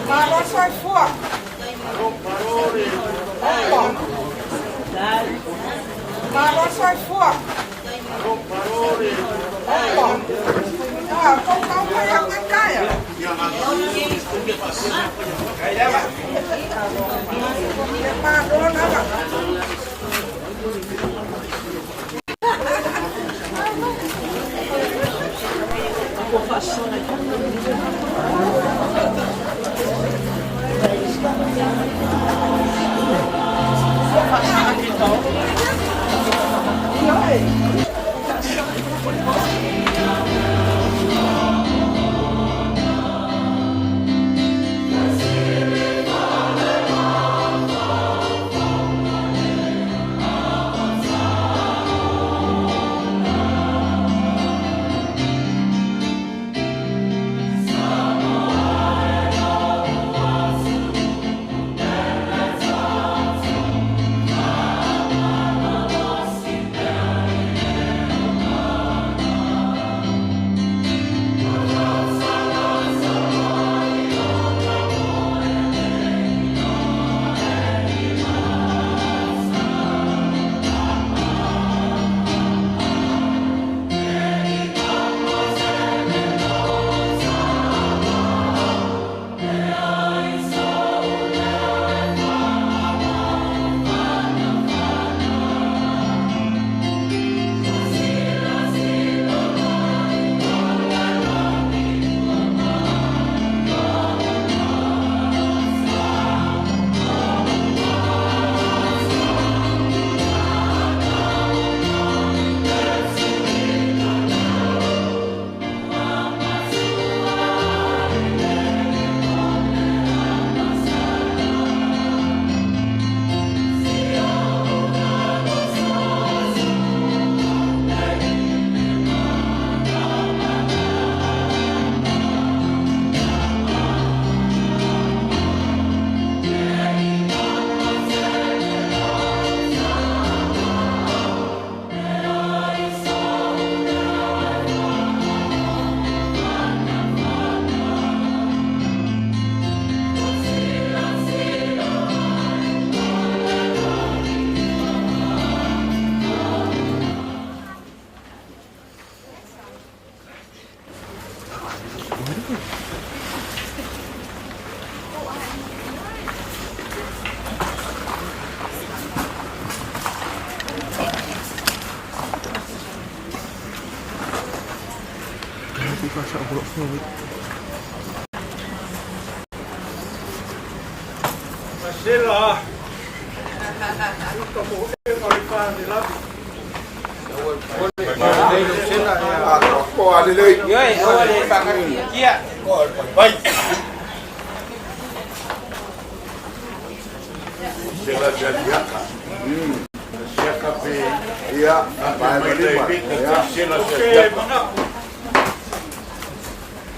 Malo soifua. Malo soifua. Ah, kau kau kau yang kaya. Malo lava.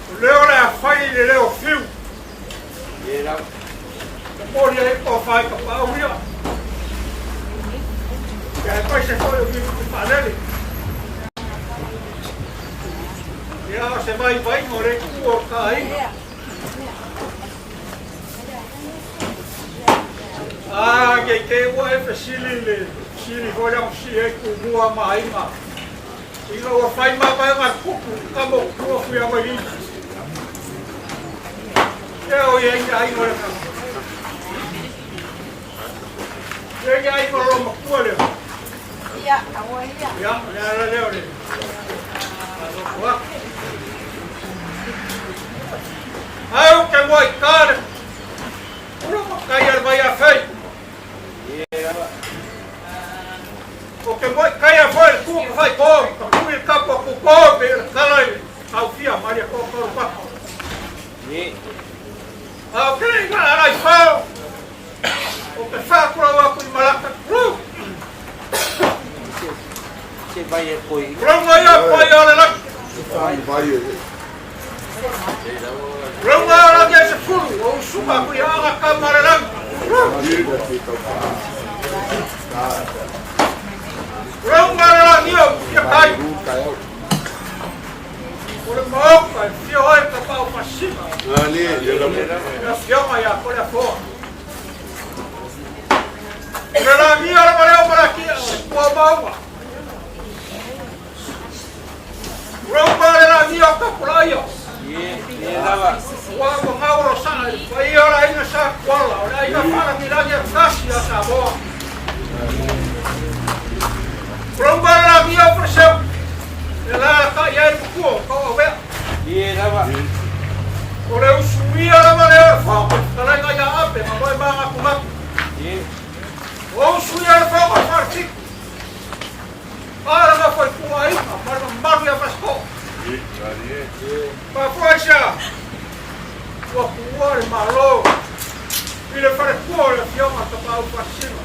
O leo le a fai le leo fiu. Momoli ai ko whai ka pāuia. Ia e pai se foi o vivu te whaalele. Ia o se vai vai mo re ku o ka inga. Ah, ke te ua e fesili le sili foi le si e ku mua ma inga. Ila ua whai ma mai ngā kupu ka mo kua fui a mai. Ia o ia inga inga le ka. Ia inga inga lo makua leo. Ia, aua ia. Ia, le ala leo le. Au ke moa i kāre. Ura ma kai ar vai a whai. O ke moa i kai a whai, ku ka whai kō, ka kui le kapo ku kō, pe le kala i tau fia, maria kō kō papa. A o ke le i ala i fao, o ke whākulau aku i Malaka. Tulou! Tulou mai a pai a le lagi. Tulou mai a lagi e se fulu, o usuka aku i anga kau ma le lagi. Tulou! Tulou mai le lagi o fia kai. O le maoka e fio ai ka pau pasima. Le afioga ia Toleafoa. O le lagia le maleo malakia o le pua mauga. Roma le lagia o Kapulaia. Ua ua ngau lo saa i paia o le aiga sa Kuala, o le aiga faalagilagi e tasi a Samoa. Roma le lagia o Faleseu, e lalataʻi ai le matua o Tauauvea. O le usuia lava lea o le fono, fetalaiga ia Ape ma moe mānatunatu. O usuia le fono o Falefitu, a le nofo i Puaiga ma le mamalu ia Fasitoo. Mafua i se a? Ua tuua le Malo i le faletua o le Afioga a Tapaau Faasisina.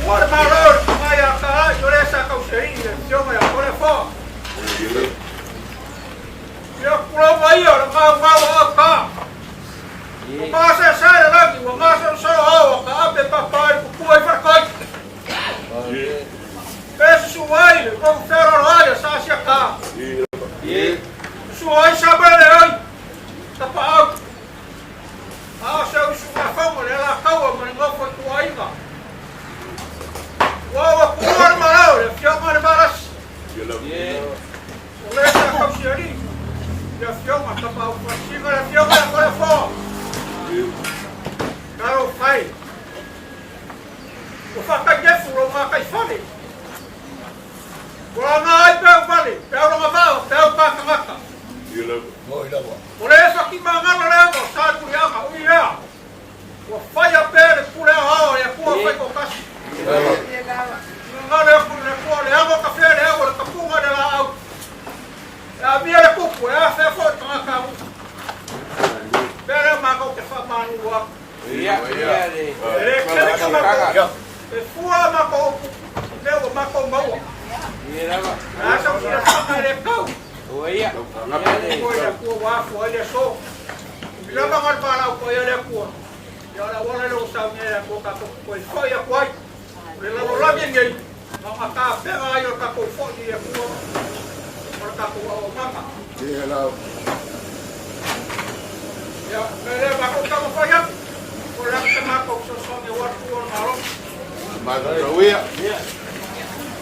Tuua le Malo i le tama ia Talai o lea sa tausiaina i le Afioga ia Toleafoa. Ia tulou mai ia o le gaugau o Auta. Ua masease le lagi, ua masolosolo ao a ka ape papa i le pupua i Faletoi. Pe susu ai le kou feoloolo ai a sa siaka. Susu ai sa mele ai, tapaau. A o se usugafono le alataua ma le nofo i tuaiga. Ua ua tuua le malao le afioga i le Valasi. O le sa tausialii le afioga Tapaau Faasisina le afioga ia Toleafoa. Talofa e. Ua faatainefu lou gataifale. Ua laga ai peau vale, peau lagavao, peau patagata. O le fatimagalo lea o Salemuliaga, ui lea, ua faia pea le pule aoao a le Atua Faitoatasi. Gagalo aku i le Atua, le amo kafe le au o le kapuga le laau. E amia le kupu, e afea foi le tagata alu. Pea lea matou te faamanu aku. E le tele ka matou, e fua matou upu i mea ua matou maua. A sau silafaga e le tau. Ua i le Atua ua afua ai le aso. I lava na le valaau paia le Atua, ia o le auala lea ua saunia e le Atua tatou te toe foi atu ai. O le lalolagi lenei, na ona tapena ai o le tatou foi i le Atua ma le tatou auaunaga. Ia, o le mea lea matou taumafai atu, o le a se matou fesoasoani aua le tuua o le Malo. Matou ia,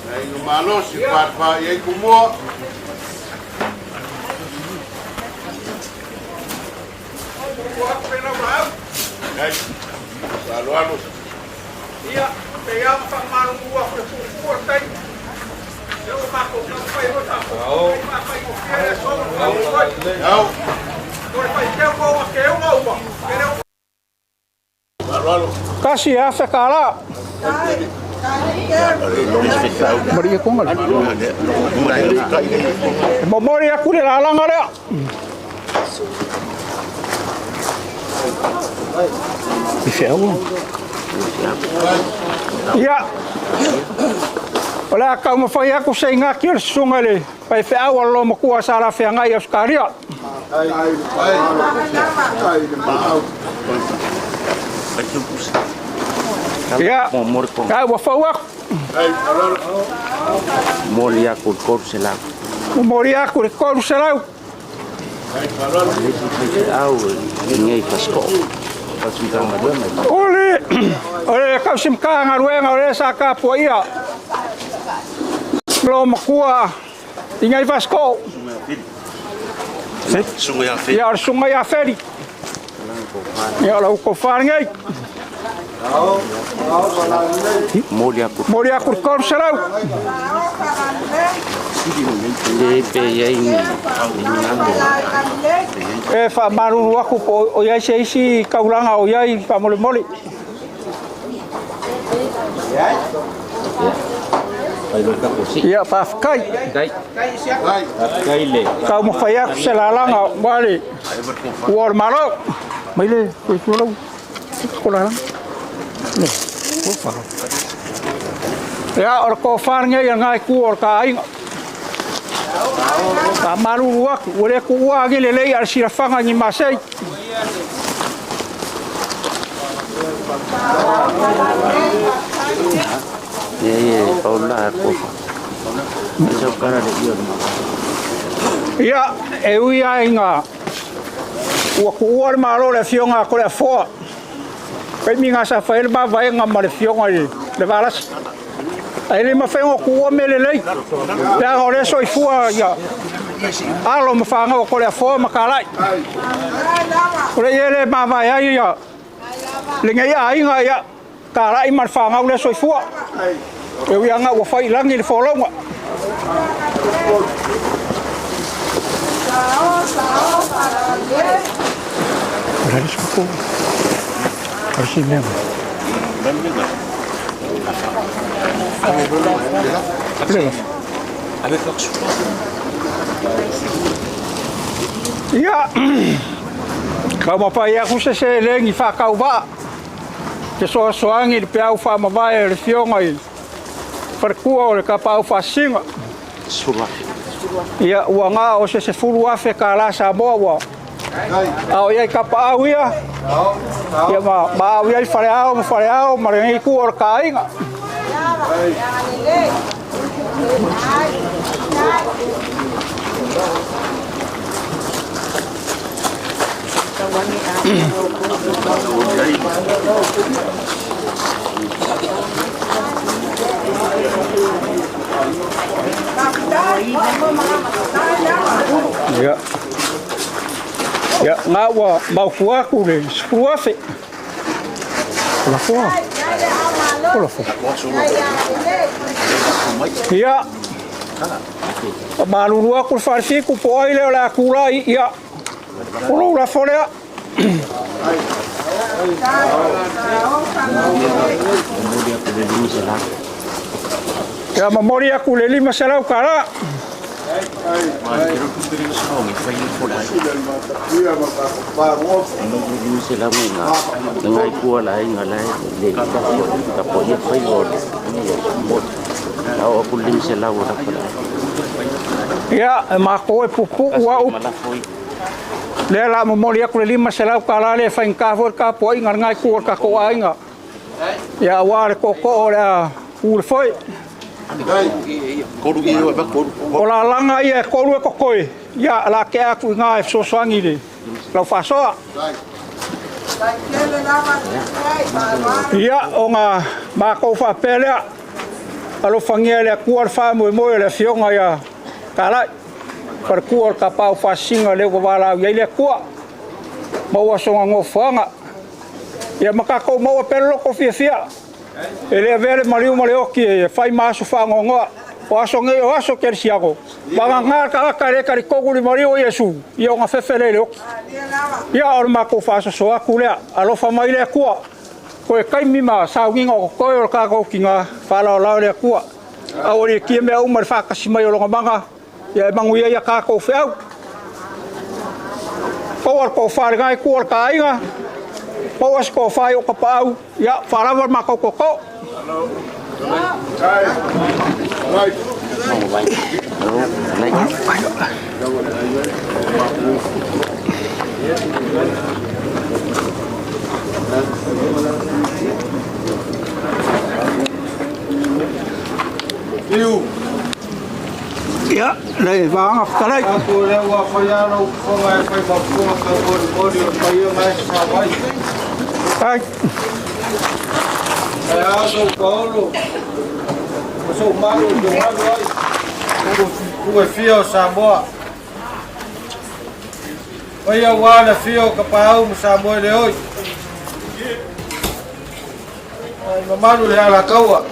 na inu malosi pāpā i ai kumua. Ua atu le laulaau. Ai, aloalo. Ia, pei lava ona faamalulu atu le puupuu o le taimi. Lea ua matou taumafai foi faapuupuu i faafaigofie le aso ma le faamoemoe. Au. Mo le faitau mo ona keuga uma, e le o Aloalo. $1,000. E momoli atu le lalaga lea. Ia, o le a taumafai atu se igati o le susuga i le faifeau a le Loomatua sa lafeagai i Ausetalia. Ia, a ua fau atu. Momoli atu le 300. Momoli atu le 300. O le tausimata galuega o lea sa tapuaia lo matua i ngai Fasitoo. Ia, o le susuga ia Feli. Ia, o lau tofa lenei. Momoli atu le 300. E faamalulu atu po o i ai se isi taulaga o i ai faamolemole. Ia faafetai. Taumafai atu se lalaga aua le ua o le Malo. Mai le tulau ko lalaga. Le, ua fa. Ia, o le tofa lenei a lena itu o le ta aiga. Faamalulu atu, ua le tuua agi lelei a le silafaga i ni masei. Ia, e ui lava ina ua tuua le Malo i le Afioga a Toleafoa, taimi na sa fai ai le mavaega ma le Afioga i le Valasi, ae le mafai ona tuua mea lelei, leaga o lea e soifua ia alo ma fanau a Toleafoa ma Talai. O lea e le mavae ai ia lenei aiga, ia Talai ma le fanau lea soifua. E ui lava ua fai i lagi le folauga. Ia, taumafai atu se seleni faatauvaa fesoasoani i le peau faamavae a le Afioga i Faletua o le Tapaau Faasisina. Ia, ua na o se $10,000 tala Samoa ua ao i ai tapaau ia, ia ma ao i ai faleao ma faleao ma lenei itu o le taaiga. Ia. Ia, ngā ua mautu atu le 10,000. O la foa. O la foa. Ia. Malulu atu le falefitu po ai lea o le a tulai, ia. O lou lafo lea. Ia momoli atu le $500 tala. Ia, e matou e puupuu au. Lea la momoli atu le $500 tala lea e faigata foi le tapuaiga a lena itu o le tatou aiga. Ia aua le tootoo o le a u le foe. O lalaga ia e tolu e totoe, ia la tea atu i ina e fesoasoani i le lau faasoa. Ia, ona matou faapea lea, alofagia e le Atua le faamoemoe o le Afioga ia Talai, faletua o le Tapaau Faasisina lea ua valaau i ai le Atua, maua sona nofoaga, ia ma tatou maua pea le loto fiafia, e le avea le maliu ma le oti e fai ma aso faanoanoa. O aso nei o aso kerisiano, vagana le tagata e le talitonu i le maliu o Iesu, ia ona fefe lea i le oti. Ia o le matou faasoasoa atu lea, alofa mai le Atua, toe taimi ma sauniga o totoe o le tatou tina, faalaolao e le Atua. Aualiitia mea uma i le faatasi mai o lona mana, ia e manuia ai a tatou feau. Maua le tofa i lena itu o le ta aiga, maua se tofa i ou tapaau, ia faalava le matou tootoo. Ia, le vaega fetalai. Atu lea ua fai lava lau fofoga e fai ma fofoga taumolimoli o le paia ma e sa mai. Ai. E a sou paolo, o sou malu o te malu ai, kuku e fia o Samoa. Paia ua le fia o Kapaau ma Samoa e le oi. Ai mamalu le Alataua.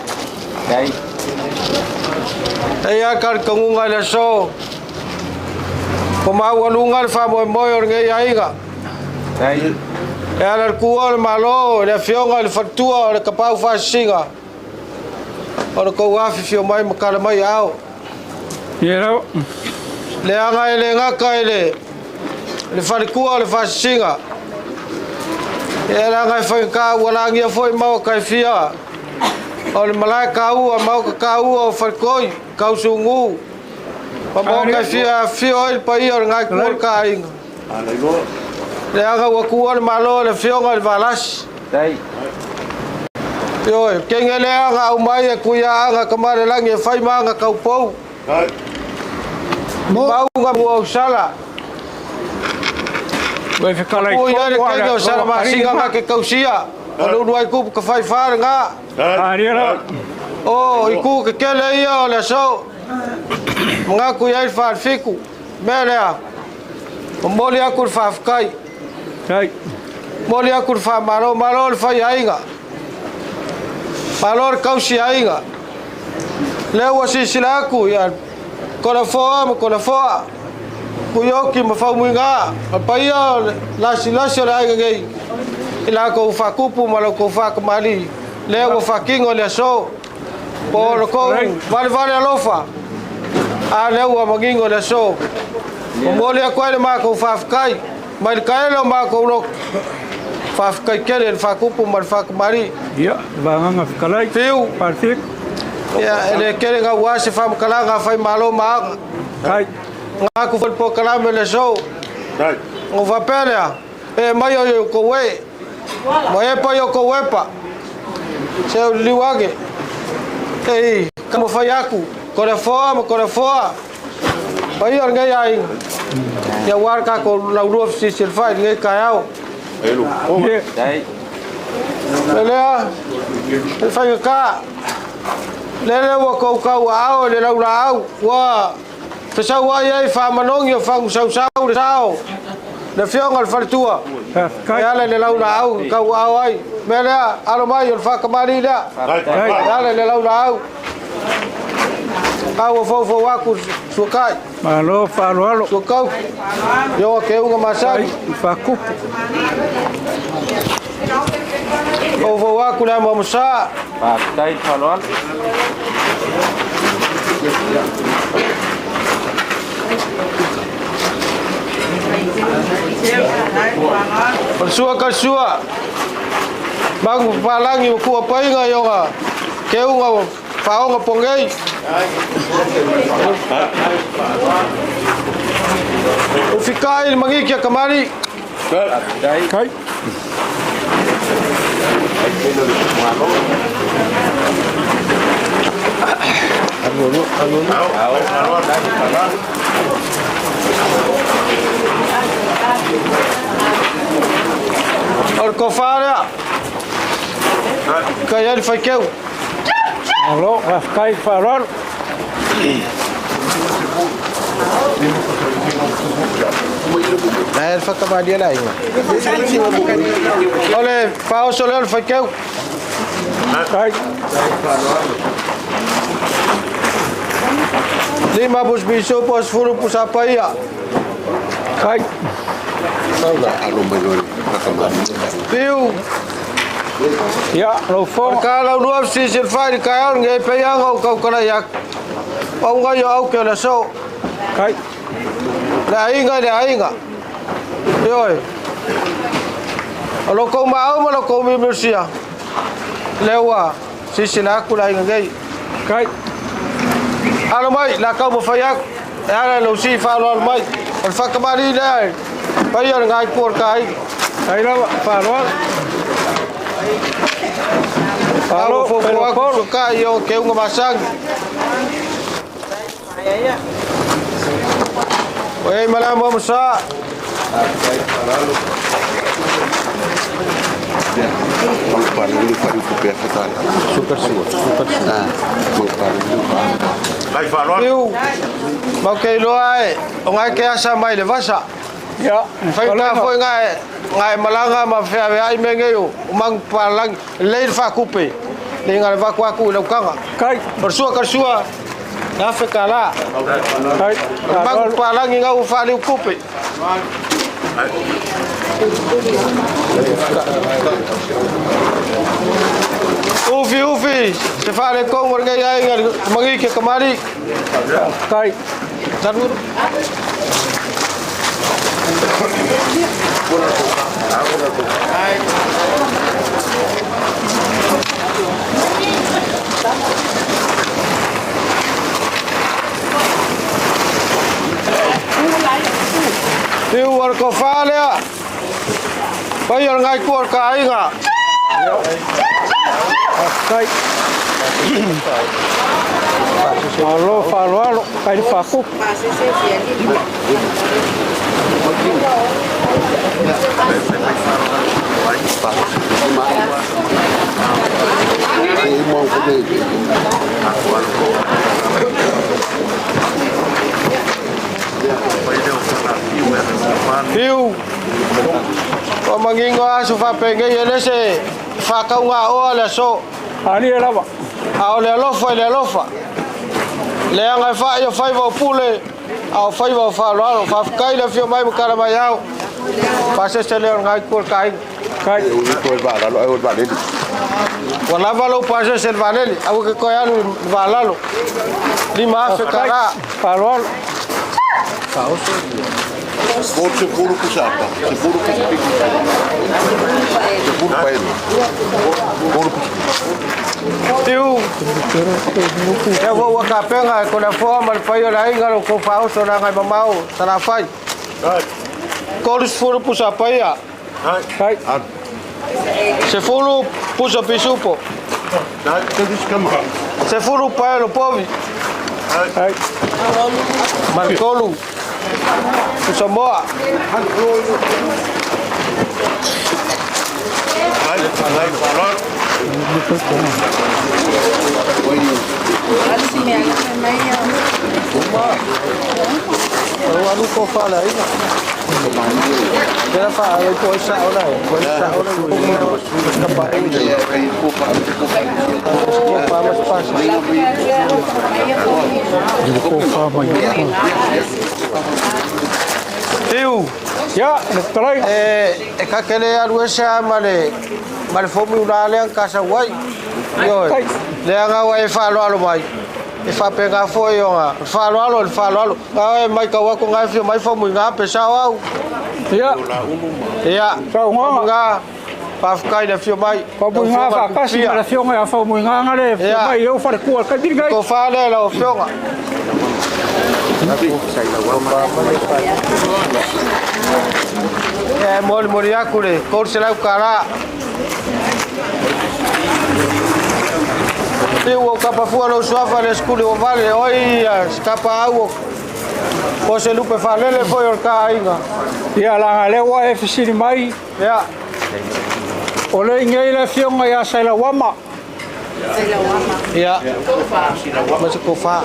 Dai. E ia ka le kaguga i le aso. Ua maualuga le faamoemoe o lenei aiga. Dai. E ala i le kua o le Malo i le Afioga i le Faletua o le Tapaau Faasisina. O le kou afifio mai ma tala mai aao. Ia lava. Leaga e le gata i le le falekua o le faasisiga. Ia leaga e faigata ua lagia foi maota e fia o le malae taua, maota taua o Faletoi, Tausugu, ma maota e fia e afifio ai le paia o le Gaetua o le Taaiga. Leaga ua tuua le Malo e le Afioga i le Valasi. Ioe, kenge lea na aumai e Tuiaaga Tamalelagi e fai ma aga taupou. Mauga ua ausala. Ua fetalai Ua i ai le tonu kenge o Salamasina na te tausia. O le uluai tupu tafaifa lena. Alia lava. O itu tetele ia o le aso. Manatu i ai le falefitu. Mea lea, momoli atu le faafetai. Tai. Momoli atu le faamalo, malo le fai aiga. Malo le tausi aiga. Lea ua silasila atu ia Toleafoa ma Toleafoa, Tuioki ma Faumuina, ma le paia o le lasilasi o le aiga nei i la outou faatupu ma la outou faatamalii, lea ua faatino i le aso. Po o le tou valevale alofa, a lea ua manino i le aso. Momoli atu ai le matou faafetai mai le taele o matou loto. Faafetai tele i le faatupu ma le faatamalii. Ia, vagaga fetalai. Fiu. Pacific. Ia, e le tele gaua se faamatalaga a Faimalo ma Aga. Tai. Ngaku foi le polokalame le aso. Ona faapea lea, e mai o i outou e, ma epa i outou epa, se o liliu ane, e taumafai atu, Toleafoa ma Toleafoa, paia o lenei aiga, ia aua le tatou laulua fesisilafai i lenei taeao. Ia. O lea, e faigata, lele ua tou tauaao i le laulaau, ua fesauai ai faamanogi o fagusausau le sao, le afioga i le faletua, e ala i le laulaau na tauaao ai. Mea lea, alo mai o le faatamalii lea, e ala i le laulaau. A ua foufou atu suakai. Malo faaaloalo. Suakau, ioga keuga masani. Faakupu. Foufou atu le amoamosa. Faafetai faaaloalo. O le sua ka sua. Magu papalagi ma kuapaiga ioga keuga faaoga pogei. Ufikai le magiki a kamali. Faafetai. Tai. O le tofa lea. Kai ai le faikeu. Malo, faafetai faaaloalo. Ae le faatamalia le aiga. O le faaoso lea o le faikeu. Tai. 5 pusi pisupo, 10 pusa paia. Tai. Piu. Ia, lau O le fofoga. kalaulua fesisilafai i le taeao lenei pei aga o tautalai atu. Pauga ia o auke o le aso. Tai. Le aiga i le aiga. Ioe. O lo kou maau ma lo kou miumiosia. Lea ua silasila atu le aiga nei. Tai. Alo mai, la kau mawhai atu. E ala i lau si faaaloalo mai. O le whakamali lea e paia o le ngai kua o le kāinga. Tai lava, faaaloalo. Alo Malo, fofo pelo atu polo. suka i o ke unga masagi. O ei mala mo masa. Piu. Mau ke iloa e, o ngai ke asa mai le vasa. Ia, Whai tā foi ngai, ngai malanga ma whea ai me ngei o mang palangi, lei le whakupe. Le ngā le vaku aku i laukanga. Tai. O le sua ka le sua, na wheka la. Tai. Mang palangi ngau whaliu kupe. Ufi ufi se faaletonu o lenei aiga i le magiki e kamali'i. Faafetai. Talu. Fiu o le tofa lea. Paia o le nai tua o le taaiga. Faafetai. Malo faaaloalo, kai le faakupu. Fiu. Ua manino aso faapenei e le se faataugaoa le aso. Alia lava. A o le alofa i le alofa. Leaga e fa'i o faiva o pule, a o faiva o faaaloalo. Faafetai le afio mai ma tala mai ao. Pasese lea o lena itu o le taaiga. Kai. Ua lava lou pasese i le vaalele, aua e te toe alu i le vaalalo. 5,000 tala. Faaaloalo. Tiu, lea foi ua tapena e Toleafoa ma le paia o le aiga lo outou faaoso le agaimamao Salafai. 30 pusa paia. Kai. 10 pusa pisupo. 10 paelo povi. Kai. Ma le 3 pusa moa. O alu ko fa le aiga. Tela fa ai ko sa ona, ko sa ona ko pa ai. Ko pa mas pas. Ko fa mai. Tiu, Ia, le fetalaiga. e kakele alu ese a ma le fomu una lea ka sa wai. Ioe. Leaga ua e faaaloalo mai. E faapena foi ona faaaloalo le faaaloalo. Ga e mai kau aku ngai fio mai fomu ngā pe sao au. Ia, Ia. saunoaga. Ngā faafetai le afio mai. Faumuiga faatasi ma le afioga ia Faumuigaga le afio mai i lou falekua i le taimi lenei. Tofa lea lau afioga. E molimoli aku le 300 tala. Tiu o kapafua lou suafa le skuli o vale oi kapa au o se lupe faalele foi o le taaiga. Ia, laga lea ua e fesili mai. Ia. O le igei le afioga ia Sailauama. Ia. Ma se kofa.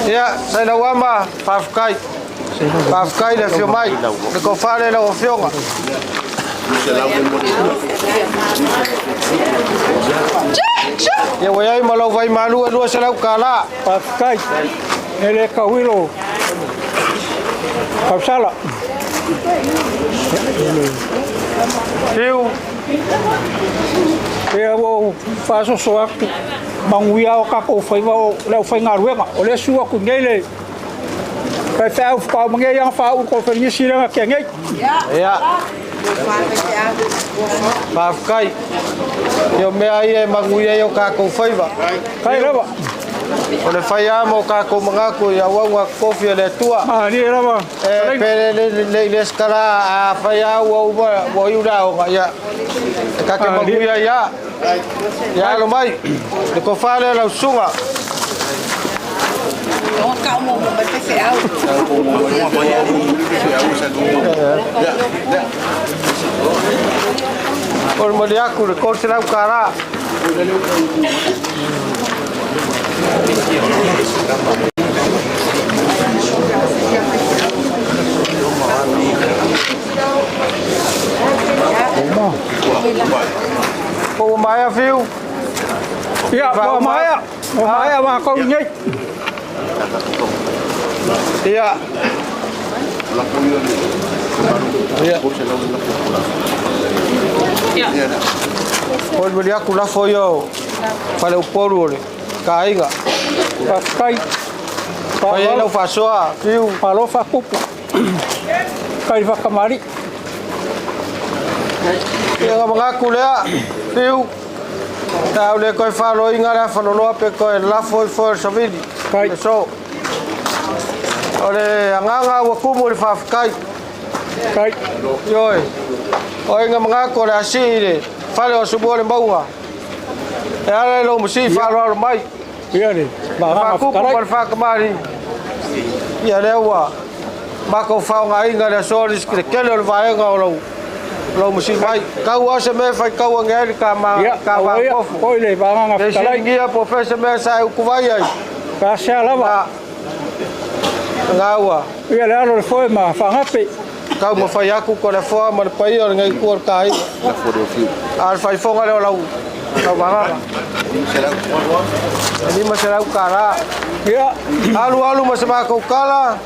Ia, Sailauama, faafetai. Faafetai le afio mai. Le kofa le lau afioga. Ia ua iai ma lau vaimalu e 200 tala. Faafetai. E le kauilo. Kausala. Fiu. Ia ua ou faasoso atu manuia o tatou faiva o le aufaigaluega. O le susu atu nei le faifeau faaaumagea ia faaulu koneferenisi lea na tea nei. Ia. Faafetai. Ia o mea ia e manuia ai o tatou faiva. Kai lava. O le fai lava ma o tatou manatu i auauna totofi a le Atua. Malie lava. E pe le le le skala a fai lava ua uma ua iu le aoga ia. E take manuia ia. Ia alo mai. Le tofa lea lau susuga. O le mali aku le 300 tala. Po ua maea Fiu. Ia, ua maea. Ua maea matou nei. Ia. Ia. Molimoli atu lafo ia o faleupolu o le ka aiga. Faafetai. Fai ai lau faasoa, Fiu. Malo faapupu. Kai fakamali. Ia manatu lea, Fiu. Tau le koe faaloiga le afaloloa pe koe lafo i foe o le savili. Kai. Le so. O le agaga ua kumu i le faafetai. Kai. Ioe. O aiga manatu o le asii i le fale o Asomua le mauga. E ala i lou masii faaaloalo mai. Ia le magaga Faakupu ma fetalai. le faakamali. Ia lea ua matou faaaogaina le aso le tele o le vaega o lou masii mai. Tau lava se mea e faitau ane ai le Ia, aua ia, kavakofu. foi le magaga Le fetalai. siligia po o fea se mea sa e utuvai ai. Pasea lava. Na ua Ia le alo le foe ma faagape. taumafai atu ko le afoa ma le paia o lenei itu o le ka aiga. A o le faifoga lea o lau magaga. E $500. Ia, Alu alu ma se matou tala,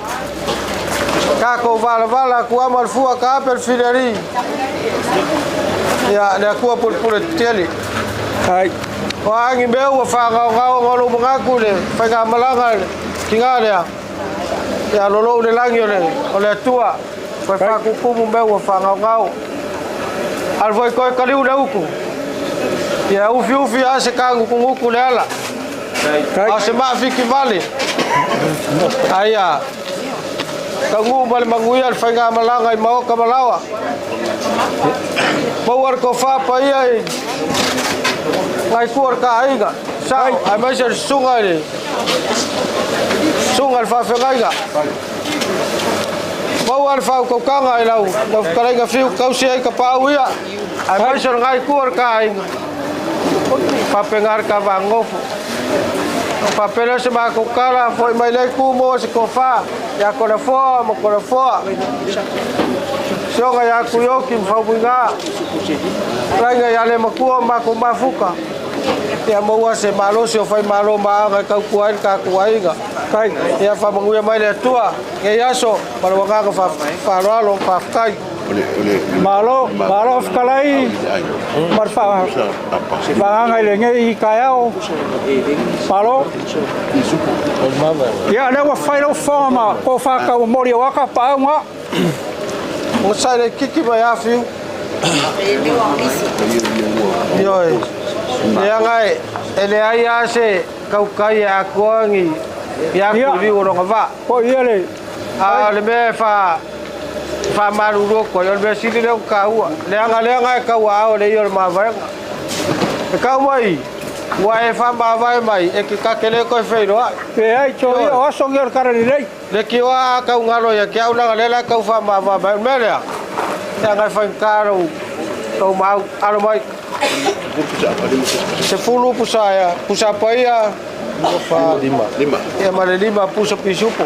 tatou valavala atu ama le fua ka ape le filialii. Ia le Atua pulepule tetele. Kai. O a ni mea ua faagaogao ona o lou manatu i le faigamalaga i le tiga lea, ia lolou le lagi o le Atua, toe faatutumu mea ua faagaogao. Alu foi toe kaliu le utu, ia ufiufi lava se tagutugutu le ala, Kai. a o se maafitivale, aia taunuu ma le manuia le faigamalaga i maota ma laoa. Maua le tofa paia i ngai tua o le kaaiga, sao, aemaise le susuga i le susuga i le faafeagaiga. Maua le faautautaga i lau fetalaiga Fiu tausi ai tapaau ia, aemaise o lengai itu o le kaaiga. Faapena le tavaanofo. Faapea lea se matou tala, foi mai lea itu maua se tofa ia Toleafoa ma Toleafoa. Sioga ia Tuioki ma Faumuiga. Laiga ia le matua ma matou mafuta. Ia maua se malosi o faimalo ma aga e tautua ai le tatou aiga. Kai. Ia faamanuia mai le Atua nei aso ma le agaga faaaloalo, faafetai. Malo, malo fetalai ma le faagaga i lenei taeao. Malo. Ia, lea ua fai lau fofoga ma tofa tauomoli o aka paauga. Ua sai le kiki mai afiu. Ioe. Leaga e leai lava se tautai e atoa ni Ia. aku i liu o lona vaa. Foi ia le A o le mea e faamalulu atu ai, o le mea sili lea ona taua. Leaga leaga e tauaao e le ia o le mavaega. E tau mai, ua e faamavae mai, e te ta te le toe feiloai. Leai, to ia o aso ia o le tala lelei. Le tioa a tau galo ia te au leaga lea la e tau faamavae mai. O le mea lea, leaga e faigata lou mau alo mai. 10 pusa ia, pusa paia, ia ma le 5 pusa pisupo.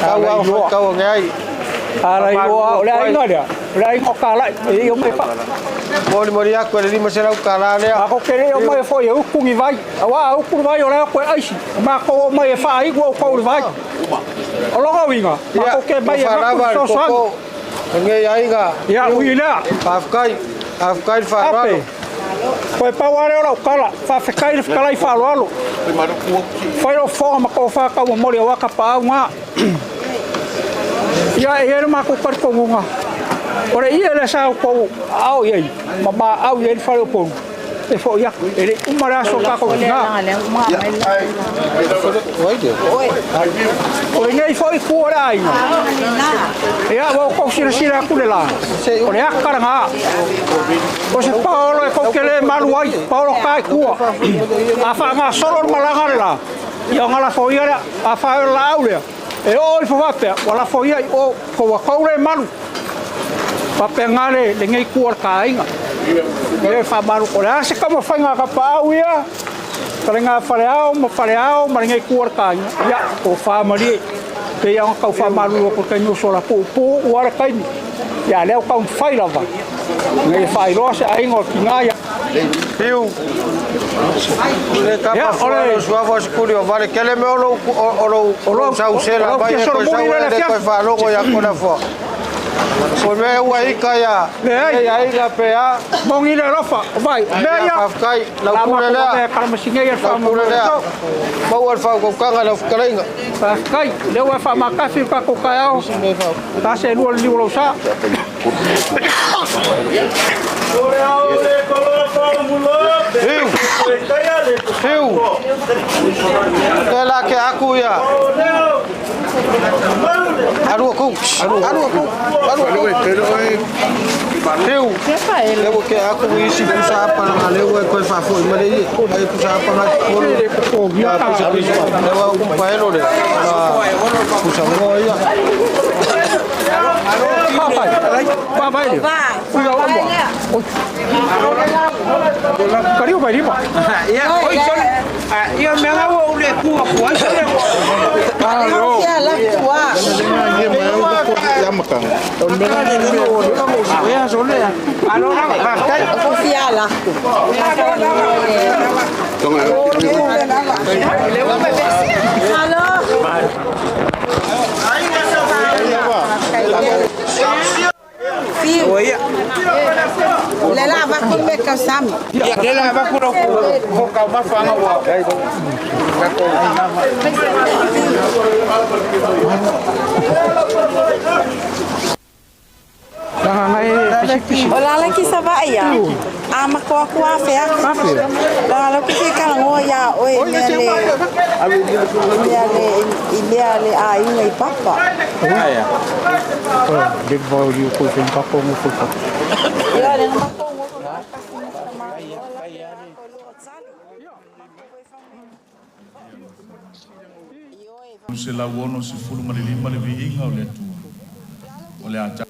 Tau au faitau ane ai. Ala i loa, o le aiga lea, o le aiga o Kalai, e i o mai fa. Molimoli atu e le $500 lea. Ako ke le o mai foi e uku ni vai. Aua uku le vai o lea koe aisi. Ma ko o mai e whaaigu o kou le vai. O loga winga, ma ko ke mai e Ua maku faalava le so soangi. koko. Lenei aiga. Ia, ui lea. Faafetai, faafetai le faaaloalo. Ape. Koe pau ale o lau kala, whaawhekai le whakalai whaaloalo. Whai ro whonga ma ko whakau o mori o waka paau ngā. Ia e ere mako kari kongonga. O le ia le sa o kou ao iai, ma ma au iai le whare o ponu. E fo ia, e le uma le aso kako ki ngā. O le nei foi ku o le aiga. Ia, wau kou sila sila aku le la. O le akara ngā. O se paolo e kou ke le malu ai, paolo kai kua. A wha ngā solo le malanga le la. Ia ngā la fo ia lea, a wha e la au lea. E o i whawapea, wa la fo ia i o ko wa kou le malu. Papea ngā le ngei kua le kāinga. E wha malu ko le ase ka mawhai ngā ka paau ia. Ka le ngā whare ao, ma whare ao, ma le ngei kua le kāinga. Ia, o wha marie. Pe ia ngā kau wha malu o ko kaimi o sola pō, pō ua le kaimi. Ia, leo kau mwhai lava. Ngei whairoa se ainga o ki ngā ia. Fiu. Le Ia, kapa o le- fua lo suafa o sikuli o vale. Kele me o lou sausela o lou mai e kiasoro koe sau muri e le le fiafi. koe faalogo ia kona fua. O mea ua ika ia. Leai. Ia aiga pe a. Mongi le alofa, o vai, o mea Ia ia. faafetai. Lau La pule matou lea. mea kalamasinga ia le Lau pule lea. faamoemoe. Maua le faautautaga i lau fetalaiga. Faafetai, lea ua e faamakasi le tatou taeao. Ta se lua le liu o lou sa. Fiu. Fiu. Le la ke aku ia. Alu aku. Alu aku. Alu aku. Fiu. Le ua ke aku isi pusa apa na le ua koe faafoi ma le ie. Ai pusa apa na kolo. Ya pusa pusa. Le ua umpaelo le. Pusa ngo ia. Papai, papai le. Ui au amoa. Kariu pai lima. Ia, oi sole. Ia mea ngau o le kua kua. Ia la kua. Kofia la. Alo. Fiu. Le la va con me kausami. Ia le la va kuro ko ka ma fa nga wa. Langa ngai pisi pisi. O la la ki sa va ia. A ma ko ku a fe a. La la ki ka ngo ia o e mea le. Mea le i mea le a inga i papa. Aia. Le vau liu ko te kako mo ko. Ia le ma ko ngo ko. Se lau 65 le viiga o le Atua. O le a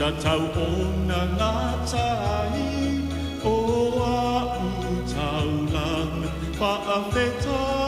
Tatau ona gata ai o a'u taulaga faafetai.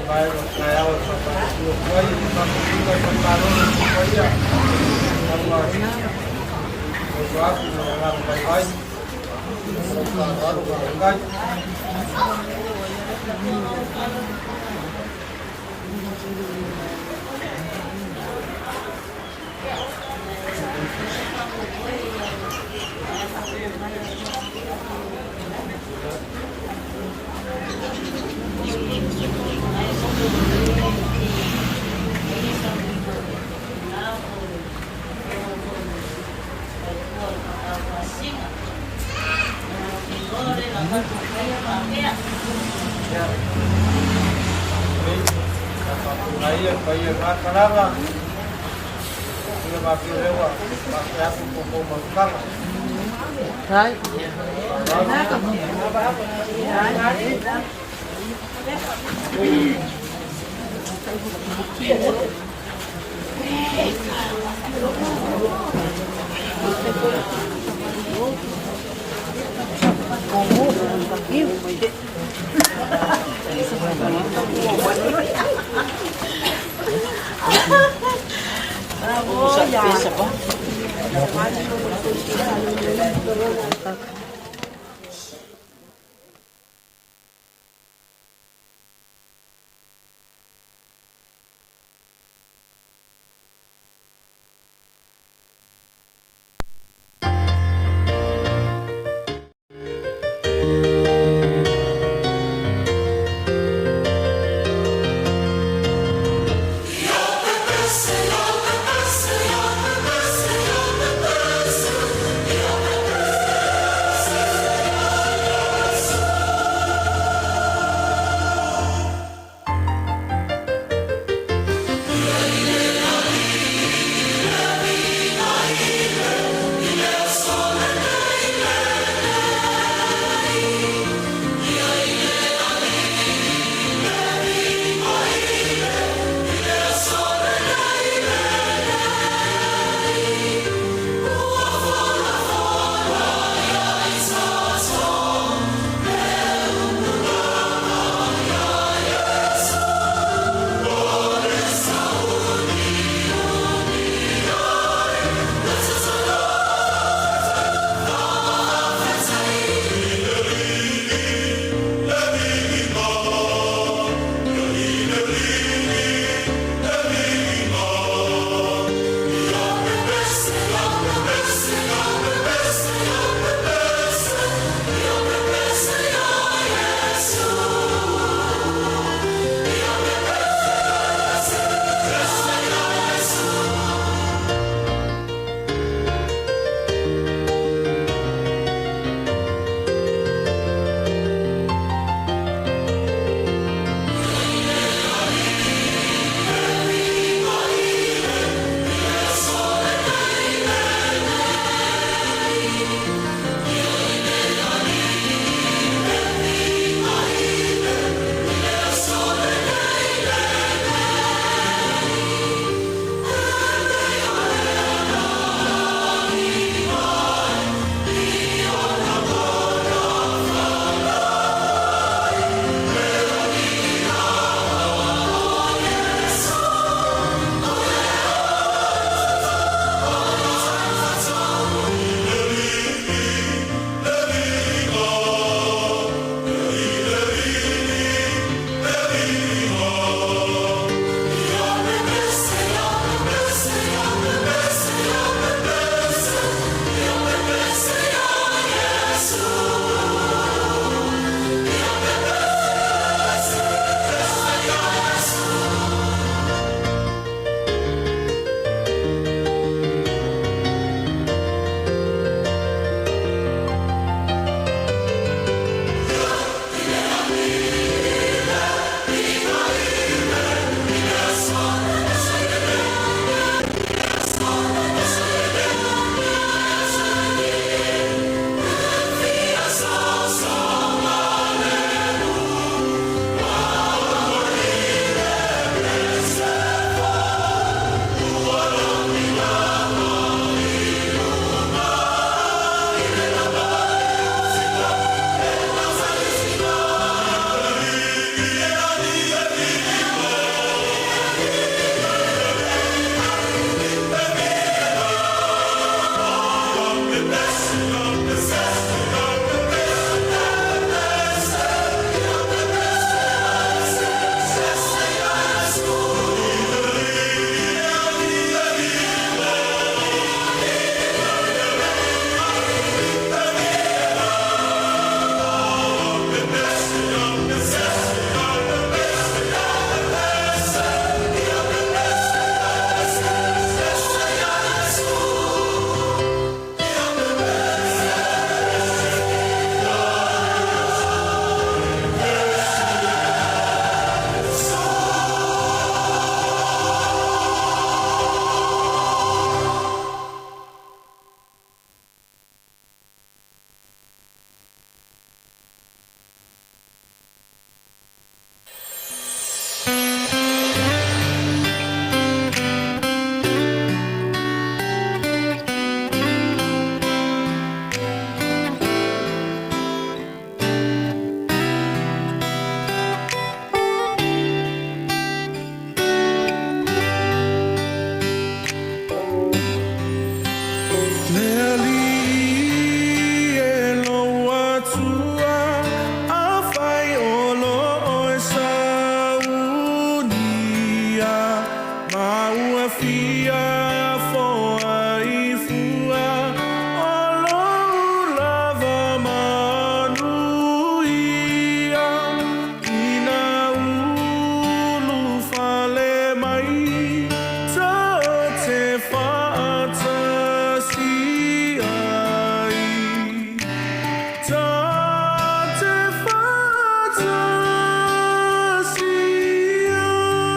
Vaega o taeao e faamalulu atu ai i le tapuaiga i Falemalo i le paia tauga tautua atu ma le agaga vaivai ma lou faaaloalo. Faafetai. Ia paia i Matalala, ia mafia lea ua faapea atu tou mafutaga. Ta te faatasi ai.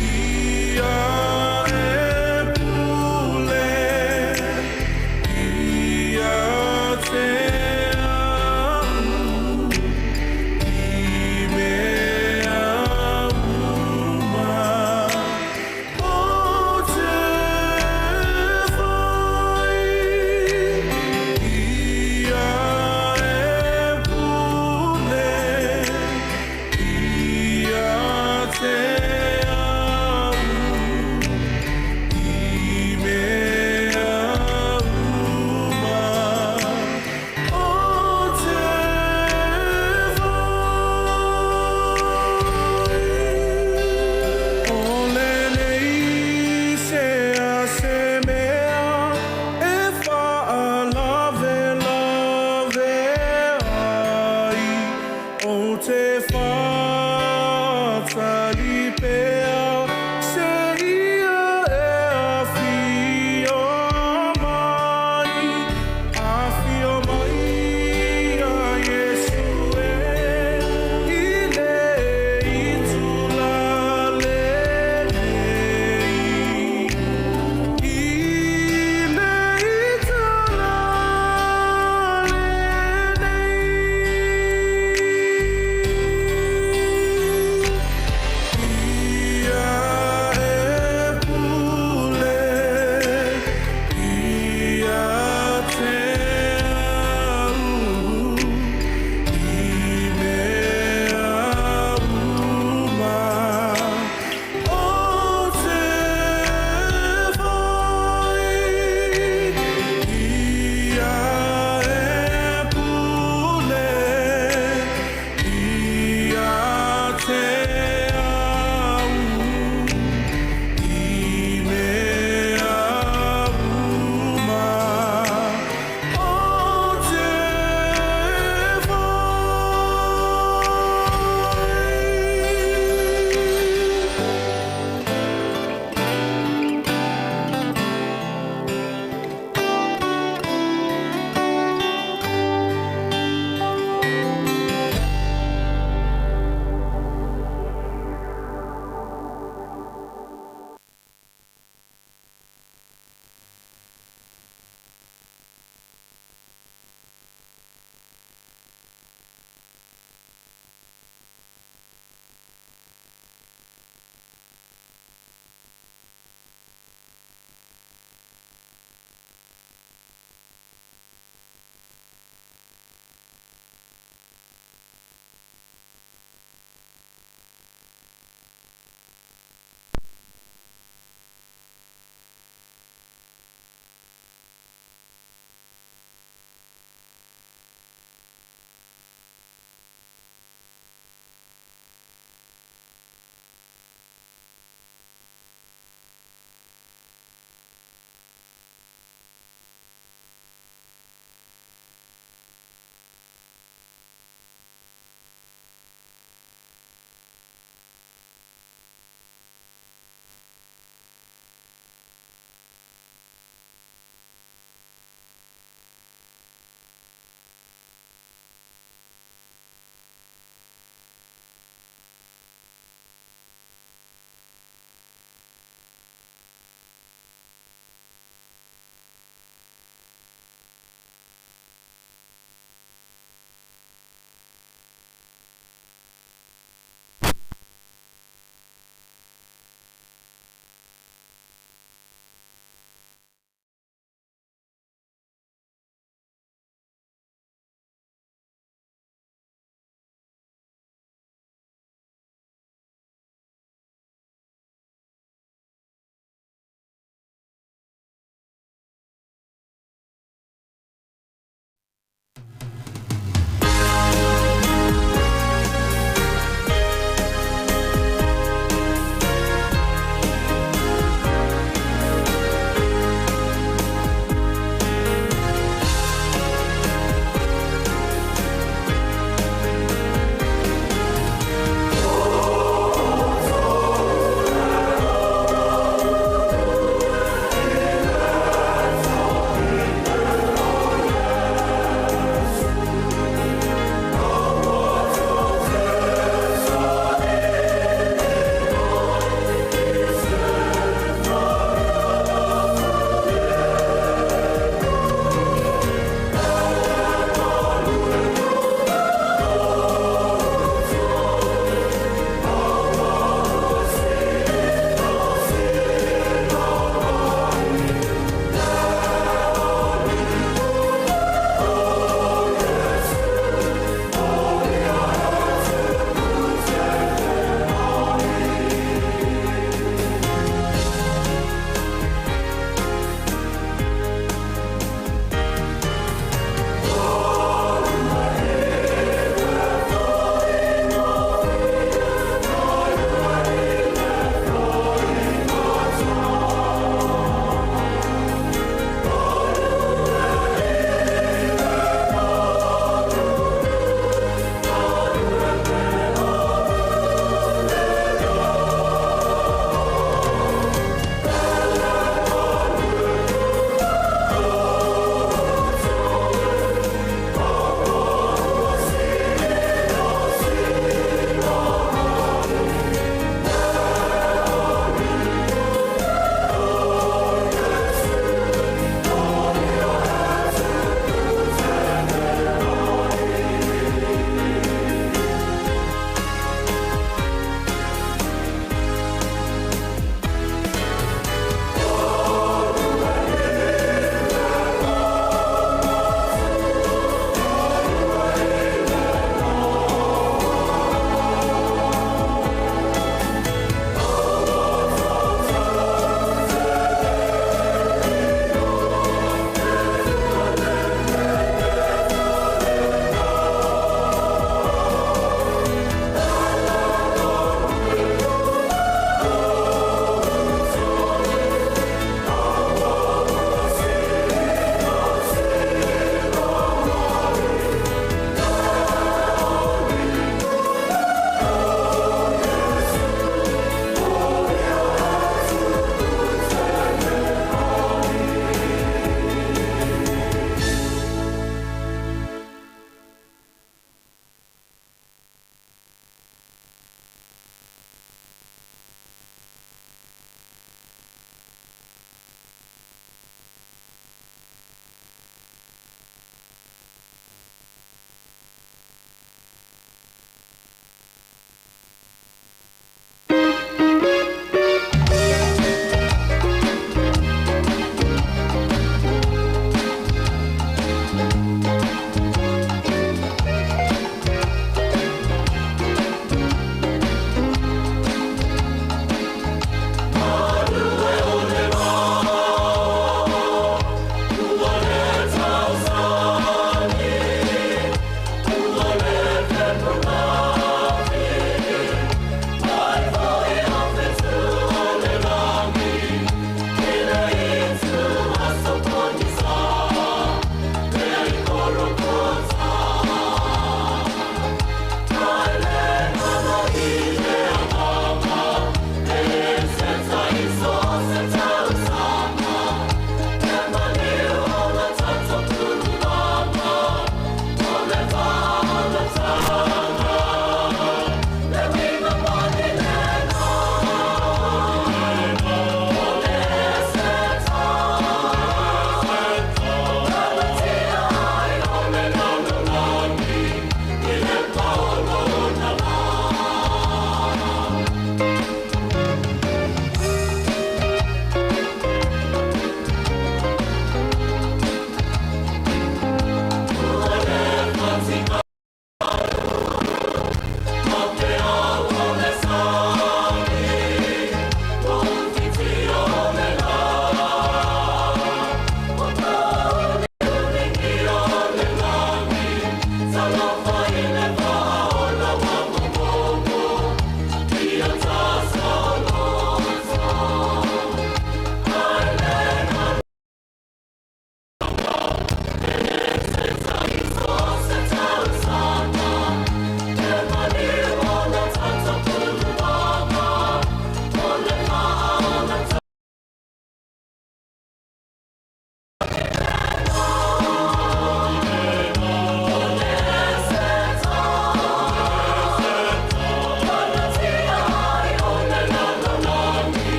Ia e pule ia te au i mea uma o te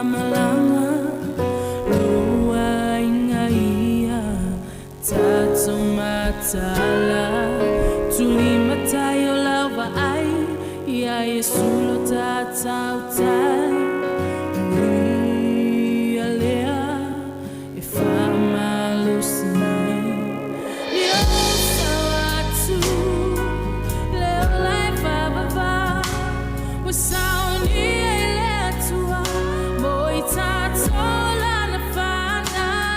malaga lou aiga ia tatou mataala tulimatai o lau vaai ia Iesu lo tatou tai ia lea e faamalosi mai ia sao atu le ola e faavavau ua saunia i le Atua mo i tatou lana fanau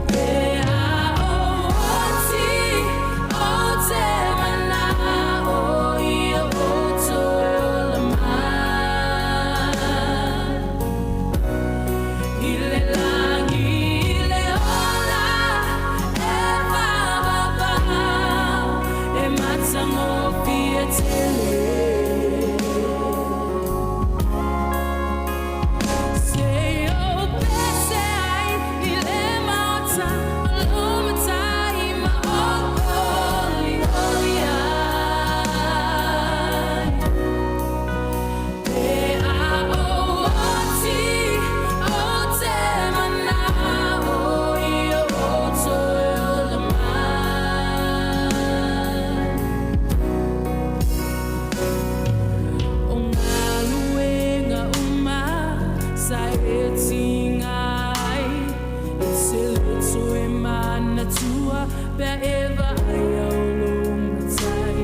pe a ou oti ou te manao ia ou toe ola mai i le lagi i le ola e faavavau e matagofie tele. Se ou pese ai i le maota o lou matai ma olioli ai pe a ou oti ou te manao ia ou toe ola mai. O galuega uma sa e tiga ai e te le toe manatua pe a e vaaia o lou matai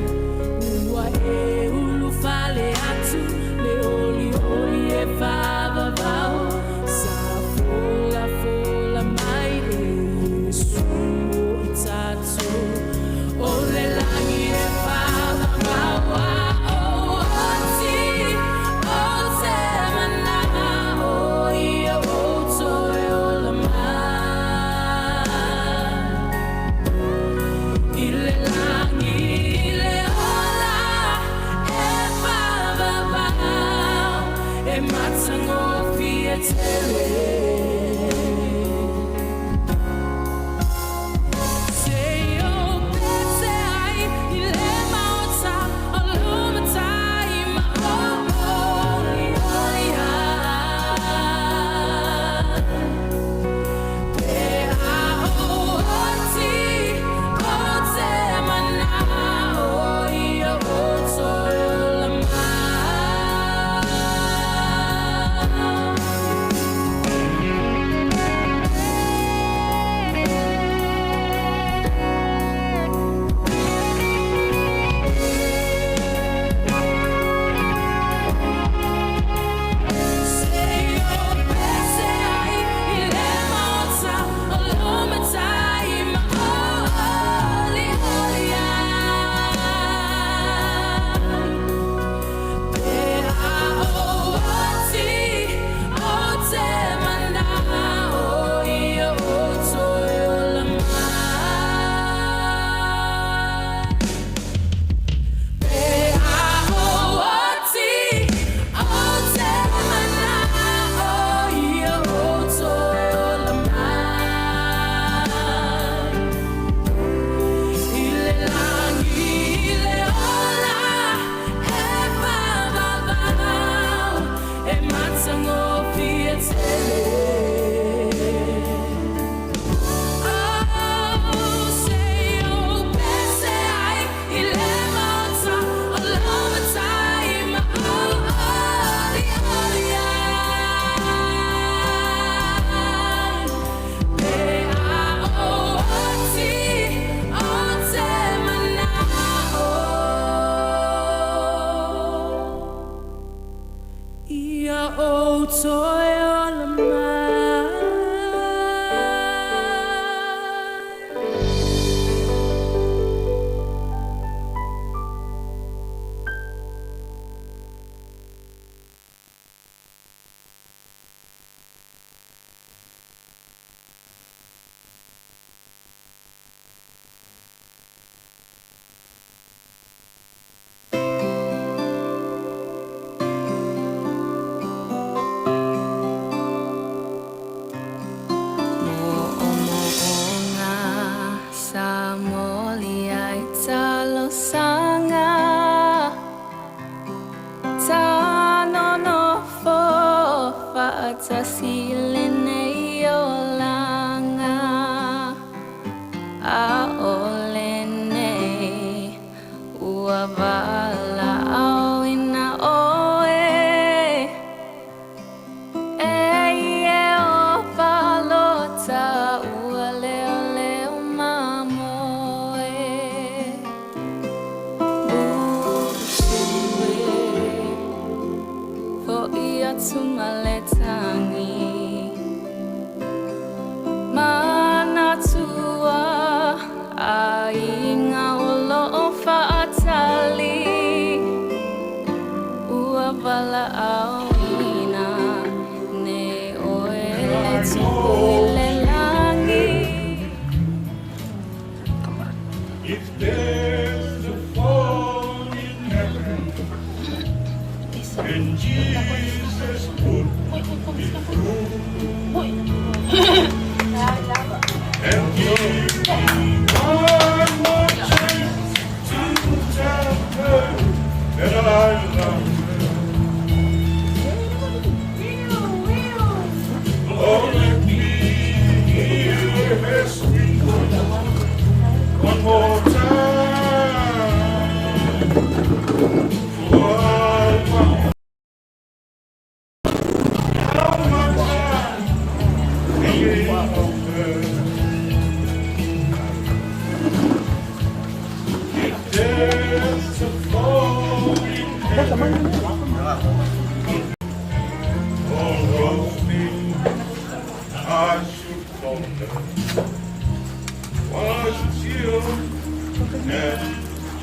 ua e ulufale atu le olioli e faavavau sa folafola mai e Iesu mo i tatou o le lagi e faavavau a ou oti ou te manao ia ou toe ola mai i le lagi i le ola e faavavau e matagofie tele. Se ou pese ai i le maota o lou matai ma olioli ai pe a ou oti ou te manao ia ou toe ola mai. Se ou pese ai i le maota o lou matai ma olioli ai pe a ou oti ou te manao ia ou toe ola mai pe a ou oti ou te manao ia ou toe ola mai i le lagi i le ola e faavavau e matagofie tele. Oh, se ou pese ai i le maota o lou matai ma olioli ai pe a ou oti ou te manao ia ou toe ola mai. Faatasi i lenei olaga, Aole nei ua valaauina oe. E Ieova lota ua leoleo mamoe. Busu e, fo'i atu ma le tagi. Manatua aiga o loo faatali. Ua valaauina nei oe le Tupu i le lagi. If there's a phone in heaven, and Jesus put me through, and give me one more chance to tell her that I love her. Oh, let me hear her sweet voice one more time. For I want how much I'm thinking of her. If there's a phone in heaven, or Rosie, I should call her while she'll never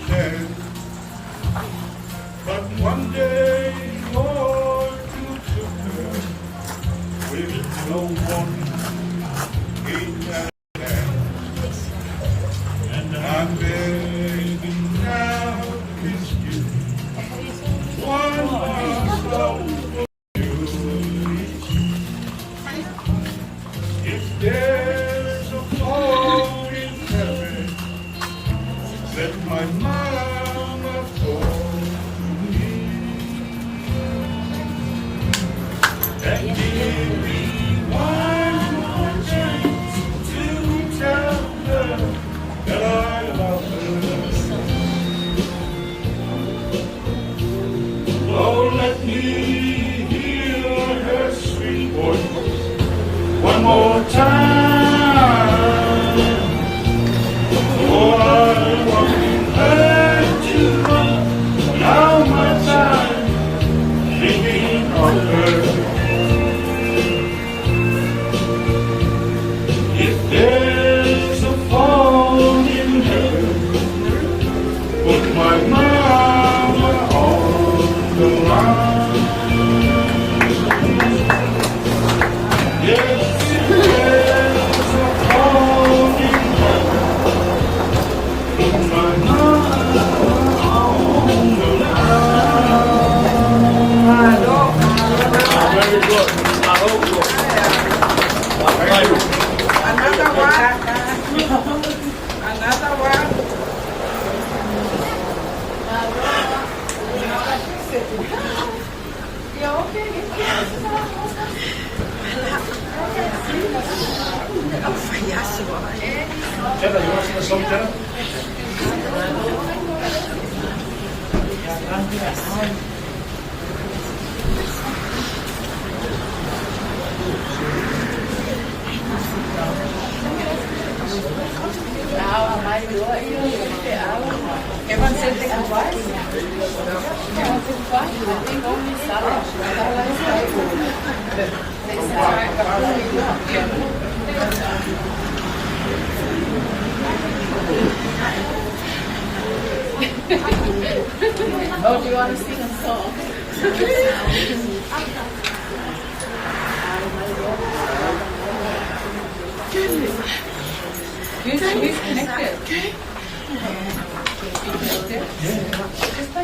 share. But one day, Lord, you took her with no warning in her hand. And I'm begging now, please give me one last opportunity. If there's a phone in heaven, let my mama talk to me and give me one more chance to tell her that I love her. Oh, let me hear her sweet voice one more time. Oh, I want her to know how much I'm thinking of her. If there's a phone in heaven, put my mama on the line. Yes, if there's a phone in heaven, put my mama on the line. Very good. Thank you. Another one. Another one. Jenna, you want to sing a song, Jenna? Everyone said they goodbye. Everyone said goodbye. I think only Sarah. Oh, do you want to sing a song? Who's connected? You connected? Just by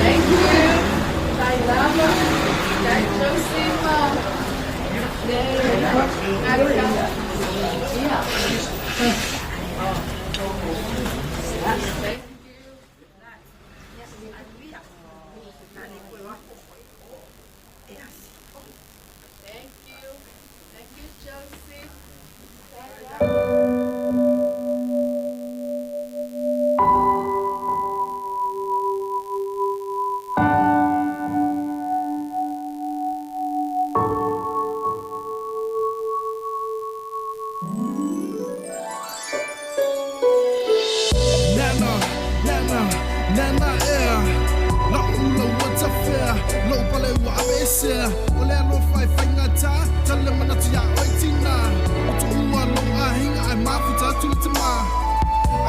Thank you. Faafetai lava. Faafetai Josie ma le galuega. Ia. Thank you. Thank you. Thank you, Josie. Nana, nana, nana ea La'u lau tafea Lou pale ua aveesea O le alofa e faigata Tale manatu iā oe tina Ua tuua lou aiga Ae mafuta atu le tamā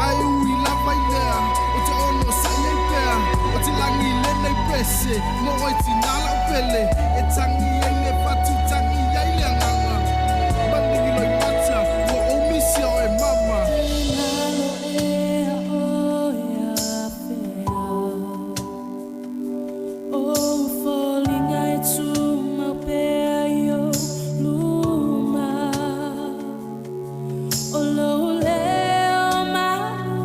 Ae ui lava i lea Ou te onosai ai pea O te lagi lenei pese Mo oe tina la'u pele E tagi ai le fatu Tagi ai le agaga Maligi loimata Ua ou misia oe mama. Nalo ea oe afea O foliga e tumau pea i ou luma O lou leo malu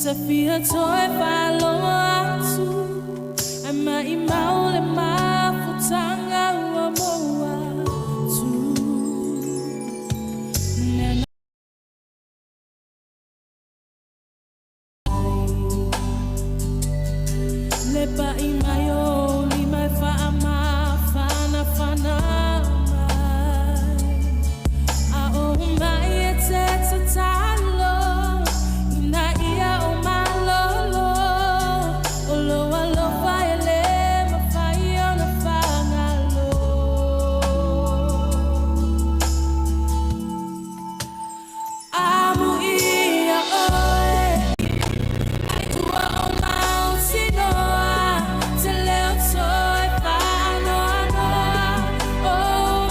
Ta fia toe faalogo atu Ae maimau le mafutaga ua maua atu. Le pa'i mai o ou lima e faamafanafana mai. A o mai e te tatalo ina ia ou malolo. O lou alofa e lē mafai ona faagalo. Amuia oe ai ua o mautinoa te leo toe faanoanoa o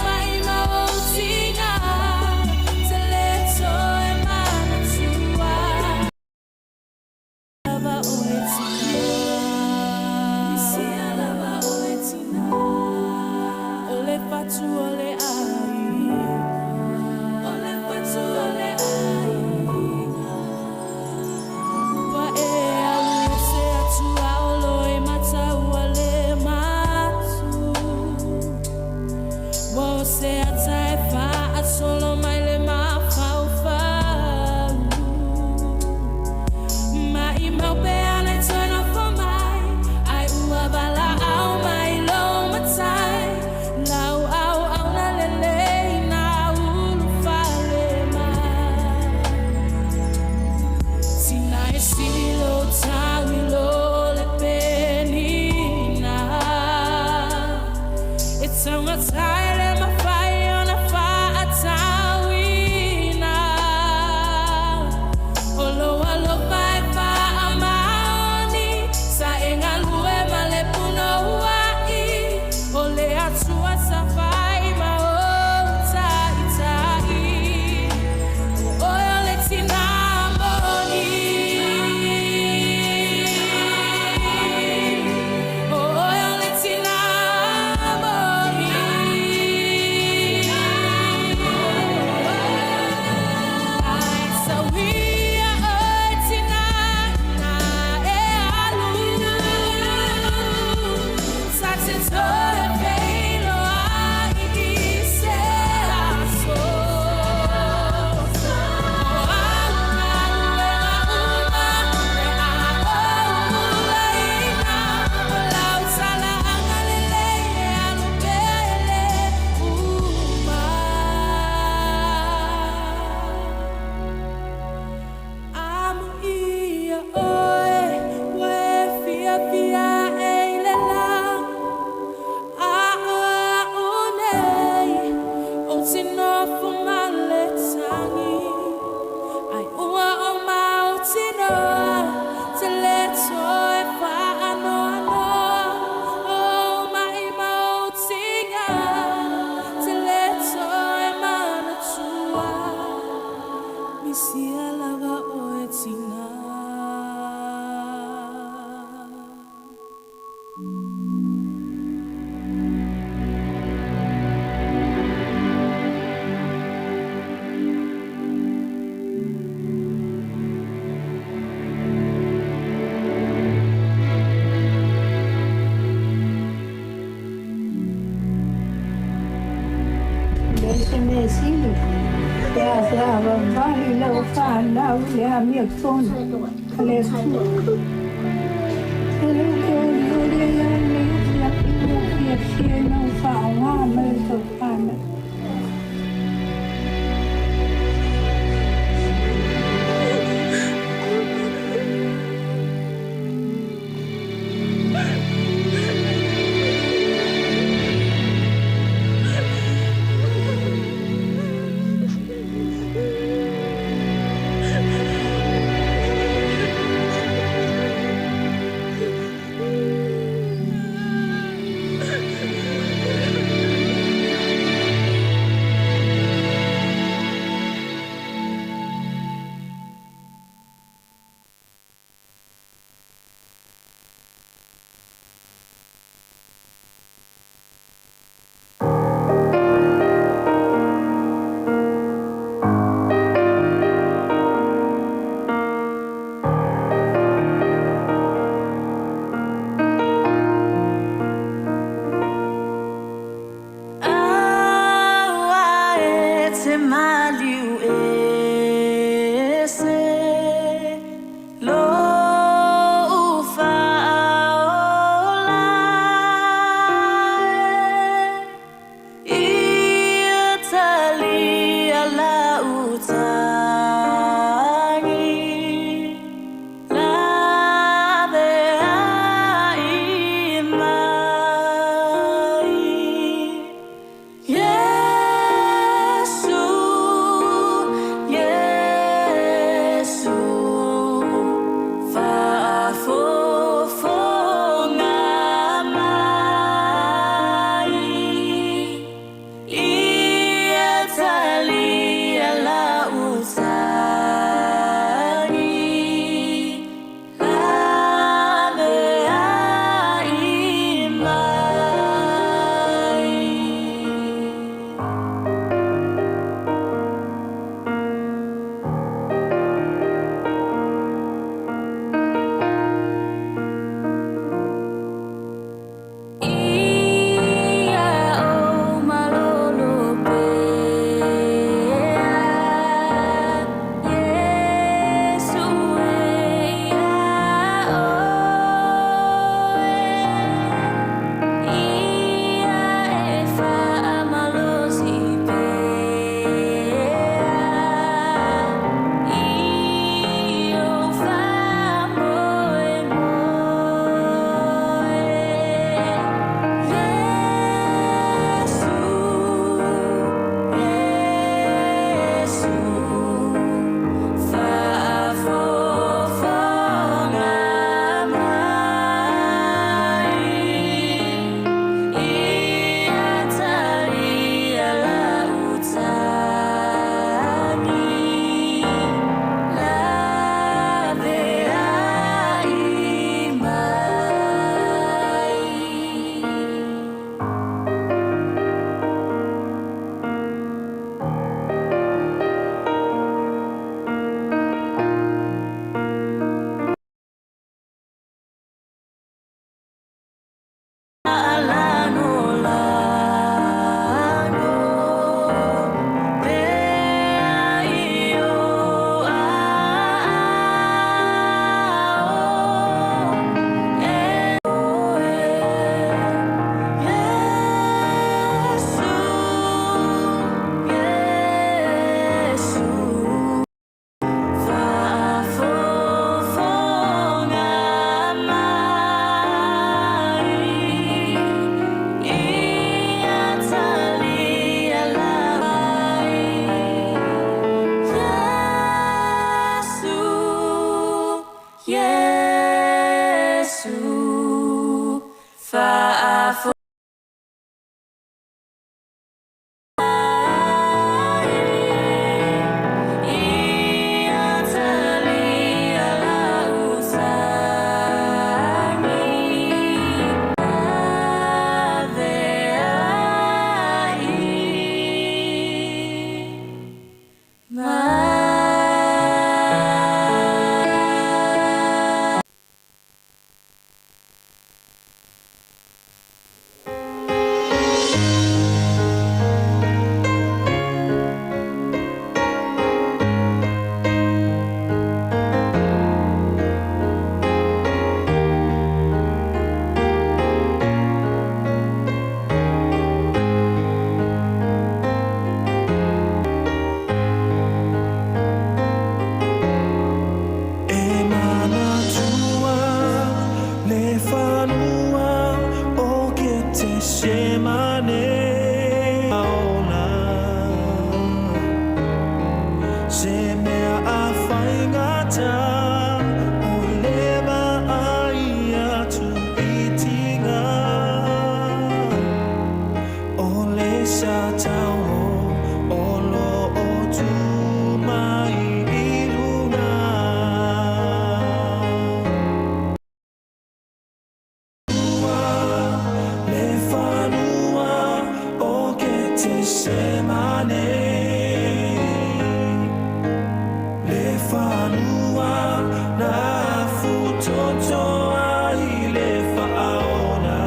maʻimau ou tiga te lē toe manatua lava oe tina misia lava oe tina o le fatu o le aiga o le fatu o le aiga ua e alu ese atu a o loimata ua le matu ua o se ata e faasolo mai le mafaufau Maʻimau pe ana e toe nofo mai ai ua valaau mai lou matai lau auauna lelei na ulufale mai Tina e sili lou tau i lo le penina E taugata e le mafai ona faatauina O lou alofa e faamaoni Sa e galue ma le punouai O le Atua tafai ma ou taitai O oe o le tina moni O oe o le tina moni Ai sauia oe tina ina e alu Ta te toe feiloai i se aso O au galuega uma o le a ou ulaina O lau tala agalelei e alu pea e lē uma Amuia oe ua e fiafia e i le lagi A o a'u nei ou te nofo ma le tagi Ai ua o mautinoa te lē toe faanoanoa O maʻimau ou tiga te lē toe manatua Misia lava oe tina. Savavali lau fanau i le amiotonu a le Atua. E le ou te olioli ai au i lenei afiafi ua ou fiafia ina ua faaaoga mai le taufanau. Le fanua o Ketesemane ola. Se mea a whaingata o le maai atu i tinga. O le sa tau o lo o tu mai i luna. Le fanua o Ketesemane. Le fanua na futoto ai le faaola.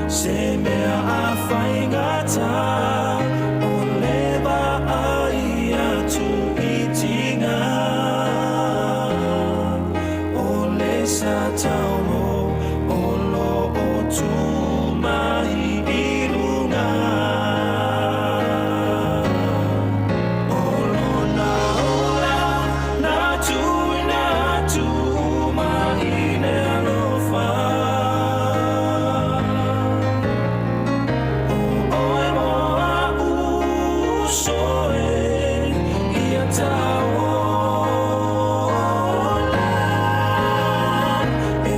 Se mea a whaingata o le vaai atu i tinga. O le sa taumo o lo o tu mai i lunga. O lona ola na tuina atu mai le alofa. O oe mo a'u soe ia tauola. E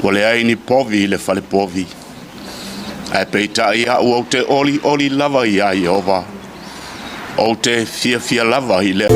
Ua leai ni povi i le fale povi, ae peitai a'u ou te olioli lava iā Ieova, ou te fiafia lava i le.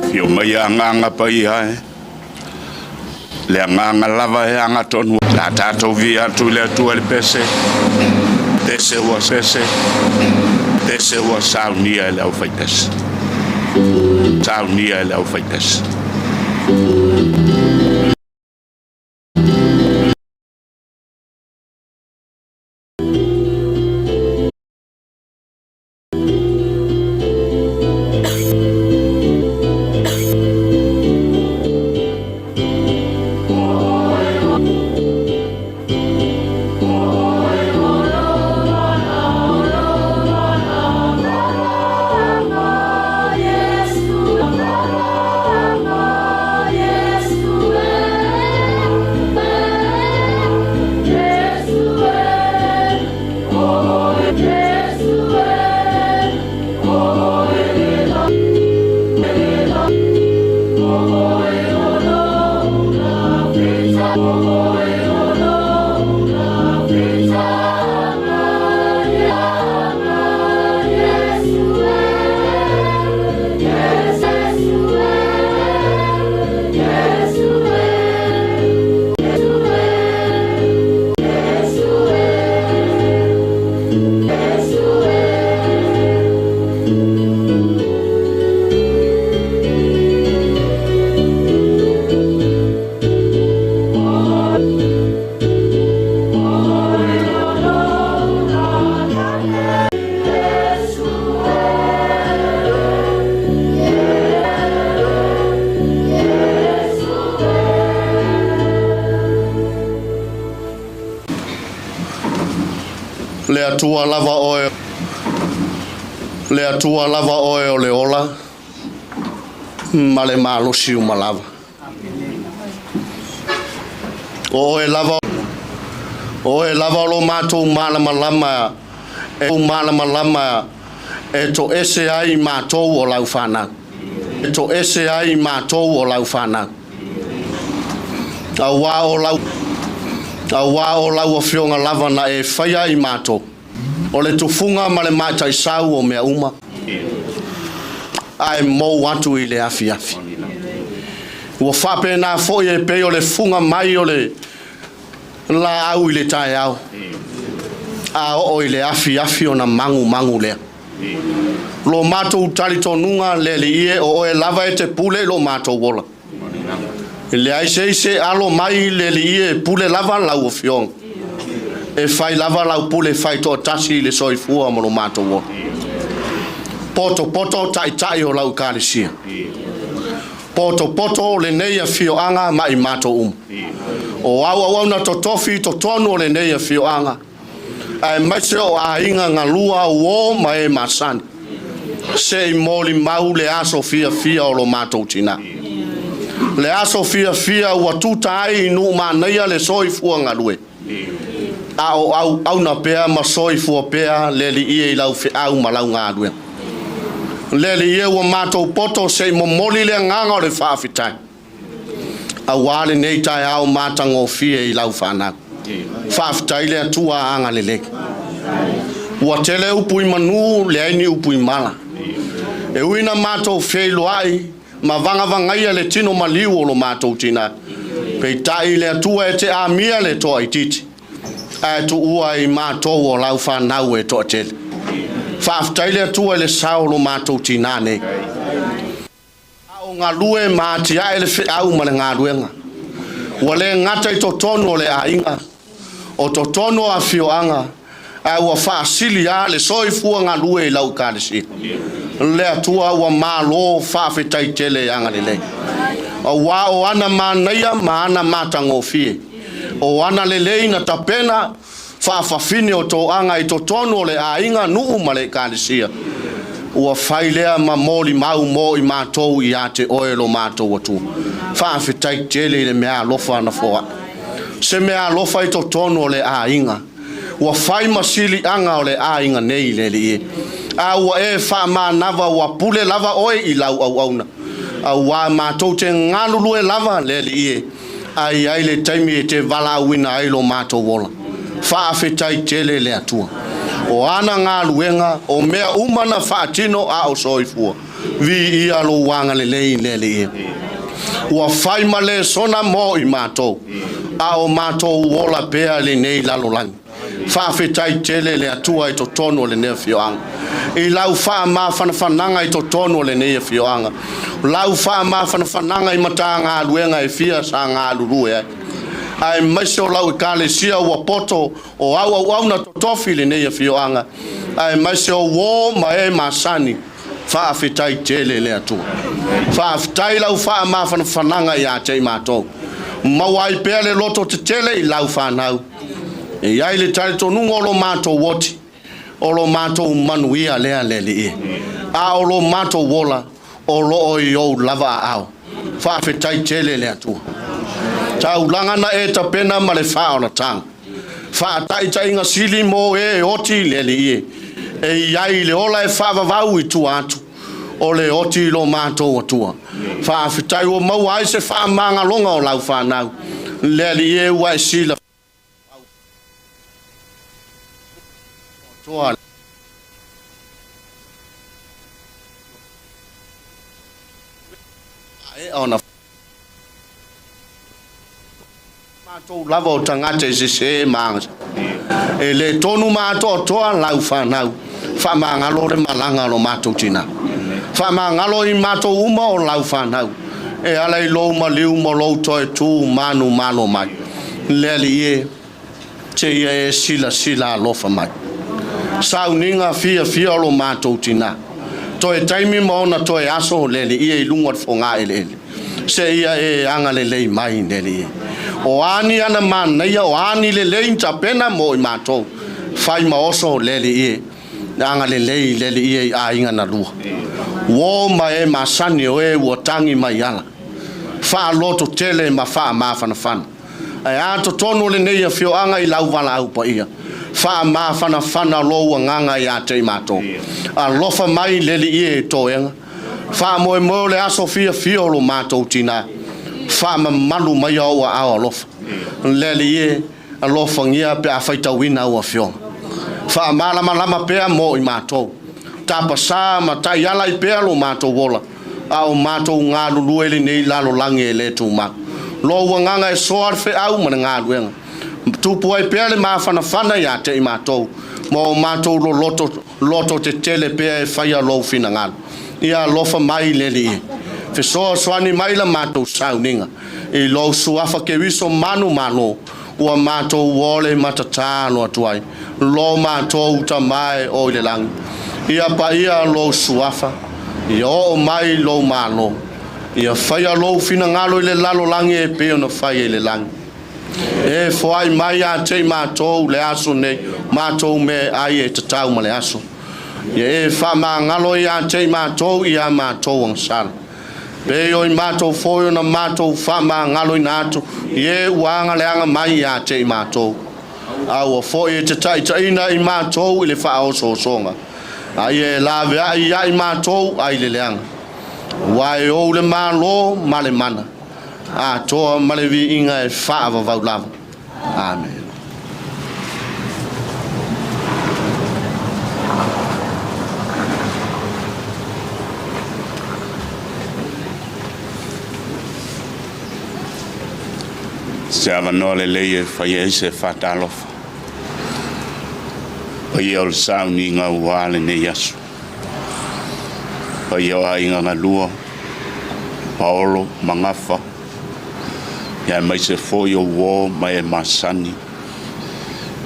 Afio mai agaga paia e, le agaga lava e agatonu. La tatou vi atu i le Atua i le pese, pese ua pese, pese ua saunia e le aufaipese. Saunia e le aufaipese. Le Atua lava oe Le Atua lava oe o le ola ma le malosi uma lava. O oe lava o oe lava o lo matou malamalama e malamalama e toese ai matou o lau fanau. E toese ai matou o lau fanau. Auā o lau Auā o lau afioga lava na e faia i matou, o le tufuga ma le mataisau o mea uma, ae mou atu i le afiafi. Ua faapena foi e pei o le fuga mai o le laau i le taeao, a oo i le afiafi ona magumagu lea. Lo matou talitonuga le Alii e, o oe lava e te pule i lo matou ola. E leai se isi e alo mai le Alii e pule lava lau afioga. E fai lava lau pule fai toatasi i le soifua ma lo matou ola. Potopoto taitai o lau Ekalesia. Potopoto lenei afioaga ma i matou uma. O au auauna totofi i totonu o lenei afioaga, aemaise o aiga galua uo ma e masani, se i molimau le aso fiafia o lo matou tina. Le aso fiafia ua tuta ai i Nuumanaia le soifua galue, a o auauna pea ma soifua pea le Alii i lau feau ma lau galuega. Le Alii ua matou poto se i momoli le agaga o le faafetai. Auā lenei taeao matagofie i lau fanau. Faafetai le Atua agalelei. Ua tele upu i manu, leai ni upu i mala. E ui na matou feiloai ma vagavagaia le tino maliu o lo matou tina, peitai le Atua e te amia le toaitiiti, ae tuua i matou o lau fanau e toatele. Faafetai le Atua i le sao o lo matou tina nei. A o galue ma atiae le feau ma le galuega, ua le gata i totonu o le aiga, o totonu o afioaga, Ae ua faasili lava le soifua galue i lau Ekalesia. Le Atua ua malo faafetai tele e agalelei. Aua o ana manaia ma ana matagofie, o ana lelei na tapena faafafine o toaga i totonu o le aiga, nuu ma le Ekalesia, ua fai lea ma molimau mo i matou ia te oe lo matou Atua. Faafetai tele i le meaalofa na foai. Se meaalofa i totonu o le aiga. Ua fai ma siliaga o le aiga nei le Alii e. A ua e faamanava ua pule lava oe i lau auauna. Auā matou te galulue lava le Alii e, a i ai le taimi e te valaauina ai lo matou ola. Faafetai tele le Atua. O ana galuega, o mea uma na faatino a o soifua. Viia lou agalelei le Alii e. Ua fai ma lesona mo i matou, a o matou ola pea lenei lalolagi. Faafetai tele le Atua i totonu o lenei afioaga. I lau faamafanafanaga i totonu o lenei afioaga. Lau faamafanafanaga i Matagaluega e fia sa galulue ai. Aemaise o lau Ekalesia ua poto o au auauna totofi i lenei afioaga, aemaise o uo ma e masani. Faafetai tele le Atua. Faafetai lau faamafanafanaga ia te i matou. Maua ai pea le loto tetele i lau fanau. E i ai le talitonuga o lo matou oti, o lo matou manuia lea le Alii e. A o lo matou ola, o lo o i ou lava aao. Faafetai tele le Atua. Taulaga na e tapena ma le faaolataga. Faataitaiga sili mo e oti le Alii e. E i ai le ola e faavavau i tua atu o le oti i lo matou Atua. Faafetai ua maua ai se faamagaloga o lau fanau. Le Alii e ua e silafia. Toa. Maea ona matou lava o tagata e sese ma agasala. E le tonu ma atoatoa lau fanau. Faamagalo le malaga o lo matou tina. Faamagalo i matou uma o lau fanau. E ala i lou maliu ma lou toe tu manumalo mai. Le Alii e, seia e silasila alofa mai. Sauniga fiafia o lo matou tina. Toe taimi ma ona toe aso le Alii e i luga o le fogaeleele. Seia e agalelei mai le Alii e. O a ni ana manaia, o a ni lelei ni tapena mo i matou. Fai ma oso le Alii e. Agalelei le Alii e i aiga na lua. Uo ma e masani o e ua tagi mai ala. Faalototele ma faamafanafana. Ae a totonu o lenei afioaga i lau valaau paia. Faamafanafana lou agaga ia te i matou. Alofa mai le Alii e i toega. Faamoemoe o le aso fiafia o lo matou tina. Faamamalu maia ou aao alofa. Le Alii e, alofagia pe a faitauina au afioga. Faamalamalama pea mo i matou. Tapasā ma taiala ai pea lo matou ola, a o matou galulue i lenei lalolagi e le tumau. Lou agaga e soa le feau ma le galuega. Tupu ai pea le mafanafana ia te i matou, ma o matou loloto loto tetele pea e faia lou finagalo. Ia alofa mai le Alii. Fesoasoani mai la matou sauniga i lou suafa Keriso manumalo ua matou ole ma tatalo atu ai. Lo matou Tama e o i le lagi, ia paia lou suafa, ia oo mai lou Malo, ia faia lou finagalo i le lalolagi e pei ona faia i le lagi. E foai mai ia te i matou le aso nei, matou meaai e tatau ma le aso. Ia e faamagalo ia te i matou i a matou agasala. Pei o i matou foi ona matou faamagaloina atu i e ua agaleaga mai ia te i matou. A ua foi e te taitaiina i matou i le faaosoosoga, a ia e laveai ia i matou ai le leaga. Aua e ou le Malo ma le mana, atoa ma le viiga e faavavau lava. Amene. Se avanoa lelei e fai ai se faatalofa. Paia o le sauniga ua lenei aso. Paia o aiga galua, Paolo ma Gafa, aemaise foi o uo ma e masani.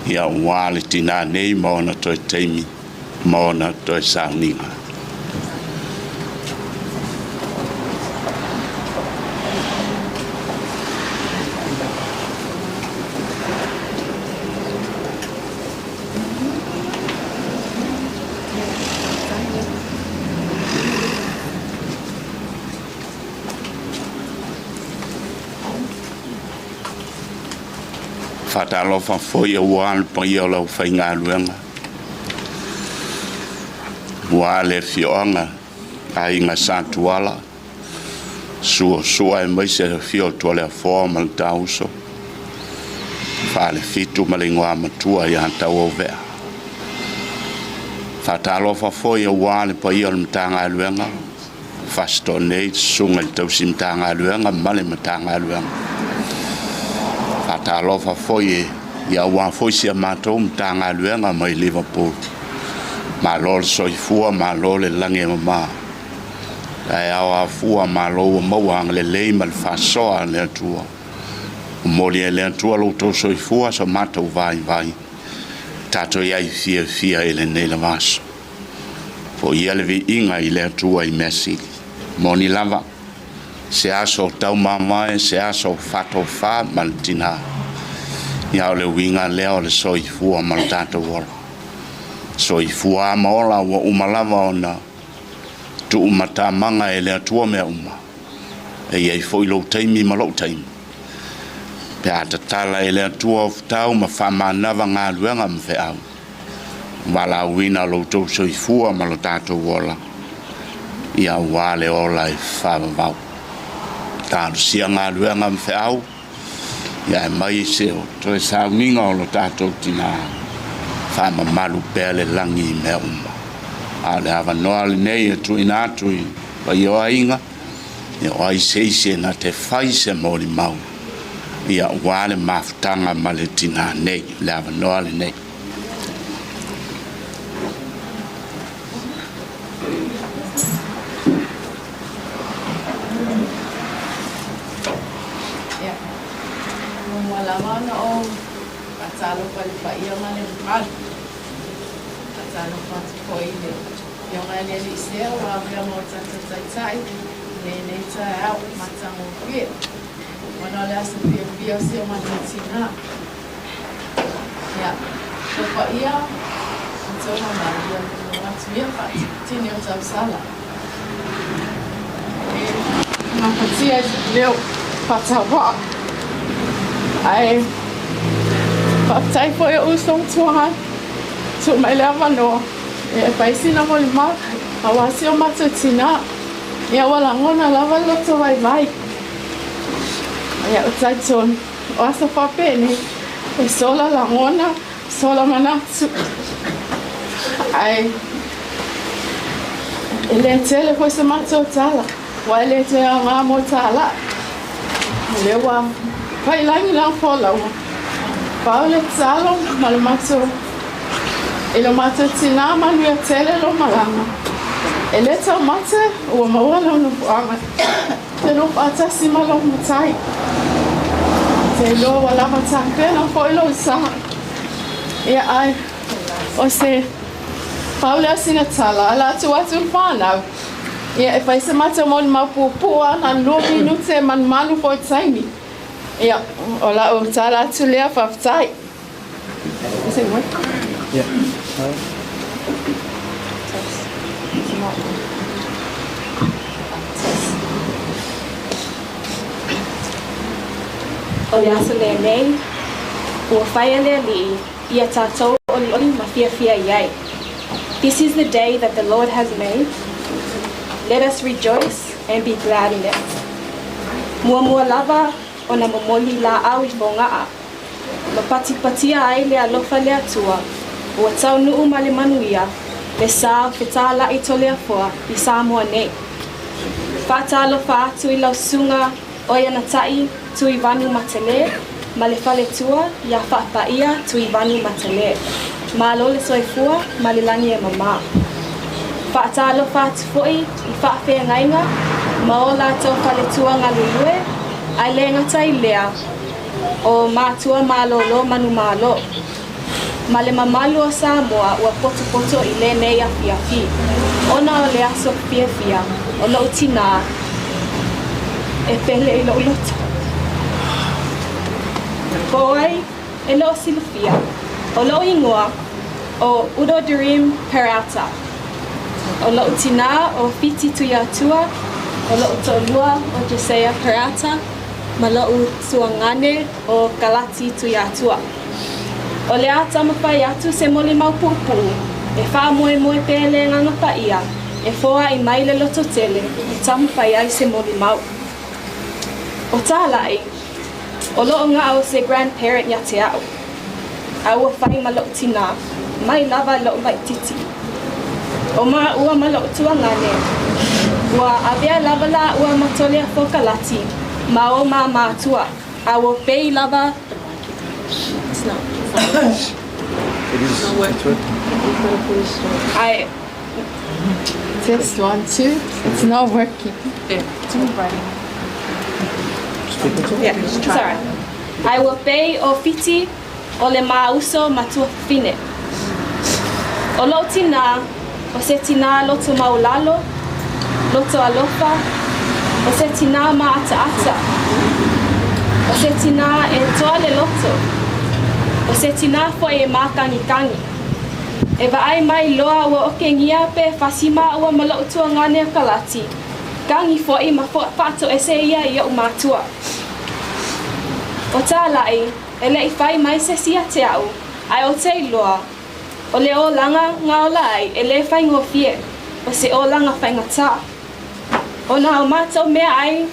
Ia auā le tinā nei ma ona toe taimi ma ona toe sauniga. Faatalofa foi auā le paia o le aufaigaluega, auā le afioaga Aiga Sa Tuala, Sua Sua aemaise le afio o Tualeafoa ma le Taauso, Falefitu ma le Igoamatua ia Tauauvea. Faatalofa foi auā le paia o le Matagaluega, Fasitoo nei le Susuga i le Tausi Matagaluega ma le Matagaluega. Faatalofa foi ia aua foi si a matou Matagaluega mai Liverpool. Malo le soifua, malo le lagi e mama. Taeao afua, malo ua maua agalelei ma le faasoa a le Atua. Momoli e le Atua lo outou soifua so matou vaivai. Tatou i ai fiafia i lenei lava aso. Foia le viiga i le Atua i mea sili. Moni lava, se aso taumamae, se aso faatofa ma le tinā. Ia o le uiga lea o le soifua ma le tatou ola. Soifua ma ola ua uma lava ona tuumatamaga e le Atua mea uma. E i ai foi lou taimi ma lou taimi. Pe a tatala e le Atua o futau ma faamanava galuega ma feau. Valaauina lo outou soifua ma lo tatou ola, ia auā le ola e faavavau. Talosia galuega ma feau, ia aemaise o toe sauniga o lo tatou tinā, faamamalu pea le lagi i mea uma. A o le avanoa lenei e tuuina atu i paia o aiga, ia o ai se isi e na te fai se molimau, ia auā le mafutaga ma le tinā nei, le avanoa lenei. Ia, muamua lava ona ou faatalofa i le paia ma le mamalu. Faatalofa atu foi i le Afioga i le Alii Sea ua avea ma o tatou Taitai i lenei taeao matagofie, ona o le aso fiafia o si o matou tinā. Ia, o paia o tou mamalu, ia tulou atu ia faatini o tausala. E gapatia i se leo faatauvaa. Ae faafetai foi o uso matua tuu mai le avanoa e fai sina molimau aua si o matou tinā. Ia ua lagona lava le loto vaivai. Ia, o talitonu. O aso faapenei, e sola lagona, sola manatu. Ae e le tele foi se matou tala, aua e le toe aoga mo talai. O lea ua fai lagi lau folauga. Pau le tatalo ma le matou i lo matou tinā manuia tele lo malaga. E le taumate ua maua lau nofoaga. Te noho faatasi ma lou matai. Te iloa ua lava tapena foi lou sa. Ia ai, o se pau lea o sina tala, ala atu atu le whanau. Ia, e fai se matou molimau puupuu a na o le 2 minute e manumanu foi taimi. Ia, o lau tala atu lea, faafetai. Is it working? Yeah. Test. It's not. Test. O le aso lenei, ua fai e le Alii ia tatou olioli ma fiafia i ai. This is the day that the Lord has made. Let us rejoice and be glad in it. Muamua lava ona momoli laau i Fogaa, ma patipatia ai le alofa le Atua ua taunuu ma le manuia le sa o fetālaʻi Toleafoa i Samoa nei. Faatalofa atu i lau susuga Oianataʻi Tuivanu Matele ma le faletua iā Faapaia Tuivanu Matele. Malo le soifua ma le lagi e mamā. Faatalofa atu foi i faafeagaiga ma o latou faletua galulue, ae le gata i lea, o matua malolo manumalo. ma le mamalu o Samoa ua potopoto i lenei afiafi, ona o le aso fiafia o loʻu tinā e pele i loʻu loto. Po o ai e le o silafia, o loʻu ingoa ʻo Udo Dream Peralta. ʻO loʻu tinā ʻo Fiti Tuiatua, ʻo loʻu toʻolua ʻo Josiah Peralta, ma loʻu tuagane ʻo Galati Tuiatua. ʻO le a taumafai atu se molimau puʻupuʻu e faamoemoe pē le Agaga Paia e foaʻi mai le lototele e taumafai ai se molimau. ʻO Tālaʻi, o loʻu gaʻo se grandparent iā te aʻu, a ua fai ma loʻu tinā, mai lava loʻu laʻititi. ʻO māua ma loʻu tuagane, ua avea lava lāua ma Toleafo Kalati ma o mā mātua, a ua pei lava It's not. It is. It's working. I Test one, two. It's not working. Yeah. Yeah, sorry. Ae ua pei ʻo Fiti o le māuso ma Tuafafine. ʻO loʻu tinā, ʻo se tinā loto maulalo, loto alofa, ʻo se tinā māʻataʻata, ʻo se tinā e toa le loto, ʻo se tinā foʻi e mākanikani. E vaai mai loa ua okengia pe fasi māua ma loʻu tuagane a Kalati, kani foʻi ma faatoese ia i oʻu mātua. ʻO Tālaʻi, e leʻi fai mai se si ia te aʻu, ae o te iloa, o le olaga ga ola ai e le faigofie, o se olaga faigatā. Ona o matou meaʻai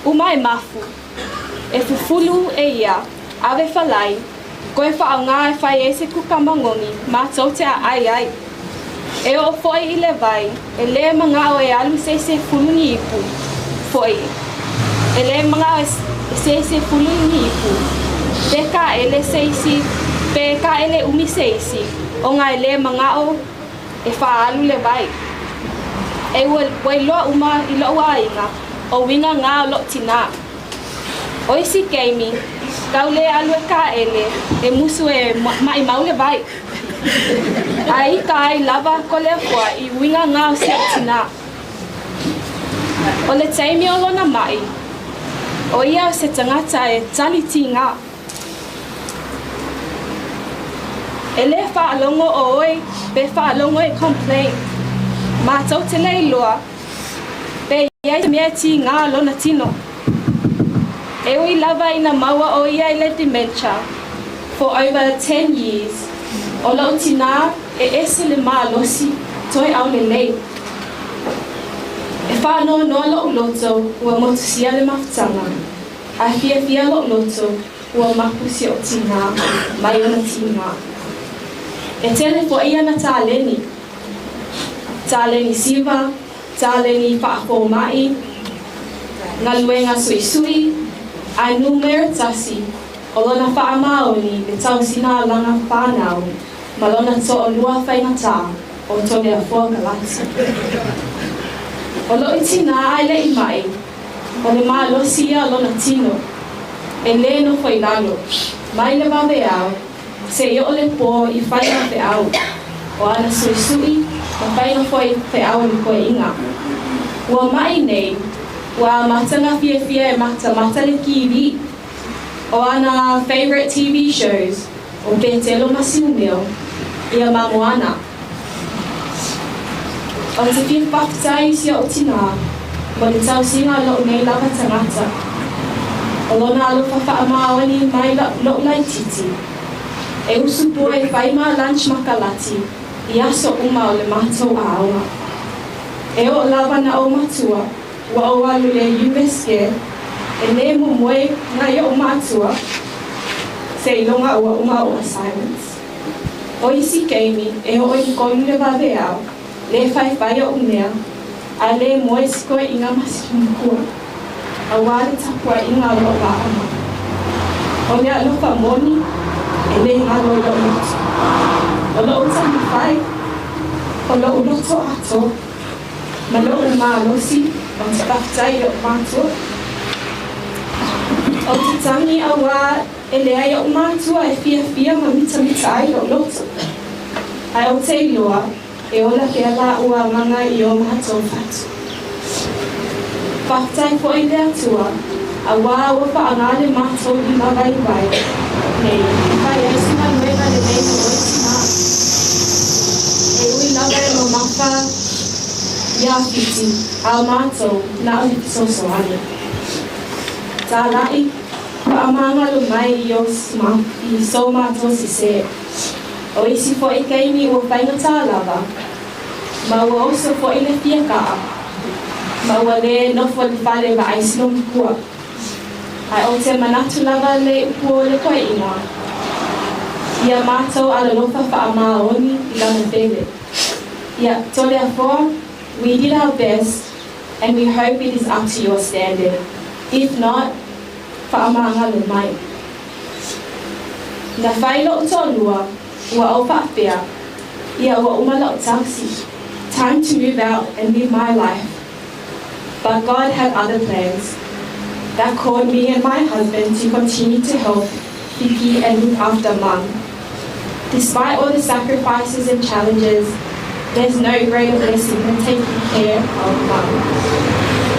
uma e mafu, e fufulu e ia, ave falai, koe faaoga e fai ai se kukama gogi matou te aʻai ai. E oo foʻi i le vai, e le magaʻo e alu se se fulu ni ipu, foʻi. E le magaʻo e se se fulu ni ipu, pe kaʻele se isi, pe kaʻele ʻumi se isi, ona e le magaʻo e faaalu le vai. E ua wailoa uma i loʻu ʻaiga, o uiga gā o loʻu tinā. ʻO isi keimi, kau le alu e kāʻele, e musu e maʻimau le vai. A i ka ai lava ko le akua i uiga gā o siʻu tinā. ʻO le taimi o lona maʻi, ʻo ia o se tagata e tali tīgā. E le faalogo ʻo oe pe faalogo e complain. Mātou te le iloa Pe iai se mea tīgā lona tino. E ui lava ina maua ʻo ia i le dementia for over 10 years, o loʻu tinā e ese le malosi toe aolelei. E whaanoanoa loʻu loto ua motusia le mafutaga, a fiafia loʻu loto ua mapu si oʻu tinā mai ona tīgā. E tele foʻi ana tāleni. Tāleni siva, tāleni faafōmaʻi, galuega suisui, ae numera tasi o lona faamaoni le tausina alaga whanau ma lona toʻolua faigatā o Toleafoa Kalati. O loʻu tinā ae leʻi maʻi, o le malosi ia o lona tino, e lē nofo i lalo, mai le waweao, Se i oo le pō i fai ma feʻau, o ana suʻisuʻi ma fai nofo i feʻau i koeʻiga. Ua maʻi nei, ua amata ga fiafia e matamata le kīwī. O ana favourite TV shows o Petelo ma Siumeo, ia ma Moana. O te fia whafetai i si oʻu tinā, mo le tausiga o loʻu nei lava tagata. O lona alofa faamaoni mai loʻu laititi. E usu pua e fai ma lunch ma Kalati i aso uma o le matou aoga. E oo lava na ou matua ua ou alu le uveske e le momoe ngai oʻu matua seiloga ua uma oʻu assignments. ʻO isi keimi e oo i kolu le waweao, le faifai oʻu mea, a le moe si koeʻiga ma si makua, auā le tapuaʻiga o loʻu aʻoga. ʻO le alofa moni e le galo i loʻu loto. ʻO loʻu taumafai, ʻo loʻu loto ato, ma loʻu malosi o te faafetai i oʻu matua. O te tangi auā. E leai oʻu matua e fiafia ma mitamita ai loʻu loto. Ae ou te iloa, e ola pea lāua agaga i o matou fatu. Faafetai foi i le Atua, auā ua faaaogā le matou lima waiwai nei e fai ai se galuega lelei mo oe tinā. E ui lava e mamafa iā Fiti, a o matou, na o le fesoasoani. Tālaʻi, Faamagalo mai i o i so matou sesē. O isi foi taimi ua faigata lava, ma ua oso foi le fia kaa, ma ua le nofo i le fale vaai si lou makua. Ae ou te manatu lava le upu o le toeaina, ia matou alolofa faamaoni i lana pele. Ia, Toleafoa, we did our best and we hope it is up to your standard. If not, faamagalo mai. Na fai loʻu toalua, ua ou faapea, ia ua uma loʻu taxi. Time to move out and live my life. But God had other plans that called me and my husband to continue to help Fiki and look after Mum. Despite all the sacrifices and challenges, there's no greater blessing than taking care of Mum.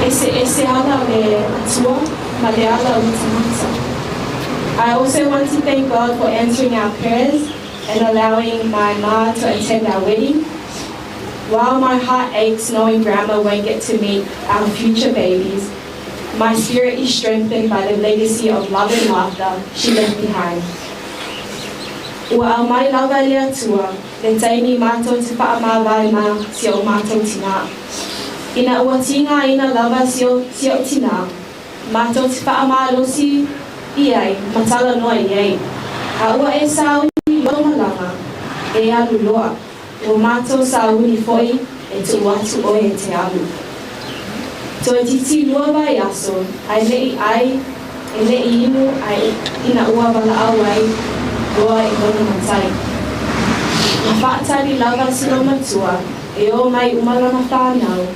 Ese ese ala o le Atua ma le ala o le tagata. I also want to thank God for answering our prayers and allowing my ma to attend our wedding. While my heart aches knowing Grandma won't get to meet our future babies, my spirit is strengthened by the legacy of love and laughter she left behind. Ua aumai lava e le Atua le taimi matou te faamavae ma si o matou tinā. Ina ua tigaina lava si o si oʻu tinā, matou te faamalosi i ai ma talanoa i ai. A ua e sauni i ou malaga, e alu loa, ua matou sauni foi e tuu atu oe e te alu. Toeitiiti lua vaiaso ae le i ʻai, e le i inu ae ina ua valaau ai loa i lona matai. Na faatali lava si loumatua e o mai uma lana fanau,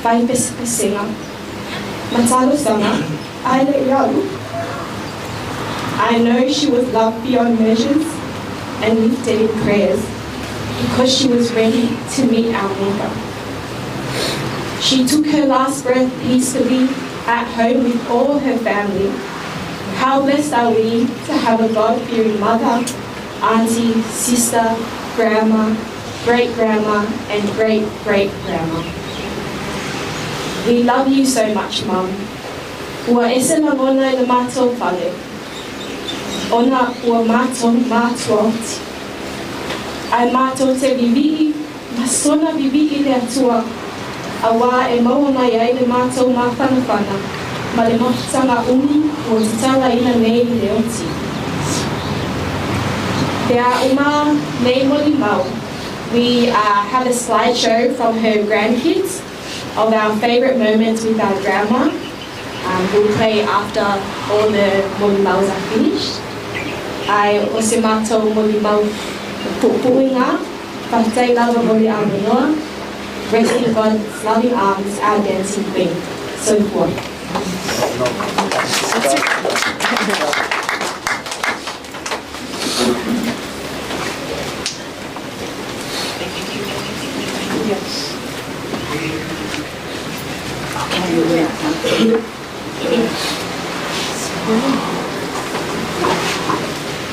fai pesepesega ma talosaga ae le i alu. I know she was loved beyond measures and lifted in prayers because she was ready to meet our Maker. She took her last breath peacefully at home with all her family. How blessed are we to have a God-fearing mother, auntie, sister, grandma, great-grandma, and great-great-grandma. We love you so much, Mum. Ua ese lagona i le matou fale, ona ua matou matua oti. Ae matou te vivii ma soona vivii i le Atua, auā e maua mai ai le matou mafanafana ma le mafutaga umi ua tatalaina nei i le oti. Pe a uma nei molimau, we have a slideshow from her grandkids of our favourite moments with our grandma. We'll play after all the molimaus are finished. Ae o se matou molimau puupuuiga, faafetai lava mo le avanoa. Rest in God's loving arms, our dancing queen. Soifua. That's it.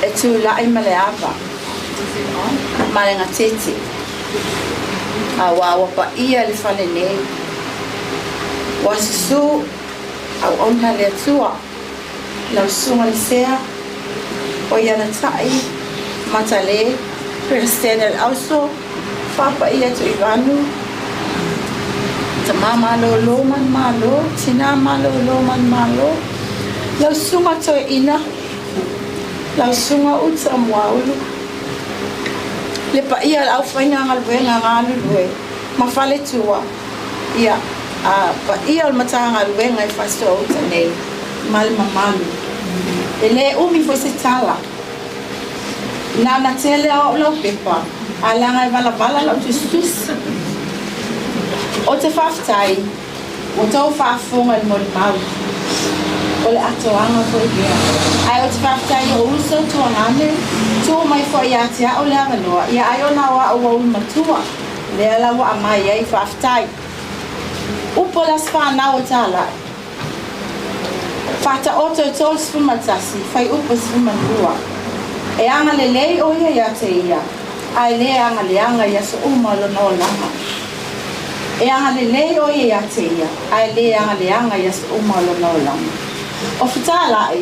E tulaʻi ma le ava ma le gatete, auā ua paia le fale nei, ua susū auauna le Atua, lau susuga le sea, o ia alataʻi Matalē, Peresetene o le Auso, Faapaia Tuivanu, Tamā malōlō manumalo, Tinā malōlō manumalo, lau susuga toeaina, lau susuga Uta Muaulu, le paia o le aufaigaluega galulue ma faletua, ia, a paia o le Matagaluega i Fasitoouta nei ma le mamalu. E le umi foi se tala. Na ona tele o au laupepa, ae leaga e valavala lau tusitusi. Ou te faafetai ua tou faafofoga i le molimau. O le atoaga foi lea. Ae ou te faafetai i ou uso tuagane, tuu mai foi ia te au le avanoa, ia ai ona o au ua ulu matua, lea la ua aumai ai. Faafetai. Upu o le Aso Fanau o Talai. Faataoto e 31, fuaiupu 12. E agalelei ʻo ia iā te ia, a e lē agaleaga i aso uma o lona olaga. E agalelei ʻo ia iā te ia, a e lē agaleaga i aso uma o lona olaga. ʻO Fetalai,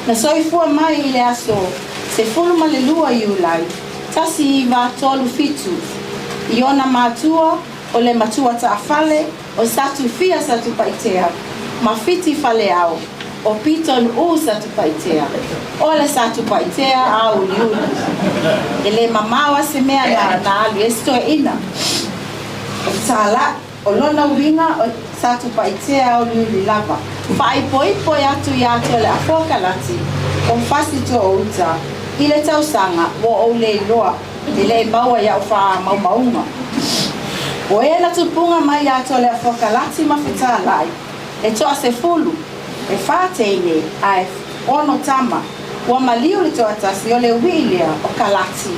na soifua mai i le aso 12 Iulai 1937, i ona matua o le matua taafale o Satufia Satupaitea ma Fiti Faleao, o Pitonuʻu Satupaitea, o le Satupaitea a Uliuli. E le mamao a se mea na na alu i ai se toeaina. O Fetalai, o lona uiga o Satupaitea a Uliuli lava. Faaipoipo atu iā Toaleafoa Kalati o Fasitoouta i le tausaga ua ou le iloa. E le i maua i au faamaumauga. O e na tupuga mai iā Toaleafoa Kalati ma Fetalai, e toasefulu, e fa teine, a e ono tama. Ua maliu le toatasi o le uii lea o Kalati,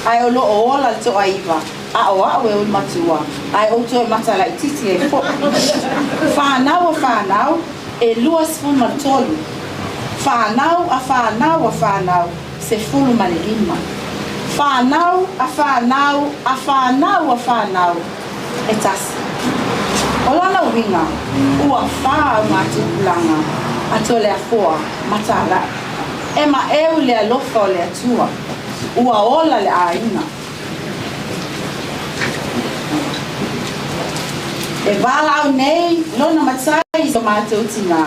ae o loo ola le toaiva, a o au e ulu matua, ae ou toe matalaititi ai foi. Fanau a fanau, e 23. Fanau a fanau a fanau, 15. Whānau a whānau a whānau a whānau, e tasi. O lona uiga, ua whā augātupulaga a Toleafoa ma Tālaʻi. E maʻeu le alofa o le Atua, ua ola le ʻāina. E valaau nei lona matai i so mātou tinā,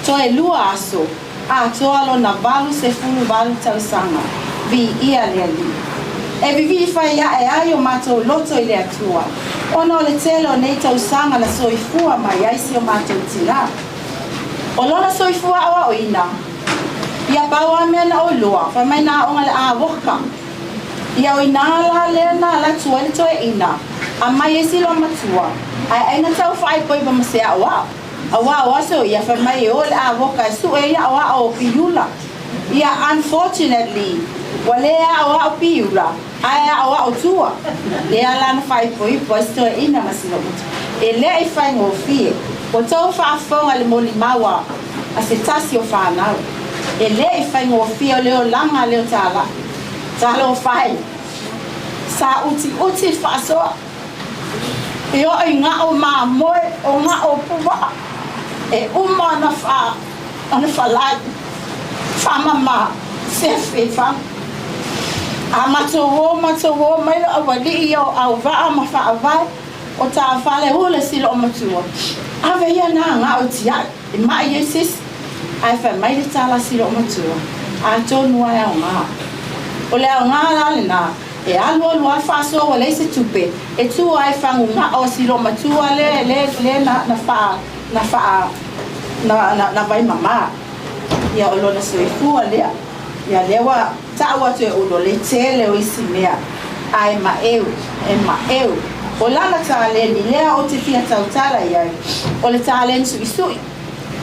toe lua aso, Atoa lona 88 tausaga, viia le Alii. E vivii fai aʻe ai o matou loto i le Atua, ona o le tele o nei tausaga na soifua mai ai si o matou tinā. O lona soifua aoaoina, ia pau a mea na ʻolua, fai mai na aoga le ʻāwoka. Ia o inā la lea na ala atu ai le toeaina, a mai ai si loa matua, ae ai na tau faaipoipo ma se aʻoaʻo. Auā o aso ia fai mai e o le ʻāwoka e suʻe ia aʻoaʻo o Piula. Ia unfortunately, ua lē aʻoaʻo Piula, ae aʻoaʻo tua. Lea la na faaipoipo ai si toeaina ma sina uta. E leʻi faigofie, ua tou faafofoga i le molimau a se tasi o fanau. E leʻi faigofie o le olaga a leo tālaʻi. Talofa e! Sa utiuti le faasoa. E oo i gaʻo mamoe o gaʻo puaʻa e uma ana fa ana falai faamama sefe i faga. A matou o matou o mai lo aualii ia o auwaa ma faavae o taafale hule si loo matua. Ave ia na gaʻo i tiaʻi e maʻi ai sisi. Ae fai mai le tala si loo matua, Atonu a e aoga. O le aoga la lena. E alualu lava le faasoa ua leai se tupe e tu ai fagu gaʻo a si loomatua le le le na na faa na faa na na na vaimamā. Ia o lona soifua lea. Ia lea ua taʻu atu e Ulo le tele o isi mea a e maʻeu, e maʻeu. O lana taleni lea ou te fia tautala i ai, o le taleni suʻisuʻi.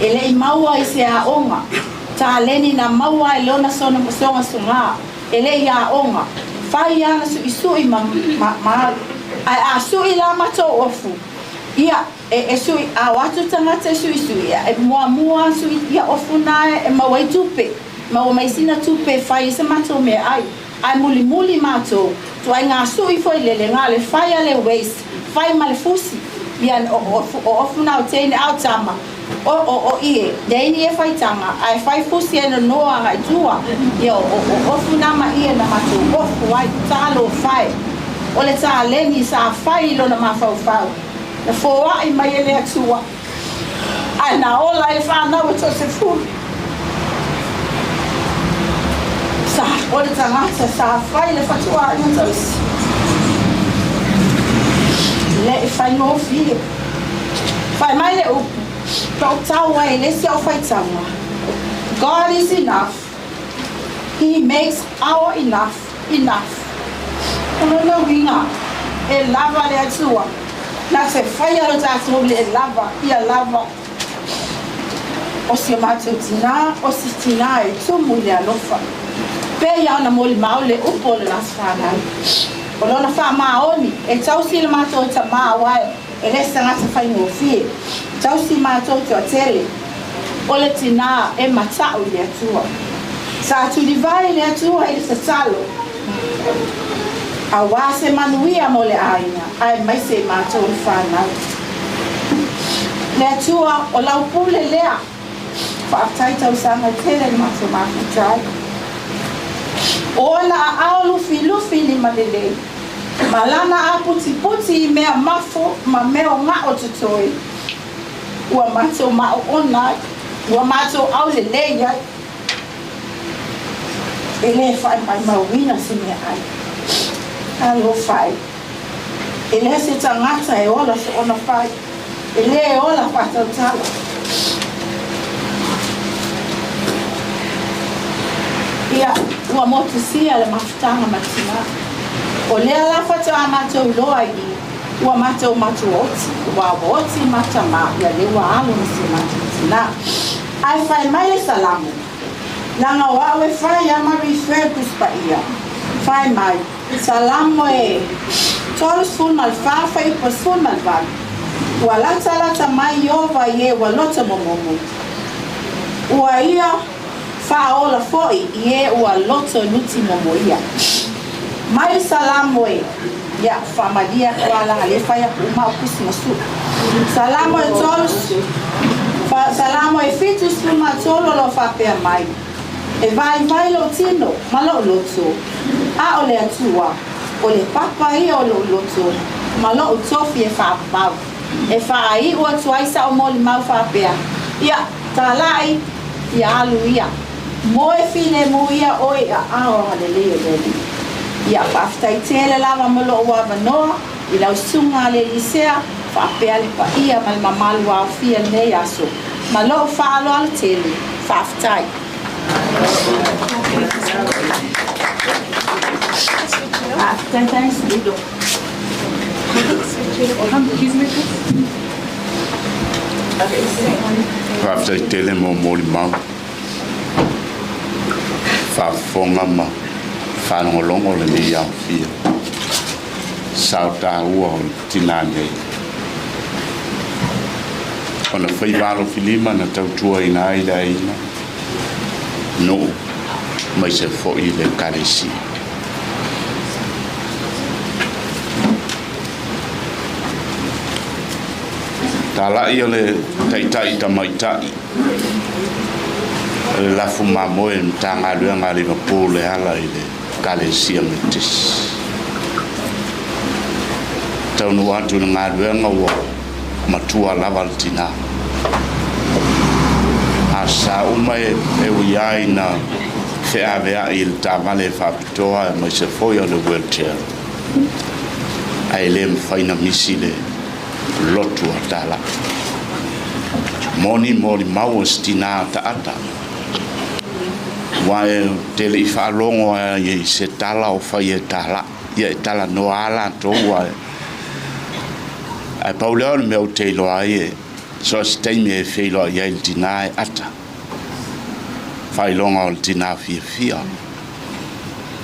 E leʻi maua i se aʻoga. Taleni na maua ai lona sona sogasogā. E le i aoga, fai ana suʻisuʻi ma, ma, ma alu. Ae a suʻi la matou ofu, ia, e, e suʻi, a o atu tagata e suʻisuʻi, ia, e muamua suʻi ia ofu na e maua ai tupe, maua mai sina tupe e fai ai se matou meaai. Ae mulimuli matou, tuaiga suʻi foi lele, ga le fai a le waste, fai ma le fusi, ia, o, o, o ofu na o teine a o tama, O, o, o ie, leai ni e faitaga, ae fai fusi e nonoa agai tua, ia o, o, o ofu na ma ie na matou ofu ai, talofa e! O le taleni sa fai i lona mafaufau, na foai mai e le Atua, ae na ola ai le fanau e toasefulu. Sa, o le tagata sa fai le fatuaiga tausi, le i faigofie. Fai mai le upu, Toʻatau ai le isi au faitaga, God is enough, He makes our enough enough. O lona uiga, e lava le Atua, na te faia lo tatou le lava, ia lava. O si o matou tinā, o si tinā e tumu i le alofa. Pei ona molimau le upu o le las fanau. O lona faamaoni, e tausi le matou tamā aua e le se tagata faigofie. Tausi matou toatele. O le tinā e mata'u i le Atua. Sa tulivae i le Atua i le tatalo auā se manuia mo le aiga aemaise i matou le fanau. Le Atua, o lau pule lea. Faafetai tausaga tele le matou mafuta ai. O ona aao lufilufi limalelei, ma lana aputiputi i mea mafo ma mea o ga'o totoe, ua matou maoona ai, ua matou aulelei ai, e le faamaumauina se meaai. Talofa e! E leai se tagata e ola soona fai, e lē ola faatautala. Ia, ua motusia le mafutaga ma le tinā. O lea la faatoa matou iloa i i, ua matou matuaoti, ua oti ma tamā, ia lea ua alo ma si o matou tinā. Ae fai mai le Salamo, Leaga o au e fai a ma refer Tusi Paia. Fai mai, Salamo e 34 fuaiupu 18, Ua latalata mai Ieova i e ua loto momomo. Ua ia faaola foi i e ua loto nuti momoia. Mai Salamo e, ia, faamalie atu lava leaga lea e fai atu uma au tusi ma sui. Salamo e 3, Salamo e 73 o lo o faapea mai, E vaivai lou tino ma lou loto, a o le Atua, o le papa ia o lou loto ma lou tofi e faavavau, e faaiu atu ai sa'u molimau faapea, Ia, talai, ia alu ia, moe filemu ia oe i aao agalelei o le Alii. Ia, faafetai tele lava mo lou avanoa i lau susuga a le Elisea, faapea le paia ma le mamalu aofia i lenei aso, ma lou faaaloalo tele. Faafetai. Faafetai, thanks Ludo. Faafetai tele mo molimau, faafofoga ma faalogologo lenei aofia. Sao taua o le tinā nei. Ona faiva alofilima na tautuaina ai le aiga, nuu, aemaise foi le Ekalesia. Talai o le Taitai Tamaitai o le Lafu Mamoe Matagaluega a Liverpool e ala i le Ekalesia Metotisi. Taunuu atu i le galuega ua matua lava le tinā. A sa uma e ui ai na feaveai i le taavale faapitoa aemaise foi o le wheelchair, ae le mafai na misi le lotu a Talai. Moni molimau o se tinā ataata, aua e te le i faalogo ai i se tala o fai e Talai, ia e talanoa lava latou ae Ae pau lea o le mea ou te iloa ai e so o se taimi e feiloai ai le tinā e ata. Faailoga o le tinā fiafia.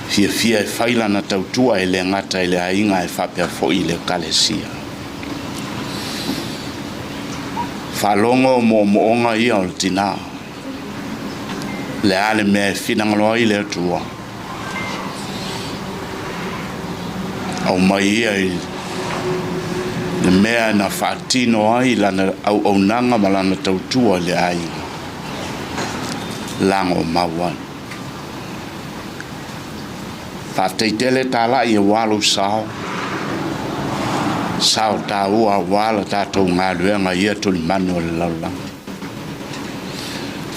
Fiafia e fai lana tautua e le gata i le aiga ae faapea foi i le ekalesia. Faalogo o moomooga ia o le tinā. Le a le mea e finagalo ai le Atua. Aumai ia i le mea na faatino ai lana auaunaga ma lana tautua i le aiga. Lago mau ai. Faafetai tele Talai aua lou sao, sao taua aua la tatou galuega i ia tulimanu o le lalolagi.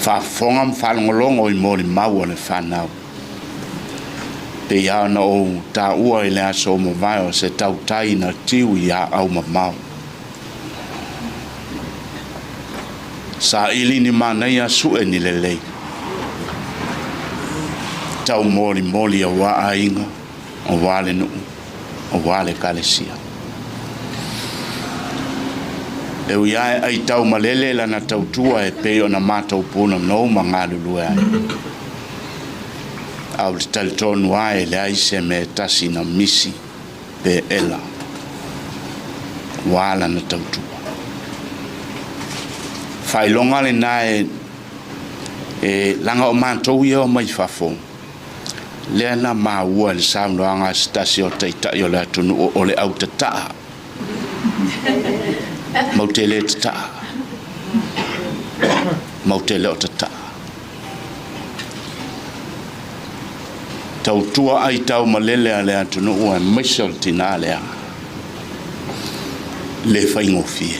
Faafofoga ma faalogologo i molimau a le fanau. Pei lava ona ou taua i le aso ua mavae o se tautai na tiu i aau mamao. Saili ni manaia sue ni lelei. Taumolimoli aua aiga, aua le nuu, aua le ekalesia. E ui lava e aitau malele lana tautua e pei ona matou punonou ma galulue ai. A o le talitonu lava e leai se mea e tasi na misi pe ela ua lana tautua. Faailoga lena e e laga o matou ia o mai fafo, lea na maua i le saunoaga a se tasi o taitai o le atunuu o le au tataa. Mau te le tataa. Mau te le o tataa. Tautua aitau malele a le atunuu aemaise o le tinā leaga. Le faigofie.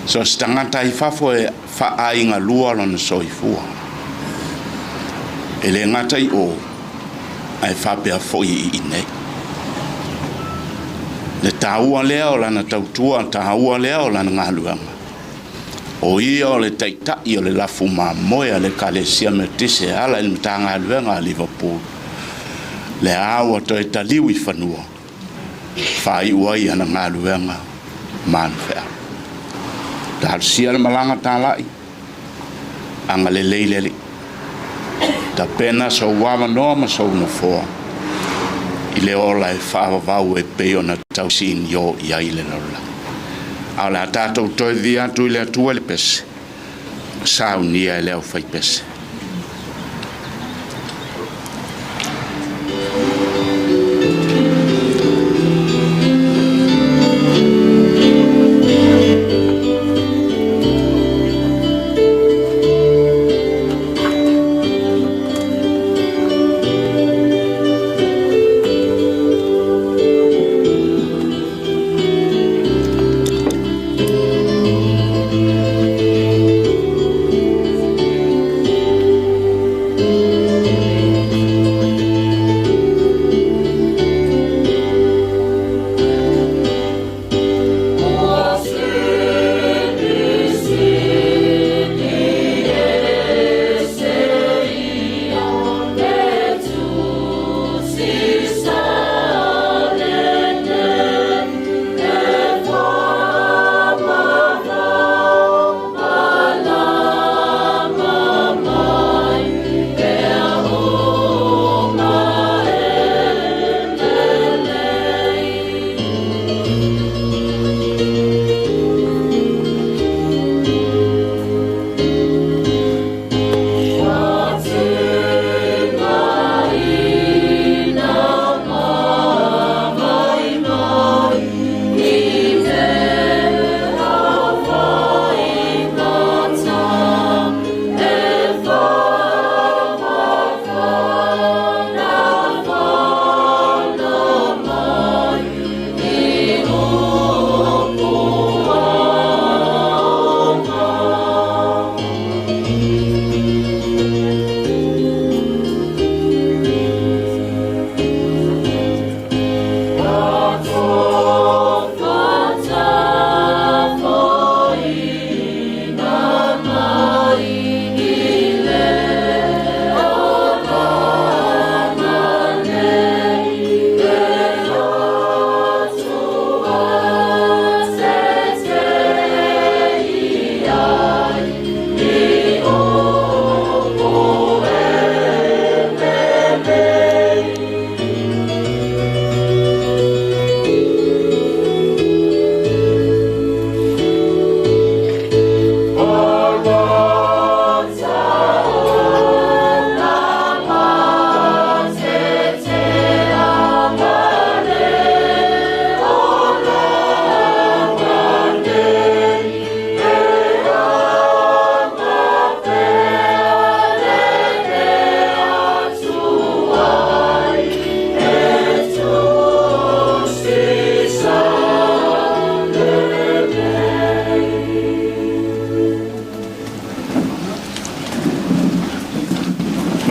So se tagata i fafo e faaaiga lua lona soifua. E le gata i o, ae faapea foi i inei. Le taua lea o lana tautua, taua lea o lana galuega. O ia o le taitai o le lafu mamoe a le Ekalesia Metotisi e ala i le Matagaluega a Liverpool. Lea ua toe taliu i fanua, faaiu ai ana galuega ma ana feau. Talosia le malaga talai, agalelei le Alii. Tapena sou avanoa ma sou nofoa i le ola e faavavau e pei ona tausinio i ai le lalolagi. A o le a tatou toe vivia atu i le Atua i le pese, saunia e le aufaipese.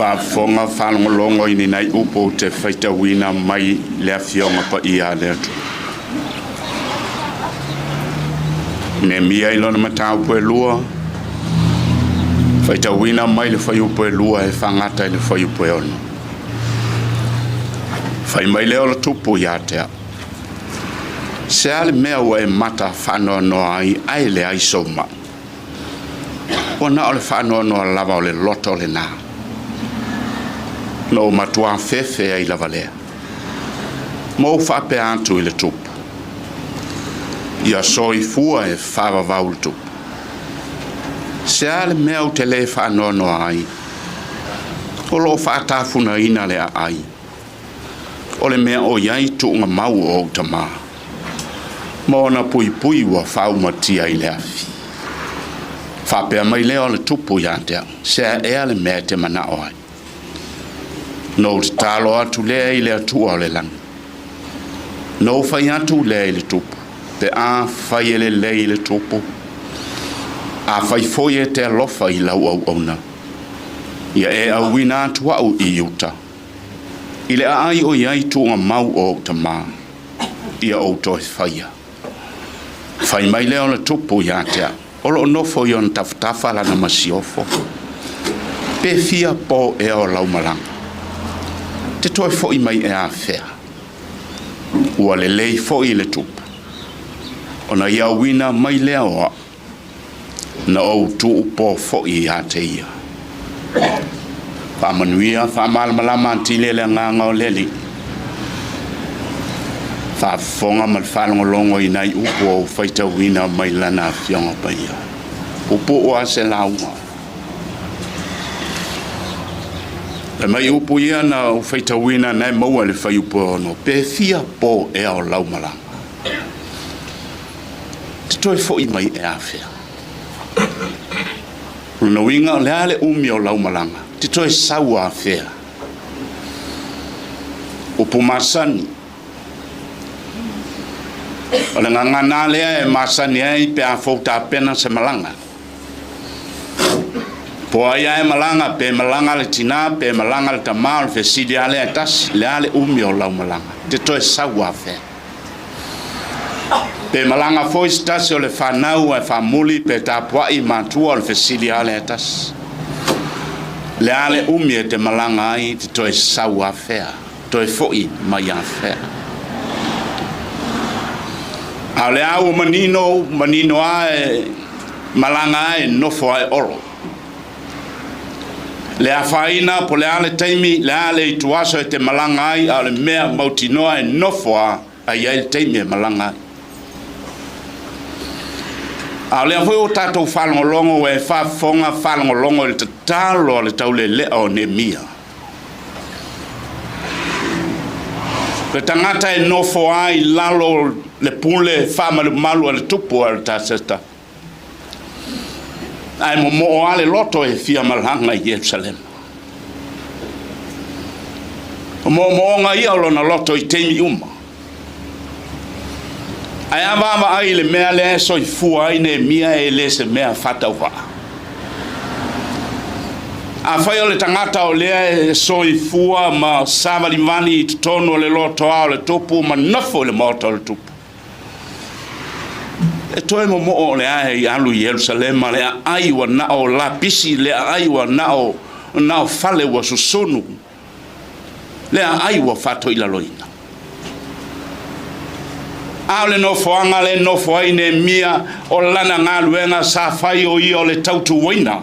Faafofoga faalogologo i ni nai upu ou te faitauina mai le Afioga Paia a le Atua. Neemia i lona mataupu e lua, faitauina mai le fuaiupu e lua e faagata i le fuaiupu e ono. Fai mai lea o le tupu ia te au. Se a le mea ua e mata faanoanoa ai ae leai sou ma'i? Ua na o le faanoanoa lava o le loto lenā. Na ou matuā fefe ai lava lea, ma ou faapea atu i le Tupu, Ia soifua e faavavau le Tupu. Se a le mea ou te lē faanoanoa ai? O lo o faatafunaina le aai. O le mea o i ai tuugamau o ou tamā, ma ona puipui ua faaumatia i le afi. Faapea mai lea o le Tupu ia te au, Se a ea le mea e te manao ai? Na ou tatalo atu lea i le Atua o le lagi. Na ou fai atu lea i le Tupu, Pe a fai e lelei i le Tupu, afai foi e te alofa i lau auauna, ia e auina atu au i uta, I le aai o i ai tuugamau o ou tamā, ia ou toe faia. Fai mai lea o le Tupu ia te au, o lo o nofo i ona tafatafa lana masiofo, Pe fia po ea o lau malaga? Te toe foi mai e afea? Ua lelei foi le Tupu, ona ia auina mai lea o au. Na ou tuupo foi ia te ia. Faamanuia, faamalamalama atili e le Agaga o le Alii. Faafofoga ma le faalogologo i nai upu ua ou faitauina mai Lana Afioga Paia. Puupuu lava se lauga. Fai mai upu ia na ou faitauina na e maua i le fuaiupu e 6, Pe fia po ea o lau malaga? Te toe foi mai e afea? O lona uiga, o le a le umi o lau malaga? Te toe sau afea? Upu masani. O le gagana lea e masani ai pe a fou tapena se malaga. Po ai a e malaga, pe malaga le tinā, pe malaga le tamā, o le fesili lava lea e tasi, le a le umi o lau malaga? Te toe sau afea? Pe malaga foi se tasi o le fanau ae faamuli pe tapuai matua o le fesili lava lea e tasi. Le a le umi e te malaga ai te toe sau afea, toe foi mai afea. A o le a ua manino, manino a e malaga a e nofo a e olo. Le afaina po le a le taimi, le a le ituaso e te malaga ai, a o le mea mautinoa e nofo a a i ai le taimi e malaga ai. A o lea foi ua tatou faalogologo ua e faafofoga faalogologo i le tatalo a le taulelea o Neemia. Le tagata e nofo ai i lalo le pule faamalumalu a le tupu a le Taseta. Ae momoo lava le loto e fia malaga i Ierusalema. O moomooga ia o lona loto i taimi uma. Ae a vaavaai i le mea lea e soifua ai Neemia e le se mea faatauvaa. Afai o le tagata o lea e soifua ma savalivali i totonu o le lotoa o le tupu ma nofo i le maota o le tupu, E toe momoo o le ae i alu i Ierusalema, le aai ua na o lapisi, le aai ua na o, na o fale ua susunu, le aai ua faatoilaloina. A o le nofoaga le nofo ai Neemia, o lana galuega sa fai o ia o le tautuaina.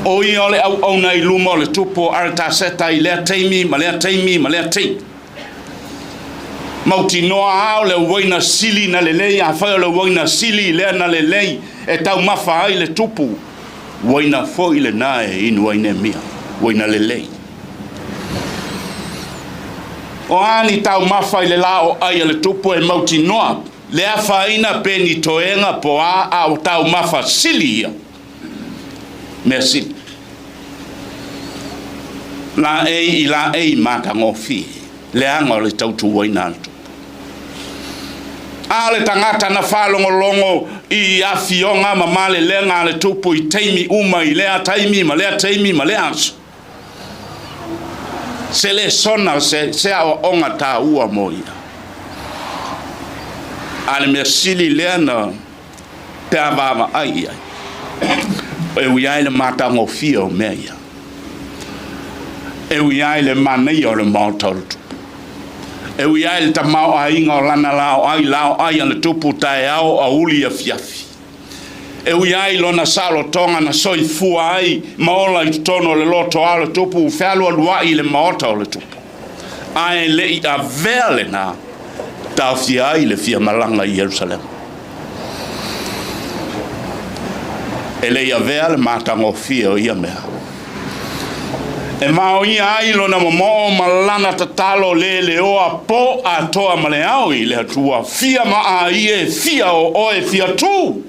O ia o le auauna i luma o le tupu o Aritaseta i lea taimi ma lea taimi ma lea taimi. Mautinoa a o le uaina sili na lelei, afai o le uaina sili lea na lelei e taumafa ai le tupu, uaina foi lena e inu ai Neemia, uaina lelei. O a ni taumafa i le la o ai a le tupu e mautinoa le afaina pe ni toega po a, a o taumafa sili ia, mea sili. Laei i laei matagofie, leaga o le tautuaina a le tupu. A o le tagata na faalogologo i afioga ma malelega a le tupu i taimi uma i lea taimi ma lea taimi ma lea aso, se lesona, se, se aoaoga taua mo ia. A le mea sili lea na pe a vaavaai i ai, e ui ai le matagofie o mea ia, e ui ai le manaia o le maota o le tupu, E ui ai le tamaoaiga o lana laoai, laoai a le tupu taeao auli afiafi. E ui ai lona saolotoga na soifua ai ma ola i totonu o le lotoa o le tupu, fealualuai i le maota o le tupu. Ae le i avea lena, taofia ai le fia malaga i Ierusalema. E le i avea le matagofie o ia mea. E vaoia ai lona momoo ma lana tatalo leleoa po atoa ma le ao i le Atua, fia maai e, fia o oe, fia tu,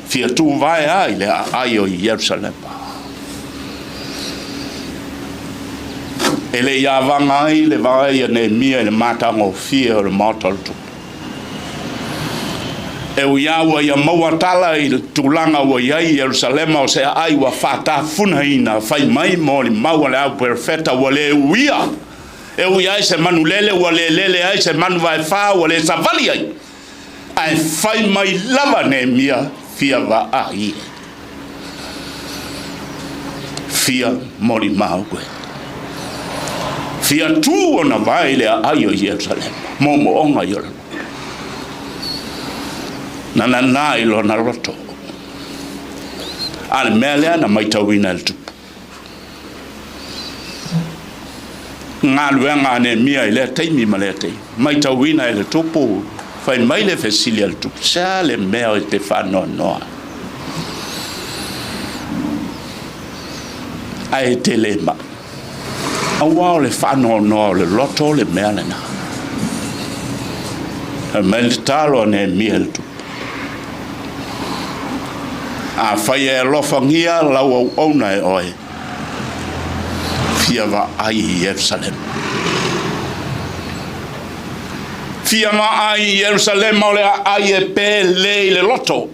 fia tu vae ai le aai o Ierusalema. E le i avaga ai le vaai a Neemia i le matagofie o le maota o le tupu. E ui lava ua ia maua tala i le tulaga ua i ai Ierusalema o se aai ua faatafunaina, fai mai molimau a le au perofeta ua le uia, e ui ai se manu lele ua le lele ai se manu vaefa ua le savali ai, ae fai mai lava Neemia fia vaai e. Fia molimau koe. Fia tū ona vae i le aai o Ierusalema, moomooga i ona Na nanā i lona loto. A le mea lea na maitauina e le tupu. Galuega a Neemia i lea taimi ma lea taimi. Maitauina e le tupu, fai mai le fesili a le tupu, se a le mea o te faanoanoa? Ae te le mai. Aua o le faanoanoa o le loto le mea lena. Fai mai le tatalo a Neemia i le tupu. Afai e alofagia lau auauna e oe, fia vaai i Ierusalema. Fia vaai i Ierusalema o le aai e pele i le loto.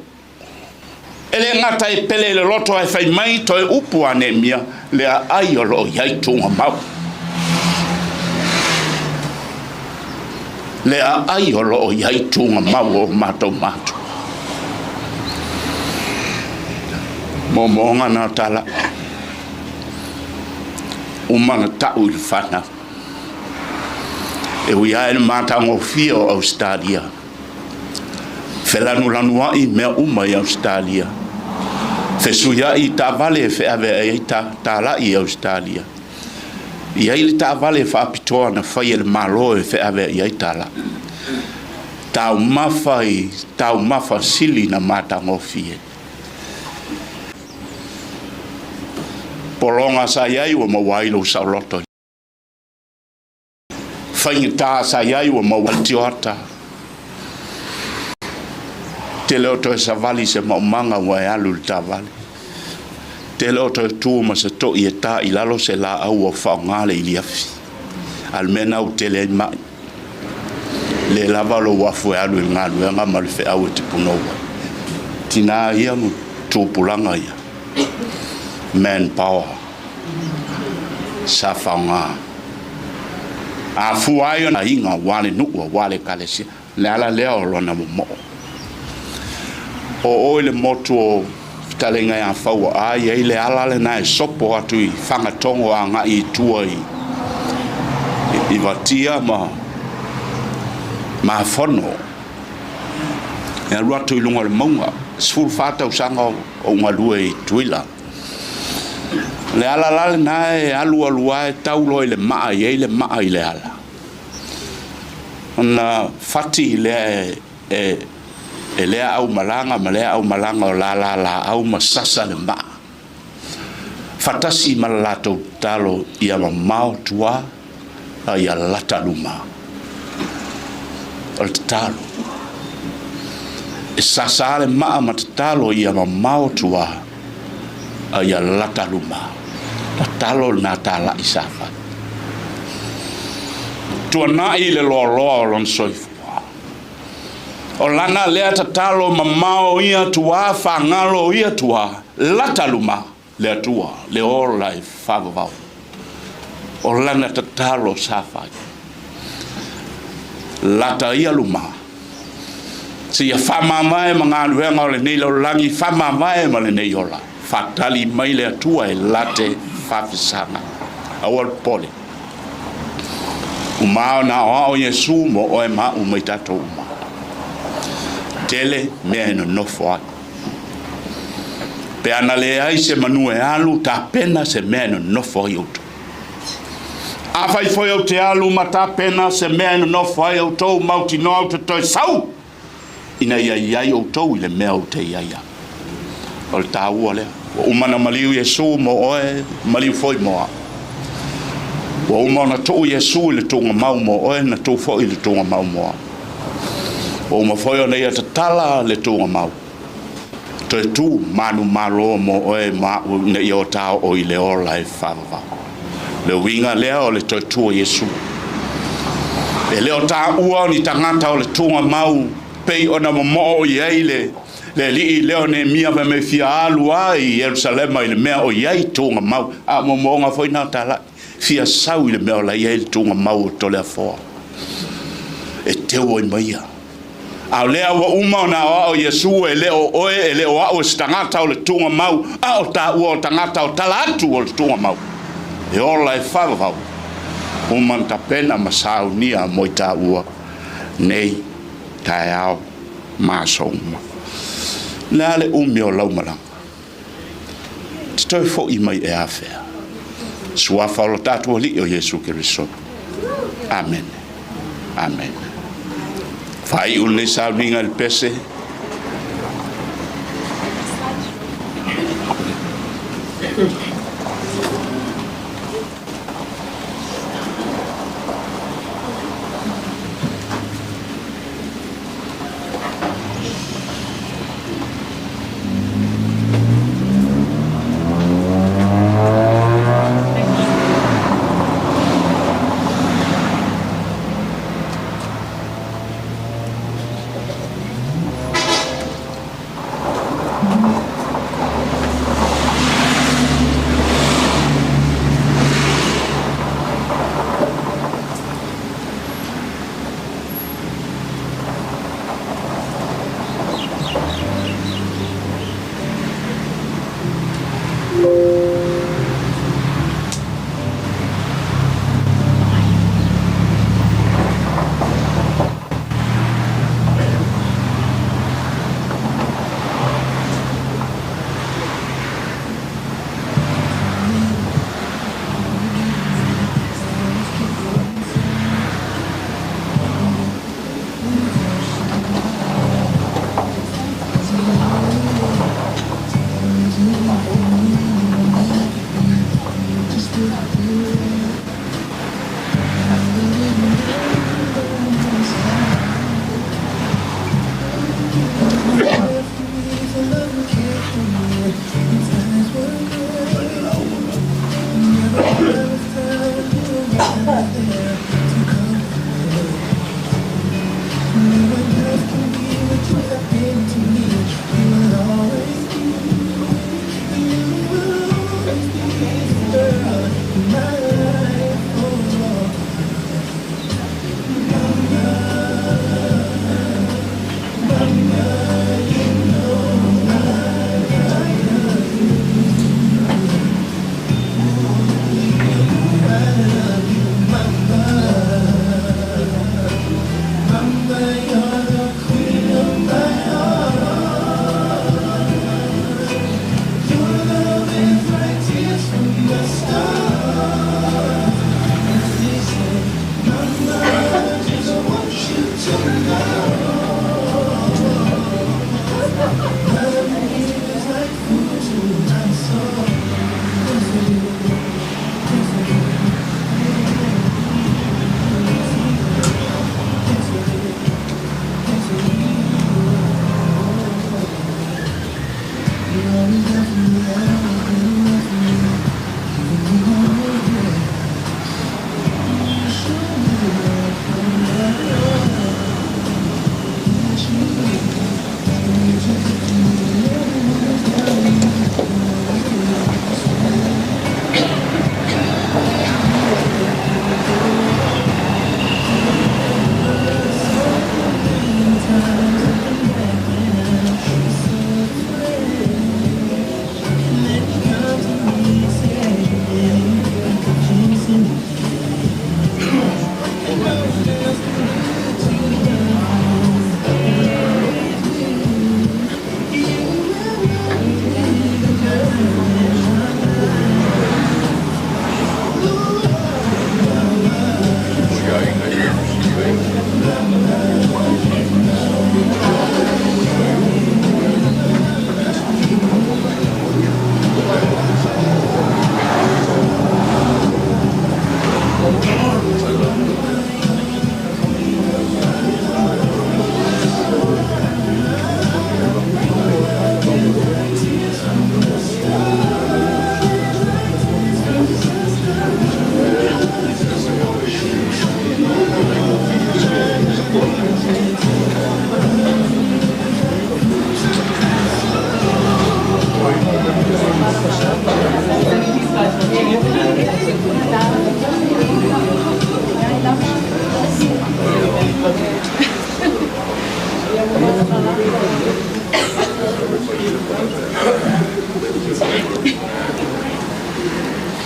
E le gata e pele i le loto ae fai mai toe upu a Neemia, le aai o lo o i ai tugamau. Le aai o lo o i ai tugamau o matou matua. Moomooga na tala. Uma na ta'u i le fanau. E ui ai le matagofie o Ausetalia. Felanulanua'i mea uma i Ausetalia. Fesuia'i i taavale e feaveai ai tala'i i Ausetalia. I ai le taavale faapitoa na fai e le Malo e feaveai ai tala'i. Taumafa i taumafa sili na matagofie. Pologa sa i ai ua maua ai lou saoloto. Faigata sa i ai ua maua ai tioata. Tele o toe savali se maumaga ua e alu i le taavale. Tele o toe tu ma se to'i e ta i lalo se laau ua faaaoga le iliafi. A o le mea lena ua tele ai ma'i. Le lava lou afu e alu i le galuega ma le feau e te punou ai. Tina ia ma tupulaga ia. Man power. Sa faaaoga. Afua ai ona aiga aua le nuu, aua le ekalesia. Le ala lea o lona momoo. O oe le motu o Fetalaiga ia Faua, a i ai le ala lena e sopo atu i Fagatogo agai i tua i i Vatia ma Mafono. E alu atu i luga o le mauga, 14 tausaga o ou galue i Tutuila. Le ala la lena e alu alu lava e tau loa i le maa, e i ai le maa i le ala. Ona fati lea e, e lea aumalaga ma lea aumalaga o lala laau ma sasa le maa. Fatasi ma le latou tatalo ia mamao tua a ia lata luma. O le tatalo. E sasa le maa ma tatalo ia mamao tua a ia lata luma. Tatalo lena talai sa fai. Tuanai le loaloa o lona soifua. O lana lea tatalo mamao ia tua fagalo ia tua lata luma le Atua le ola e faavavau. O lana tatalo sa fai. Lata ia luma. Seia faamavae ma galuega o lenei lalolagi, faamavae ma lenei ola. Faatali mai le Atua e late faafesaga. Aua le popole. Uma ona aoao Iesu mo oe ma a'u ma i tatou uma. Tele mea e nonofo ai. Pe ana leai se manu e alu, tapena se mea e nonofo ai outou. Afai foi ou te alu ma tapena se mea e nonofo ai outou, mautinoa ou te toe sau ina ia i ai outou i le mea ou te i ai au. O le taua lea. Ua uma ona maliu Iesu mo oe, maliu foi mo au. Ua uma ona tuu Iesu i le tuugamau mo oe, na tuu foi i le tuugamau mo au. Ua uma foi ona ia tatala le tuugamau. Toe tu manumalo mo oe ma au ina ia o ta oo i le ola e faavavau. Le uiga lea o le toe tu o Iesu. E le o taua o ni tagata o le tuugamau pei ona momoo i ai le le alii lea o Neemia fai mai fia alu a i Ierusalema i le mea o i ai tuugamau. A o momooga foi na o talai. Fia sau i le mea o la i ai le tuugamau o Toleafoa. E teu ai ma ia. A o lea ua uma ona aoao Iesu, e le o oe, e le o a'u e se tagata o le tuugamau, a o taua o tagata o tala atu o le tuugamau, e ola e faavavau, uma na tapena ma saunia mo i taua nei taeao ma aso uma. O le a le umi o lau malaga? Te toe foʻi mai e afea? Suafa o lo tatou Alii o Iesu Keriso. Amene. Amene. Faaiu lenei sauniga i le pese.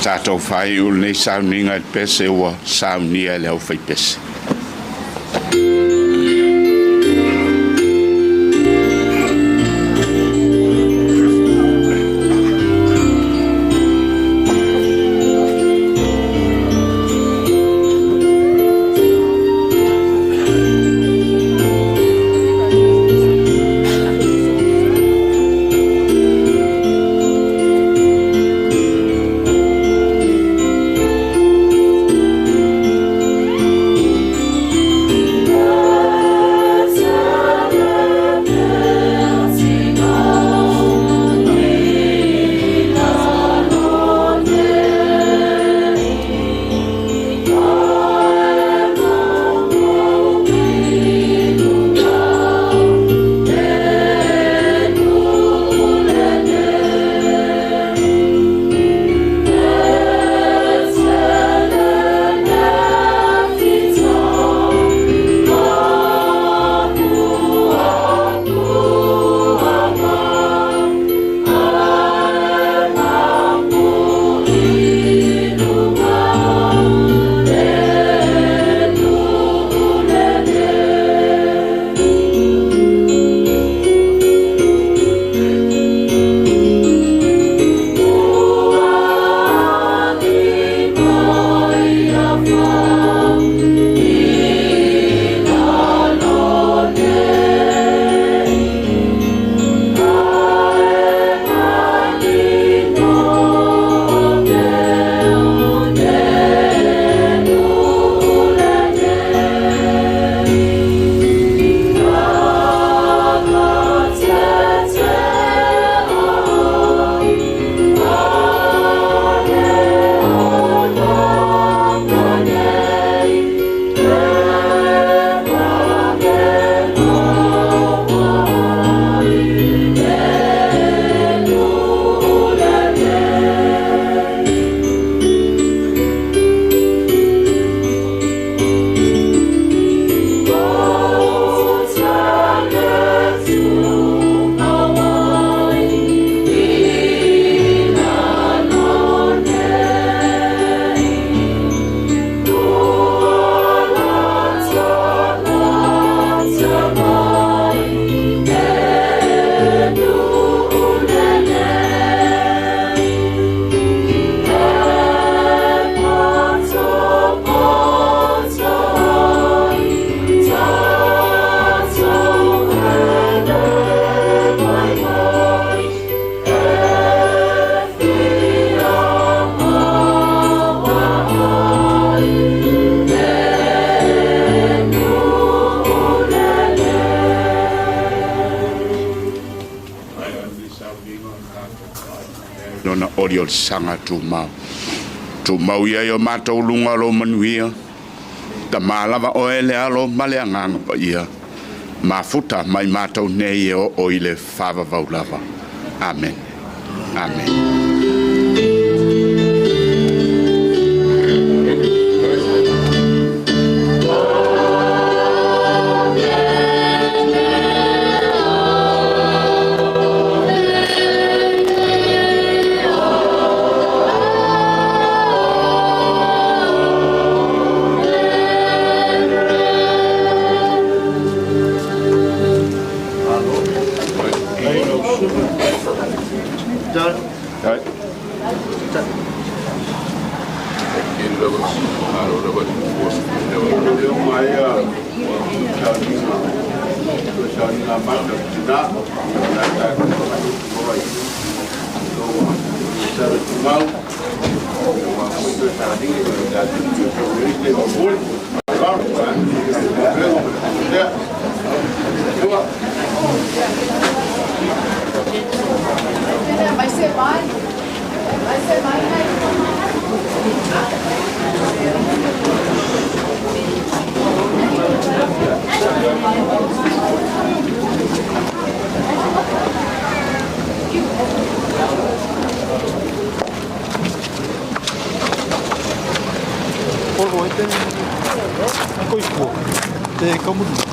Tatou faaiu lenei sauniga i le pese ua saunia e le aufaipese. Lona oli o le saga tumau. Tumau ia i o matou luga o lou manuia. Tama lava oe le Alo ma le Agaga Paia. Mafuta mai matou nei e oo i le faavavau lava. Amene. Amene. Community.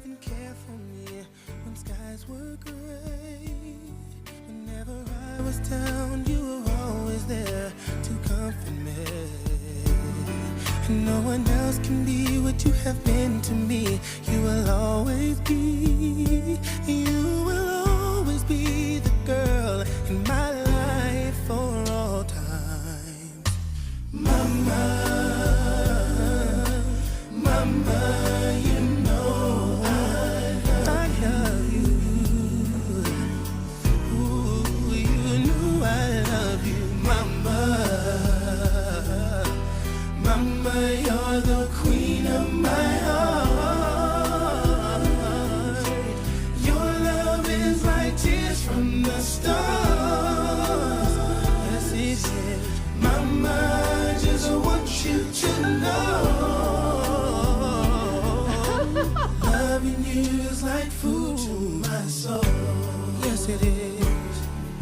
love and care for me when skies were gray. Whenever I was down, you were always there to comfort me. And no one else can be what you have been to me. You will always be, you will always be the girl in my life for all time. Mama, mama, you know I love you. Ooh, you know I love you, mama. Mama, you're the queen of my heart. Your love is like tears from the stars. Yes, it is. Mama, I just want you to know. Loving you is like food to my soul. Yes, it is.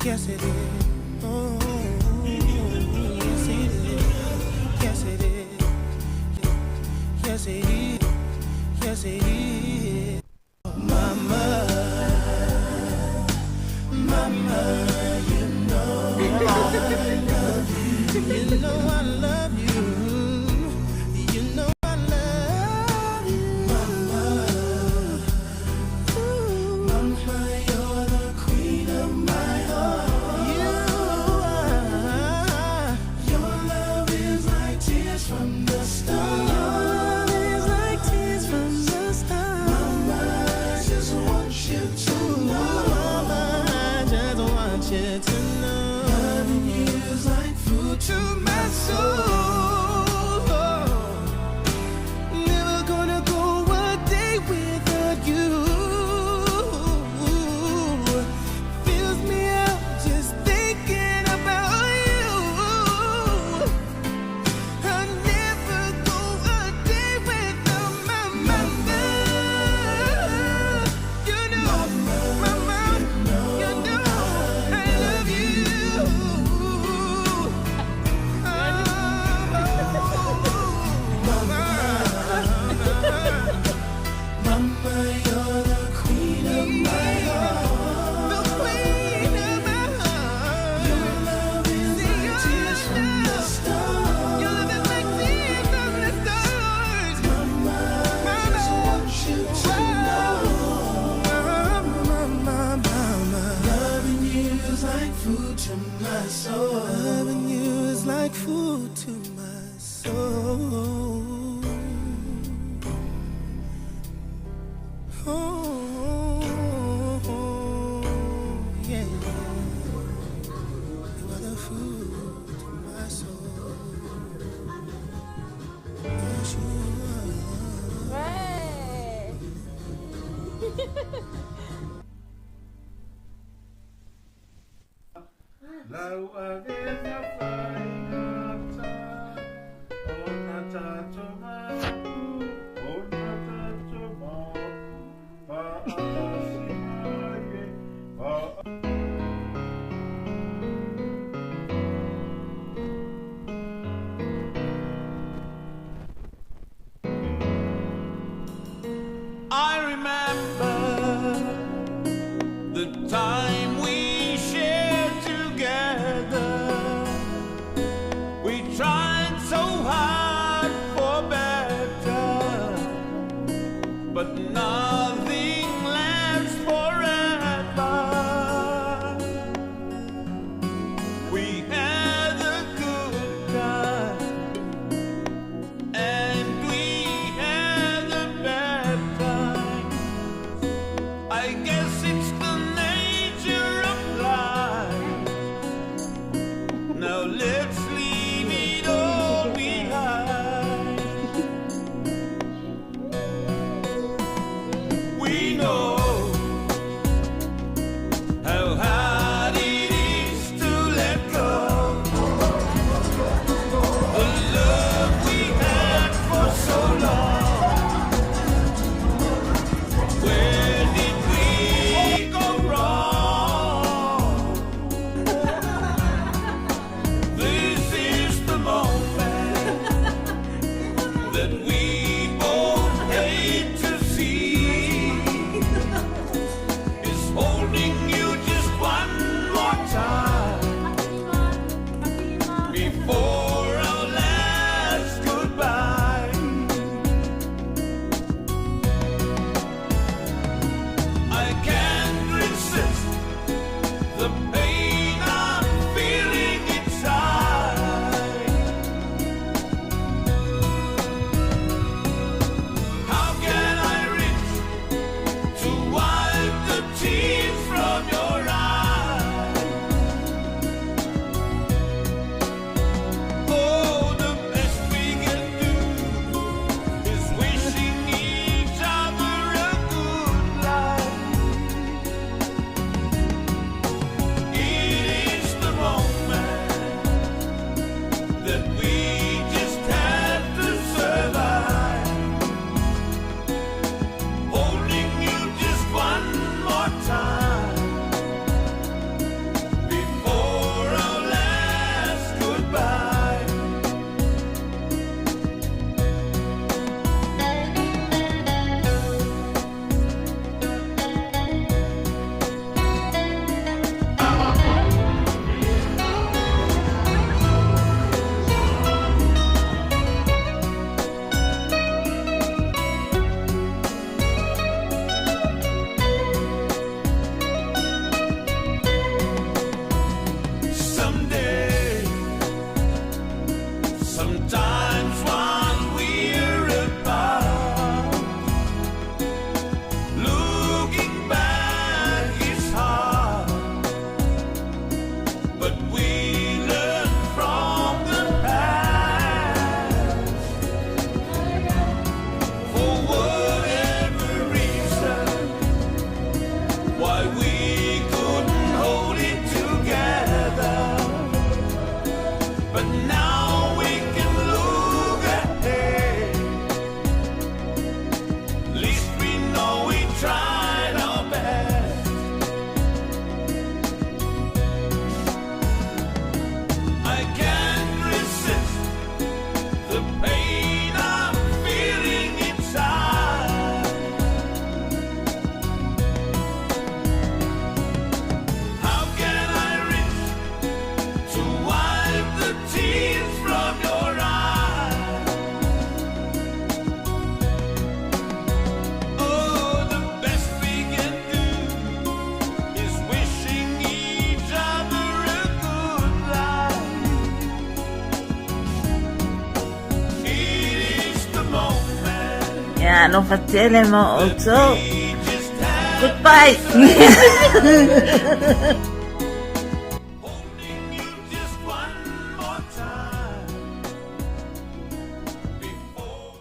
Yes, it is. Oh, yes, it is. Yes, it is. Yes, it is. Yes, it is. Mama, mama, you know I love you. You know I love you. You know I love you. Mama, ooh, mama, you're the queen of my heart. You are. Your love is like tears from the stars. Your love is like tears from the stars. Mama, I just want you to know. Mama, I just want you to know. Loving you is like food to my soul. Never gonna go a day without you. Fills me up just thinking about you. I never go a day without my mother. You know, mama, you know I love you. Mama, you're the queen of my heart. The queen of my heart. Your love is like tears from the stars. Your love is like tears from the stars. Mama, I just want you to know. Mama, mama, loving you is like food to my soul. Loving you is like food to my soul. Oh, yeah. You are the food to my soul. Yes, you are. Lau avega faigata, o na tato mapu, o na tato mapu, pa atasi mai, pa I remember the time we shared together. We tried so hard for better, but nothing lasts forever. We had a good time, and we had a bad time. I guess it's the nature of life. Now let's leave it all behind. We know how hard it is to let go. The love we had for so long. Where did we go wrong? This is the moment that we both hate to see. times while we're apart. Looking back is hard, but we learn from the past. For whatever reason, why we couldn't hold it together. But now we can look ahead. Least we know we tried our best. I can't resist the pain I'm feeling inside. How can I reach to wipe the tears from your eyes? Oh, the best we can do is wishing each other a good life. It is the moment Ia, alofa tele mo outou. Goodbye. holding you just one more time before.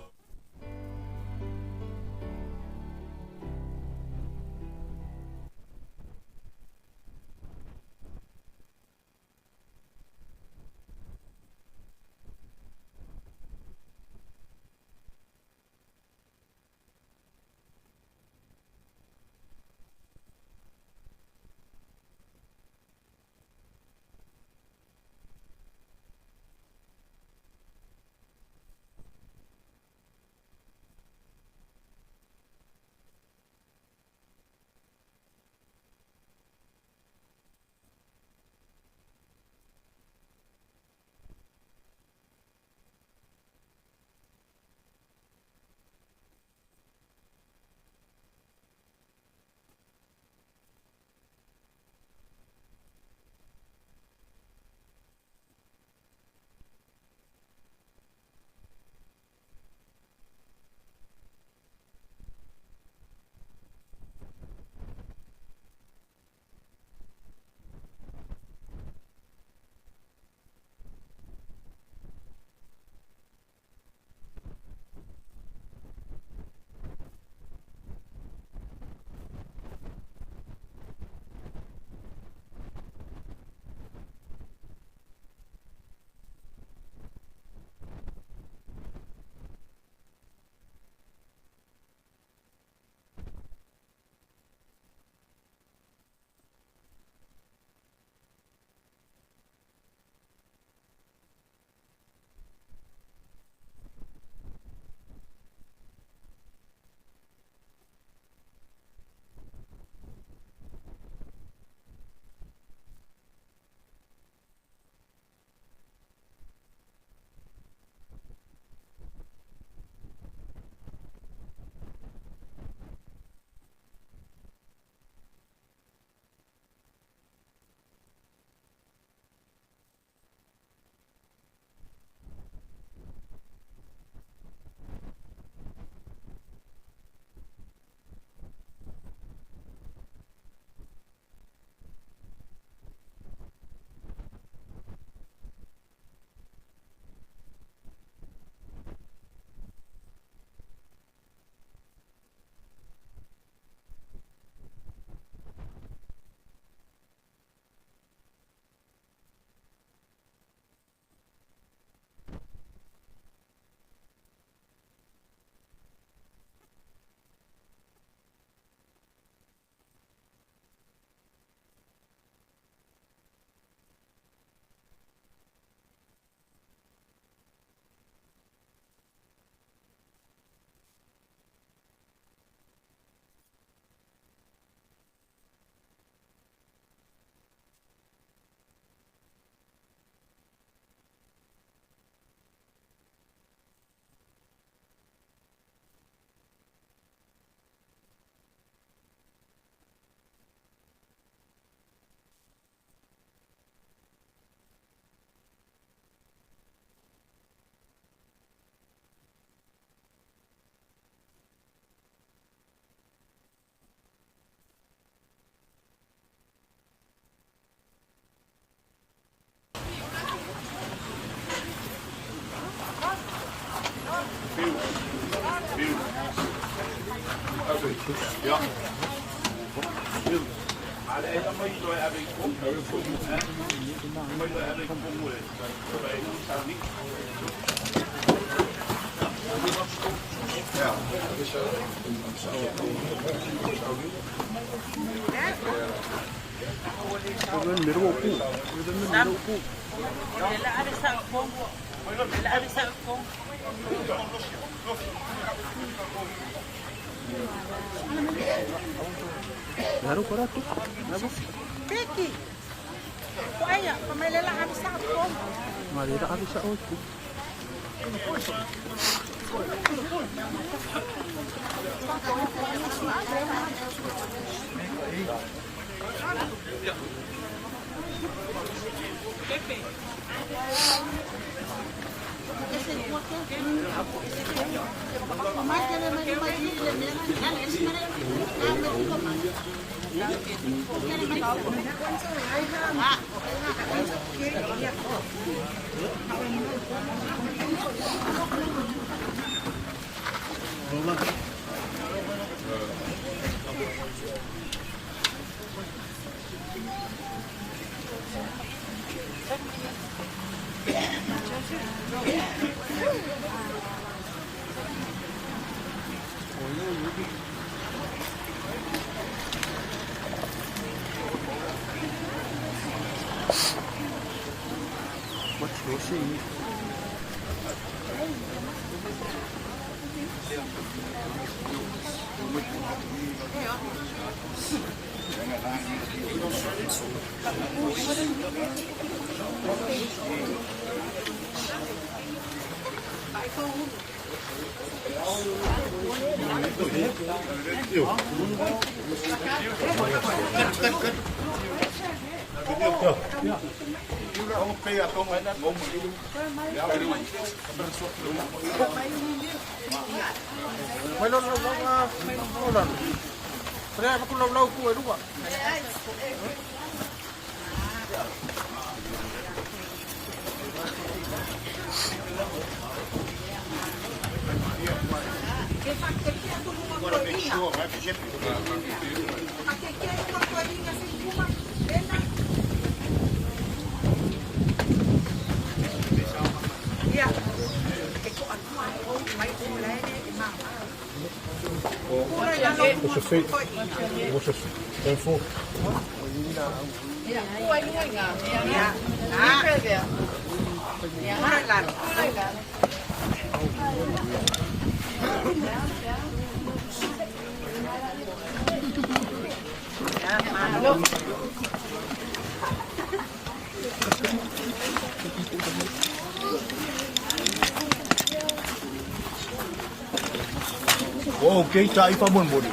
Ua okay taʻi faamolemole.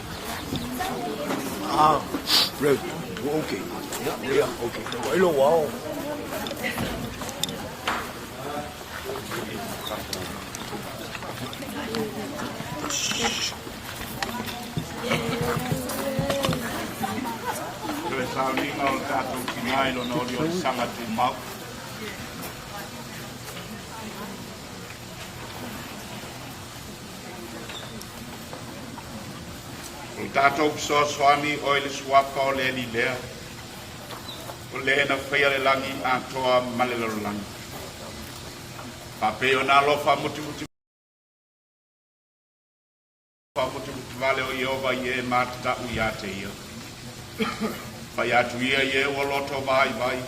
Ah, Rev, ua okay. Yeah, okay. Ua ilo ua ao. Toe sauniga o le tatou tina i lona oliolisaga tumau. O le tatou fesoasoani o i le Suafa o le Alii lea, o le na faia le lagi atoa ma le lalolagi. Faapei ona alofa mutimuti Faamutumutu-vale o Ieova i e matatau iā te ia. Fai atu ia i e ua loto vaivai,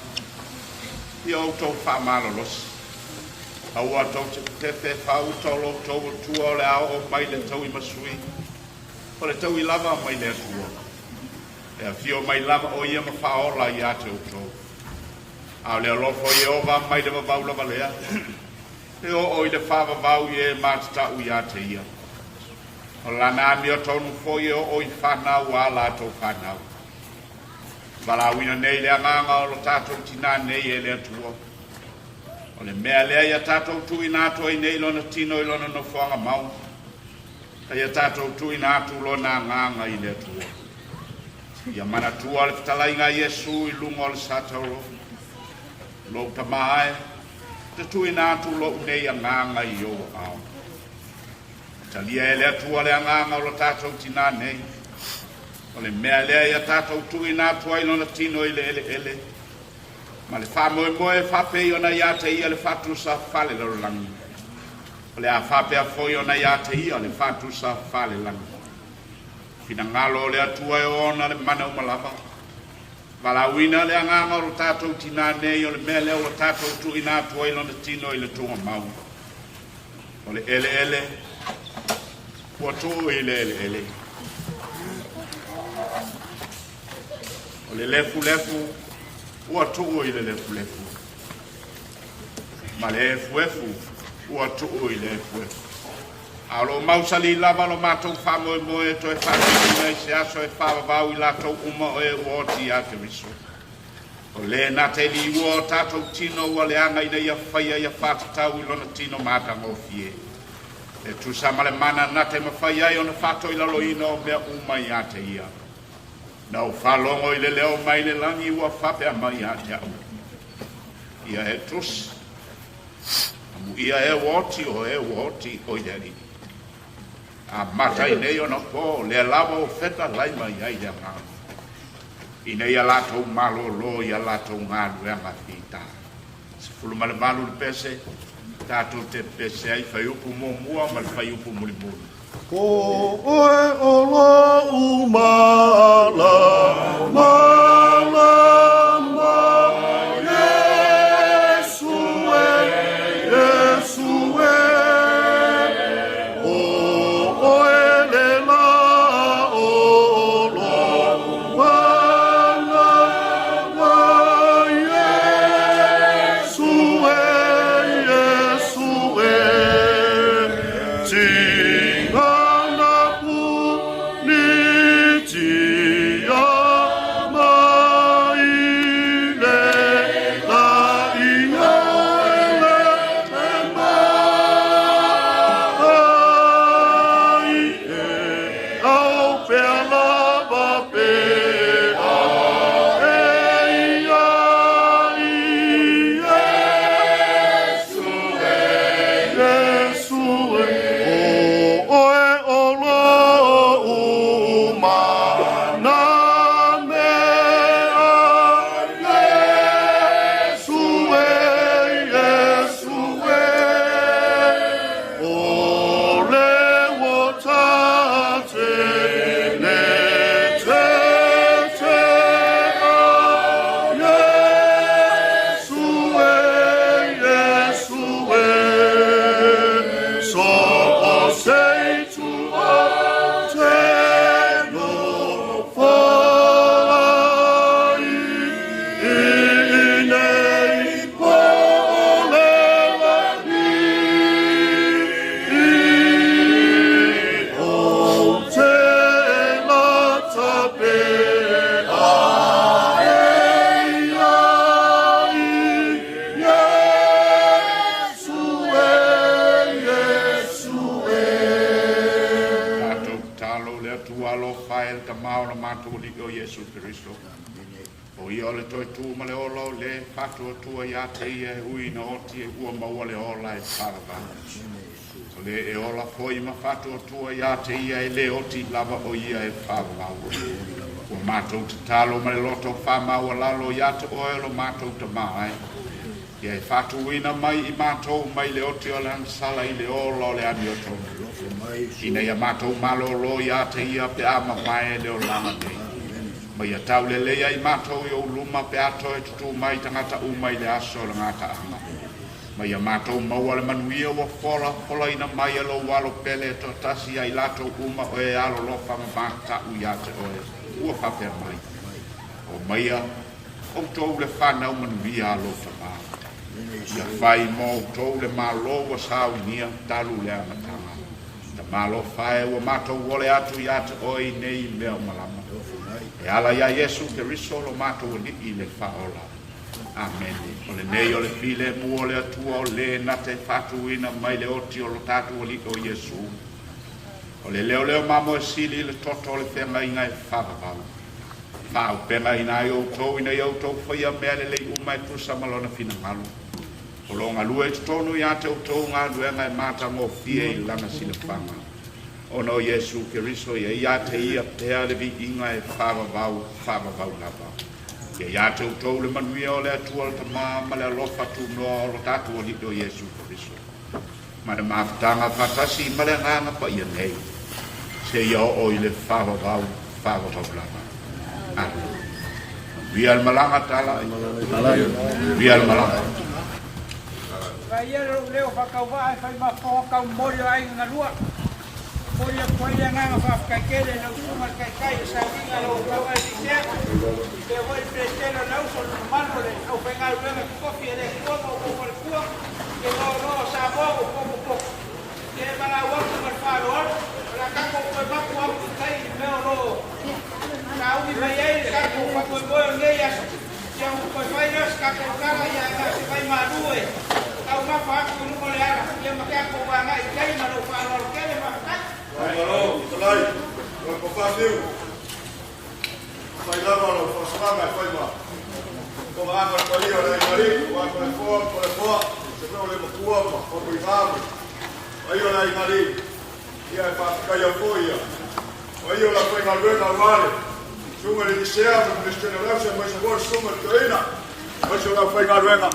ia outou faamalolosi. Aua tou te fetefe faauta o lo outou Atua o le a oo mai le taui masui, o le taui lava mai le Atua. E afio mai lava o ia ma faaola iā te outou. A o le alofa o Ieova mai le vavau lava lea, E oo i le faavavau i e matatau iā te ia. O lana amiotonu foi e oo i fanau a latou fanau. Valaauina nei le agaga o lo tatou tinā nei e le Atua. O le mea lea ia tatou tuuina atu ai nei lona tino i lona nofoaga mau, a ia tatou tuuina atu lona agaga i le Atua. Ia manatua le fetalaiga a Iesu i luga o le satauro, Lou tama e, te tuuina atu lou nei agaga i ou aao. Talia e le Atua le agaga o lo tatou tinā nei. O le mea lea ia tatou tuuina atu ai lona tino i le eleele, ma le faamoemoe e faapei ona ia te ia le faatusa faalelalolagi. O le a faapea foi ona ia te ia le faatusa falelagi. Finagalo o le Atua e ona le mana uma lava. Valaauina le agaga o lo tatou tinā nei o le mea lea ua tatou tuuina atu ai lona tino i le tugamau. O le eleele ua tuu i le eleele. O le lefulefu ua tuu i le lefulefu. Ma le efuefu ua tuu i le efuefu. A o lo o mausali lava lo matou faamoemoe e toe faatinoina i se aso e faavavau i latou uma o e ua oti ia Keriso. O lē na te liua o tatou tino ua leaga ina ia faia ia faatatau i lona tino matagofie, e tusa ma le mana na te mafai ai ona faatoilaloina o mea uma ia te ia. Na ou faalogo i le leo mai le lagi ua faapea mai ia te au, Ia e tusi, Amuia e ua oti o e ua oti o i le Alii. Amata i nei ona po, lea lava ua fetalai mai ai le Agaga, ina ia latou malōlō i a latou galuega fita. 18 le pese, tatou te pese ai fuaiupu muamua ma le fuaiupu mulimuli. Ko oe o lo'u mala, malama, Iesu e, Iesu e. O oe le la o lo'u manawa, Iesu e, Iesu e. Tingana punitia mai le la i oe le mai e au pea lava pe a e ia i Iesu e Iesu e o oe o lo'u mana mea Iesu e Iesu e o le ua tate le tete a Iesu e Iesu e so o sei tu o te no whai i nei po le lagi o te lata pe a e ia i Iesu e Iesu e. Tatou tatalo le Atua alofa e le Tama o le matou Alii o Iesu Keriso. O ia o le toe tu ma le ola o lē faatuatua ia te ia e ui ina oti e ua maua le ola e faavavau. O lē e ola foi ma faatuatua ia te ia e lē oti lava o ia e faavavau. Ua matou tatalo ma le loto faamaualalo ia te oe o lo matou Tama e, ia e faatuina mai i matou mai le oti o le agasala i le ola o le amiotonu, ina ia matou malōlō ia te ia pe a mavae le olaga nei. Ma ia taulelei ai matou i ou luma pe a toe tutū mai tagata uma i le aso o le gataaga. Ma ia matou maua le manuia ua fola, folaina mai e lou alo pele e toatasi ia i latou uma o e alolofa ma mata'u ia te oe, ua faapea mai, Omaia outou le fanau manuia a lou Tama. Ia fai mo outou le Malo ua saunia talu le amataga. Tama alofa e, ua matou ole atu ia te oe i nei mea uma lava. E ala iā Iesu Keriso lo matou Alii le Faaola. Amene. O lenei o le filemu o le Atua o lē na te faatuina mai le oti o lo tatou Alii o Iesu. O le leoleo mamoe sili i le toto o le feagaiga e faavavau. Faaaupegaina ai outou ina ia outou faia mea lelei uma e tusa ma lona finagalo. O lo o galue i totonu ia te outou galuega e matagofie i lana silafaga. Ona o Iesu Keriso ia iā te ia pea le viiga e faavavau, faavavau lava. Ia iā te outou le manuia o le Atua le Tama ma le alofa tunoa o lo tatou Alii o Iesu Keriso. Ma le mafutaga faatasi ma le Agaga Paia nei, seia oo i le faavavau, faavavau lava. Amene. Manuia le malaga, Talai. Manuia le malaga. Fai ia lou leo faatauvaa e fai ma fofoga taumoli o aiga na lua. E momoli atu ai le agaga faafetai tele i lau Susuga i le Taitai i le sauniga a lau Afioga i Lisea, faapea foi le Peresetene o le Auso, le mamalu o le aufaigaluega totofi a le Atua ma outou faletua, ia noanoa o Samoa ua potopoto. Ia e valaau atu ma le faaaloalo, o le a tatou toe mapu atu i tai i le mea o lo o sauni mai ai le tatou faamoemoe o lenei aso. Ia ona toe fai lea o se tatou tala, ia ae na o se vaimalu e taumafa atu i luga o le ala, ia ma tatou agai i tai ma lou faaaloalo tele. Faafetai. Malo fetalai, o le papa fiu, fai lava lau faasoaga e fai ma fogaaga le paia o le aiga alii, aua Toleafoa ma Toleafoa, se mea o le matua ma Faumuiga ma paia o le aiga alii, ia e faafetaia foi ia paia o le aufaigaluega aua le susuga i le Lisea ma le Peresetene o le Auso aemaise foi le susuga i le Toeaina, aemaise o le aufaigaluega,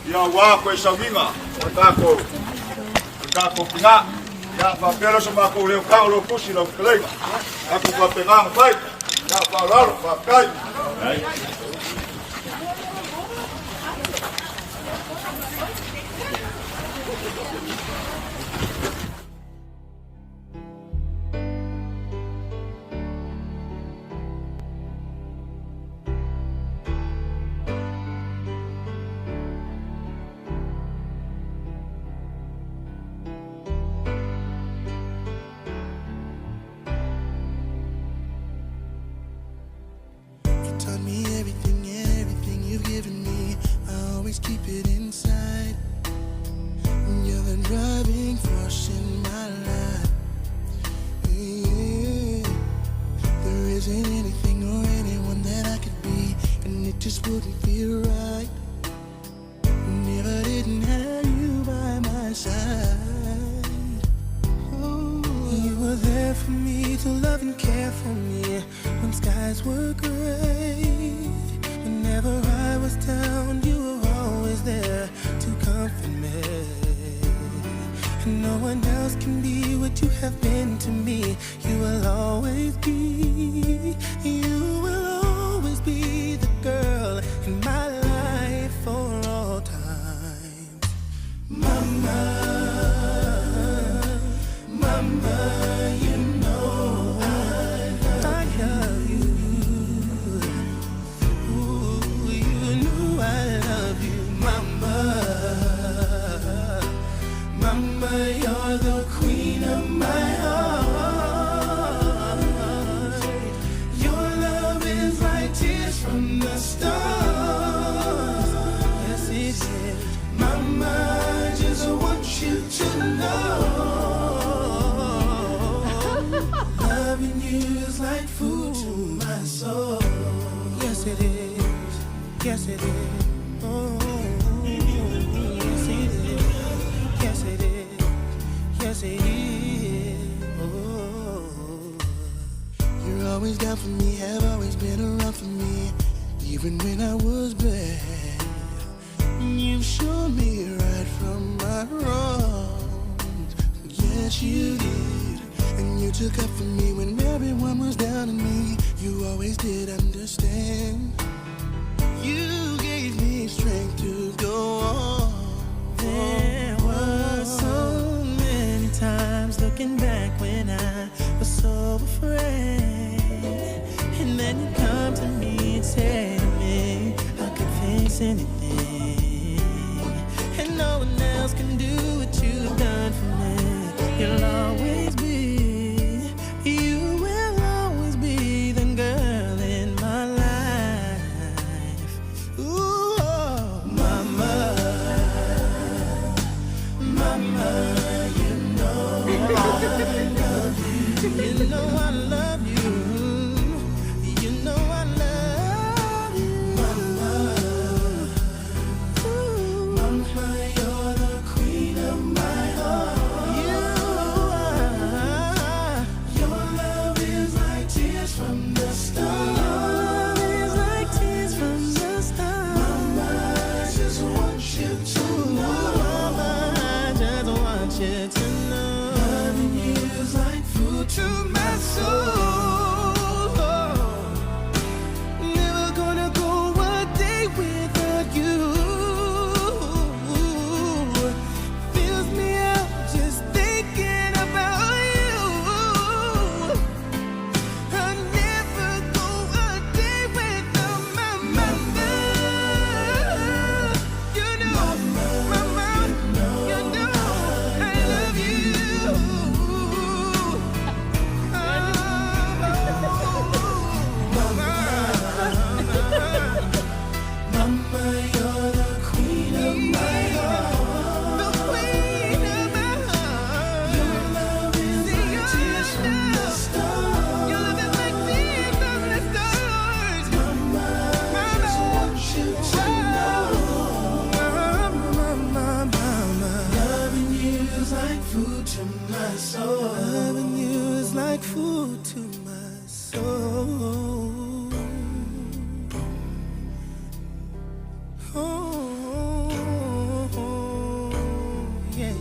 ia aua koe sauniga o le tatou o le tatou tina. Ia faapea lea o se matou leo tau lau tusi lau fetalaiga. Tatou faapena ona fai. Ia faaaloalo, faafetai. You taught me everything, everything you've given me. I always keep it inside. You're the driving force in my life. Yeah. There isn't anything or anyone that I could be, and it just wouldn't feel right. If I didn't have you by my side. Oh, you were there for me to love and care for me when skies were gray. Whenever I was down, you were always there to comfort me. And no one else can be what you have been to me. You will always be, you will always be the girl in my life for all time. Mama, mama, you know I love you. Ooh, you know I love you, mama. Mama, you're the queen of my heart. Your love is like tears from the stars. Yes, it is. Mama, I just want you to know. Loving you is like food to my soul. Yes, it is. Yes, it is. Oh, yes, it is. Yes, it is. Yes, it is. Oh. You're always down for me, have always been around for me, even when I was bad. You've shown me right from my wrongs. Yes, you did. And you took up for me when everyone was down on me. You always did understand. You gave me strength to go on. There were so many times looking back when I was so afraid. And then you come to me and say to me, I could face anything. And no one else can do what you've done for me. You'll always be, you will always be the girl in my life. Ooh, oh, mama. Mama, you know I love you. You know I love you. You know I love you. Mama, ooh, Mama, you're the queen of my heart. You are. my soul. Loving you is like food to my soul. Oh, yeah.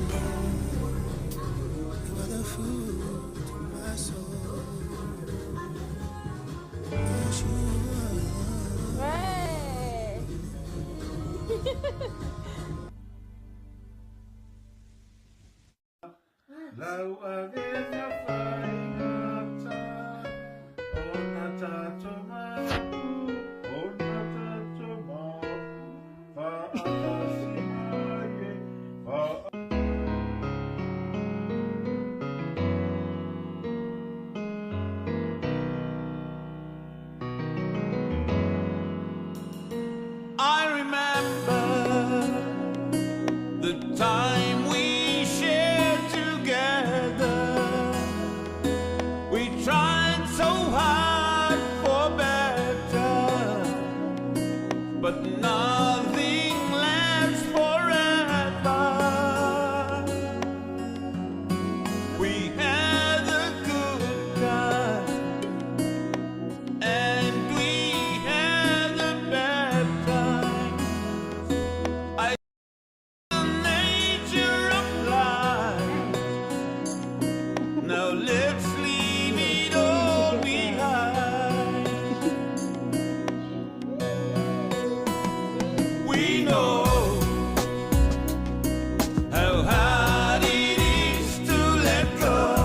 You are the food to my soul. Yes, you are. Lau avena faigata, ona tato mapu, ona tato mapu, fa'atasi mai e, fa'a I remember the time we shared together. We tried so hard for better, but nothing lasts forever. We had a good time and we had a bad time. I the nature of life. Now let's leave it all behind. We know how hard it is to let go.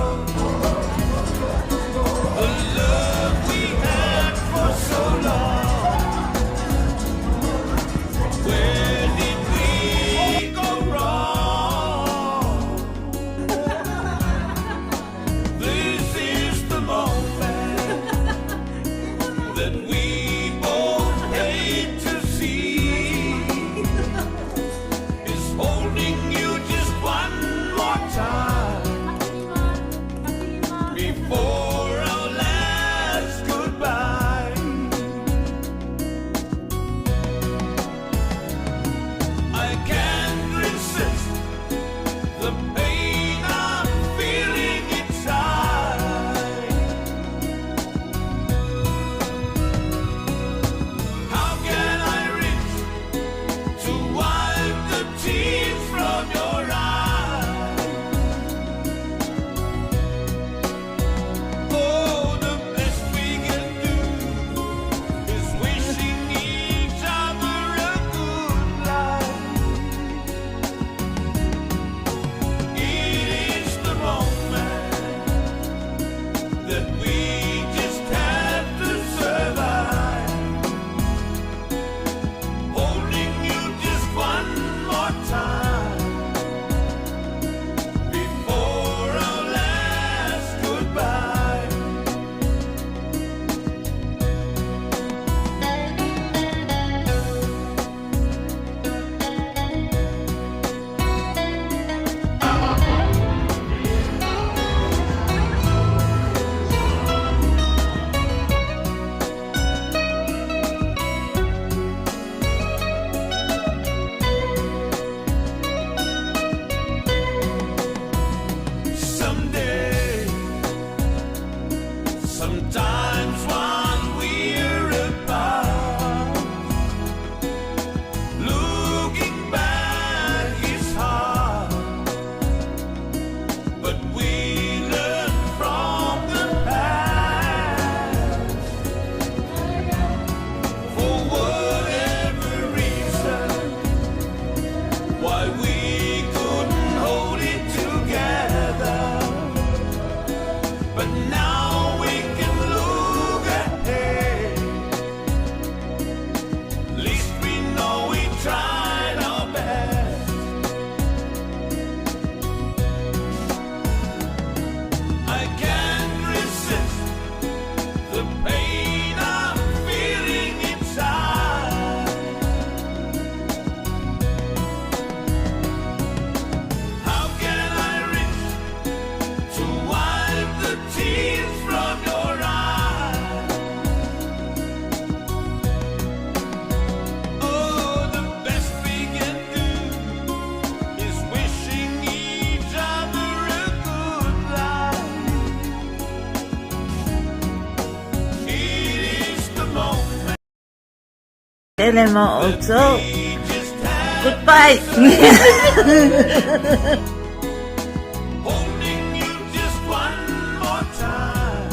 tele mo outou. Goodbye. Holding you just one more time.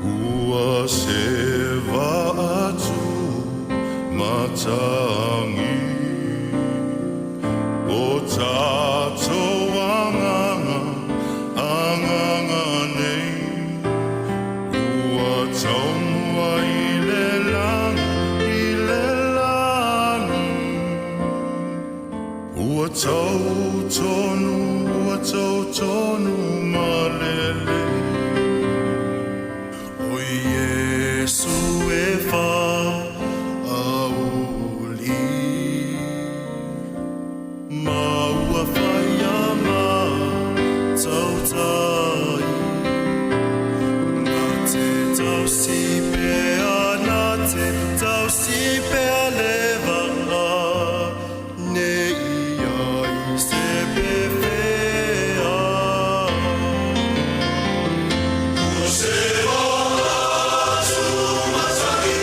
Ua seva atu matangi O tātou anganga, anganga nei Ua taumua i le langi, i le langi Ua tau tonu, ua tau tonu malele O Iesu e whaauli Ma ua whaia ma tautai Nā te tausi pea, nā te tausi pea le vaa Ne i ai se pewhea. Ua seva atu matagi,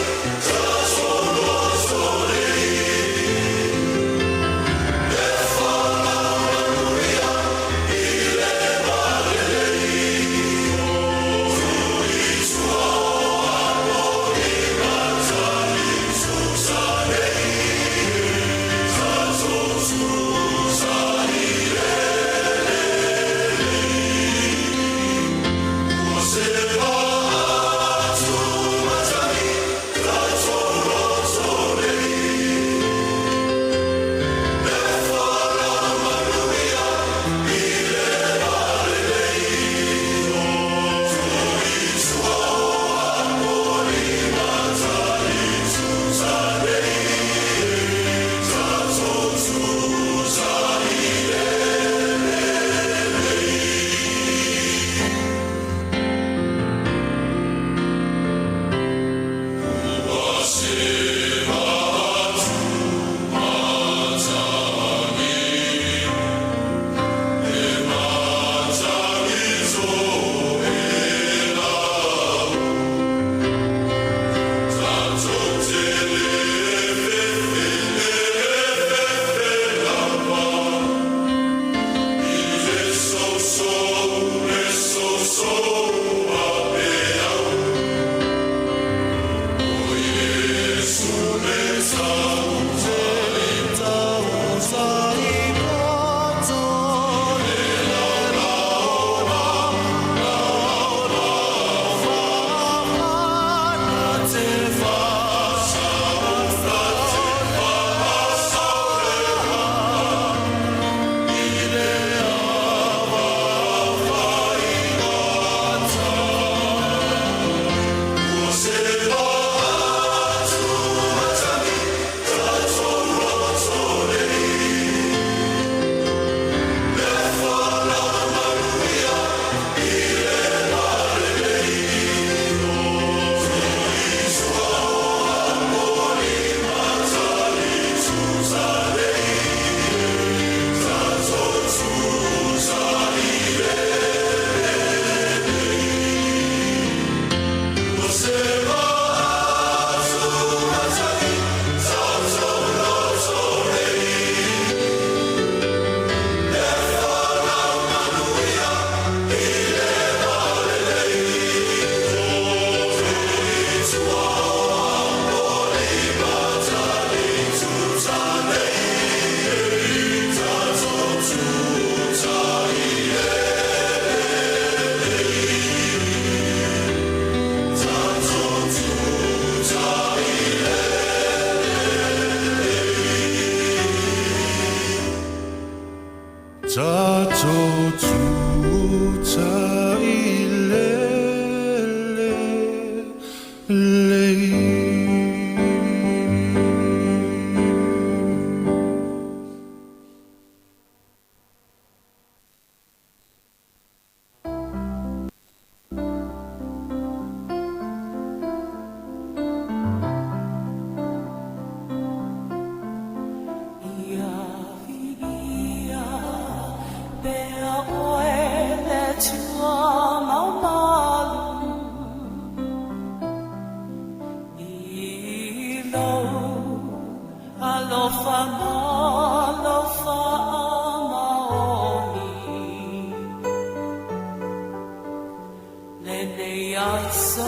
Lenei aso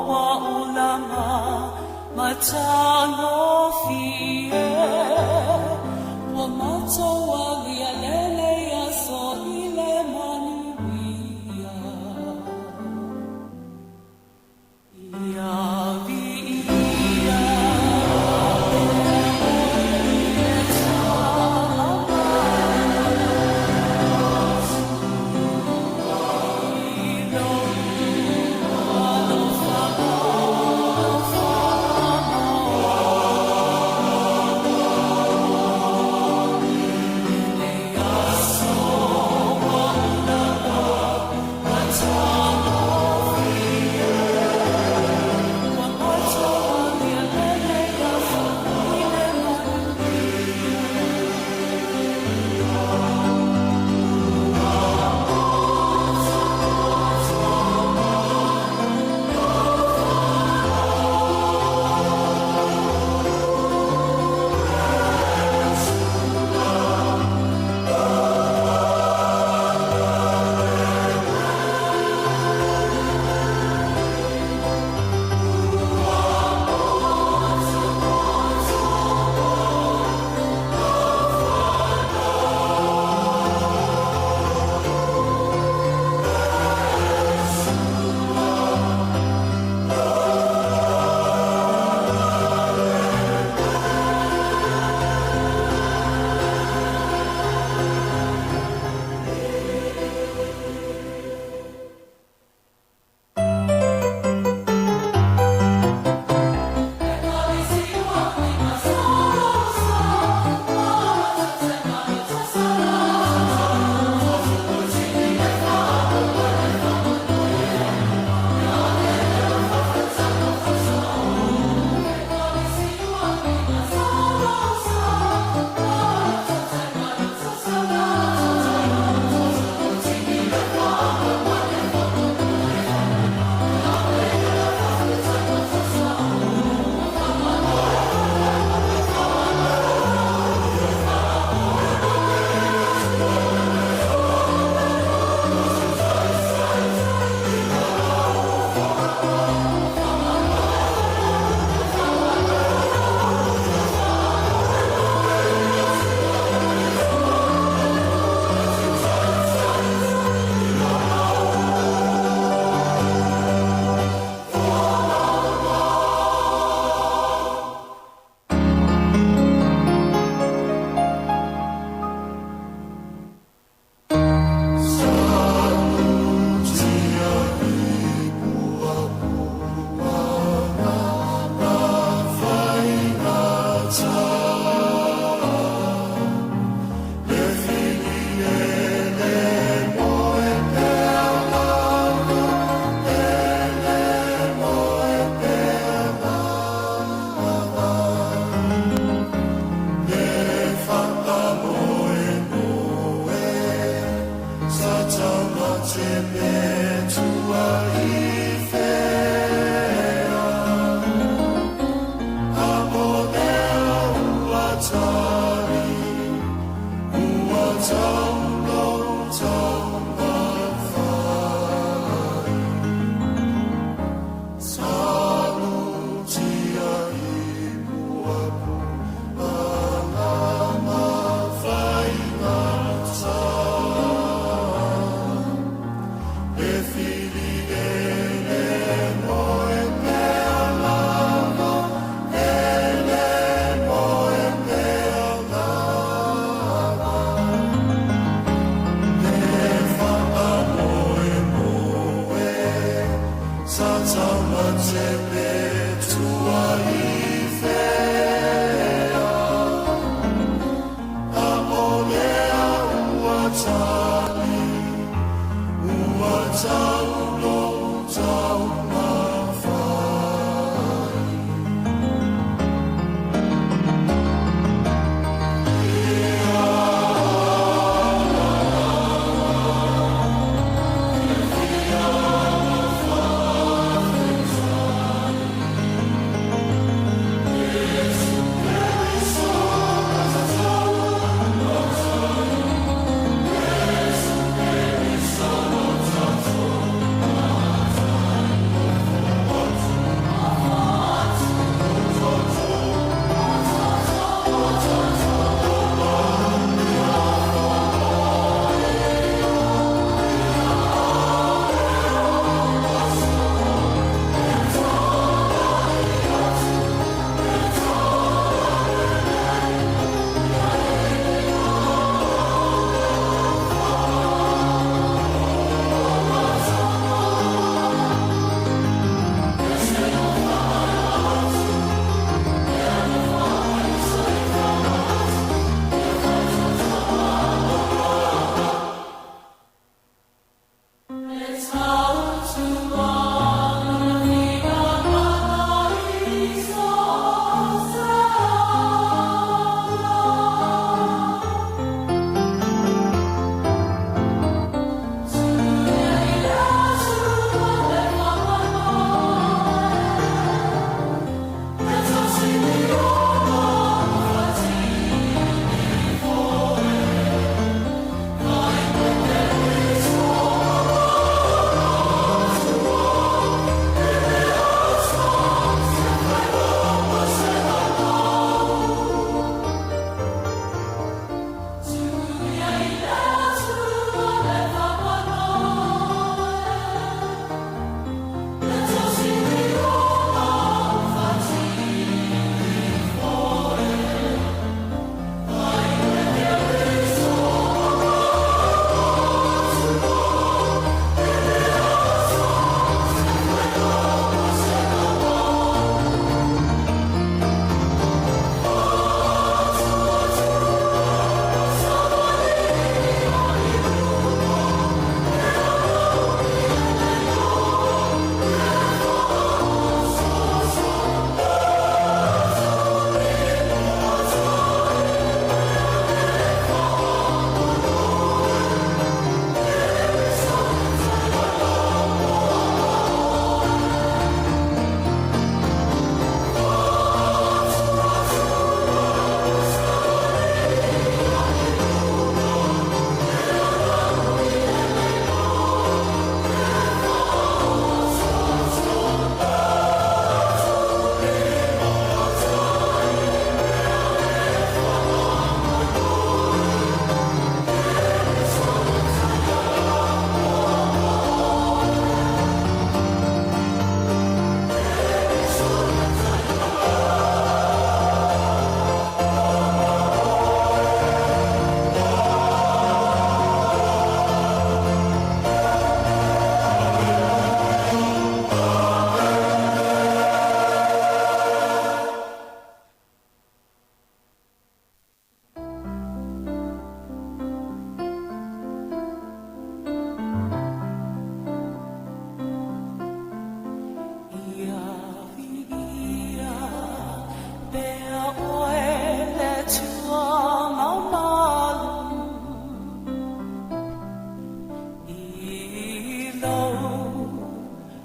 ua ulaga matagofie, Ua matou alia lenei aso i le manuia. Ia viia le Tama i lou alofa Lenei aso ua ulaga matagofie, Ua matou alia lenei aso i le manuia.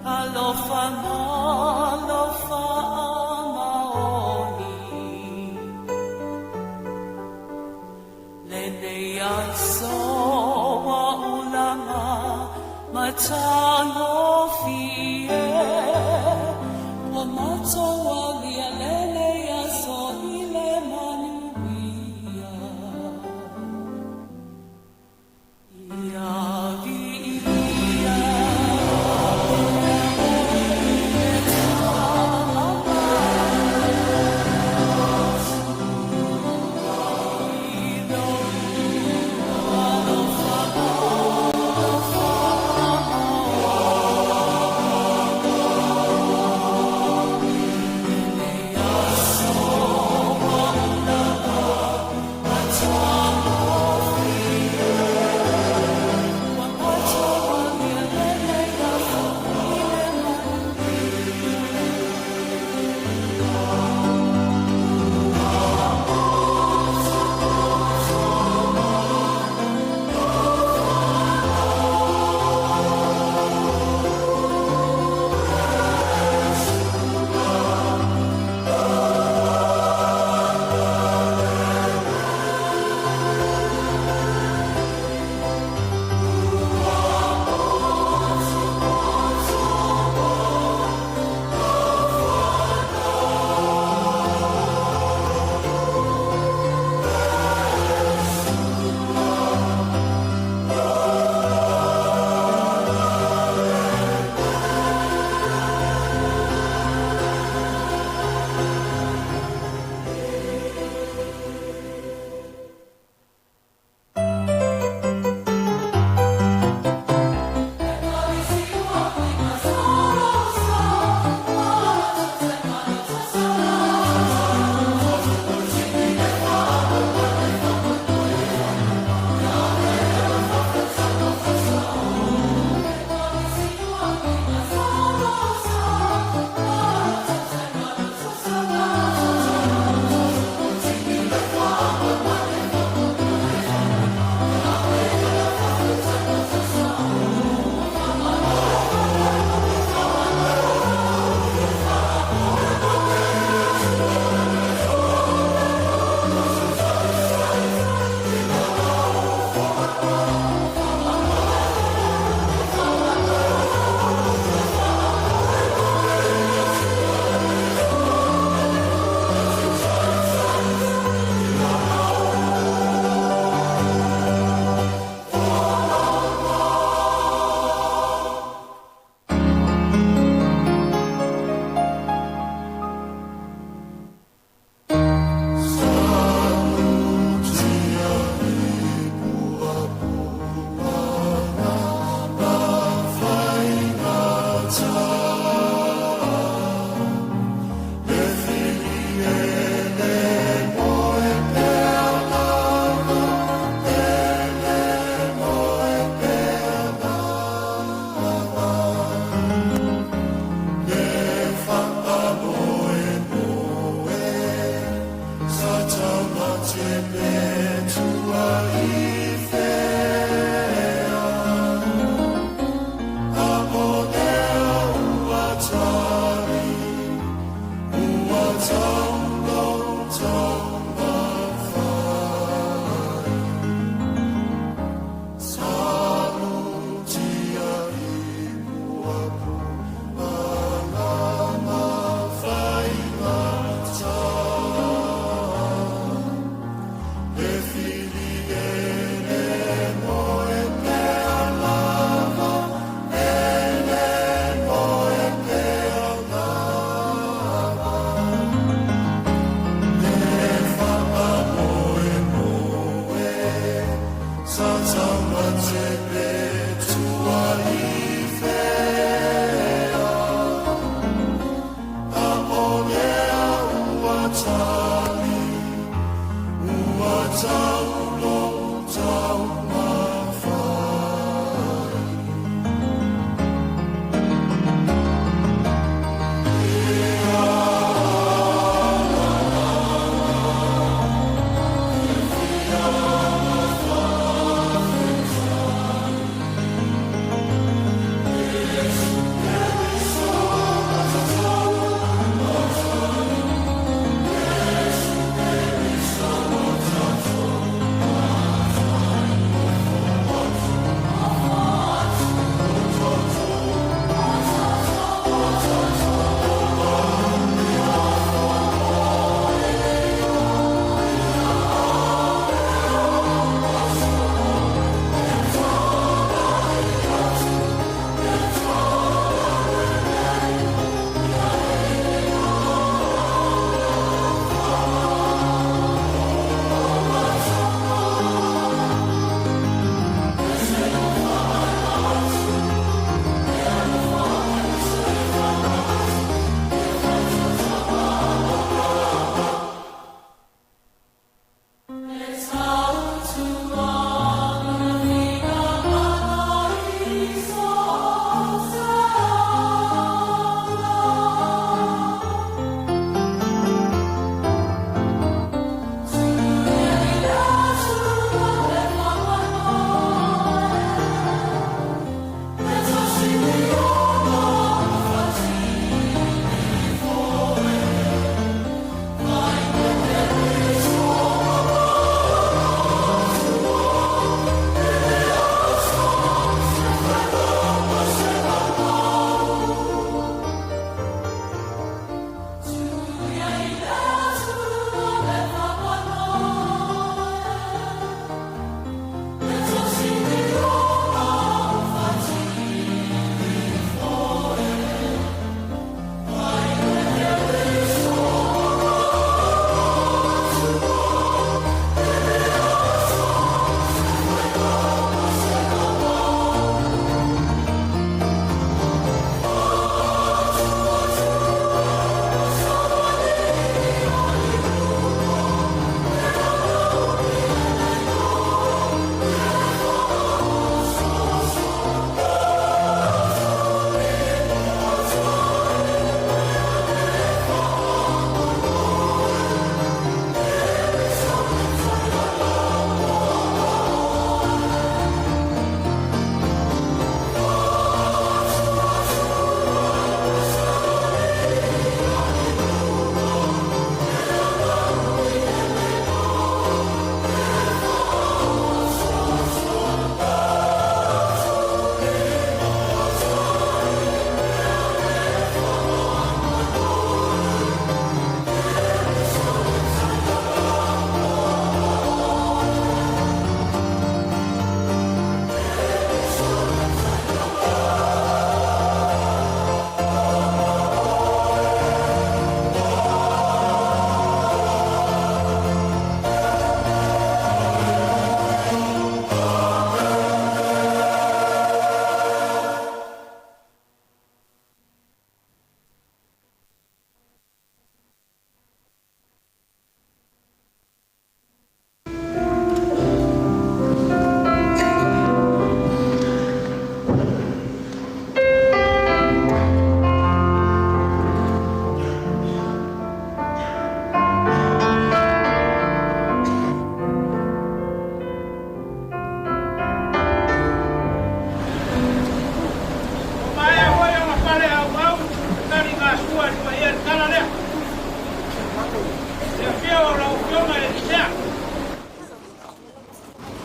Alofa alofa maoni Lenei aso ua ulaga matagofie Ua matou aulia lenei aso i le manuia Ia viia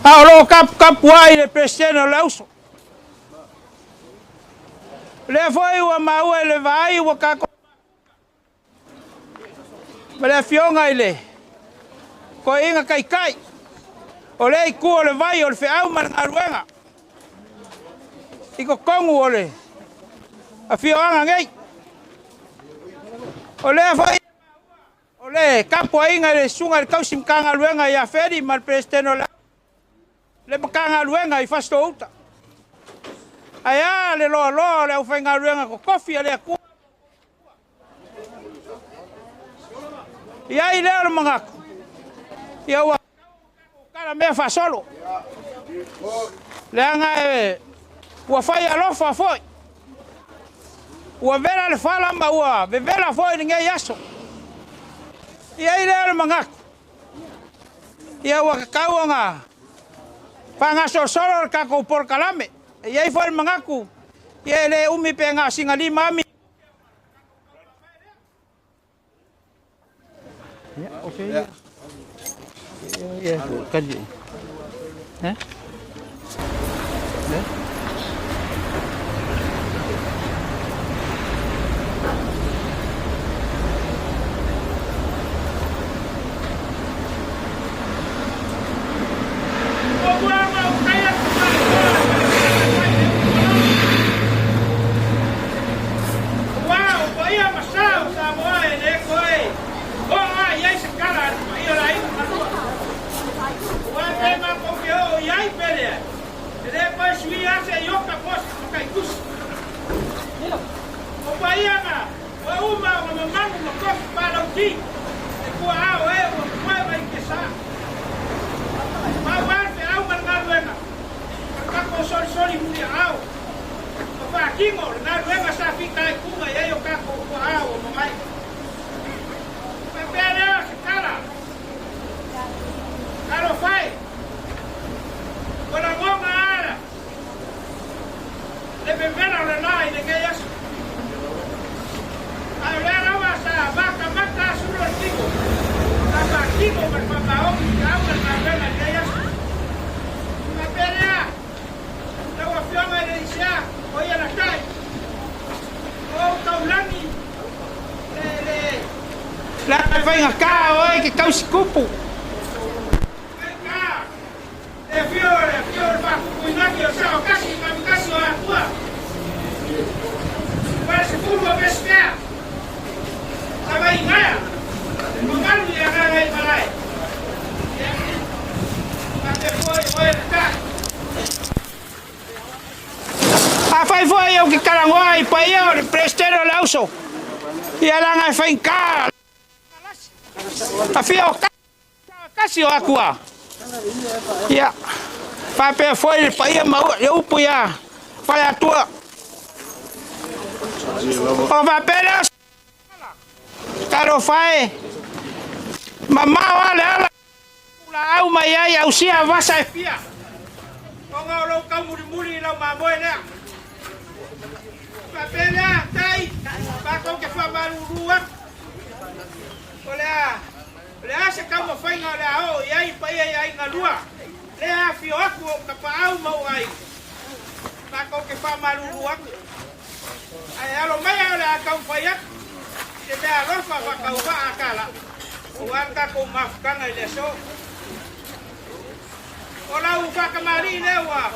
A o loo kapukapuai le Peresetene o le Auso. O lea foi ua maua i le vaai ua tatou ma le Afioga i le Toeaina Taitai o lea itu o le vai o le feau ma le galuega i totonu o le afioaga nei. O lea foi o le tapuaiga i le Susuga i le Tausi Matagaluega ia Feli ma le Peresetene o le le Matagaluega i Fasitoo-uta. Ae a le loaloa o le aufaigaluega totofi a le Atua. I ai lea o le manatu, ia ua tala mea faasolo. Leaga e ua fai alofa foi. Ua vela le fala ma ua vevela foi lenei aso. I ai lea o le manatu, ia ua tatau ona faagasolosolo le tatou polokalame. E i ai foi le manatu, ia e le umi pe na o sina 5 lava minute. Aua o paia ma sa o Samoa e le toe oo lava i ai se tala a le paia o le aiga Malua. Aua pe matou te oo i ai pe leai, e le toe suia lava se iota po o se mataitusi. O paia na ua uma ona mamanu ma tofi palauti e tua'a o e ua totoe mai i Tiasa. Pau lava le feau ma le galuega o le tatou solisoli muliaao ma faatino le galuega sa fitaituga i ai o tatou tua'a ua mavae. Faapea lea o se tala, Talofa e, ua lagona lava le vevela o le la i lenei aso. A o lea lava sa matamata a sulu o le tino, sa faatino ma le faamaoni i feau ma le galuega i lenei aso. Faapea lea, lau Afioga i le Isea o ia na tai, o ou taulagi le, le, le ata e faigata oe ke tausi kupu. Faigata Le afio, le afio o le Faapupuilagi o Sao Kasi ma Mikasi o Atua. Ua le 10 o Pesipea. Savaii gaea. Mamalu i agaga i malae. Ia. Faapea foi oe le tai. Afai foi ou te talanoa i paia o le Peresetene o le Auso, ia leaga e faigata Afio o Tasi o Atua. Ia, faapea foi le paia ma le upu ia Faleatua. O faapea lea talofa e, mamao lava le ala laau mai ai ausia vasa e fia, ona o lou taumulimuli i lau mamoe lea. Faapea lea, tai, matou te faamalulu atu. O le a, o le a se taumafaiga o le a oo i ai paia i aiga lua, lea afio atu ou tapaau ma ou aiga, matou te faamalulu atu. Ae alo mai o le a taumafai atu se mea alofa faatauvaa a tala, aua le tatou mafutaga i le aso. O lau faatamalii lea ua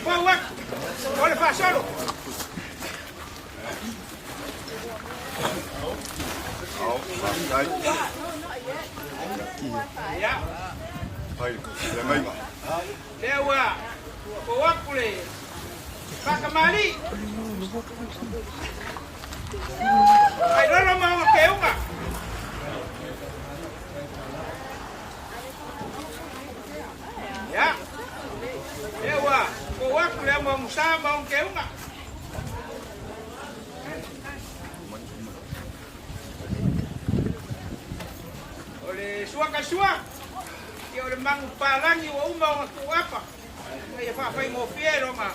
fou atu o le faasolo. Lea ua fou atu le faatamalii. Failolo ma ona keuga. Ia. Lea ua fou atu le amuamusa ma ona keuga. O le sua ka sua, ia o le magu palagi ua uma ona tuuapa, ina ia faafaigofie lona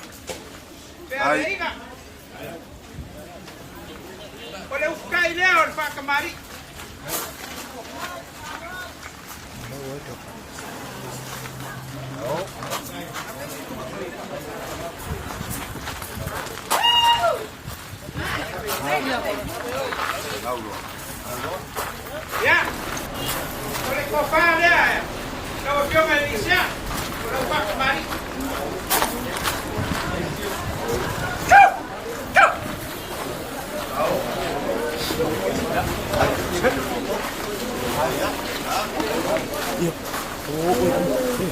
feaveaiga. O le ufutai lea o le faatamalii. Ia, o le tofa lea lau Afioga i le Lisea, o lau faakamali'i.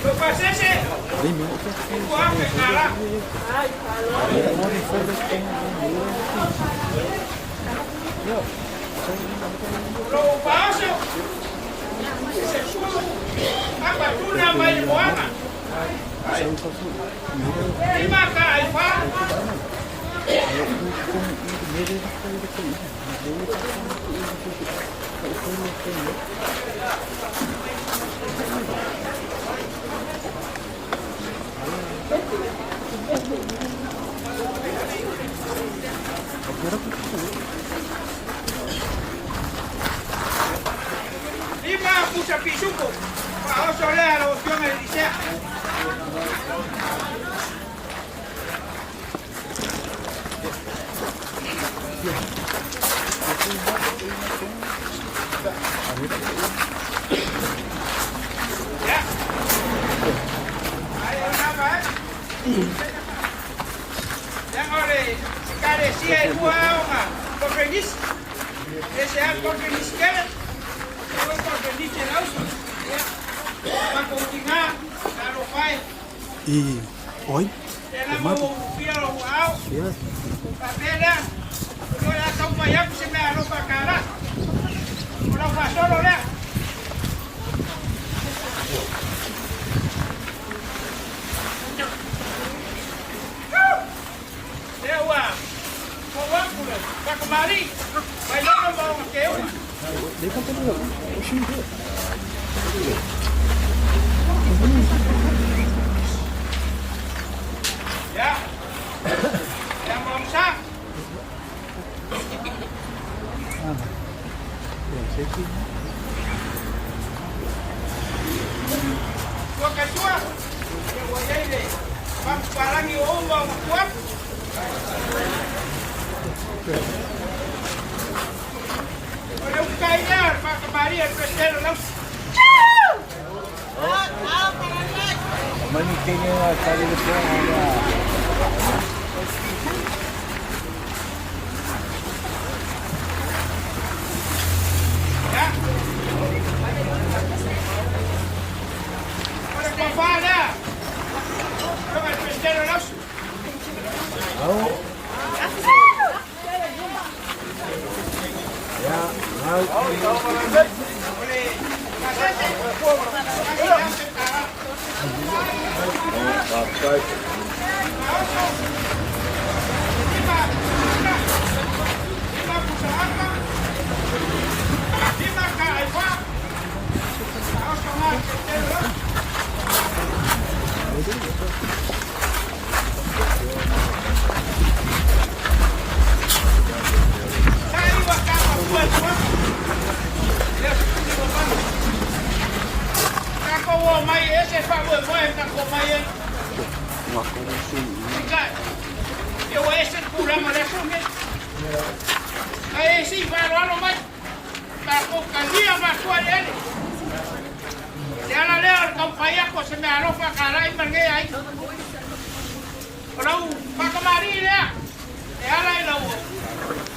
Lou pasese, $2,000. Lou faaoso, se sulu apa tuna mai le moana. 5K. 5 pusa pisuku. Faaoso lea lau Afioga i le Lisea. Ia. Ai o nama e. Leaga o le Ekalesia e lua aoga konferenisi. E se a konferenisi tele, e ua konferenisi e lausi. Ia. Matou tina, talofa e. I oi, E lava ua ulufia lou aao. Faapea lea, o le a taumafai atu se mea alofa $1. O lau faasolo lea. Lea ua fou atu le faakamali'i mai lona ma ona keuga. Ia, ia Maosa. Ua katua, ia ua i ai le faamatupalagi o ou ma ona atu. O le ututai lea o le faakamali'i a le Peresetene o Lausi. Ia. O le tofa lea, Afioga i le Peresetene o Lausi. O le pasese, $1,000. Faaoso, 5 pusa, 5 pusa ata, 5K. Faaoso na le Peresetene o Lausi. Sa iva ka mafua e tuafu. Le aso tuli ua mana. Tatou o mai e ese faamoemoe e tatou mai ai. Peitai, ia ua ese le tulaga o le aso lenei. Ae se i faaaloalo mai, tatou talia matua i ele. Le ala lea o le taumafai atu o se mea alofa talai ma lenei aiga. O lau faatamalii lea e ala i lau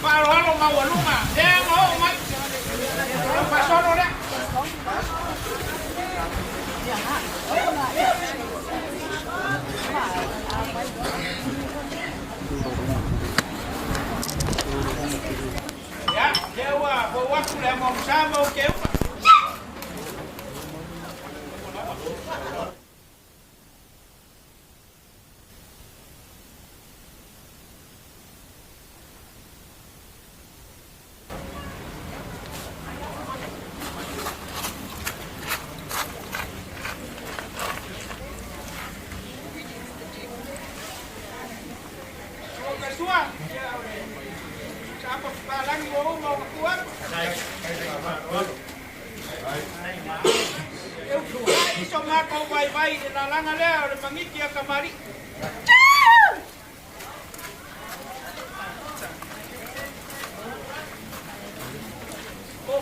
faaaloalo maualuga lea na oo mai. O lau faasolo lea. Ia, lea ua fou atu le amuamusa ma ou keuga. Sua, ia o le sa palagi ua uma ona tu atu. E usuai so matou vaivai i le lalaga lea o le magiti a kamali'i.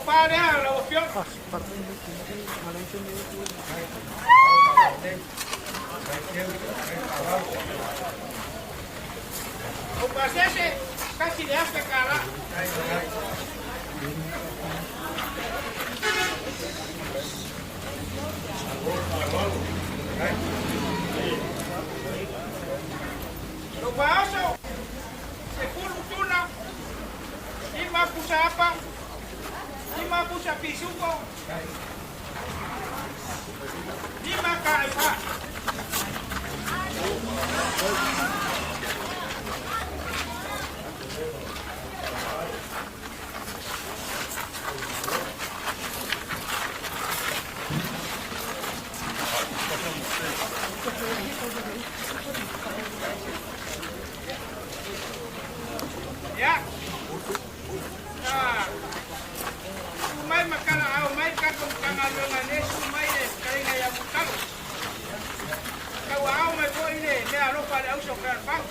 tofa lea lau Afioga. O pasese, kasi le afe kala. Lo faaoso, 10 tuna, 5 pusa apa, 5 pusa pisuko, 5 kaifa. Ia. Susu mai ma kalaau mai le tatou Matagaluega nei, susu mai le fetalaiga ia Mulitalo. Tauaao mai foi le meaalofa a le auso o Fealofani.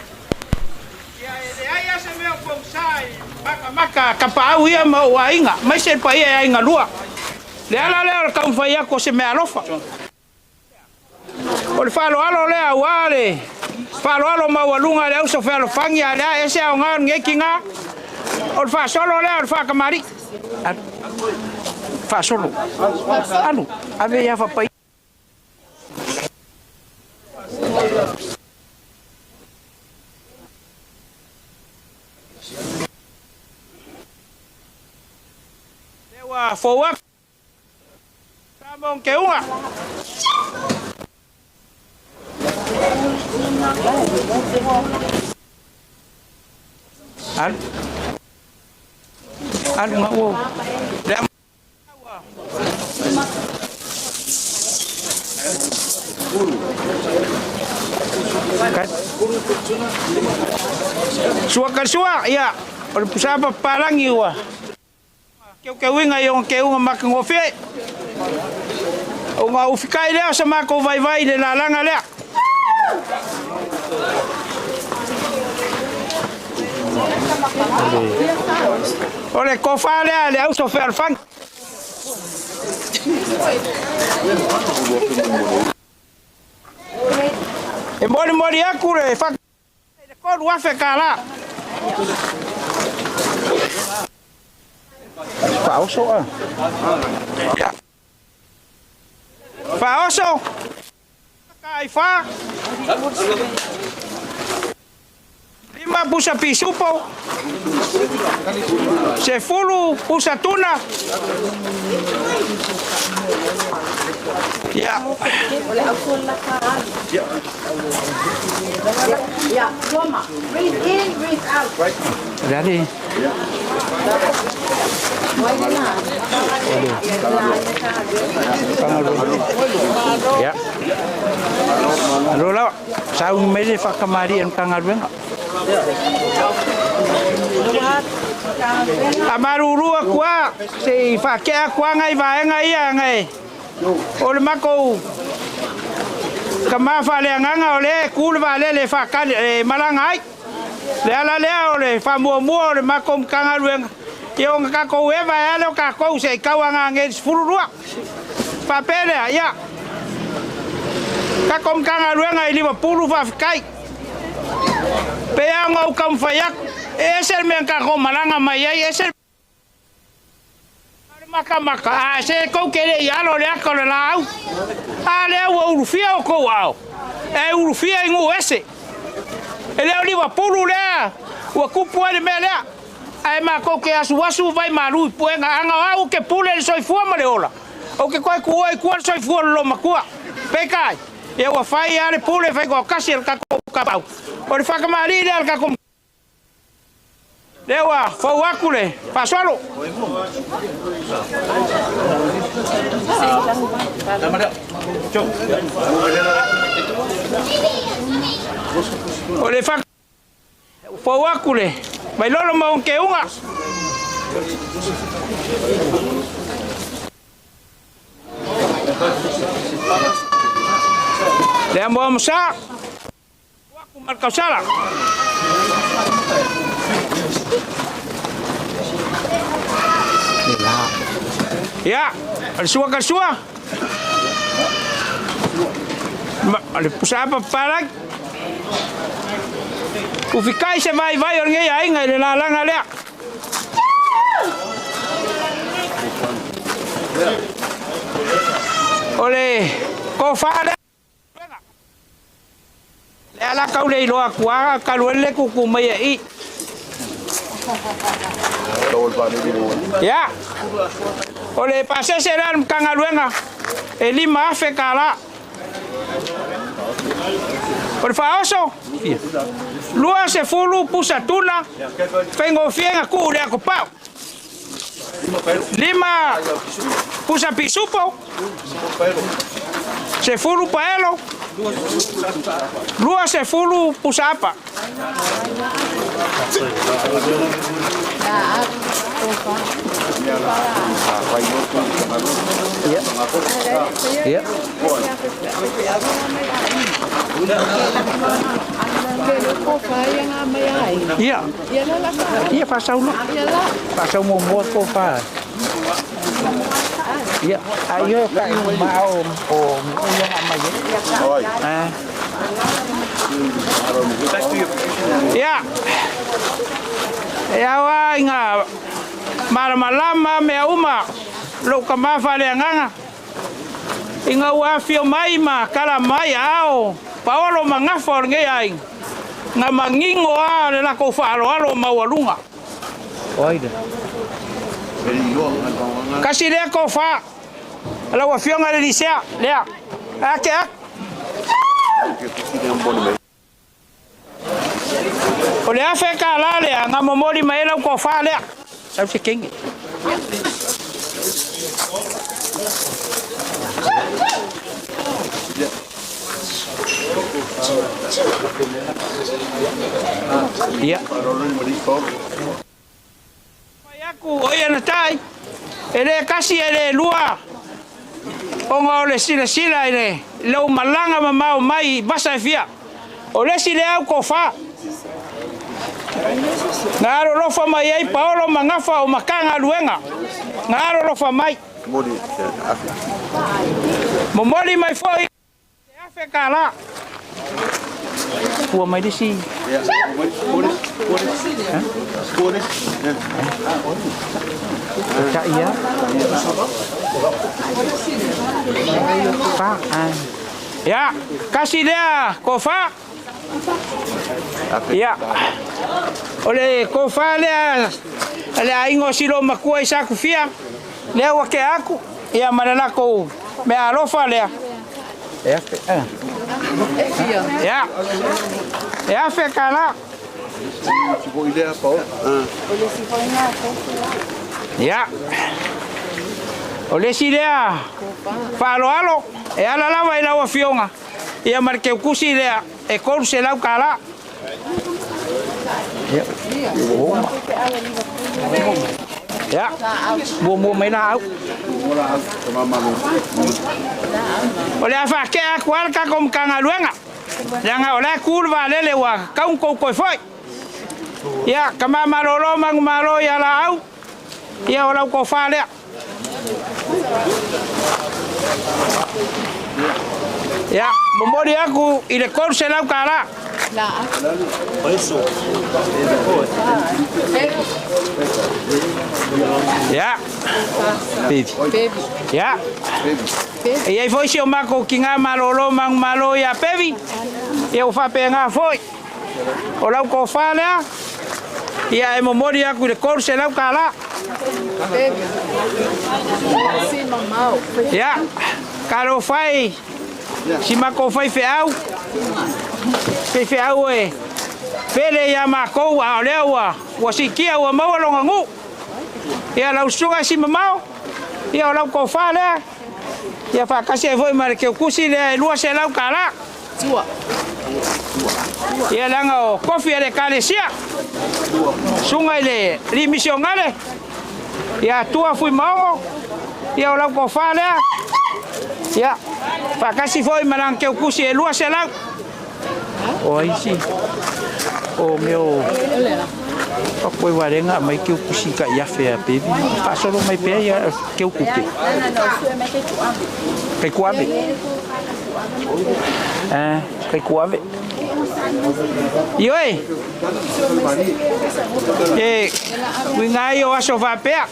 Ia e leai lava se mea o pogisa i matamata a tapaau ia ma ou aiga, aemaise le paia i aiga lua. Le ala lea o le taumafai atu o se meaalofa. O le faaaloalo lea aua le faaaloalo maualuga a le auso fealofani a lea ese aoga o lenei tina. O le faasolo lea o le faatamalii. Alu. Faasolo. Alu. Ave ia fapai. Lea ua fou atu. Sa mo keuga. Alu. Alu nga ua. Lea Sua ka sua, ia, o le pusa papalangi ua. Keukeuina i ona keuga matagofie. Ona ufikai lea o sa matou vaivai i le lalaga lea. O le tofa lea a le auso fealofani. E molimoli atu le i le $3,000. Faaoso a. Faaoso. Kai fa. 5 pusa pisupo. 10 pusa tuna. Ia. Yeah, Toma. Breathe in, breathe out. Ready? Ia. Alo lava. Sauni mai le faakamalii a le Matagaluega. A malulu atu lava se i faatea atu lava nai vaega ia nai o le matou tama faaleagaga o lea e tu le vaalele e faatali e malaga ai. Le ala lea o le faamuamua o le matou Matagaluega ia ona tatou eva e ale o tatou se i tau aga nei i le 12. Faapea lea, ia tatou Matagaluega i Liverpool faafetai. Pei lava ona ou taumafai atu, e ese le mea na tatou malaga mai ai, ese le matamata, a se tou te le i alo le ata o le laau. A lea ua ulufia outou aao, e ulufia i nuu ese. E le o Liverpool lea ua tupu ai le mea lea, ae matou te asuasu vai malu i puega. Ana o au ou te pule i le soifua ma le ola, ou te toe tuua i tua le soifua o le loomatua. Peitai, ia ua fai lava le pule faitoatasi a le tatou tapaau. O le faatamalii lea a le tatou Lea ua fou atu le faasolo. O le fa fou atu le Vailolo ma ona keuga. Lea moa masa. Ma le tausala. Le la. Ia, o le sua ka sua. Ma, o le pusa apa papalagi. Ufikai se vaivai o lenei aiga i le lalaga lea. O le kofa lea. Le ala kau le iloa atu a kalu ele kuku mai e i. Ia, o le pasese lea le Matagaluega e 5,000 tala. O le faaoso, 20 pusa tuna, faigofie na tuu i le atopau. 5 pusa pisupo, 10 paelo, 20 pusa apa. Ia. Ia. Ia faasau loa. Faasau muamua ko fa. Ia, ai o ka i ma o o ia nga mai. Ah. Ia. E aua inga malamalama mea uma lou kamā faaleagaga ina ua afio mai ma tala mai aao paolo ma gafa o lenei aiga na manino a le latou faaaloalo maualuga. Kasi lea tofa lau afioga i le Lisea lea ake ake. O le $1,000 lea na momoli mai ai lau tofa lea. Sau se kenge. Ia. Mai aku o ia na tai, e le kasi e le lua, ona o le silasila i le lou malaga mamao mai i vasa e fia. O le isi lea au tofa. Na alolofa mai ai Paolo ma Gafa o Matagaluega. Na alolofa mai. Momoli mai foi le $1,000. Fua mai le isi. Tai ia. Fa. Ia, kasi lea kofa. Ia, o le kofa lea le aiga o Silo Makua i Sakufia, lea ua tea aku, ia ma le latou mea alofa lea. E afe, ia, e $1,000. Ia, o le isi lea faaaloalo e ala lava i lau afioga, ia ma le teutusi lea e $300. Ia, ia, muamua mai laau. O le a faatea atu lava le tatou Matagaluega, leaga o la e tu le vaalele ua tatau ona tou toe foi. Ia, tama malolo manumalo ia Laau, ia o lau tofa lea. Ia, momoli aku i le $300. Ia, Pevi. Ia, e i ai foi si o matou tina malolo manumalo ia Pevi, ia ua faapena foi. O lau tofa lea, ia e momoli atu i le $300. Ia, talofa e si matou faifeau, faifeau e pele ia matou, a o lea ua ua siitia ua maua lona nuu. Ia lau susuga si mamao, ia o lau tofa lea, ia faatasi ai foi ma le teutusi lea e $200. Ia leaga o kofi a le Ekalesia, susuga i le alii misionale, ia Tua Fuimaogo, ia o lau tofa lea, ia faatasi foi ma lana teutusi e 200. O ai isi? O mea o... Koe walenga mai ke kusi ka ia fea pevi. Faasolo mai pea ia keu kupe. Kai kuave. Eh, kai kuave. Ioe. E, uiga ia o aso faapea.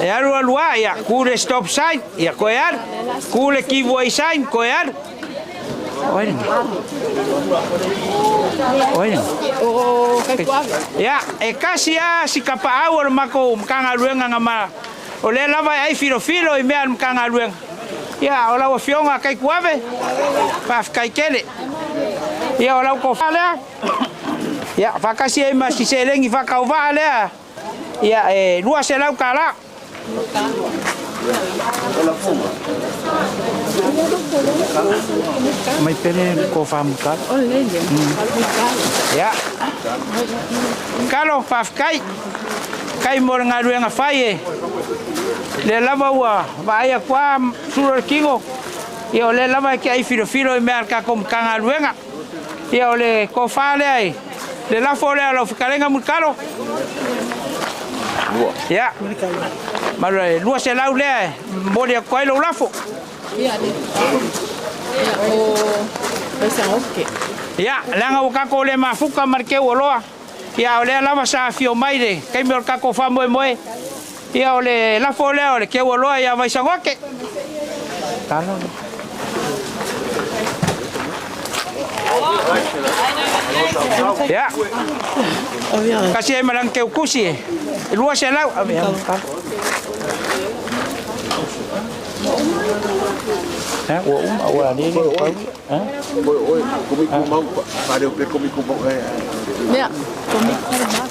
E alu alu lava, ia, ku le stop sign, ia koe alu. Ku le give way sign, koe alu. Oi lenei. Oi lenei. O Kaikuave. Ia, e kasi lava si kapaau o le makou Matagaluega na ma o lea lava e ai filofilo i mea a le Matagaluega. Ia, o lau Afioga Kaikuave, faafetai tele. Ia, o lau tofa lea, ia, faatasi ai ma si seleni faatauvaa lea, ia, e $200. Mai pele ko whamukalo. O le le. Ia. Kalo, faafetai. Kai mo le galuega fai e. Lea lava ua vaai atu lava sulu o le tino, ia o lea lava e te ai filofilo i mea a le tatou Matagaluega. Ia o le tofa lea i le lafo lea o lau fetalaiga Mulitalo. Ia, ma le 200 lea e momoli atu ai lou lafo. Ia, o Vaisagoke. Ia, leaga ua tatou le mafuta ma le teu oloa. Ia, o lea lava sa afio mai le taimi o le tatou faamoemoe. Ia, o le lafo lea o le teu oloa ia Vaisagoke. Talo. Ia. Kasi ai ma lana teu kusi e. 200. Ave ia. Ha, ua uma ua lele pau. Ha? Oi, oi, komi kumau, pare o pe komi kumau. Mea, komi kumau.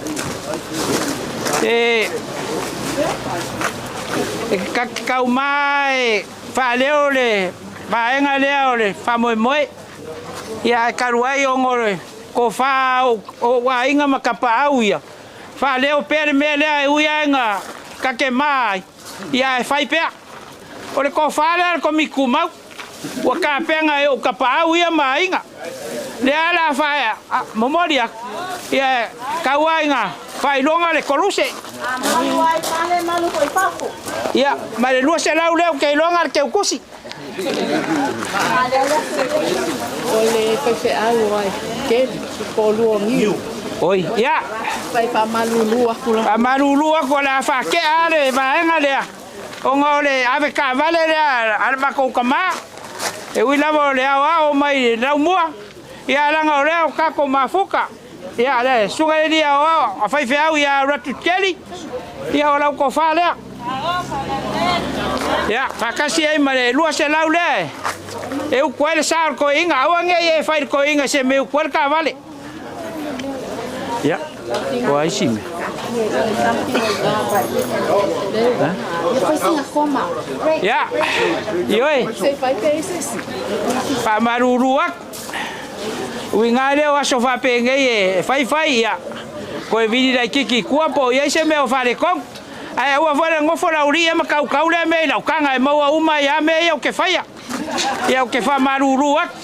E e kakau mai faaleo le vaega lea o le faamoemoe. Ia ae talu ai ona o le tofa o ou aiga ma tapaau ia, faaleo pea le mea lea e ui lava ina tatema ai, ia ae fai pea. O le tofa lea a le Komiti Tumau, ua tapena e ou tapaau ia ma aiga. Lea la a momoli atu, ia e tau lava ina faailoga le koluse. Ia, ma le 200 lea ou te iloga le teutusi. O le faifeau o ai Keli, po o Luoniu. Oi, ia. Fai faamalulu aku la. Faamalulu aku o le a faatea le vaega lea, ona o le ave taavale lea a le matou tama. E ui lava o le aoao mai le laumua, ia leaga o lea o tatou mafuta. Ia, le susuga i le alii aoao a faifeau ia Ratu Keli, ia o lau tofa lea. Ia, faatasi ai ma le 200 lea e utu ai le sa o le toeaina. Aua ne i e fai le toeaina se mea e utu ai le taavale. Ia, o ai si mea? Ia, ioe, faamalulu atu. Uiga lea o aso faapenei e faifai, ia, toe vili laitiiti i tua po o i ai se mea o faaletonu. Ae aua foi le nofo laulii ma kaukau lea mea i lau taga e maua uma ai lava mea ia ou te faia. Ia ou te faamalulu atu.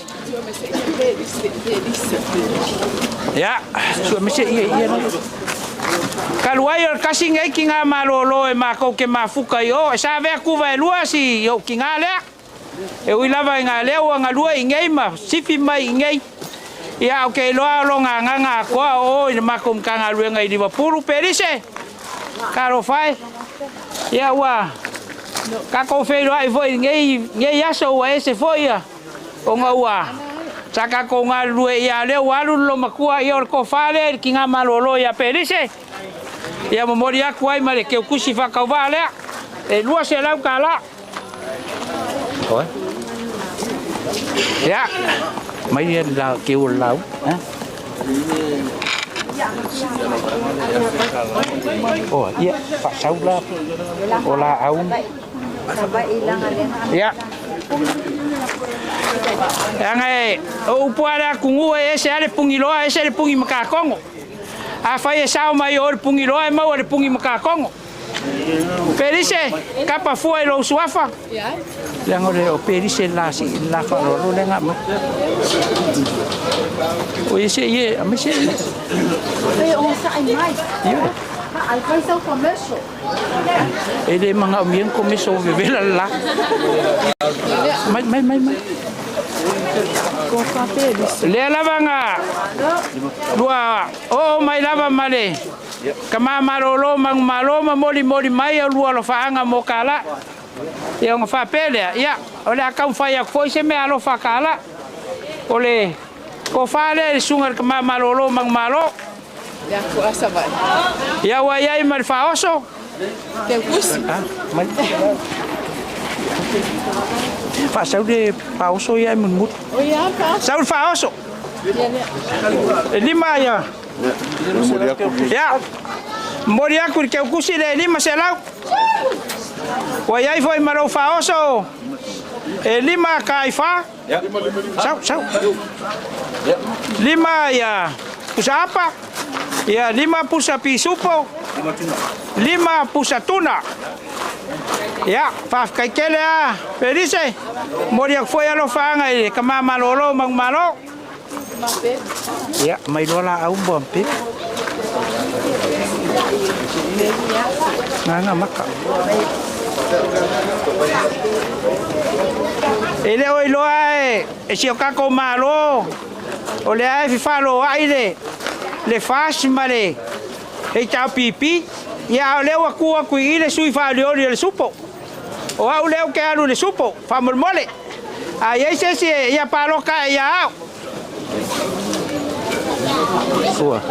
Ia, sue mai se ia ia. Talu ai o le tasi nei tina malolo e matou te mafuta i o, e sa avea kuva e lua si ou tina lea. E ui lava i ngā leo ua galue i nei ma sifi mai i nei, ia ou te iloa o lona agaga atoa o o i le matou Matagaluega i Liverpool. Pelise, talofa e, ia ua tatou feiloai foi i nei, nei aso ua ese foi ia, ona ua sa tatou galulue ia lea ua alu le loomatua, ia o le tofa lea i le tiga malolo ia Pelise. Ia momoli atu ai ma le teutusi faatauvaa lea, e $200. Oi. Ia. Mai ia la ke o lau, eh? Oh, ia, faasau la o la au. Ia. Leaga e o upu a le atunuu e ese lava le pugiloa, ese le pugi makakogo. Afai e sao mai o le pugiloa e maua i le pugi makakogo. Pelise, kapa fua i lou suafa. Leaga o le o Pelise la si la faaaloalo lea na aumai. O ia se ie, a mai se ie. E ogosaʻai mai. Ai fai sau commercial. E le magaomia ni komeso vevela le lā. Mai, mai, mai, mai. Lea lava na lua oo mai lava ma le tama malōlō manumalo ma molimoli mai au lua alofaaga mo kālā. Ia ona faapea lea, ia, o le a taumafai atu foi se mea alofa kālā. O le tofa lea i le susuga i le tama malōlō manumalo. Ia ua i ai ma le faaoso. Faasau le faaoso ia e mulimuli. Sau le faaoso. E lima ia. Ia. Momoli atu i le keukusi le 500. Ua i ai foi ma lou faaoso e lima taifā. Sau, sau. Lima ia pusa apa, ia lima pusa pisupo, lima pusa tuna. Ia, faafetai tele a Felise, momoli atu foi alofaaga i le tama malōlō o Manumalo. Ia, mai loa laau ma pepe. Gaga maka. E le o iloa e, e si o tatou Malo, o lea e fefaloai le, le FAS ma le HRPP, ia a o lea ua tu atu i i le sui faaolioli o le SUPO. O au lea ou te alu i le supo, faamolemole. A i ai se isi e ia palota ae ia au. Ua.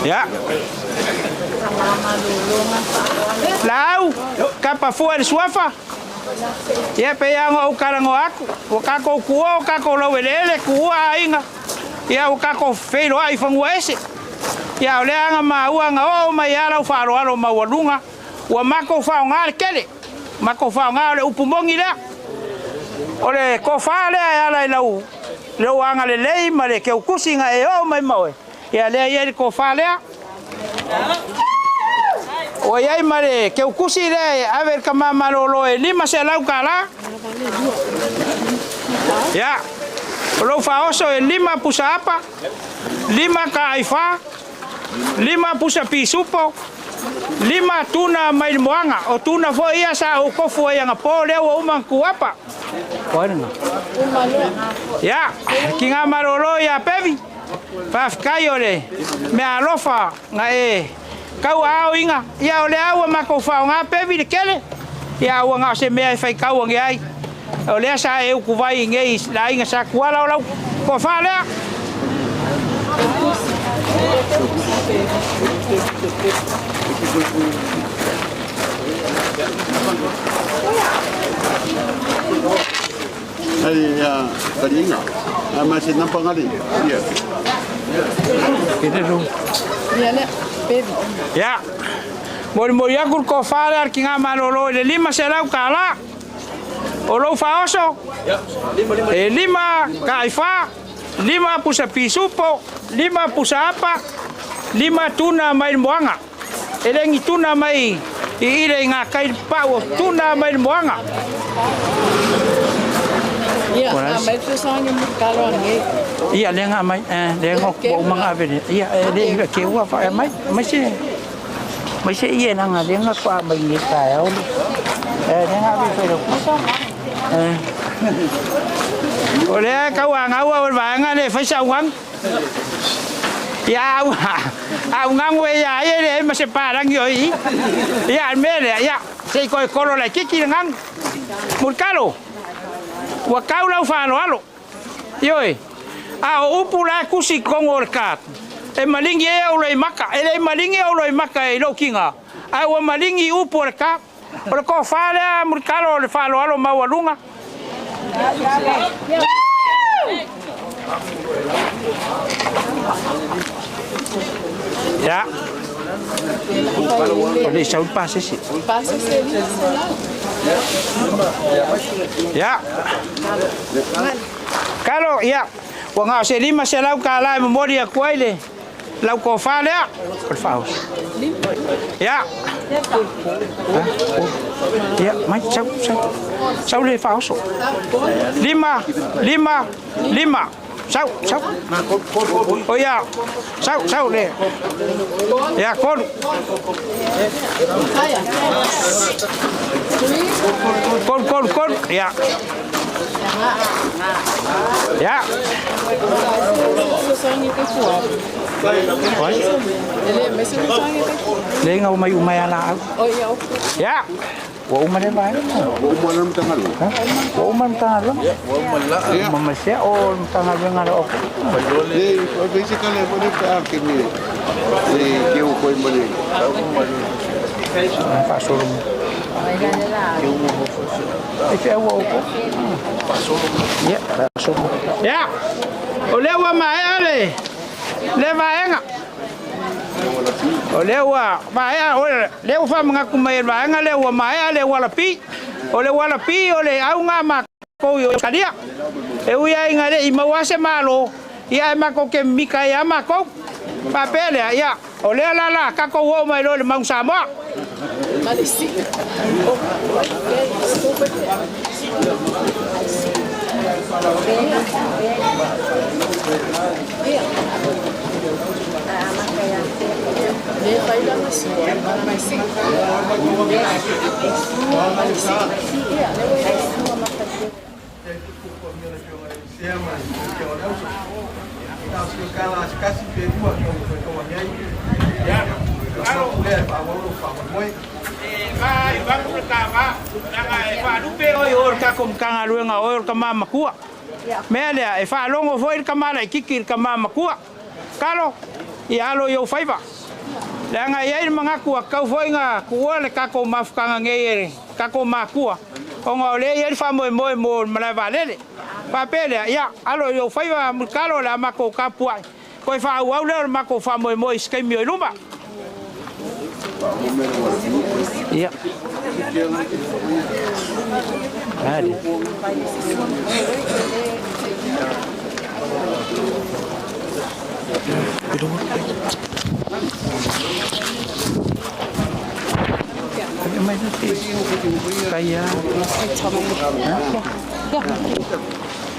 Ia. Lau, kapa fua i le suafa. Ia pei lava ona ou talanoa atu, ua tatou tuua o tatou laueleele, tuua aiga, ia ua tatou feiloai i fanua ese. Ia o lea na maua na oo mai lava lau faaaloalo maualuga, ua matou faaaoga le tele, matou faaaoga o le upu moni lea. O le tofa lea e ala i lau lou agalelei ma le keukusi na e oo mai ma oe, ia lea e i ai le tofa lea. Ua i ai ma le keukusi lea e ave i le tama malolo e $500. Ia, o lou faaoso e lima pusa apa, lima taaifa, lima pusa pisupo, lima tuna mai le moaga. O tuna foi ia sa ou tofu ai anapo, lea ua uma ona tuapa. Ia, tiga malolo ia Pevi, faafetai o le mea alofa na e tauaaoina. Ia, o lea ua matou faaaoga Pevi le tele, ia ua na o se mea e faitau ane ai. O lea sa e utuvai i nei le aiga sa Tuala o lau toafa lea. Hei a taliinga, a ma se nampa ngali. Ia. Ia lea, Pevi. Ia. Molimoli atu le tofa lea a le tiga malolo i le $500 tala. O lou faaoso, e lima taaifa, lima pusa pisupo, lima pusa apa, lima tuna mai le moaga. E le ni tuna mai i ile i ngā kai pau o tuna mai le moaga. Ia, a mai fesoasoani mo kalo anei. Ia, le nga mai, le ngo ua uma nga ave Ia, e le i ke ua fa mai, mai se mai se ie na nga le nga kwa mai ni ka e olu. E le nga ave fe lo. E. O le kau a ngau o vaenga le fai sa uang. Ia au au ngangu e ia e le ma se parangi o i. Ia me le ia se ko kolo le kiki ngang. Mulkalo. Ua kau lau faaaloalo. Ioe. A o upu la e kusi i totonu o le card, e malingi ai au loimaka. E le i malingi au loimaka i lou kiga, ae ua malingi i upu o le card. O le tofa lea Mulkalo o le faaaloalo maualuga. Ia. O le i sau le pasese. Ia. Kalo, ia. Ua na o se $500 e momoli atu ai le Lau tofa lea o le faaoso. Ia. Ia, mai, sau, sau. Sau le faaoso. 5, 5, 5. Sau, sau. O ia, sau, sau le. Ia, 3. 3, 3, 3. Ia. Ia. Le ga mai uma ia laau. Ia. Ua uma le vaega. Ua uma le Matagaluega. Ua uma le Matagaluega. Ua uma le laa. Uma ma sea o le Matagaluega a le Ofisa. Le, o se kale mo le pe a ke me. Le ke o koi ma le. Faasolo mo. E whia ua oko. Ia, faasolo. Ia, o lea ua maea le le vaega. O lea ua maea, o lea ua faamanatu mai e le vaega lea ua maea le ualapi. O le ualapi o le auga matou i Australia. E ui ai ina le i maua se malo, ia ae matou te mimita ai lava matou. Faapea lea, ia, o lea la la tatou oo mai loa i le Mount Samoa. E faalupe oe i o i le tatou Matagaluega o oe o le tama matua. Mea lea, e faalogo foi le tama laitiiti i le tama matua. Talo, ia alo i ou faiva. Leaga e i ai le manatu ua tatau foi ona tuua le tatou mafutaga nei e le tatou matua, ona o lea e i ai le faamoemoe mo le malae vaalele. Faapea lea, ia alo i ou faiva Mulitalo o le a matou tapuai, toe faaauau lea o le matou faamoemoe i se taimi o i luma. Ia.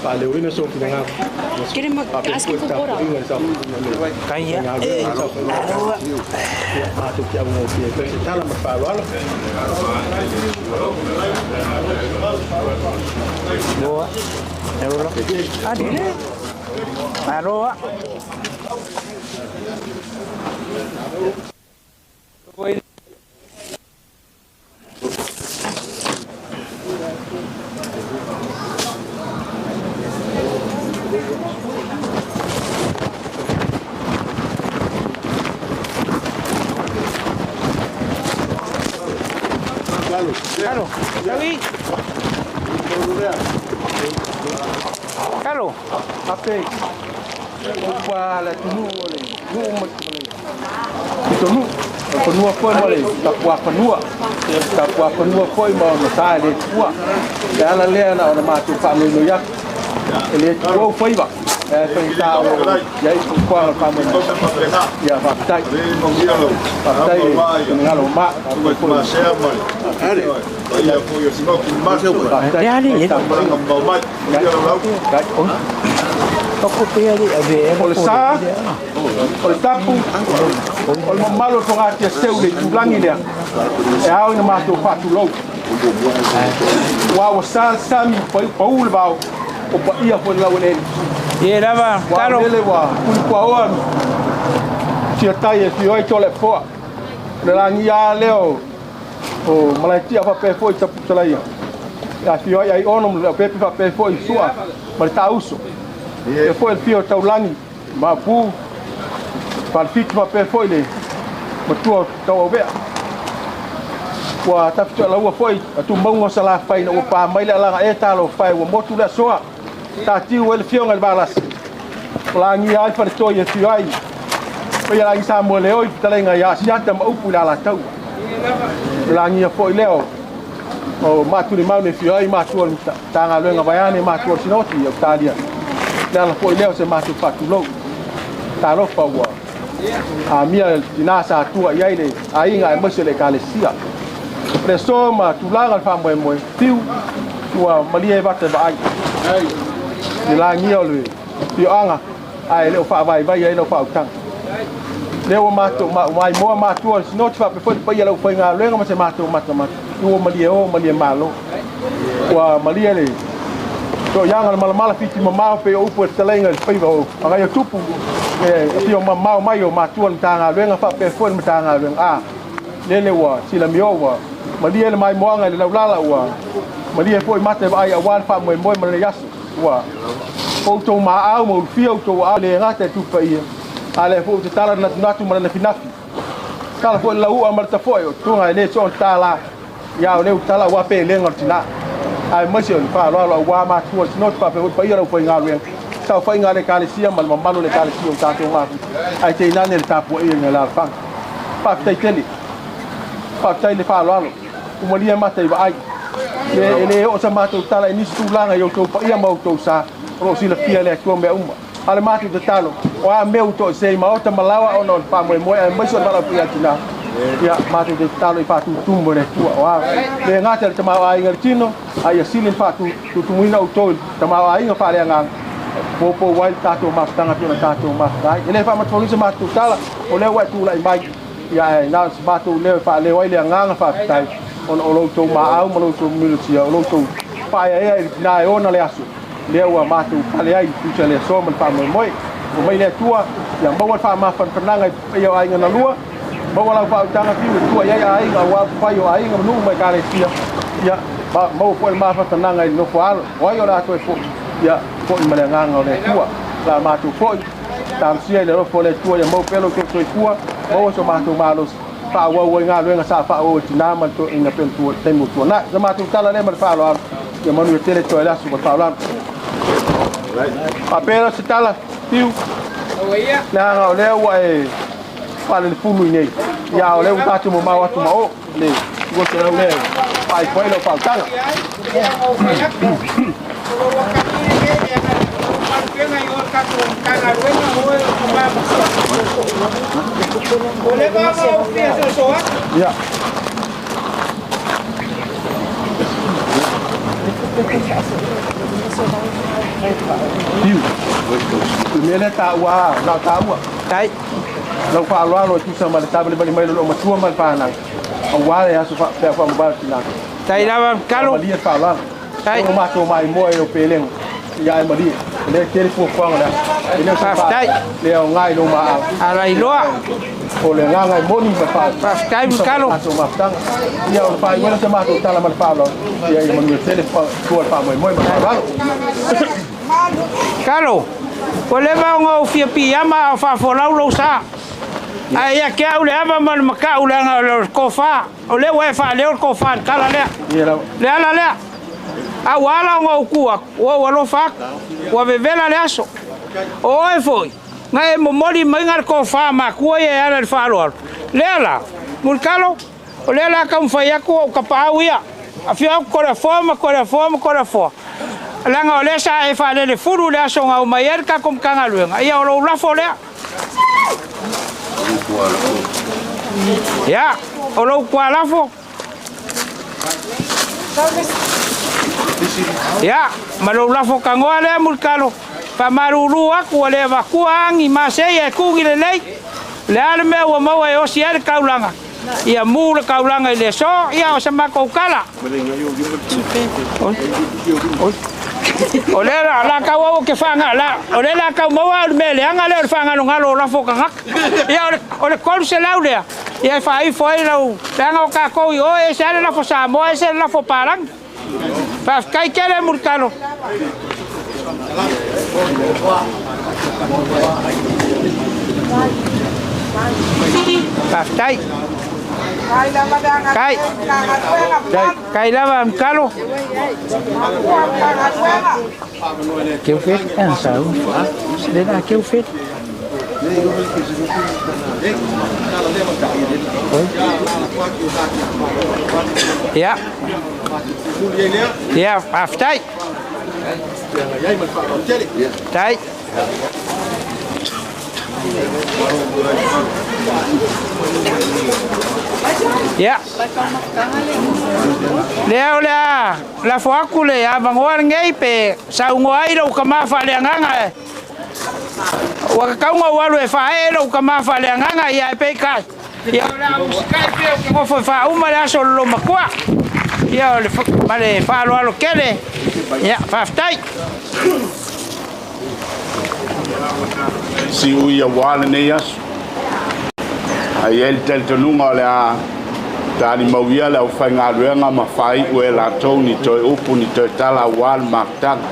Faaleoina sou finagalo. Faapea foi le tapuaiga i le saofaiga a le Ia, matou te augofie ai foi se tala ma le faaaloalo. Malo. Kalo. Taui. Kalo. Ape. Ua le atunuu o le nuu ma le pitonuu, o le fanua foi ma le tapuafanua, tapuafanua foi ma ona sa e le tuua. O le ala lea na ona matou faanoinoi atu, e le tuua ou faiva, ae faigata o lo o i ai fuafuaga o le faamoemoe. Ia faafetai. Faafetai i le finagalo mama. O le sa, o le tapu, o le mamalu o le Fogatia seu i le itulagi lea, e ao ina matou faatulou. Aua ua sa le sami, pau le vao, o paia foi le laueleele. Ie lava, talo. Ua lele ua ulikuaoa siatai e fio ai Toleafoa. O le lagia lea o Malaetia faapea foi Taputalaia. E afio ai Aiono ma Leaupepe faapea foi Sua ma le Taauso. E foi le fio o Taulagi, Maopu, Falefitu faapea foi le matua o Tauauvea. Ua tafitoalaua foi a tumauga o Salafai ina ua pa mai le alaga e talofa e ua motu le asoa. Tatiu ai le fioga i le Valasi. O lagia ai Faletoi e afio ai. Paia lagi Samoa le oi fetalaiga ia Asiata ma upu i le Alataua. O lagia foi lea o Maatulimau ne afio ai matua o le Matagaluega vaeane matua o le Sinoti i Ausetalia. Le ala foi lea o se matou faatulou. Talofa ua Amia le tinā sa atua i ai le aiga aemaise le Ekalesia. O le aso ma tulaga o le faamoemoe, fiu ua malie vata e vaai i le lagia o le afioaga ae le o faavaivai ai lau faautaga. Lea ua matou maimoa matua o le Sinoti faapea foi le paia o le aufaigaluega ma se matou matamata, ua malie o malie malo. Ua malie le toiaga o le malamala fiti mamao pei o upu e fetalaiga i le faiva o Agaiotupu, e afio mamao mai o matua le Matagaluega faapea foi le Matagaluega. A lele ua silamio ua malie le maimoaga i le laulala ua malie foi mata e vaai aua le faamoemoe ma lenei aso. Ua outou maau ma ulufia outou aao le gata e tupu paia, a lea foi ua tatala le natunatu ma le nafinafi. Tala foi le lauua ma le tafoe o tuga e le soona tālā, ia o lea ua tala aua pelega o le tinā. Aemaise o le faaaloalo aua matua o le Sinoti faapea foi le paia o le aufaigaluega, saofaiga a le Ekalesia ma le mamalu o le Ekalesia o tatou mafuta, ae tainane le tapuaia i alaalafaga. Faafetai tele. Faafetai le faaaloalo. Ua malie mata i vaai. E le oo sa matou tala i nisi tulaga i outou paia ma outou sa, o lo o silafia e le Atua mea uma. A o le matou tatalo, o a mea ua toesea i maota ma laoa ona o le faamoemoe aemaise o le valaau paia a tina, ia matou te tatalo i faatutumu e le Atua. O a le gata i le tamaoaiga i le tino, a ia sili ona faatutumuina outou i le tamaoaiga faaleagaga, e poupou ai le tatou mafutaga e pei ona tatou mafuta ai. E le faamatuaina se matou tala, o lea ua e tulai mai. Ia ae na o se matou leo e faaleo ai le agaga faafetai ona o lo outou maau ma lo outou minotia, o lo outou faaeaea i le tina e ona le aso, lea ua matou pale ai i tusa le aso ma le faamoemoe. Ua mai le Atua, ia maua le faamafanafanaga i paia o aiga na lua, maua lau faautaga fiu e tua i ai aiga aua upufai o aiga ma nuu ma ekalesia, ia maua foi le mafanafanaga i le nofo alo, o ai o le a toe foi, ia foi ma le agaga o le Atua. La matou foi, Talosia i le alofa o le Atua ia maua pea lo outou soifua, maua so matou malosi, faaauau ai galuega sa faaauau e tina ma le toeaina pei ona taimi ua tuanai. O se matou tala lea ma le faaaloalo, ia manuia tele toe le aso ma le faaaloalo. Faapea lea se tala, Fiu, leaga o lea ua e faalelefulu i nei, ia o lea ua tatou mamao atu ma o, le 200 lea e faaifo ai lau faautaga. Ia. Fiu. O le mea lea taua, na o taua. Tai. Lau faaaloalo e tusa ma le tavalevale mai o le loomatua ma le fanau, aua le aso faapea faamavae o tina. Tai lava kalo. Malie le faaaloalo. Tai. Ono matou maimoa e o pelega. Ia ae malie. O lea tele fuafuaga o le aso. E le o se Faafetai. Le aoga i lou maau. Ala iloa. O le agaga e moni ma le Faafetai Mkalo. Matou mafutaga. Ia ona faaiu ai se matou tala ma le faaaloalo. Ia ia manuia tele tua le faamoemoe ma le faaaloalo. Kalo, ua leva ona ou fia piiama a o faafolau lou sa. Ae ia te au le ava ma le mataʻu leaga o le tofa, o lea ua e faaleo le tofa i le tala lea. Le ala lea. A ua ala ona ou tu atu, ua ou alofa atu, ua vevela le aso. O oe foi, na e momoli maiga le tofa a matua ia e ala i le faaaloalo. Lea la, Mulitalo, o lea o le a taumafai atu ou tapaau ia. Afio atu Toleafoa ma Toleafoa ma Toleafoa. Leaga o lea sa e faalelefulu i le aso na omai ai le tatou Matagaluega, ia o lou lafo lea. Ia, o lou tualafo. Ia, ma lou lafo tanoa lea Mulitalo. Faamalulu atu ua le avatua agi masei ae tugi lelei. O le a le mea ua maua e osi ai le taulaga? Ia mu le taulaga i le aso. Ia, o se matou tala. O lea la, la tau au ke whanga, la, o lea la tau maua au le mea leaga lea o le whangalongalo o lafo o tagata. Ia, o le, o le 300 lea, ia e faaifo ai lau, leaga o tatou i o, e ese lava le lafo Samoa, ese le lafo palagi. Faafetai tele Mulitalo. Faafetai. Kai. Kai lava Mkalo. Keu fet, ah sa u. Le la keu fet. Ia. Ia, faafetai. Tai. Ia. Lea o le a lafo atu le avanoa lenei pe saunoa ai lou tama faaleagaga e ua tatau ona ou alu e faaee lou tama faaleagaga, ia ae peitai, ia o le a ou usitai pea ou te nofo e faauma le aso o le loomatua. Ia o le ma le faaaloalo tele. Ia faafetai. Siui aua lenei aso. Ae i ai le talitonuga o le a talimauia le aufaigaluega ma faaiu e latou ni toe upu ni toe tala aua le mafutaga.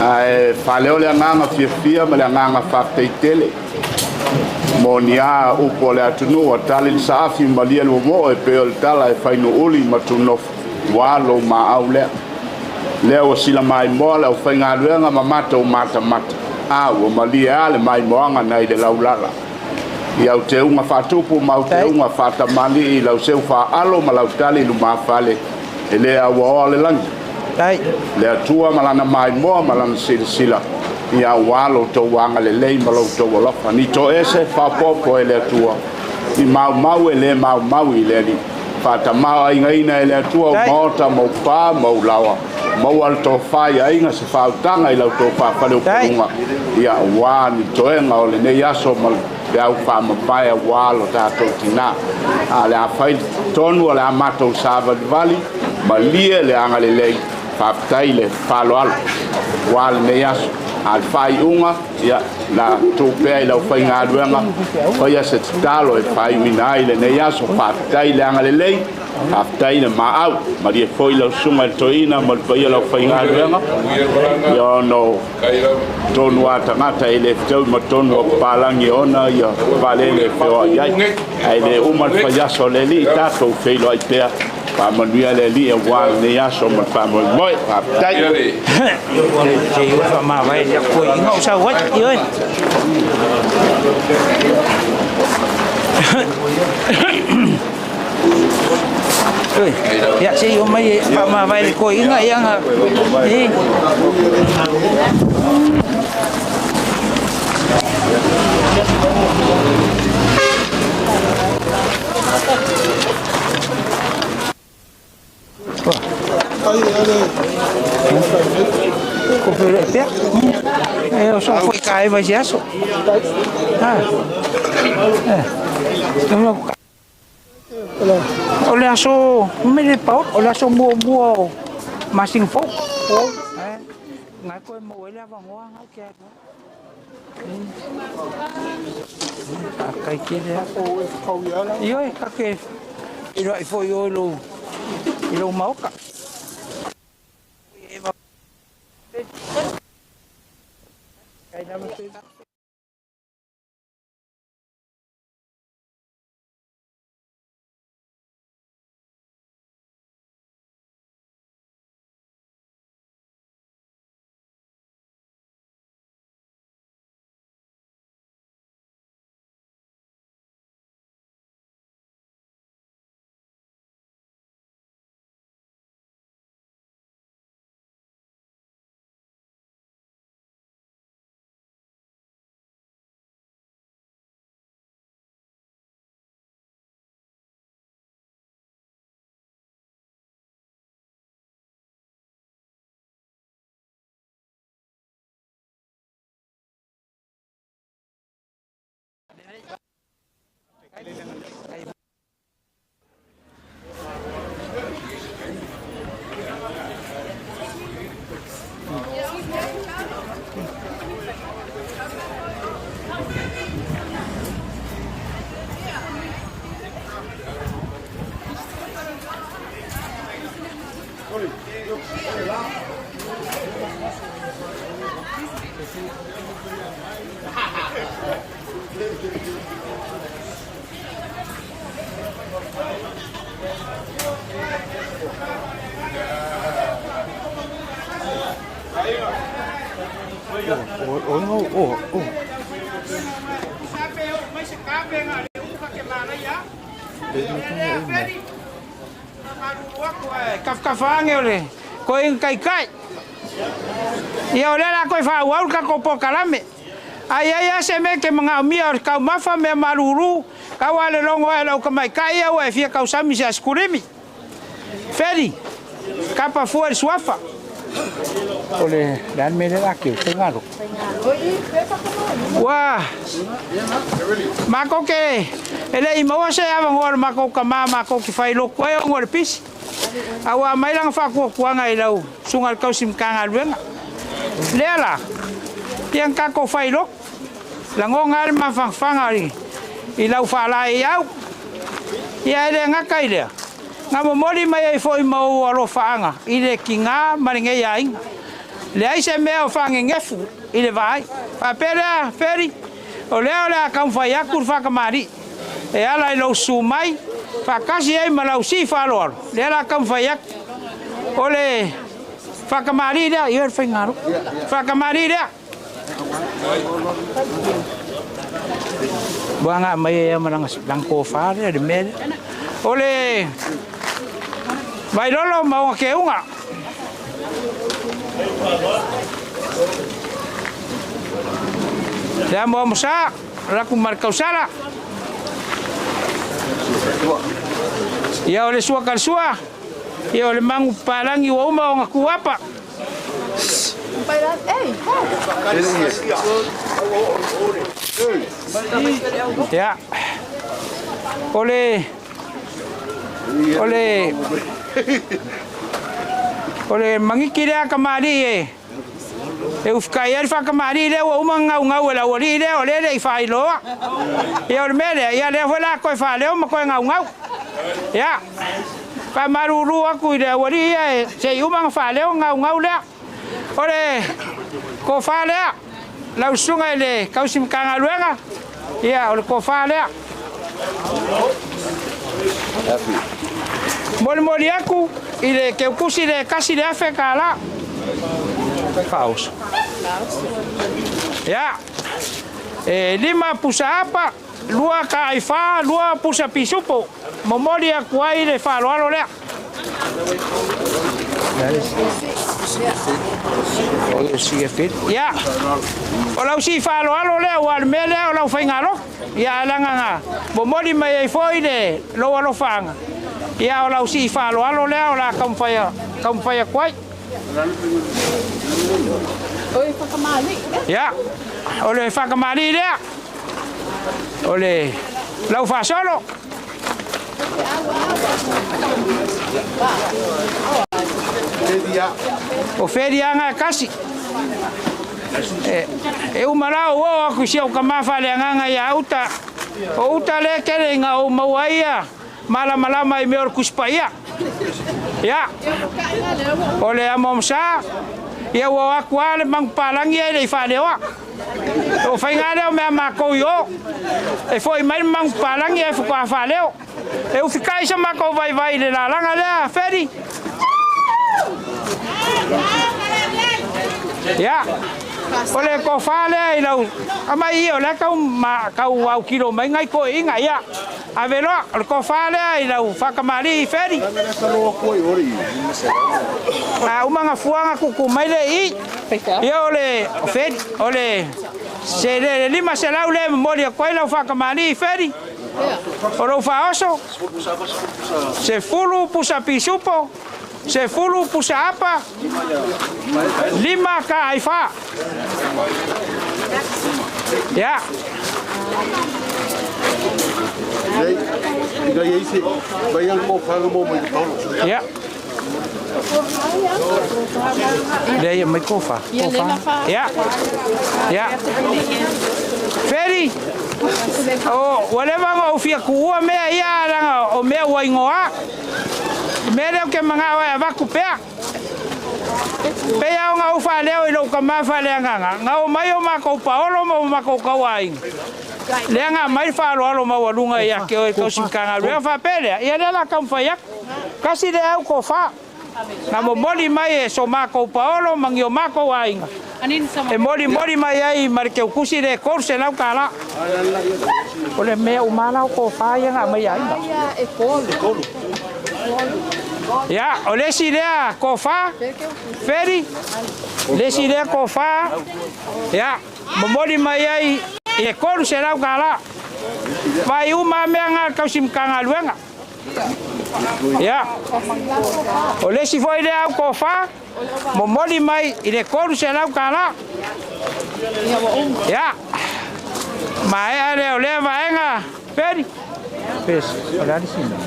Ae faaleo le agaga fiafia ma le agaga faafetai tele mo ni a upu o le atunuu ua tali le saafi malie le momoo e pei o le tala e fai nuuli ma tunofo ua lou maau lea. Lea ua sila maimoa le aufaigaluega ma matou matamata, a ua malie a le maimoaga nai le laulala. I au teuga faatupu ma au teuga faatamalii i lau seu faaalo ma lau tali lumafale, e le auaoa le lagi. Le Atua ma Lana maimoa ma Lana silasila, ia auā lo outou agalelei ma lo outou alofa. Ni toese faaopoopo e le Atua, ni maumau e le maumau i le Alii. Faatamao-aigaina e le Atua ou maota ma ou pa ma ou laoa. Maua le tofa i aiga se faautaga i la outou faafaleupoluga, ia auā ni toega o lenei aso ma le peau faamavae auā lo tatou tinā. A o le a fai tonu o le a matou savalivali, malie le agalelei, faafetai i le faaaloalo auā lenei aso. A o le faaiuga, Ia, na tuu pea i le aufaigaluega, faia se tatalo e faaiuina ai lenei aso. Faafetai i le agalelei, faafetai i le maau. Malie foi lau susuga i le toeaina ma le paia o le aufaigaluega. Ia ona o tonu a tagata e le fetaui ma tonu a papalagi e ona ia vaalele e feoai ai. Ae le uma le faiaso o le Alii, tatou feiloai pea. Faamanuia le Alii aua lenei aso ma le faamoemoe. Faafetai. Ia se i omai e faamavae le toeaina ia na e. E o so foi ka eva ese aso. Ah. O le aso, mele pao, o le aso muamua o masina fou. Ngai koe maua ai le avanoa ngai ke alu. Faafetai tele lava. Ioe, ta te feiloai foi i o i lou maota. Kafakafa ane o le koe taitai. Ia o lea la toe faaauau le tatou polokalame. A i ai lava se mea e te manaomia o le taumafa, mea malulu, tau lava le logo ae o le autamaitai ia ua e fia tausami i se asikulimi. Feli, kapa fua i le suafa. O le a le mea lea o le a keu, faigalotu. Ua matou te e le i maua se avanoa o le matou tama matou te fai lotu ai ona o le pisi. A ua aumai lana faatuatuaga i lau susuga i le tausi Matagaluega. Lea la, ia na tatou fai lotu. Lagona ai le mafanafana i lau faalaeiau. Ia e le gata i lea, na momoli mai ai foi ma ou alofaaga i le tiga ma lenei aiga. Leai se mea o faanenefu i le vaai. Faapea lea, Feri, o lea o le a taumafai atu le faatamalii e ala i lou susu mai faatasi ai ma lau sii faaaloalo, lea o le a taumafai atu. O le faatamalii lea, ioe le faigalotu. Faatamalii lea. Ua agai mai ai ma lana tofa lea i le mea lea. O le Vailolo ma ona keuga. Le amoamosa, laku ma le tausala. Ia o le sua kalesua, ia o le magu papalagi ua uma ona tu apa. Ia. O le o le o le magiki lea tamalii e e ufikai ai le faatamalii lea ua uma ona gaugau e le aualii lea o lea e le i faailoa. Ia o le mea lea, ia lea foi o le a toe faaleo ma toe gaugau. Ia. Faamalulu atu i le aualii ia se i uma ona faaleo ona gaugau lea. O le tofa lea, lau susuga i le tausi Matagaluega, ia o le tofa lea. Molimoli atu i le keukusi le $1,000. Faaoso. Ia, e 5 pusa apa. 2 taaifa, 2 pusa pisupo. Momoli atu ai le faaaloalo lea. Ia, o lau sii faaaloalo lea aua o le mea lea o lau faigalotu. Ia, ae leaga na momoli mai ai foi le lou alofaaga, ia o lau sii faaaloalo lea o le a taumafai atu ai. Ia, o le faatamalii lea. O le laufaasolo. O Feriaga e kasi. E uma la ou oo atu i si ou tama faaleagaga ia uta. O uta lea e tele ina ou maua ai ia malamalama i mea o le Tusi Paia. Ia, o le amoamosa, ia ua o atu lava le manupapalagi ia e le i faaleoa. O faiga lea o mea matou i o, e foi mai le manupapalagi ae faatoa faaleo. E ufikai so matou vaivai i le lalaga lea, Feri. Ia, o le tofa lea i lau... Aumai ia, o lea tau, ma, tau autilo mai nai toeaiina. Ia, ave loa, o le tofa lea i lau faatamalii Feri. A uma ona fua ona tuutuu mai lea i i. Ia o le o Feri, o le se le 500 lea e momoli atu ai lau faatamalii Feri. O lou faaoso, 10 pusa pisupo, 10 pusa apa, 5 taaifa. Ia. Ia. Lea ia mai kofa. Kofa. Ia. Ia. Feri. O, ua leva ona ou fia kuua mea ia leaga o mea ua igoa. Mea lea ou te manao ai e avatu pea. Pei lava ona ou faaleo i lou tama faaleagaga, na omai o matou paolo ma o matou tauaiga. Lea na aumai le faaaloalo maualuga ia te oe i tausi Matagaluega faapea lea, ia lea o le a taumafai atu. Tasi lea au tofa na momoli mai e so matou paolo ma ni o matou aiga e molimoli mai ai ma le teutusi le $300. O le mea uma la o tofa ia na aumai e aiga. Ia, o le isi lea tofa, Feri, le isi lea tofa, ia. Momoli mai ai i le $300. Vaai uma lava mea na a le tausi Matagaluega. Ia, o le isi foi lea au tofa, momoli mai i le $300. Ia, maea lea o lea vaega, Peri. Pes, o le a le isi mea?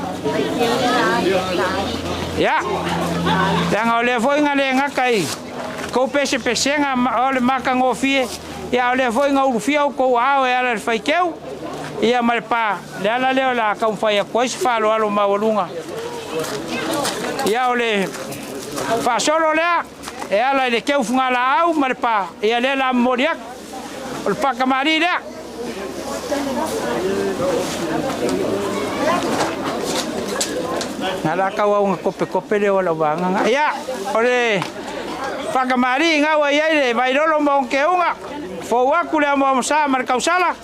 Ia, leaga o lea foi na le gata i tou pesepesega o le matagofie, ia a o lea foi na ulufia outou aao e ala i le faiteu, ia ma le pa, le ala lea o le a taumafai atu ai se faaaloalo maualuga. Ia o le faasolo lea e ala i le teu fugalaau ma le pa, ia lea o le a momoli atu. O le pakamalii lea. Na la kau au kope kope le o lau vaega. Ia, o le pakamalii ngau ai ai le vailolo ma ona keuga. Fou aku le amoamosa ma le kausala.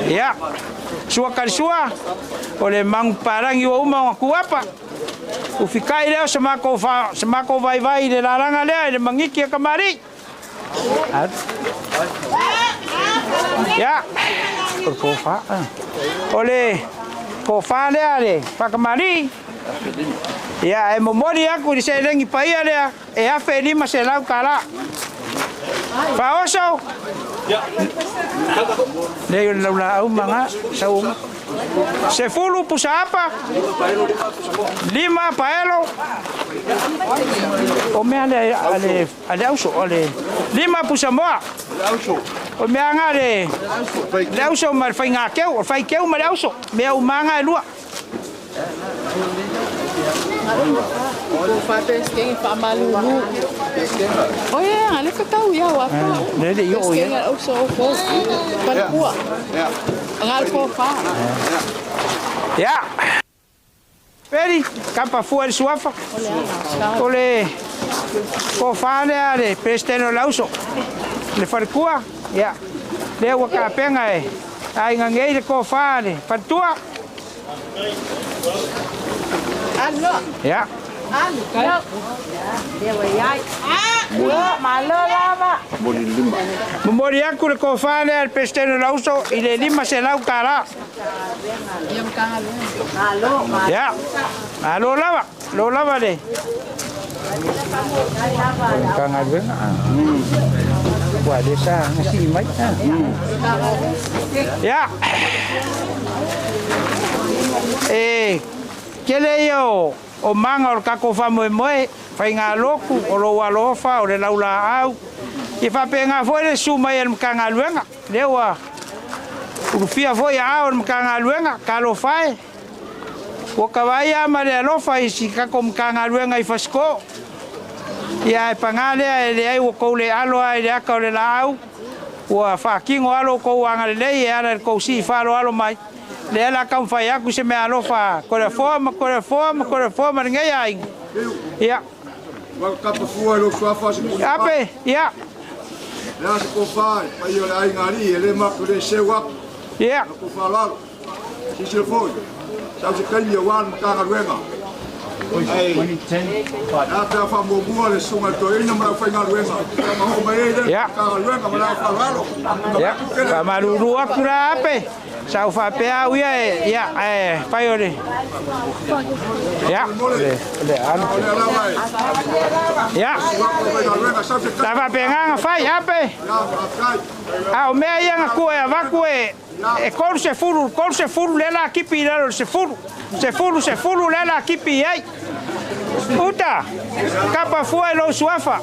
Ia, sua kalisua, o le magupalangi ua uma ona kuapa. Ufikai lea o se makou fa, se makou vaivai i le lalaga lea i le magiki a kamali'i. Ia, o le tofa. O le tofa lea le faakamali'i. Ia, ae momoli aku i le seleni paia lea e $1,500. Faaoso. Leai o le laulaau ma ga sau uma. 10 pusa apa, 5 paelo. O mea le ale ale auso o le 5 pusa moa. O mea nga le le auso ma le faigakeu, o le faikeu ma le auso, mea uma nga e lua. Ko whāpeskengi whaamalulu. O ia, le ka tau ia wa fa. Le le i o ia. Peskengi au so fo. Palpua. Ngal fo fa. Ia. Peri, kapa fua le suafa. O le kofa lea le Peresetene o le Auso. Le falekua, ia. Lea ua kapena e aiga nei le kofa le faletua. Ia. Momoli aku le kofa lea le Peresetene o le Auso i le $500. Ia. Malo lava, lo lava le. Matagaluega. Ua le sa gasii mai. Ia. E tele ia o maga o le tatou faamoemoe, faigalotu, o lou alofa, o le laulaau. Ia faapena foi le susu mai a le Matagaluega. Lea ua ulufia foi aao o le Matagaluega, talofa e. Ua ta vaai lava ma le alofa i si tatou Matagaluega i Fasitoo. Ia ae paga lea e leai ua tou le alo lava i le ata o le laau, ua faatino lava lo outou agalelei e ala i le tou sii faaaloalo mai. Lea o le a taumafai atu se meaalofa a Toleafoa ma Toleafoa ma Toleafoa ma lenei aiga. Ia. Ua kapa fua i lou suafa se puni Ape, ia. Le a se kofa i paia o le aiga alii e le matou le seu atu. Ia. La tou faaaloalo. Silasila foi, sau se taimi aua le Matagaluega. Ae a pe a faamuamua le Susuga i le Toeaina ma le aufaigaluega ma oo mai ai le Matagaluega ma le faaaloalo. Ia, faamalulu atu la Ape, sa ou faapea au ia e, ia, ae fai o le, ia, le, le alu. Ia, sa faapena ona fai, Ape, a o mea ia na tua e avatu e, E 30, 30 lea la kipi i lalo o le 10. 10, 10 lea la kipi i ai. Uta, kapa fua i lou suafa.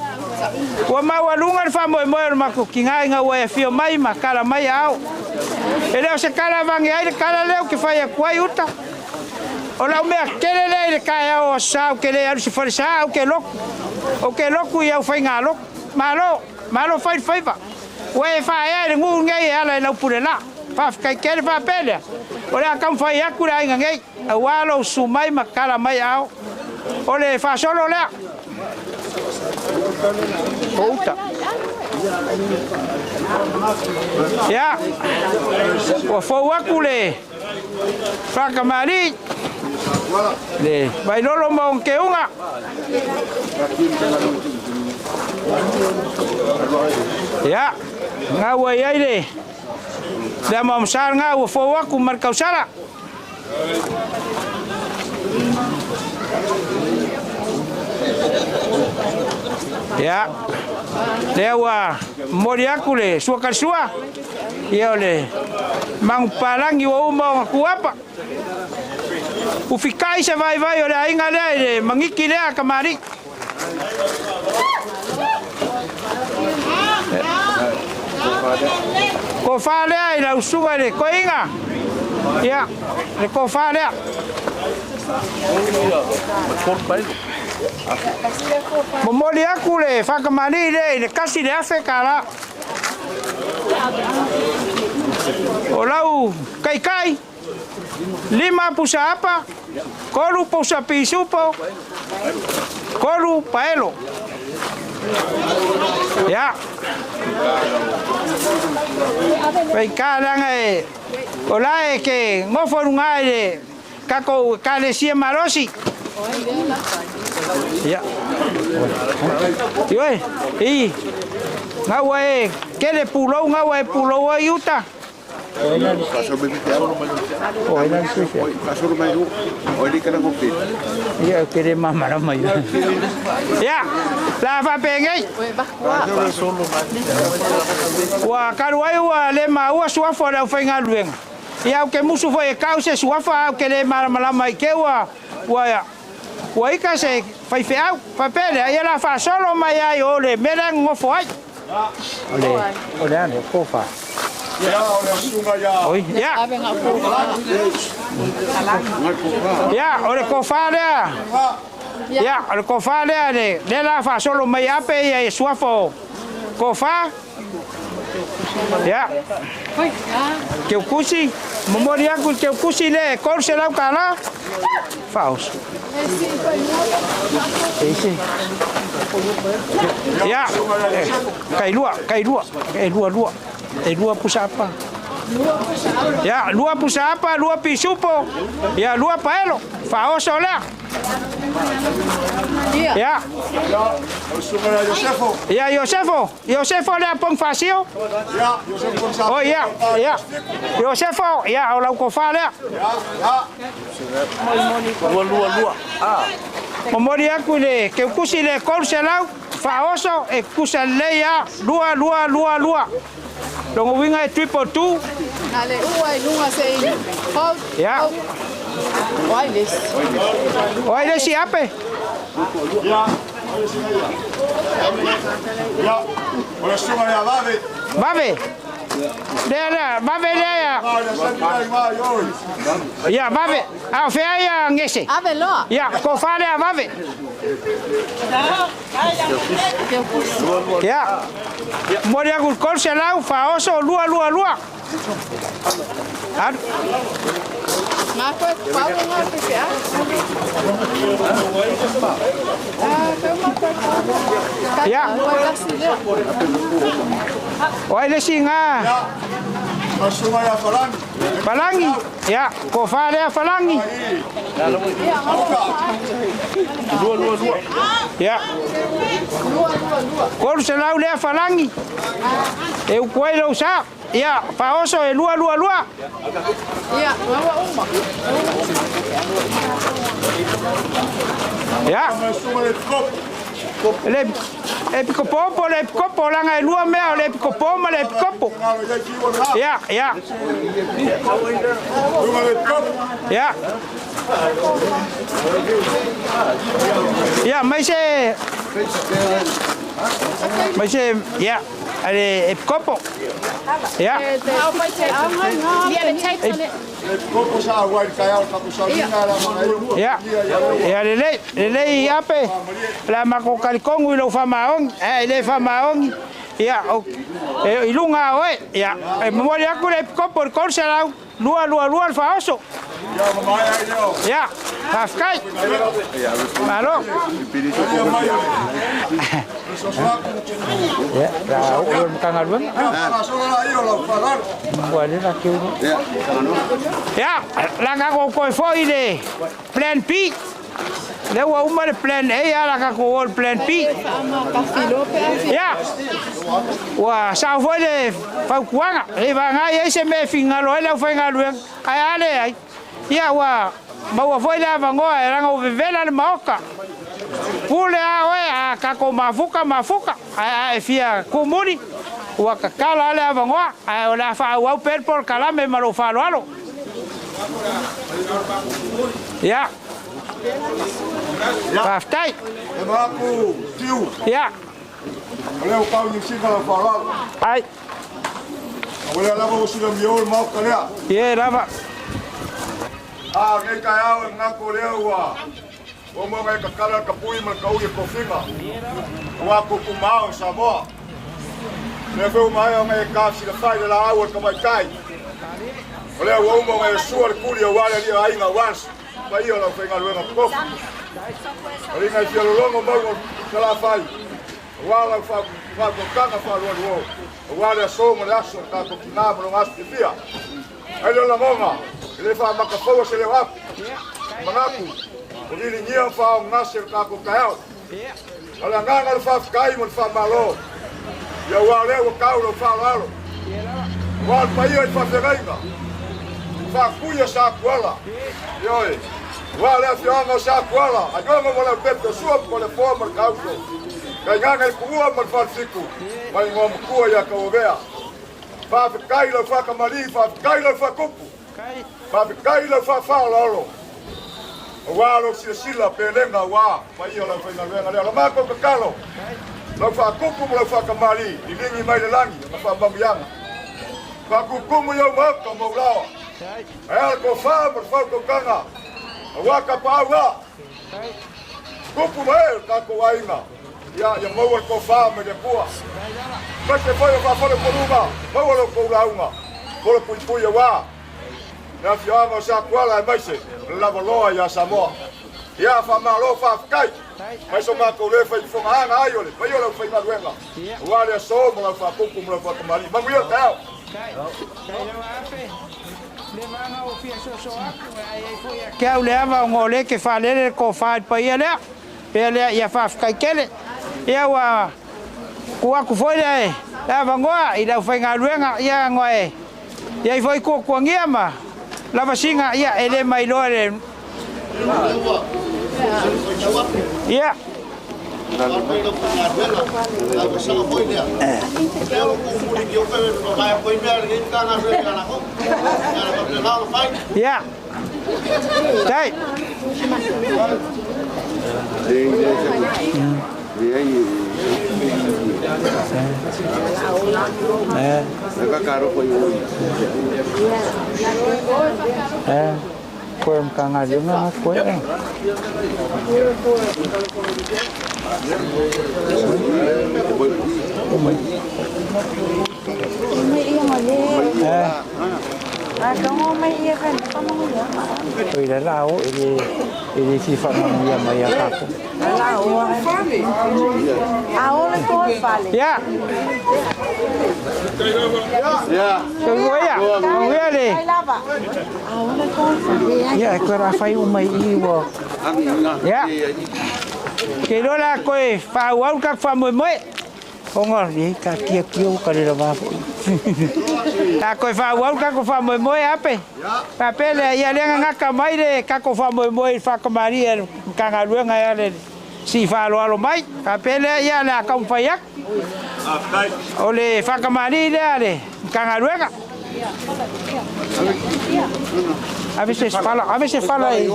Ua maualuga le faamoemoe o le matou tiga ina ua e afio mai ma kala mai aao. E le o se kala avane ai le kala lea ou te fai atu ai uta. O lau mea tele lea i le taeao o Aso Sa ou te le alu i se falesa ou te lotu. Ou te lotu i au faigalotu. Malo, malo fai le faiva. Ua e faaea i le nuu lenei e ala i lau pule la. Faafetai tele faapea lea, o le a taumafai atu le aiga nei, aua lou susu mai ma tala mai aao. O le faasolo lea. O uta. Ia, ua fou atu le faakamali'i, le Vailolo ma ona keuga. Ia, ngā ua i ai le lea maumasa ngā ua fou aku ma le tausala. Ia, lea ua momoli aku le sua kalisua, ia o le magupalangi ua uma ona kuapa. Ufikai se vaivai o le aiga lea i le magiki lea a kamali'i. Kofa lea i lau susuga i le toeaina. Ia, le kofa lea. Momoli aku le faakamali'i lea i le $1,000. O lau taitai, 5 pusa apa, 3 pusa pisupo, 3 paelo. Ia. Faigata leaga e o la e ke gofo i luga i le tatou ekalesia malosi. Ia. Ioe, i, gaua e kele pulou, gaua e pulou ai uta. Ia, ke le malamalama ia. Ia, la faapenei. Ua talu ai ua le maua suafa o le aufaigaluega. Ia, ou te musu foi e tau se suafa ae ou te le malamalama i te ua ua ua ita se faifeau. Faapea lea, ia la faasolo mai ai o le mea lea e nonofo ai. O le o le a lea kofa. Oi, ia. Ia, o le kofa lea. Ia, o le kofa lea le lea la faasolo mai ape ia e suafa o kofa. Ia. Keukusi, momoli aku i le keukusi lea e $300. Faaoso. Ia, tailua, tailua, e lua, lua, e lua pusa apa. Ia, lua pusa apa, lua pisupo, ia, lua paelo, faaoso lea. Ia. Ia, Iosefo, Iosefo lea Ponifasio. Oh, ia, ia. Iosefo, ia, o lau kofa lea. Lua, lua, lua. Ah. Momoli aku i le keukusi i le 300, faaoso e tutusa lelei lava, 2, 2, 2, 2. Lona uiga e 222. Na le ua i luga se i hou. Ia. O ai le isi. O ai le isi ape? Ia. Ia. O le susuga ia Vave. Vave. Lea lea, vave lea ia. Ia, vave. A o fea ia Gese? Ave loa. Ia, tofa lea vave. Ia. Momoli atu i le 300, faaoso, 2, 2, 2. Alu. Ia. O ai le isi na? Falangi. Ia, ko fa lea Falangi. Ia. 300 lea Falangi. E upu ai lou sa. Ia, faaoso e 2 2 2. Ia, ua uma. Ia. Le epikopo po le epikopo leaga e lua mea o le epikopo ma le epikopo. Ia, ia. Ia. Ia, mai se mai se ia, le epikopo. Ia. Ia, ia lelei, lelei ape, o le a matou talitonu i lou faamaoni, ae le faamaoni, ia, o, e, i luga a oe, ia, e momoli atu le epikopo i le 300, 2 2 2 le faaoso. Ia, faafetai. Malo. Ia, la oo le Matagaluega. Ua le la keu. Ia, la tatou toe foi i le Plan B. Lea ua uma le plan A, ae o le a tatou o i le plan B. Ia, ua sao foi le fautuaga, seivaga i ai se mea e finagalo ai le aufaigaluega, ae a leai, ia ua maua foi le avanoa e leaga ua vevela le Maota. Pule a oe, a tatou mafuta, mafuta, ae a e fia tumuli, ua tatala lava le avanoa, ae o le a faaauau pea le polokalame ma lou faaaloalo. Ia. Faafetai. E maku tiu. Ia. O lea ua pau Niu Sila lau faaaloalo. Ai. O lea lava ua silamio le Maota lea. Ie lava. A o lenei taeao e manatu o lea ua uma ona e tatala le tapui ma le taui e tofiga aua tupu ma ao o Samoa. O lea foi ua maea ona e tafilafai le laau a le tamaitai. O lea ua uma ona e sua le tuli aua le alii aiga aua le paia o le aufaigaluega totofi. Aliga e fia lologo mauga o Salafai, aua lau faautautaga faalualuo, aua le aso ma le aso o le tatou tina ma lona aso fiafia. Ai lea o lagona, e le faamatafaua se leo apu, manatu, o liligia ma faaogagase le tatou taeao. A o le agaga o le faafetai ma le faamalo, ia aua o lea ua tau lau faaaloalo, aua le paia i faafeagaiga, Faapuia Satuala, ioe, aua le afioaga o Satuala, Aiogo ma Leaupepe, o Sua ma Toleafoa ma le Kauso, Kaigaga i le Tuua ma le Falefitu, ma Igoa Matua ia Tauavea. Faafetai i lau faakamali, faafetai i lau faatupu, faafetai i lau faafaaoloolo, aua lou silasila pelega aua paia o le aufaigaluega lea. O la matou tatalo, lau faatupu ma lau faakamali, liligi mai le lagi ona faamanuiaga. Faakukumu i ou maota ma ou laoa, ae a le tofa ma le faautautaga, aua tapaau a tupu ma ee o le tatou aiga, ia, ia maua le tofa mai le Atua. Aemaise foi o faafalepoluga, maua lo outou lauga folapuipui aua le afioaga o Satuala aemaise le lavaloa ia Samoa. Ia, faamalo, faafetai mai so matou le fai fofogaaga ai o le paia o le aufaigaluega. Aua le aso ma lau faapupu ma lau faatamalii. Manuia le taeao. Ke au le ava ona o lea ke faalele le tofa i le paia lea. Pea lea ia faafetai tele. Ia ua tuu atu foi le avanoa i le aufaigaluega ia ona e i ai foi tuatuagia ma lavasiga ia e le mailoa le ia. Ia. Tai. Koe Matagaluega koe. Oi la la o e le e le fia faamanuia mai ia tatou. Ia. Soifua ia. Manuia le. Ia e koe la fai uma i i ua. Ia. Ke iloa la koe faaauau le tatou faamoemoe. Ona e ka kia kia ua ka le lava foi. La koe faaauau le tatou faamoemoe ape. Faapea lea, ia lea na gata mai le tatou faamoemoe i le faatamalii a le Matagaluega e ala i le sii faaaloalo mai. Faapea lea, ia o le a taumafai atu. O le faatamalii lea a le Matagaluega. Ave se fala, ave se fala i...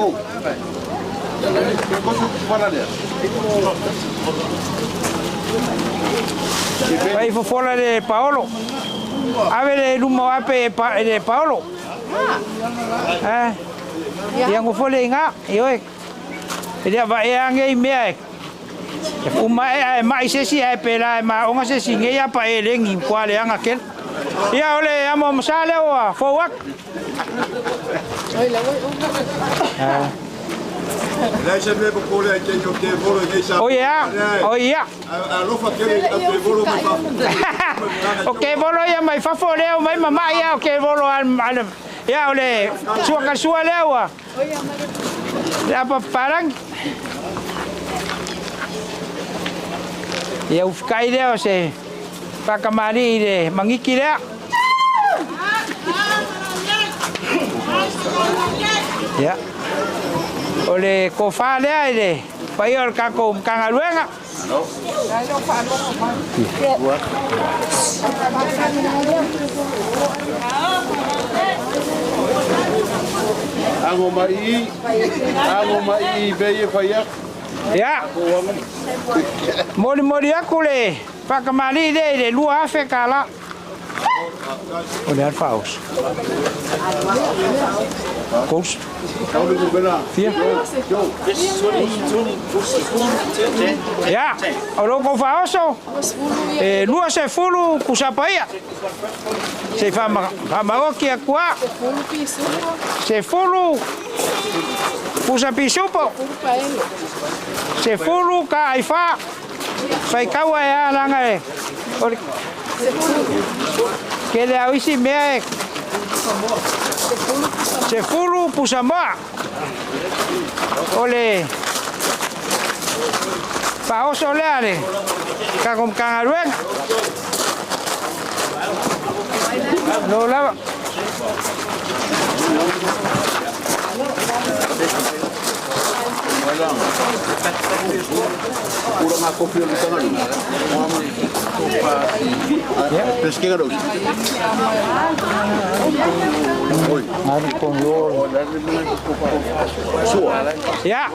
Vai fofola le Paolo. Ave le luma o ape e le Paolo. Eh. Ia ngofo le inga, ioe. E lea vaea nei mea e uma e ae mai se isi ae pela e maoga se isi nei apa e lengi kua leaga kele. Ia o le amo masa lea ua fou atu. Leai se mea popole ai te o te volo i nei sa. O ia, o ia. Alofa tele i te volo mai fafo. O ke volo ia mai fafo lea o mai mamai ia o ke volo al ia o le sua ka sua lea ua. Le apa parangi. Ia ufikaʻi lea o se faakamaliʻi i le magiki lea. Ia. O le kofā lea i le paia o le tatou Matagaluega. Ago mai i, ago mai i mea ia e fai atu. Ia. Molimoli atu le faakamalii lea i le 2000 tala. O le a le faaoso? Coast. Fia? Ia, o lo kou faaoso, e 20 kusapaia. Se i faamaoki atu a. 10 pusa pisupo. 10 ka aifa. Faikaua e a langa e. O le kele au isi mea e. 10 pusa moa. O le faaoso lea le tatou Matagaluega. Malo lava. Ia,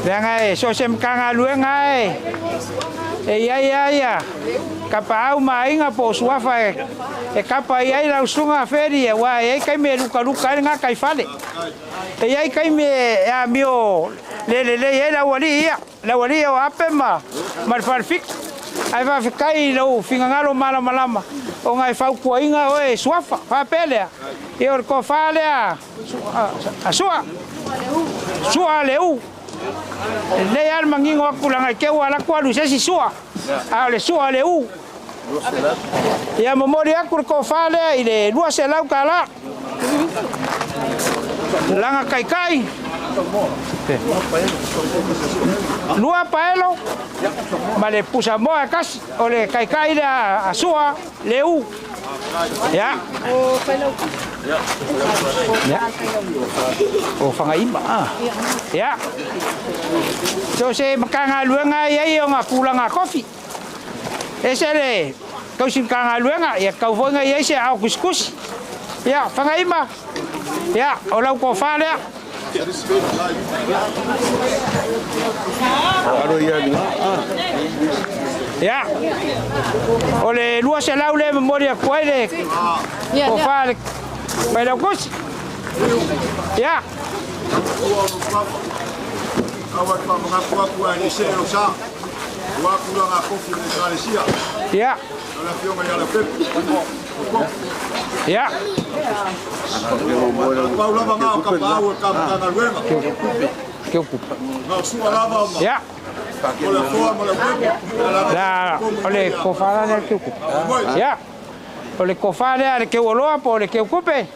leaga e so o se Matagaluega e e i ai lava ia tapaau ma aiga po o suafa e tapa i ai lau susuga Feli, aua e i ai taimi e lukaluka ai le gataifale. E i ai taimi e amio le lelei ai le aualii ia, le aualii o Ape ma le Falefitu. Ae faafetai i lou finagalo malamalama ona e fautuaina oe e suafa. Faapea lea, ia o le tofa lea a Sua, Sua le U. Lelei lava le manino atu leaga i te i ua alu atu alu i se isi Sua, a o le Sua le U. Ia momoli atu le tofa lea i le 200 tala. Laga taitai. Lua paelo ma le pusamoa e tasi. O le taitai lea a Sua le U. Ia. Ia. O Fagaima. Ia. So se Matagaluega e i ai ona tulaga tofi. Ese le tausi Matagaluega, ia tatau foi ona i ai se aao tusitusi. Ia, Fagaima, ia, o lau tofa lea. Ia, o le 200 lea e momoli atu ai le tofa a le Failautusi. Ia. Ia. Ia. Ia. La, o le tofa la lea le Ia. O le tofa lea a le Teualoa po o le Teutupe.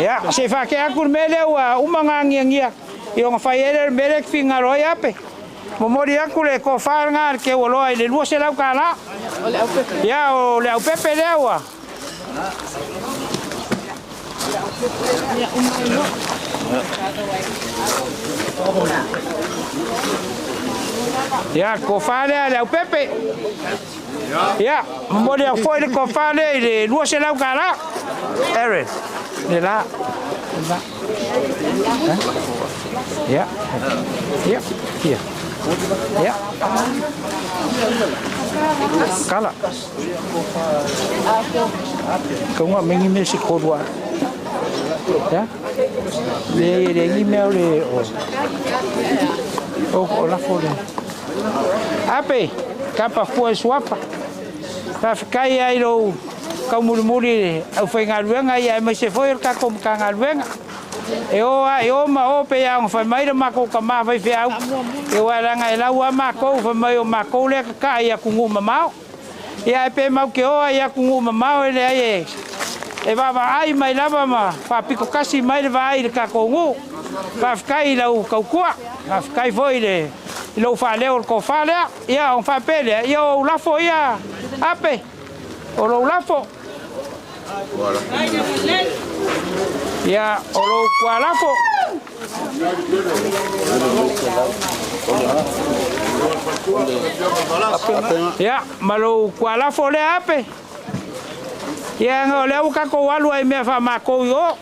Ia, se i faatea atu le mea lea ua uma ona agiagia i ona fai ai lea o le mea lea e te finagalo ai Ape. Momoli atu le tofa lena a le Teualoa i le $200. Ia, o le aupepe lea ua. Ia, tofa lea a le aupepe. Ia, momoli atu foi le tofa lea i le $200 tala. Aaron, le la. Le la. Ia. Ia. Ia. Ia. Kala. Kaunga mengi me se korua. Ia. Le le ngi mea o le o o lafo le. Ape, kapa fua i suafa. Faafetai ai lou taumulimuli i le aufaigaluega ia aemaise foi o le tatou Matagaluega. E o a i o ma o pei lava ona fai mai le matou tama faifeau, aua leaga e lau lava matou fai mai o matou lea e tatai i atunuu mamao. Ia ae pe matou te o lava i atunuu mamao e leai e e vaavaai mai lava ma faapito tasi mai le vaai i le tatou nuu. Faafetai i lau tautua, faafetai foi i le i lou faaleo o le tofa lea. Ia, ona faapea lea, ia o ou lafo ia, Ape, o lou lafo. Ia, o lou tualafo. Ia, ma lou tualafo lea, Ape. Ia, o lea ua tatou alu ai i mea faamatou i o.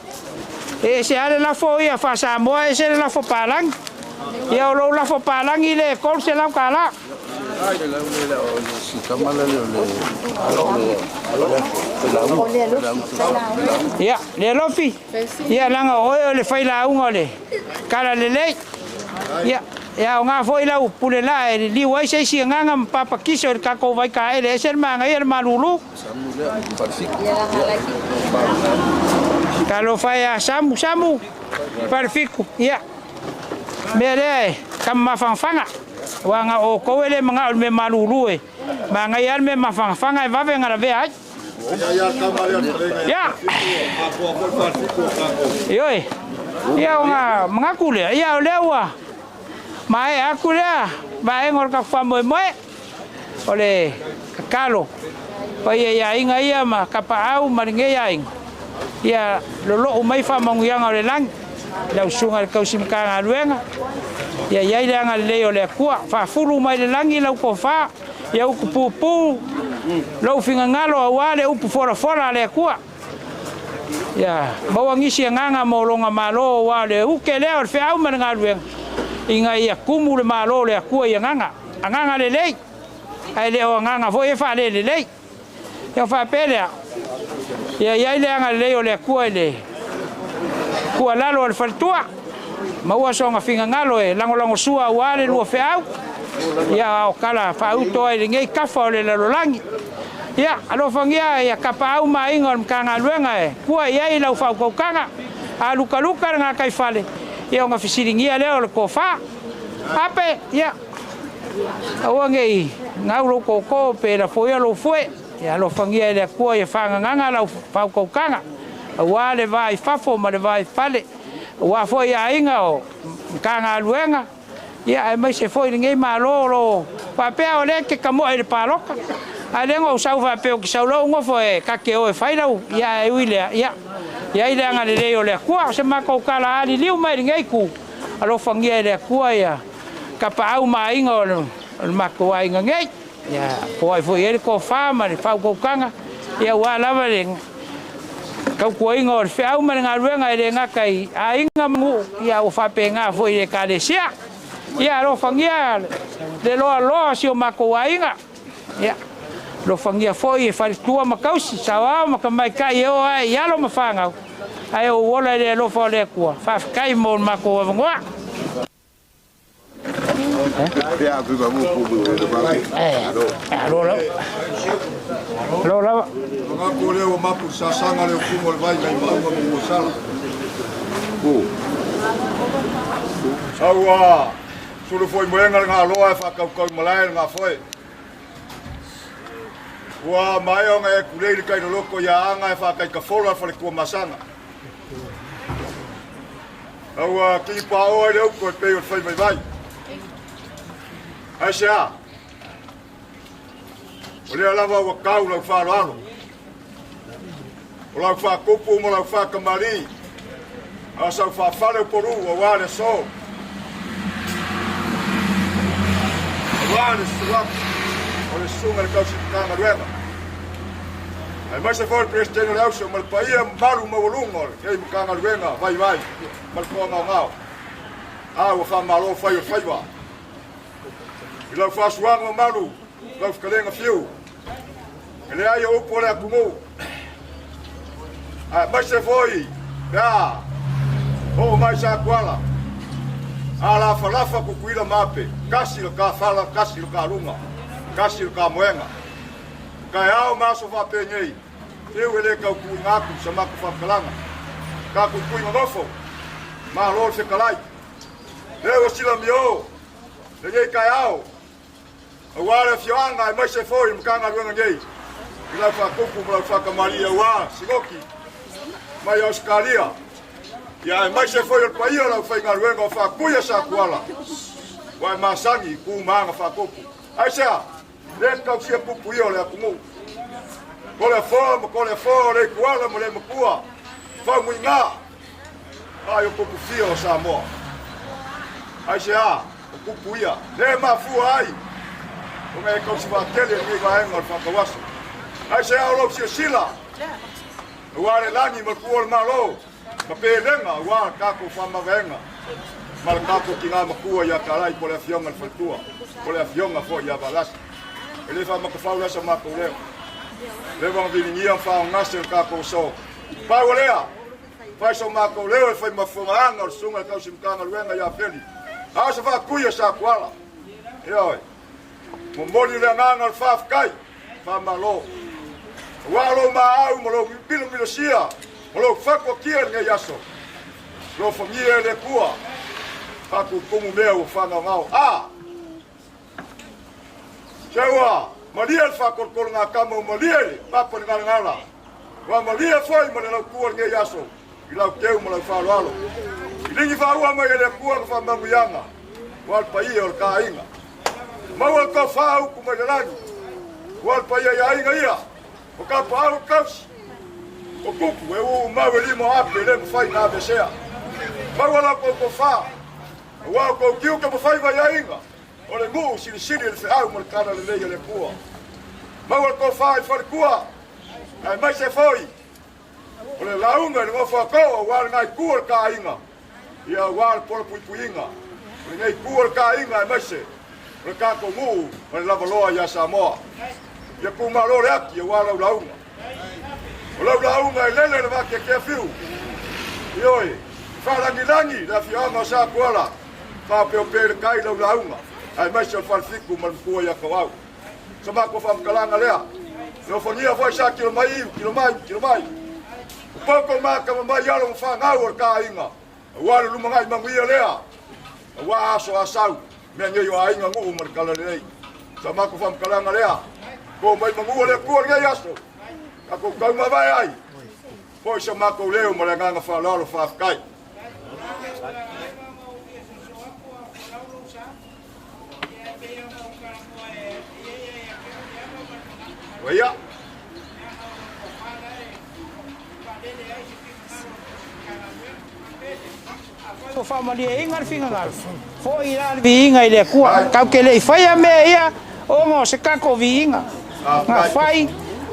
E ese lava le lafo ia faa-Samoa, ese le lafo palagi. Ia, o lou lafo palagi lea e $300. Ia, le alofi, ia leaga o oe o le failauga o le tala lelei. Ia, e aoga foi lau pule laa e liliu ai se isi agaga ma papatiso i le tatou vaitaele ese le manaia le malulu. Talofa e a Samu, Samu, Falefitu, ia, mea lea e tama mafanafana, aua na o outou e le manao i le mea malulu e manaia lava le mea mafanafana e vave ona lavea ai. Ia, ioe, ia ona manatu lea, ia o lea ua maea atu lea vaega o le tatou faamoemoe. O le tatalo paia i aiga ia ma Tapaau ma lenei aiga, ia lolou mai faamanuiaga o le lagi i lau susuga i le tausi Matagaluega, ia i ai le agalelei o le Atua, faafulu mai le lagi lau tofa, ia utupupu lou finagalo aua le upu folafola a le Atua. Ia maua nisi agaga mo lona Malo aua o le uke lea o le feau ma le galuega ina ia tumu le Malo o le Atua i agaga, agaga lelei, ae le o agaga foi e faalelelei. Ia ona faapea lea, ia i ai le agalelei o le Atua i le tuualalo a le faletua, maua sona finagalo e lagolagosua aua le lua feau, ia a o tala faauto ai i lenei tafa o le lalolagi. Ia, alofagia ia Tapaau ma aiga o le Matagaluega e tua i ai lau faautautaga, a lukaluka le gataifale, ia ona fesiligia lea o le tofa. Ape, ia, aua ne i gau lou tootoo pe lafoia lou foe, ia alofagia e le Atua ia faagagaga lau faautautaga, aua le va i fafo ma le va i fale, aua foi aiga o Matagaluega, Ia, aemaise foi lenei Malo o lo o faapea o lea e te tamoe i le palota. Ae le na ou sau faapea ou te sau loa ou nofo e ta te o e fai lau, ia ae ui lea, ia, i ai le agalelei o le Atua. O se matou tala a liliu mai i lenei itu, alofagia e le Atua ia tapaau ma aiga o le matou aiga nei. Ia poai foi i ai le tofa ma le faautautaga, ia aua lava le tautuaina o le feau ma le galuega e le gata i aiga ma nuu, ia ua faapena foi i le Ekalesia. Ia alofagia le loaloa o si o matou aiga, ia alofagia foi e faletua ma tausi, saoao ma tamaitai e oo ae i alo ma fanau, ae ou ola i le alofa o le Atua. Faafetai mo le matou avanoa. Manatu lea ua mapu i sasaga le ufuga o le vai mai Maauga ma Uosala. Sau ua sulu foi moega le galoa e faatautau i malae le gafoe. Ua maea ona e kulei le tai loloto ia Aga e faataitafola le faletua masaga. Ua tipaoa i le upu e pei o le fai vaivai. Aisea? O lea lava ua tau lau faaaloalo, o lau faatupu ma lau faatamalii, a o sau faafale o poluu aua le aso, aua le susu atu o le susuga i le tausi Matagaluega, aemaise foi le Peresetene o le Auso ma le paia mamalu maualuga o lenei Matagaluega vaivai ma le toagaogao. A ua faamalo fai o le faiva i lau faasuaga mamalu, lau fetalaiga Fiu, e leai o upu o le atunuu, aemaise foi pe a oo mai Satuala, a lafalafa Tutuila ma Ape, tasi le ta fala, tasi le ta luga, tasi le ta moega. O taeao ma aso faapenei, Fiu e le tau tuuina atu sa matou faamatalaga, tatou tui nonofo, malo le fetalai. Lea ua silamio lenei taeao aua le afioaga aemaise foi le Matagaluega nei i lau faatupu ma lau faatamalii aua Sinoki mai Ausetalia, ia aemaise foi o le paia o le aufaigaluega o Faatui a Satuala. Ua e masani i ku ma aga faakopu. Aisea? Le tausia kupu ia o le atunuu. Ko le afoa ma ko le afoa o le ikuala ma le makua. Faumuiga. Ai o kupu fia o Samoa. Aisea? O kupu ia. Le mafua ai. Ona e tausi vaatele lenei vaega o le faatauaso. Aisea o lou silasila. Aua le lagi ma le pua o le Malo. Ma pelega aua le tatou faamavaega ma le tatou tina matua ia Talai po o le Afioga i le Faletua, po o le Afioga foi ia Valasi. E le faamatafau la sa matou leo. Leva ona viligia ma faaogase le tatou aso. Pau o lea, fai so matou leo e fai ma fogaaga o le Susuga i le Tausi Matagaluega ia Feli. A o se faatui a Satuala. Ioe. Momoli le agaga o le faafetai, faamalo. Aua lou maau ma lou milomilosia ma lou fatuakia i lenei aso. Alofagia e le Atua, faatutumu mea ua faagaogao. A! Se ua malie le faatolotologatama ua malie le papa i le galagala, ua malie foi ma le lautua i lenei aso i lau teu ma lau faaaloalo. I ligi faaua mai e le Atua ka faamanuiaga, ua le paia o le ta aiga. Maua le tofa upu mai le lagi, ua le paia i aiga ia, o tapaau e tausi, o tupu e uu mau e lima o ape e le mafai na aveesea. Maua la tou tofa, aua o tou tiute ma faiva i aiga, o le nuu silisili i le feau ma le tala lelei a le Atua. Maua le tofa i faletua, aemaise foi o le lauga i le nofo a too aua lena itu o le ta aiga, ia aua le polapuipuiga o lenei itu o le ta aiga aemaise o le tatou nuu ma le lavaloa ia Samoa. Ia tumalo le ati aua lau lauga. O lau lauga e lele le vateatea fiu. Ioe, faalagilagi le afioaga o Satuala, faaopeopea i le tai lau lauga aemaise o le Falefitu ma le Matua ia Tauau. Sa matou faamatalaga lea. Alofagia foi sa tilo mai iu, tilo mai, tilo mai. O poto ma tama mai alo ma fanau o le ta aiga. Aua le lumanai manuia lea. Aua aso a sau, mea nei o aiga nuu ma le talalelei. Sa matou faamatalaga lea. Po mai manua le Atua i lenei aso. Tatou taumavae ai. Foi sa matou leo ma le agaga faaaloalo faafetai. Ia. Ua faamalieina le finagalo, foi la le viiga i le Atua. Tatou te le i faia mea ia ona o se tatou viiga. Na fai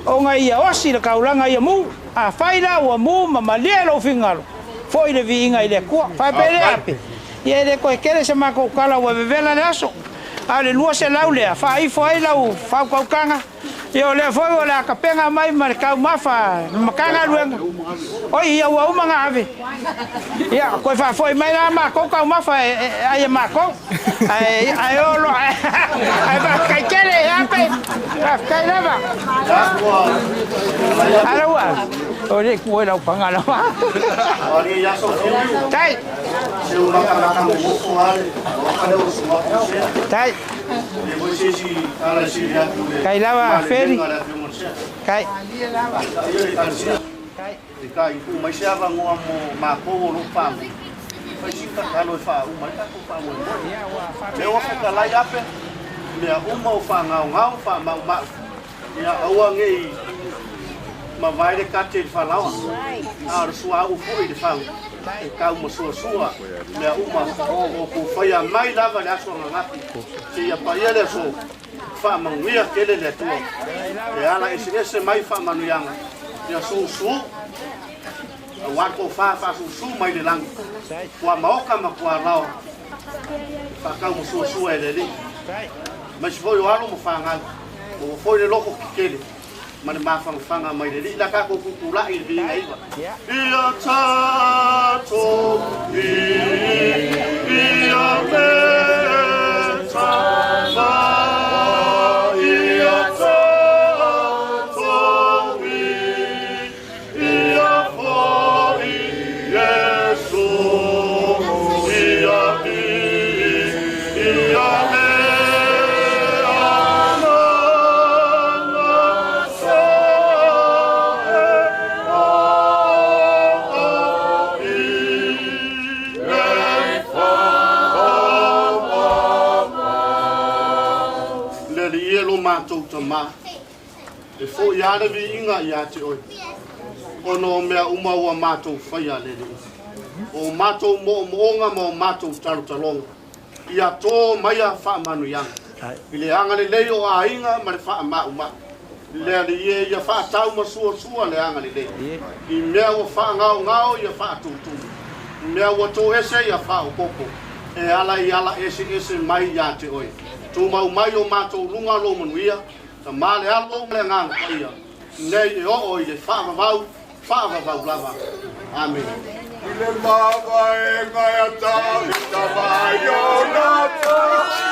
ona ia osi le taulaga ia mu. Afai la ua mu ma malie lou finagalo, foi le viiga i le Atua. Faapea lea ape, ia e le toe tele se matou tala ua vevela le aso. A o le 200 lea, faaifo ai lau faautautaga, ia o lea foi o le a tapena mai ma le taumafa a le Matagaluega. Oi, ia ua uma ona ave. Ia, toe faafoi mai la matou taumafa e ai e matou. Ae, ae o lo, ae faafetai tele, ape, faafetai lava. Ala ua, o le ku e lau panga lava. Tai. Tai. Kai lava Feri. Kai. Kai tuu mai se avanoa mo matou o lo o paamu fai si tatalo e faauma ai tatou faamoemoe. Lea ua fetalai ape mea uma o faagaogao faamaumau ia aua nei mavae le kate i le falaoa a o le suauu foi i le fau e tau masuasua mea uma o kou faia mai lava i le aso ananafi seia paia le aso faamanuia tele le Atua e ala eseese mai faamanuiaga ia susu aua le tofa faasusu mai le lagi tua maoka ma tua lao faatau masuasua e le Alii aemaise foi o alo ma fanau maua foi le loto tetele ma le mafanafana mai le Alii la tatou tutulai i le viiga iva ia tatou viia me tama ia tatou viia foi Iesu ia viia le Agaga sa e o i le Tamā, e foʻi lava le viiga iā te Oe, ona o mea uma ua matou faia le Alii. O matou moomooga ma o matou talotaloga, ia tō maia faamanuiaga, i le agalelei o aiga ma le faamaumau. Le Alii e, ia faatau ma suasua le agalelei, i mea ua faagaogao ia faatumutumu, mea ua toese ia faaopoopo, e ala i ala eseese mai iā te Oe. Tumau mai o matou luga lou manuia, Tamā le Alo ma le Agaga Paia, nei e oo i le faavavau, faavavau lava. Amene. I le mavaega ia Tavita ma Ionatana.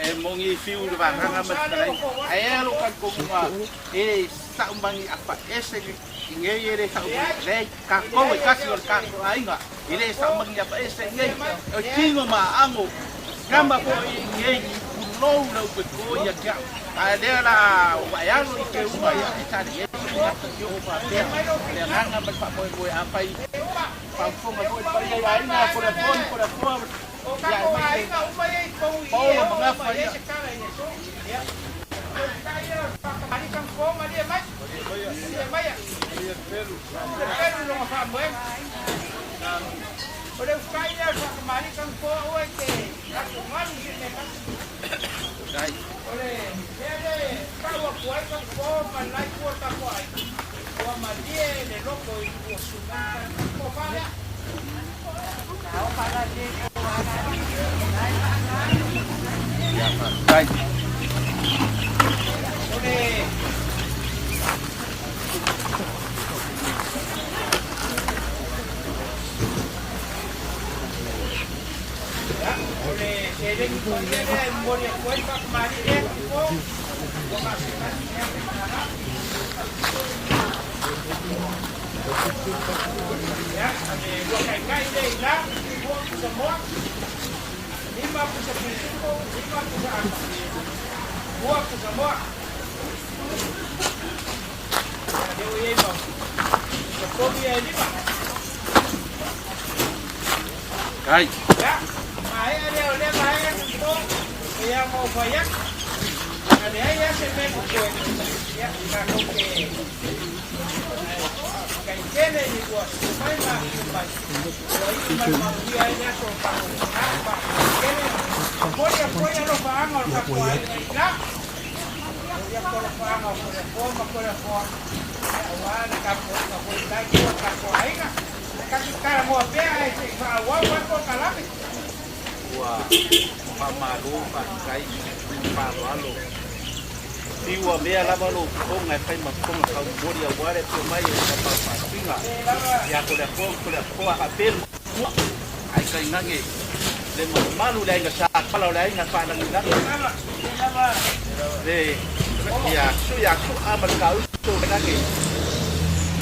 E mongi fiu le vaganga ma le talaiga. Ae a lou talitonuga e saʻumagi apaese i nei e lē saʻumagi leai tatou e tasi o le tatou aiga e lē saʻumagi apaese i nei o tino ma aago kama foʻi i nei pulou lau peto ia te a'u ae lea la vaealo i teuga ia e sa le iesu i oo faapea le agaga ma le faamoemoe afai faafofoga foi le paia i aiga Kolefoa Kolefoa ia aemaise Paolo ma Gafa ia. Ua faamalo faafetai faaaloalo fiu ua mea lava lou fofoga e fai ma fofoga taumoli aua le afio mai o le Tapaufaafuiga ia Toleafoa ma Toleafoa faapea le Matua ae tainane le mamalu o le Aiga Sa Pala o le Aiga Faalagilagi le ia Sui Asu'a ma le Kauso tainane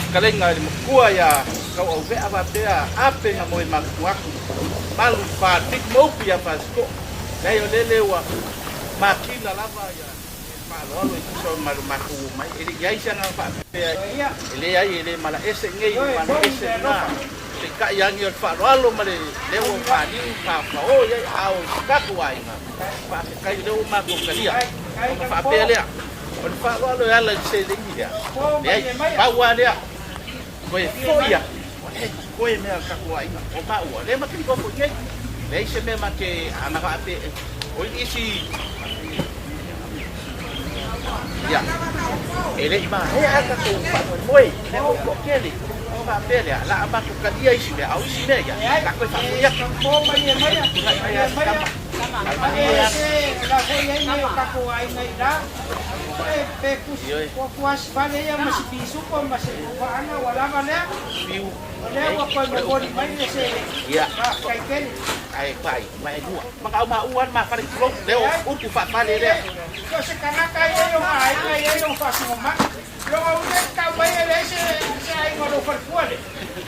fetalaiga i le Matua ia Tauauvea faapea Ape na moe matutu atu malu Patrick ma upu ia Fasito'o. Leai o lele ua makina lava ia le faaaloalo e tusa ma lo matou omai. E le i ai se agaga faapea e leai e le malaese nei le malaese lena. Peitai ane o le faaaloalo ma le leo o paliu paopao i ai a o si tatou aiga. Faafetai o lea ua matou talia ona faapea lea o le faaaloalo e ala i le seleni lea. Leai, pau lava lea. Toe foi atu, ua leai totoe mea a le tatou aiga. O maua, lea ma te nofo i nei. Leai se mea ma te ana faape, o isi ia, e le i maea a tatou faamoemoe, lea foi toatele. Ona faapea lea, la a matou talia isi mea, a o isi mea ia, la toe faafoi atu. Tulai mai lava se tama. Ioe. Fiu. Ia. Ae pai, mai lua. Maka au maua ma fale tulou, lea o upu faafale lea.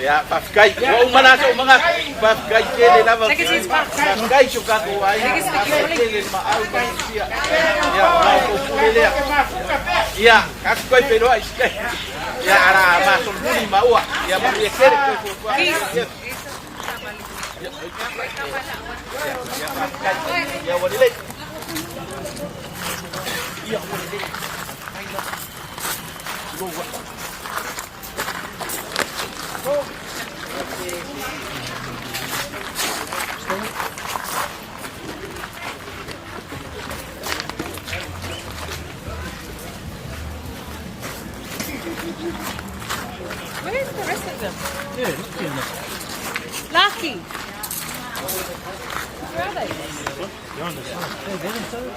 Ia, faafetai. Ua uma la sou manatu. Faafetai tele lava. Faafetai si o tatou aiga. Faafetai tele le maau ma le sia. Ia, o la outou pule lea. Ia, tatou toe feiloai i se taimi. Ia, ala masolomuli maua. Ia, manuia tele toe fuafuaga. Ia, ia, faafetai. Ia, ua lelei. Ia, ua lelei. Faafetai lava. Tulou lava. Where's the rest of them? Yeah, Lucky. Where are they? They're on the side. Hey, they're inside.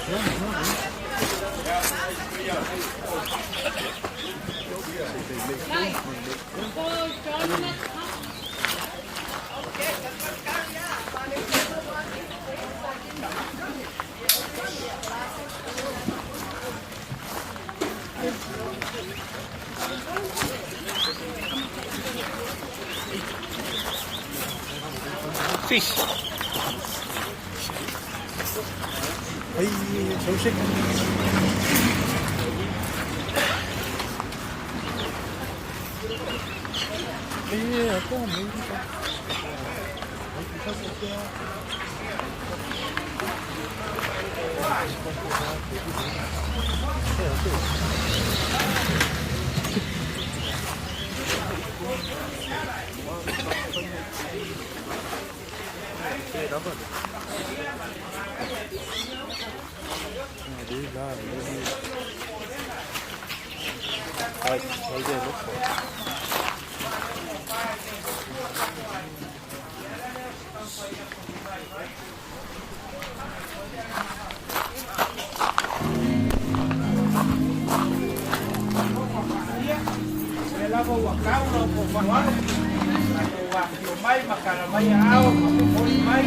They're on the side. Fish. Ai, so sick. Lava ua kau lau po faaaloalo tatou afifio mai ma tala mai aao ma momoli mai.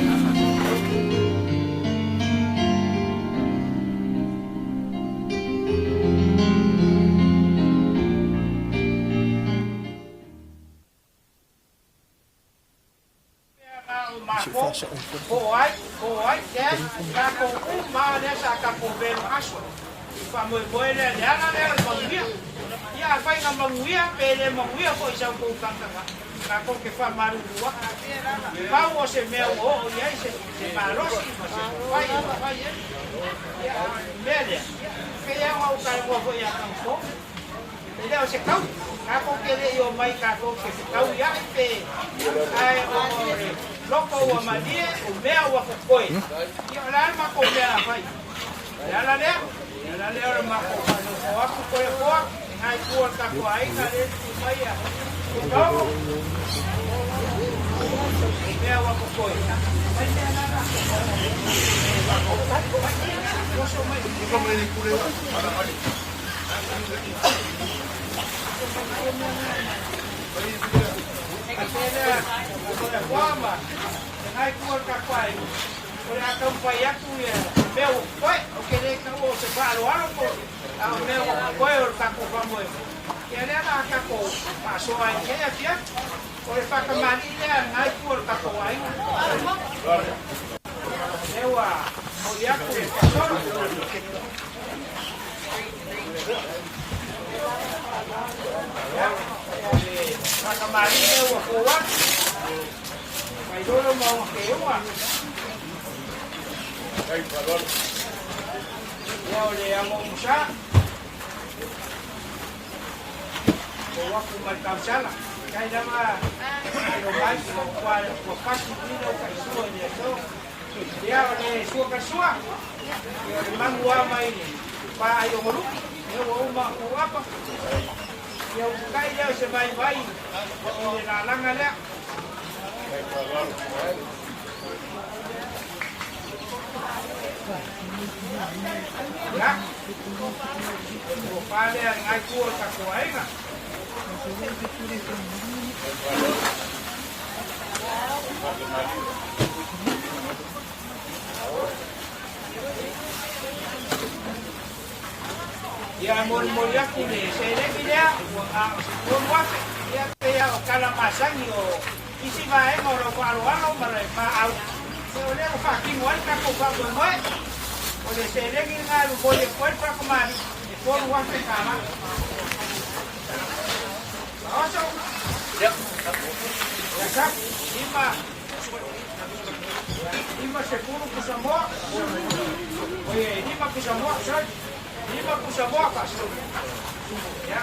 Po o ai, po o ai, lea, tatou uma lea sa tatou velo aso. I faamoemoe lea, le ala lea o le manuia. Ia afai na manuia, pe le manuia foi i sa outou tagata, tatou te faamalulu atu. Pau o se mea ua oo i ai se malosi ma se mafai e mafai ai. Ia, a o le mea lea, pei lava ona ou talanoa foi ia tatou, E le o se tau, tatou te le i omai tatou te fetauiaʻi pe, ae ona o le loko ua malie, o mea ua totoe, ia o le a le matou mea a fai? O le ala lea, o le ala lea o le matou faanofo atu Toleafoa, e nai tua o le tatou aiga lea e tu mai a Tutogo, o mea ua totoe, mai mea na oso mai. O le a taumafai atu ia mea ua totoe, ou te le taua o se faaaloalo po a o mea ua totoe o le tatou faamoemoe. Ia lea la tatou faasoa ai i lenei afiafi. O le faatamalii lea a lena itu o le tatou aiga. Lea ua momoli atu le faasolo. Ia, o le faatamalii lea ua fou atu. Failolo ma ona keuga. Ia, o le Amomusa. Fou atu ma le tausala. Kai lava alo mai ua ua pasi i lau faisua i le aso. Ia o le sua kasua. Ia o le manu a mai le pa ai o maluki. Ia ua uma ou apa. Ia u kai lea o se vai vai i le lalaga lea. Ia. Ua pa lea ngai tua o tatou aiga. Ia molimoli atu le seleni lea ua na o se $3,000. Ia pei lava o tala masani o isi vaega o lau faaaloalo ma le paau. Ia o lea ua faatino ai le tatou faamoemoe. O le seleni lena e momoli atu ai le faakamali'i e $3,000. Oso. Ia sa, lima. 50 pusamoa. Oi, 5 pusamoa, sorry. 5 pusamoa faasolo. Ia.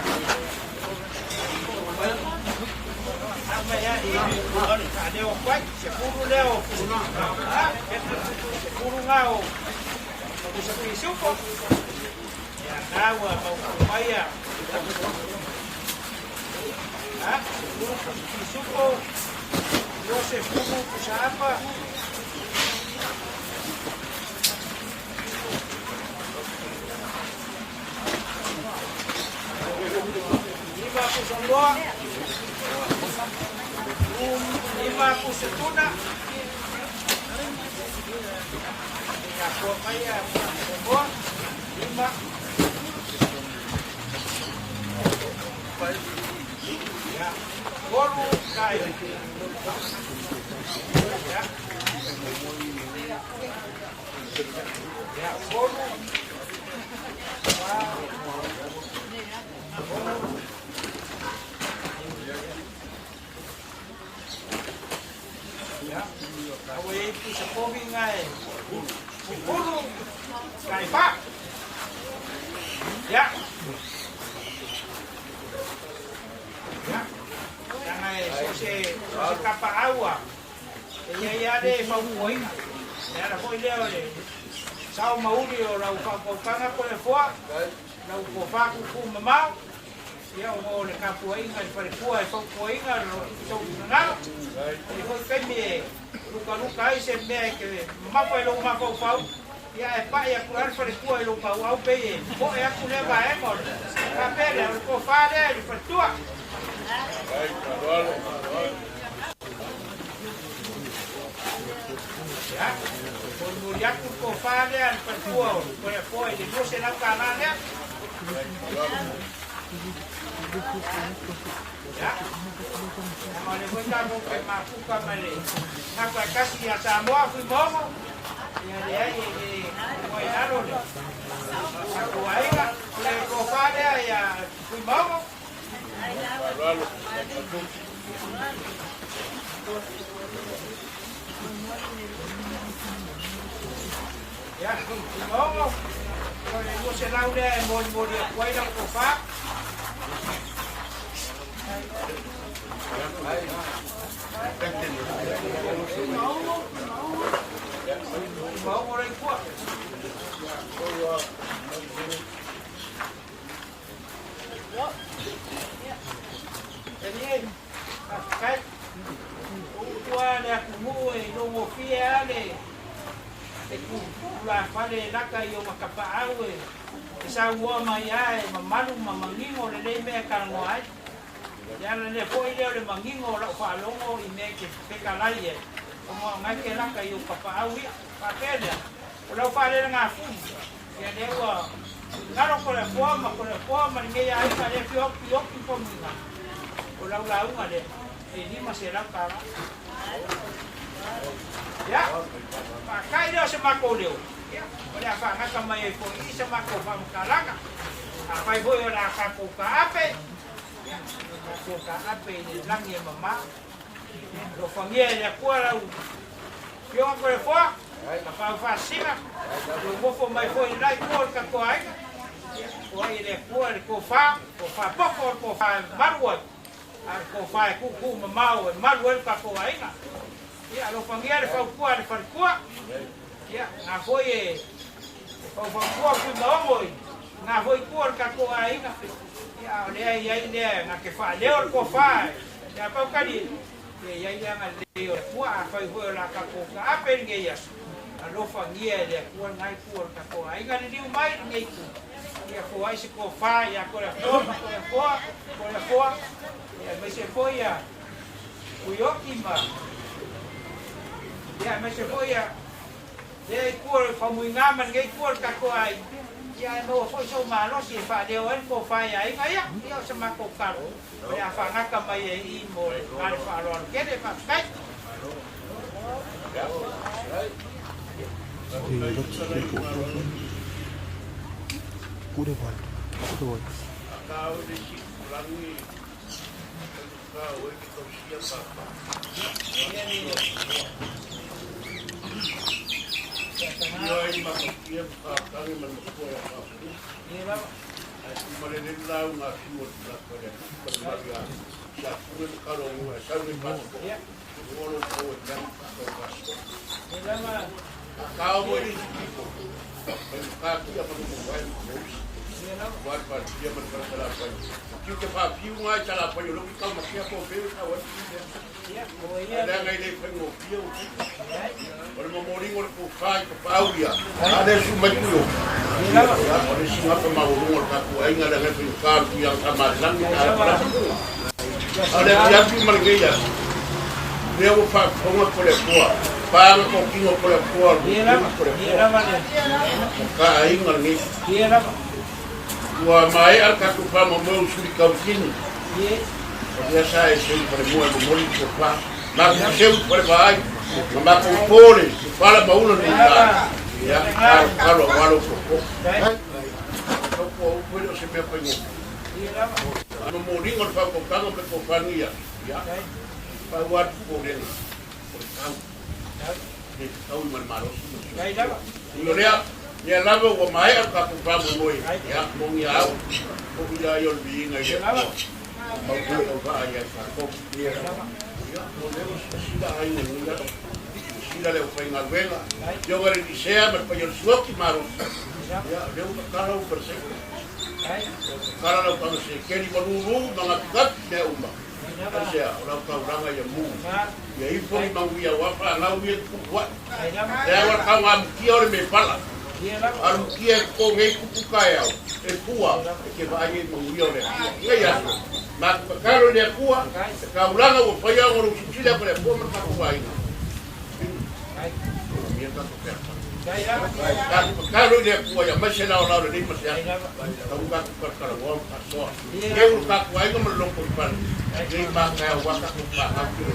Ama ia i faaleo atu ai, 10 lea o 10 ngā o pusa pisupo. Ia, na ua mautu mai ia. Ha, 10 pusa pisupo, 20 pusa apa. 5 pusa loa, 5 pusa tuna. Ina mai ia pusa 5. Ia, 3 kai. Ia. Ia, 3. Ia, ua i ai pusa povi na e Ulu, taifā. Ia. Ia. Leaga e so o se, so o se tapaau a, e i ai lava le fautuaina. Le ala foi lea o le sao ma uli o lau faautautaga Toleafoa, lau tofa tuutuumamao, ia ona o le tapuaiga i le faletua e fautuaina lo sou finagalo. E i ai foi taimi e lukaluka ai se mea e te mamafa i lou mafaufau, ia ae pai atu lava le faletua i lou tauau pei e poe atu lea vaega o le faapea lea, o le tofa lea i le faletua. Ia, molimoli atu le tofa lea a le faletua o Toleafoa i le $200 lea. Ia, leaga o lea foi tatou te mafuta ma le gafa e tasi ia Samoa, Fuimaono, ia leai e le tua i lalo le tatou aiga. O le tofa lea ia Fuimaono. Ia, Fuimaono, o le 200 lea e molimoli atu ai lau tofa. Fuimaono le ipua. E faafetai. O upu a le atunuu e logofie lava le tulafale e lata i ona tapaau e saunoa mai lava e mamalu ma manino lelei mea e talanoa ai. Le ala lea foi lea o le manino o lau faalogo i mea e te fetalai ai, ona o na e te lata i ou tapaau ia. Faapea lea, o lau faalelagafulu, ia lea ua galo Toleafoa ma Toleafoa ma lenei aiga lea e fia oki oki famuiga, o lau lauga lea e $500. Ia, faata'i lea o se matou leo, ia, o le a faagata mai ai foi i i sa matou faamatalaga. Afai foi o le a tatou taape, ia, tatou taape i le lagi e mamā. Alofagia e le Atua lau Afioga Toleafoa, Tapaau Faasisina, lou nofo mai foi i le la itu o le tatou aiga. Ia, foai e le Atua le tofa, tofa poto o le tofa e malu ai, a o le tofa e tuutuu mamao e malu ai le tatou aiga. Ia, alofagia le fautua a le faletua. Ia, na foi e faufautua Fuimaono i na foi itu o le tatou aiga. Ia, a o lea e i ai lea na te faaleo le tofa e a Paukali, ia i ai le agalelei o le Atua. Afai foi o le a tatou taape i lenei aso, alofagia e le Atua lena itu o le tatou aiga, liliu mai lenei itu. Ia foai se tofa ia Toleafoa ma Toleafoa, Toleafoa, ia aemaise foi ia Fuioki ma ia aemaise foi ia lea itu o le faumuiga ma lenei itu o le tatou aiga, ia ae maua foi sou malosi e faaleo ai le tofa i aiga ia, ia o se matou talo o le a faagata mai ai i i mo le ma le faaaloalo tele. Faafetai. Ua maea le tatou faamoemoe o suli tautini. O lea sa e seu i falemoa e momoli le tofa. Matou seu i falevaai, ma matou po le fala ma ula nei la. Ia, talo, talo aua lou tootoo. Tau po upu e le o se mea faigofie. A momoliga o le faautautaga ma le tofa lenei aso, ia, pau lava le popolega, o le tau. Le fetaui ma le malosi ma le soifua. Ui o lea, lea lava ua maea le tatou faamoemoe, ia, moni a au, fo'i laia o le viiga i le Atua, ua mau tatou vaa ia i tatou. Ia, o lea ua silasila aiga i lenei aso, silasila le aufaigaluega, Afioga i le Nisea ma le paia o le Sioti malosi, ia, o lea ua tatala ua faleseita, ua tatala lau taga sekeli ma lulu ma gatigati mea uma. Aisea, o lau taulaga ia mu, ia ifo ni manuia aua fanau ia tutupu ai. Lea ua taugamutia o le mepala. Alukia e toto nei tupu taeao, e pua, e te vaai ai manuia o le Atua. Nei aso, matou tatalo i le Atua, le taulaga ua faia ona lou silasila atu le Atua ma le tatou aiga. Manuia tatou fealofani. Tatou tatalo i le Atua ia aumai se laolao lelei ma se aso, tau tatou talatalanoa ma faasoa. Keu le tatou aiga ma le loto i fale, nei matae aua tatou fanau ki le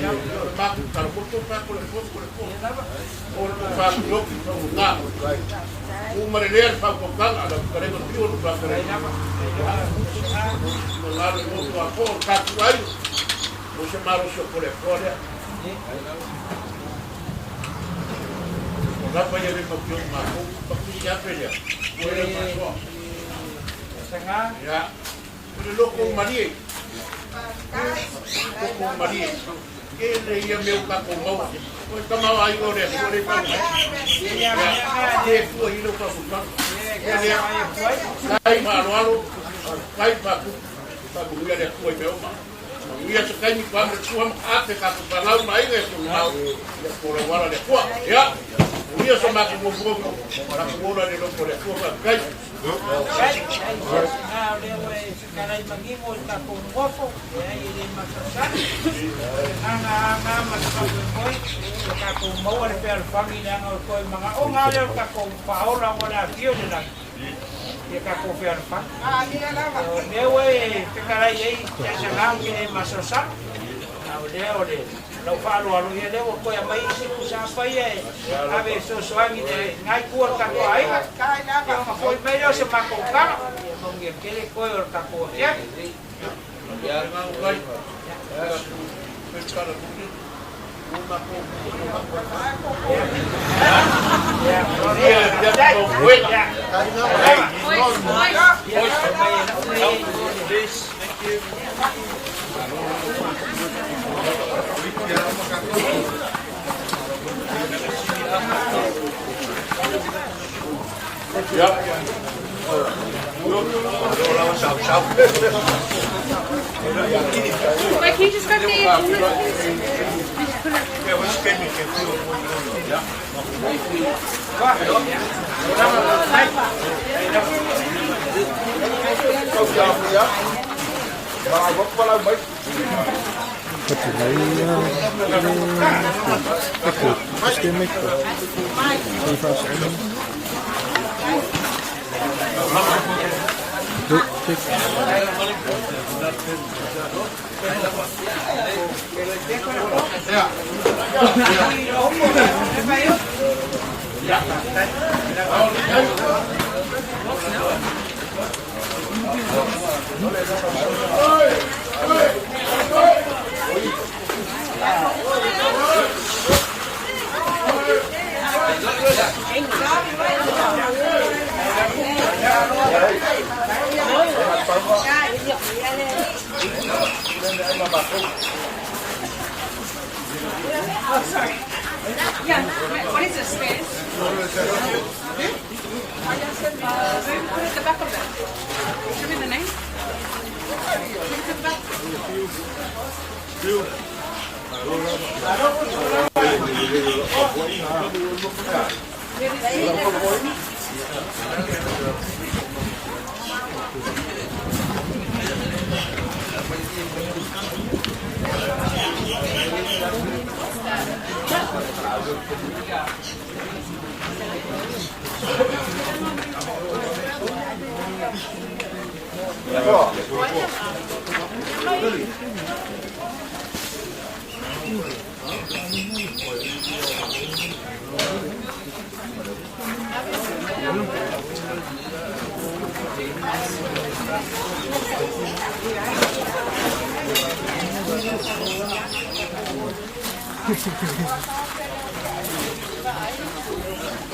O le matou tala mo to fa ko le fo ko le fo. O le to fa ku yoki fa u nga. U ma le lea le fau kaukanga la kare ma pio le fa kare. Ma nga le mo to a fo o tatou aiga. Mo se malosi o ko le fo lea. O lapa ia le mau ki o matou, pa kusi ape lea. Mo ele masoa. Ia, o le loko malie. Loko malie. E le ia mea o tatou maua. O le tamaoaiga o le Atua lea e fau mai. Ia, le Atua i lou faafutaga. E lea, kai faaaloalo, kai faatupu, faamanuia le Atua i mea uma. Manuia se taimi pa me tua ma ate tatou fanau ma aiga e tonu mau. Ia poloala le Atua. Ia, manuia so matou nofonofo. Tatou ola i le loko o le Atua. Faafetai. Lau faaaloalo, ia lea ua toe aumai isi pusa apa ia e ave e fesoasoani i lena itu o le tatou aiga. Ia ona foi mai lea o se matou tala, ia manuia tele toe o le tatou afiafi. Wait, can you just grab the helmet, please? Just put it. Oh, sorry. Yeah, what is this space? Put it at the back of it. Show me the name. Put it at the back.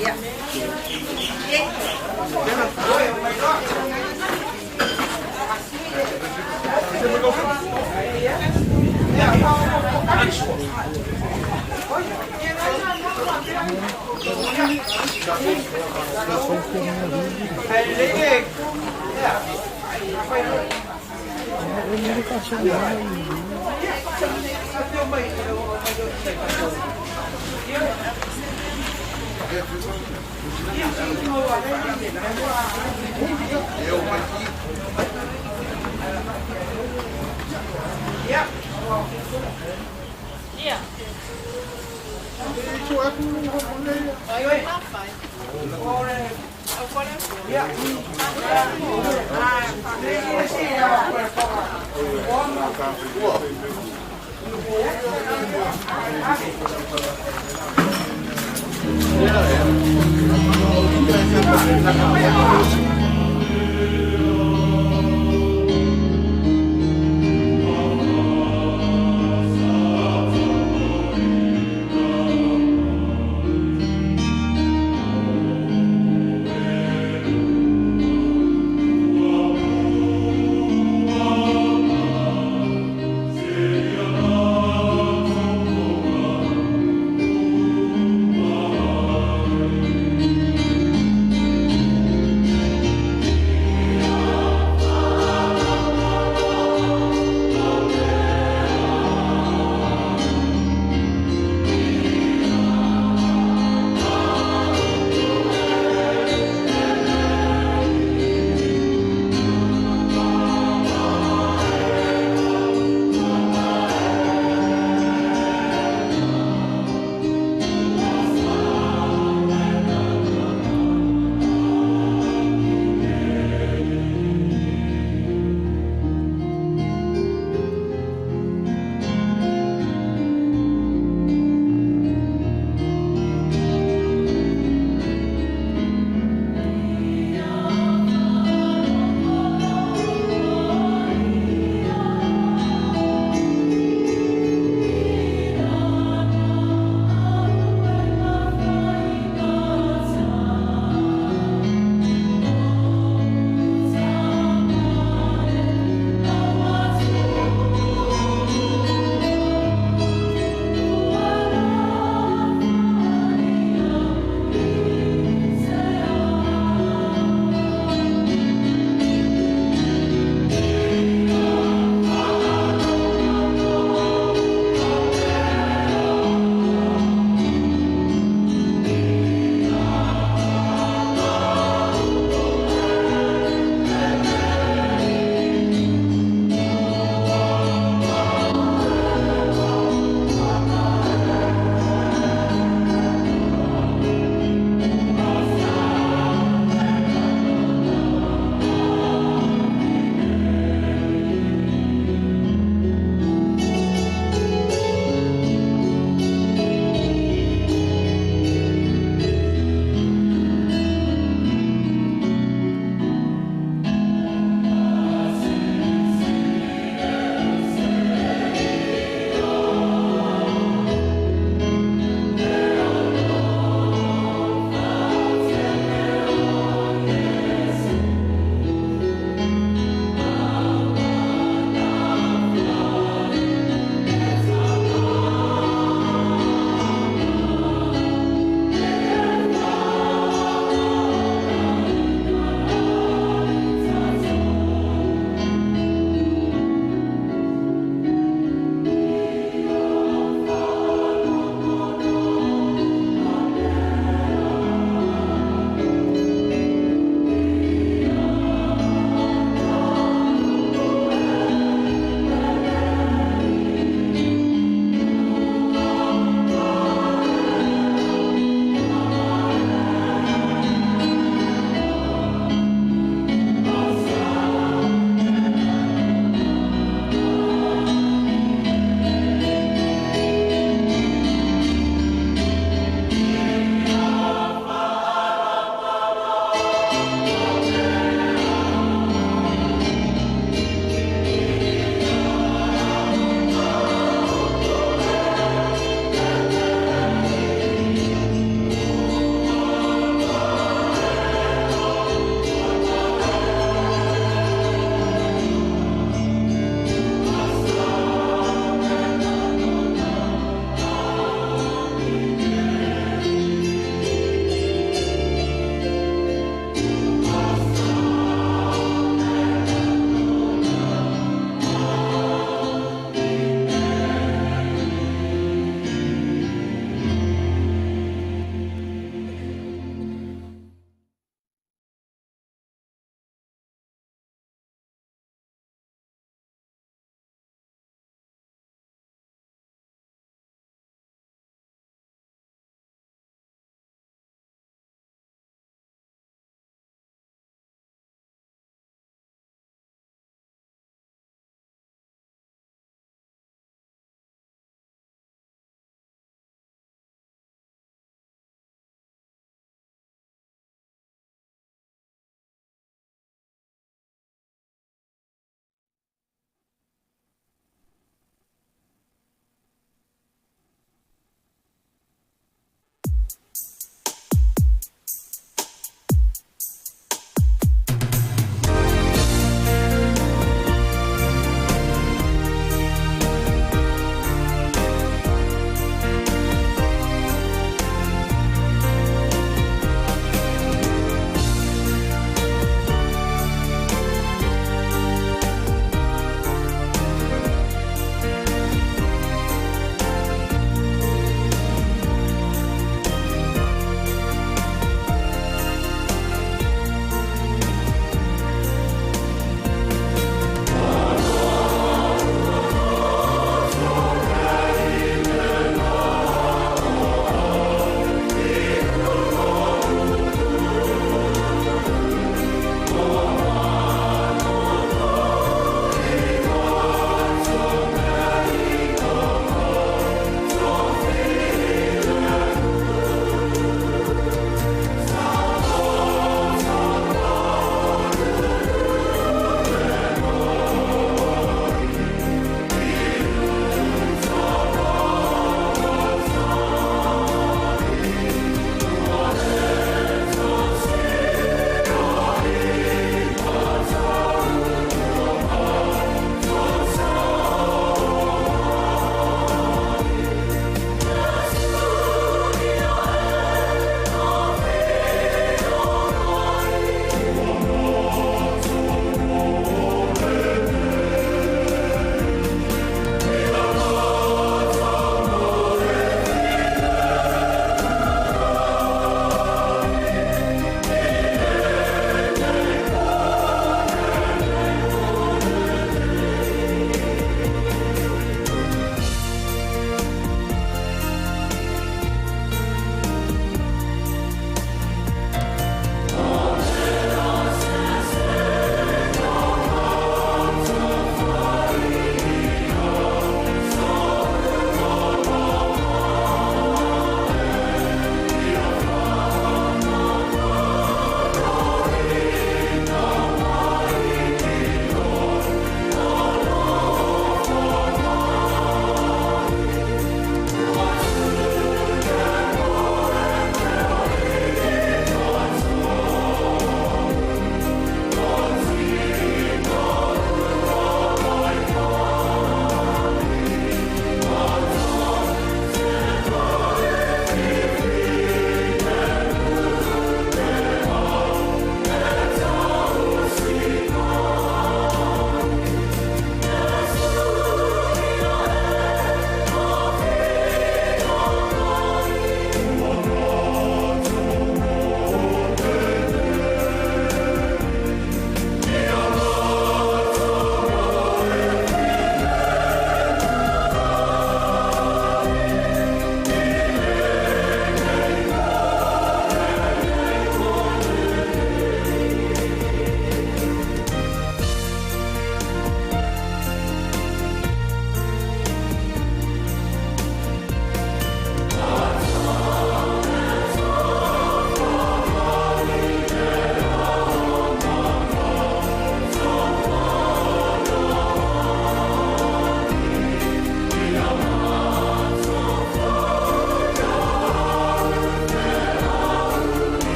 Yeah.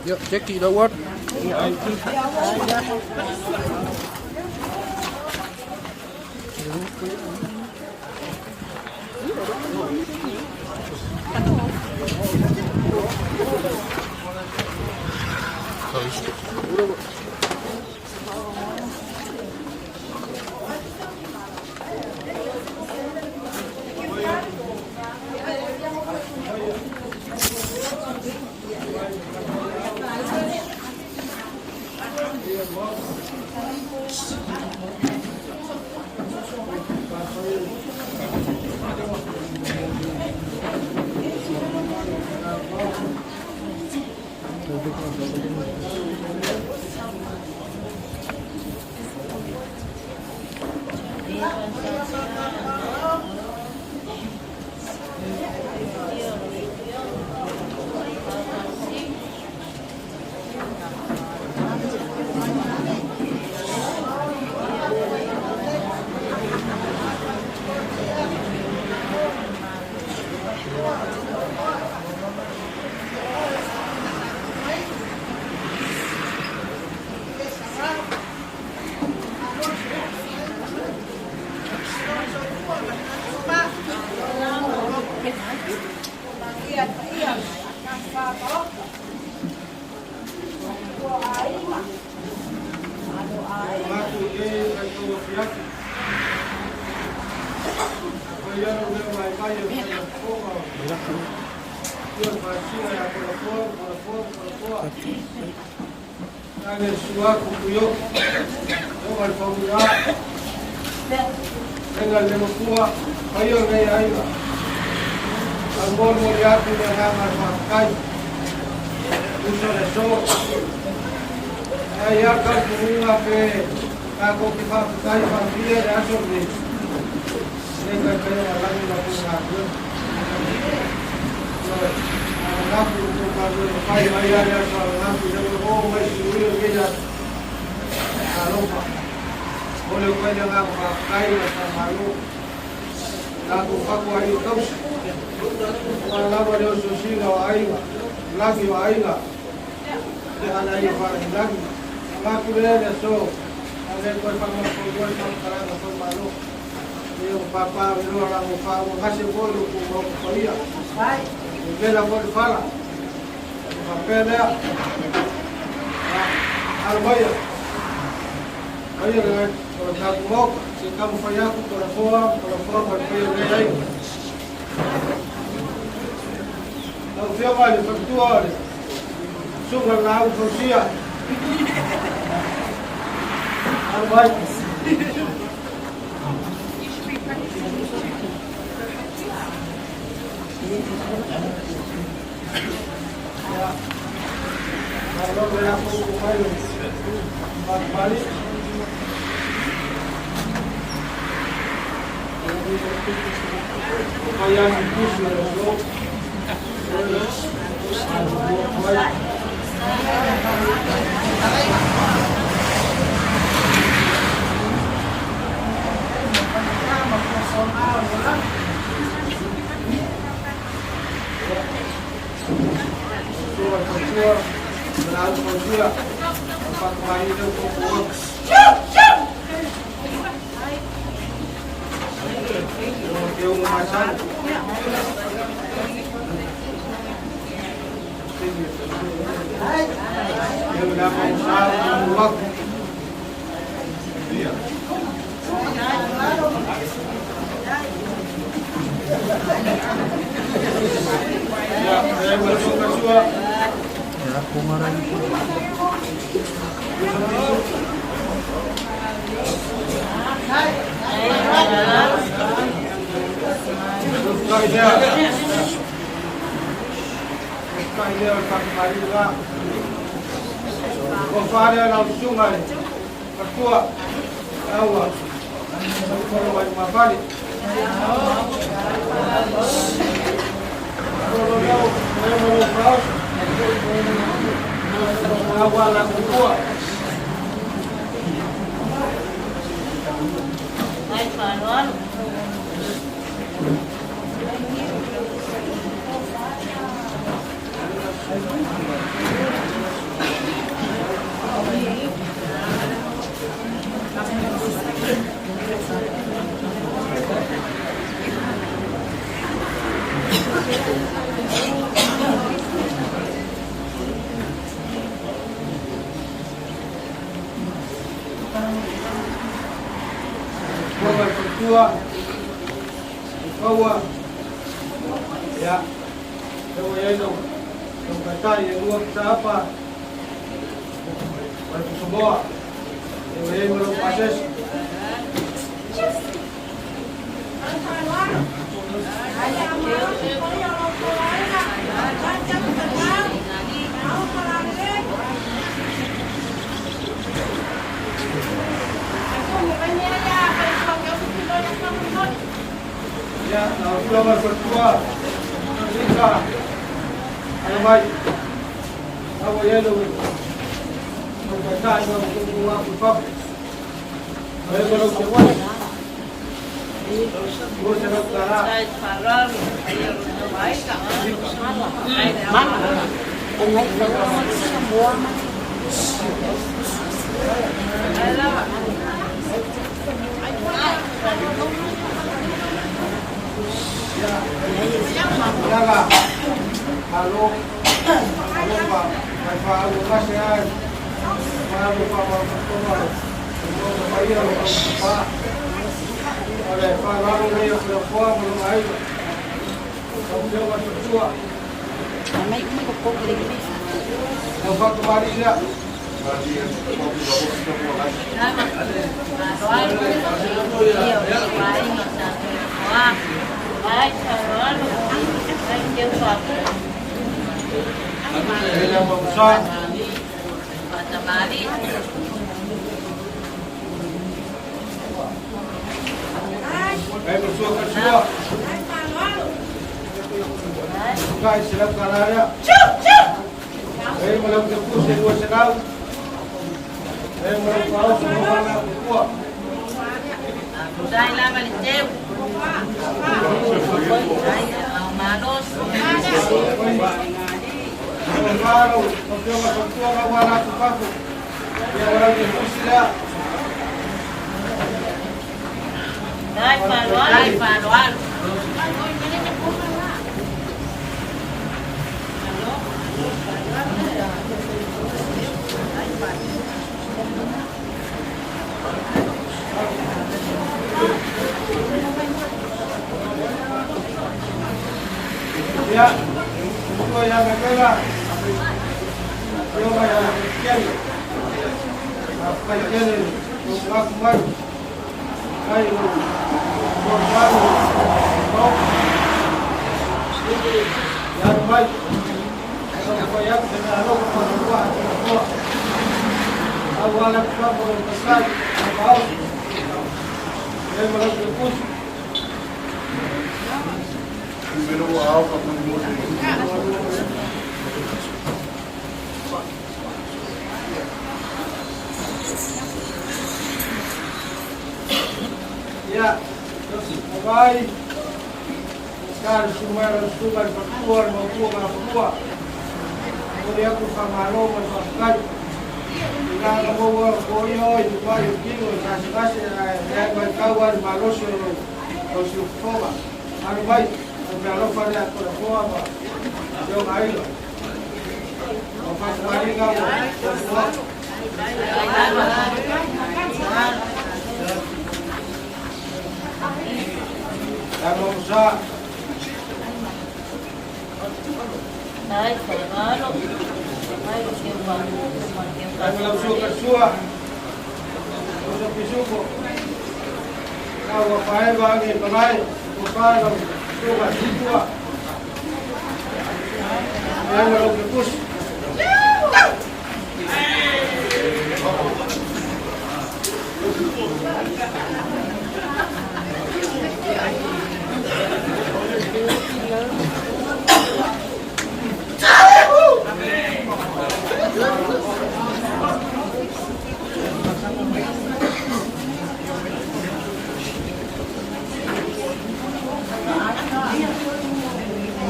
Yo, Jackie, the what? Ia, Vai, Kar sumai le suga le fatua le matua ma fatua. O le aku whamalo ma le whakakai. I ngā ka maua ko ia oi te pai o kino i kasi kasi e ai mai kau ai malosi o o si ufoga. Anu mai, o me alofa lea ko le hoa ma te o ngaila. O whakakai ngā mo. Ai mo sa. Ai, whakamalo. Ai, o ke whakuku ma ke Ai mo lau sua kasua. O sa pisuko. Kau wa pae wa ngi palai. Ko pae lau sua kasitua. Ai mo lau kepus.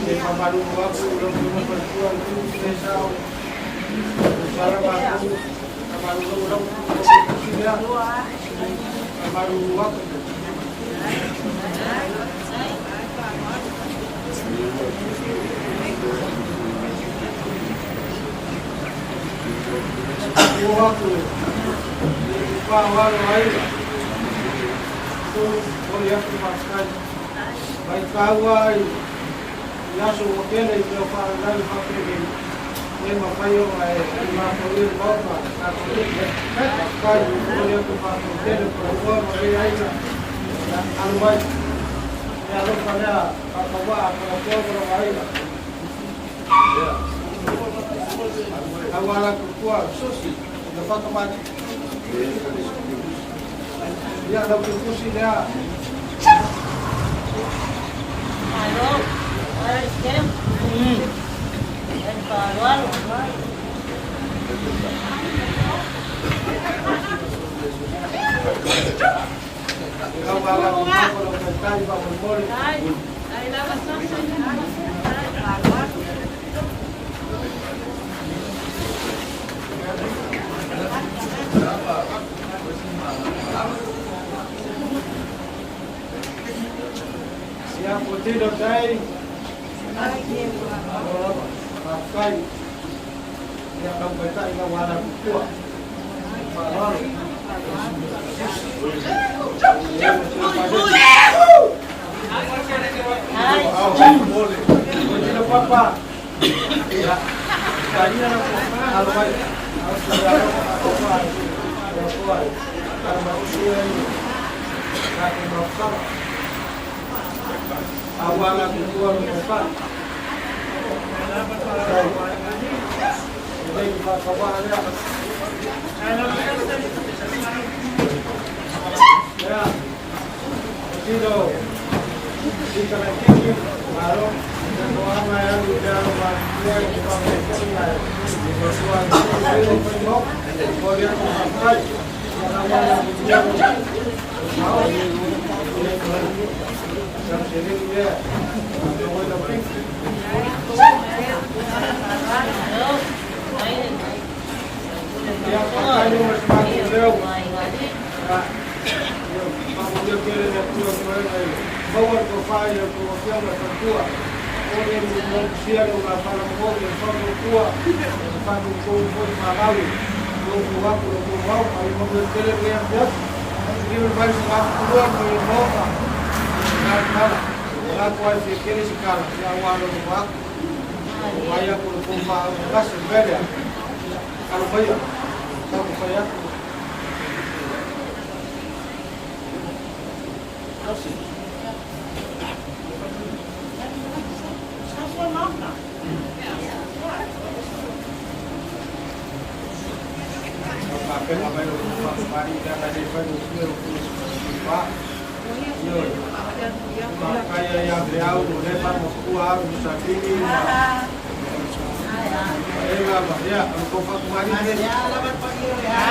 E mamalu aku lau sua kasua itu desa. Sara aku mamalu lau lau sila. Mamalu aku. O aku pa walo ai. Tu o ia ku paskai. Vai kau ai. Ia so o kele i te o wha nai wha peke. E ma whai o ai i ma ko i mauka. Ka ko i kai o ia ku wha kele ko o ma e ai na. Alu mai. E alo pa lea ka ka wa ko ko ko ai na. Awala ku kua susi na whakamani. Ia lau te kusi lea. Malo. Ai, ke. Ai, whakamalo. Awala ku kua ko lau taitai wa mole. Ai, ai lava sa. Ia ko tino tai. Kai. Ia lau taitai la wala ku kua. Whakamalo. Ko tino papa. Ia. Kaina na ko alo mai. Alo ko ko ko ko ma usi ai. Ka ko ma sa. Awala ku kua no pa. Nei ma ka wa lea. Ia. Tino. Sika na kiki. Malo. Ko ama e alu te alo ma kua i te pa me kani ai. Ko tua i te mo. Ko ia ko ma kai. Ia na wala ku kua no. Mao. Sa se le ia. Ko wai na pik. Ia pa kai no ma sa ku leo. Ia. Ia kere na tua ko e Maua ko whai o ko whia ma tua. O le mo sia no ma whala mo le fa mo tua. Fa mo ko mo ma lawi. Mo ko wa ko ko wa ai mo mo tele ke ya. Ni mo vai sa ko wa mo mo ka. Na na. La ko ai se kere se kala. Ya wa no wa. Vai ko ko fa ka se vele. Alo vai. Ka ko fa ya. Papel mai o fa mari da na le fa no o ko pa. Faafetai ai ia Feau o lea faamakua alo ma Safini ma Eva ma ia o le tou faatumalii nei.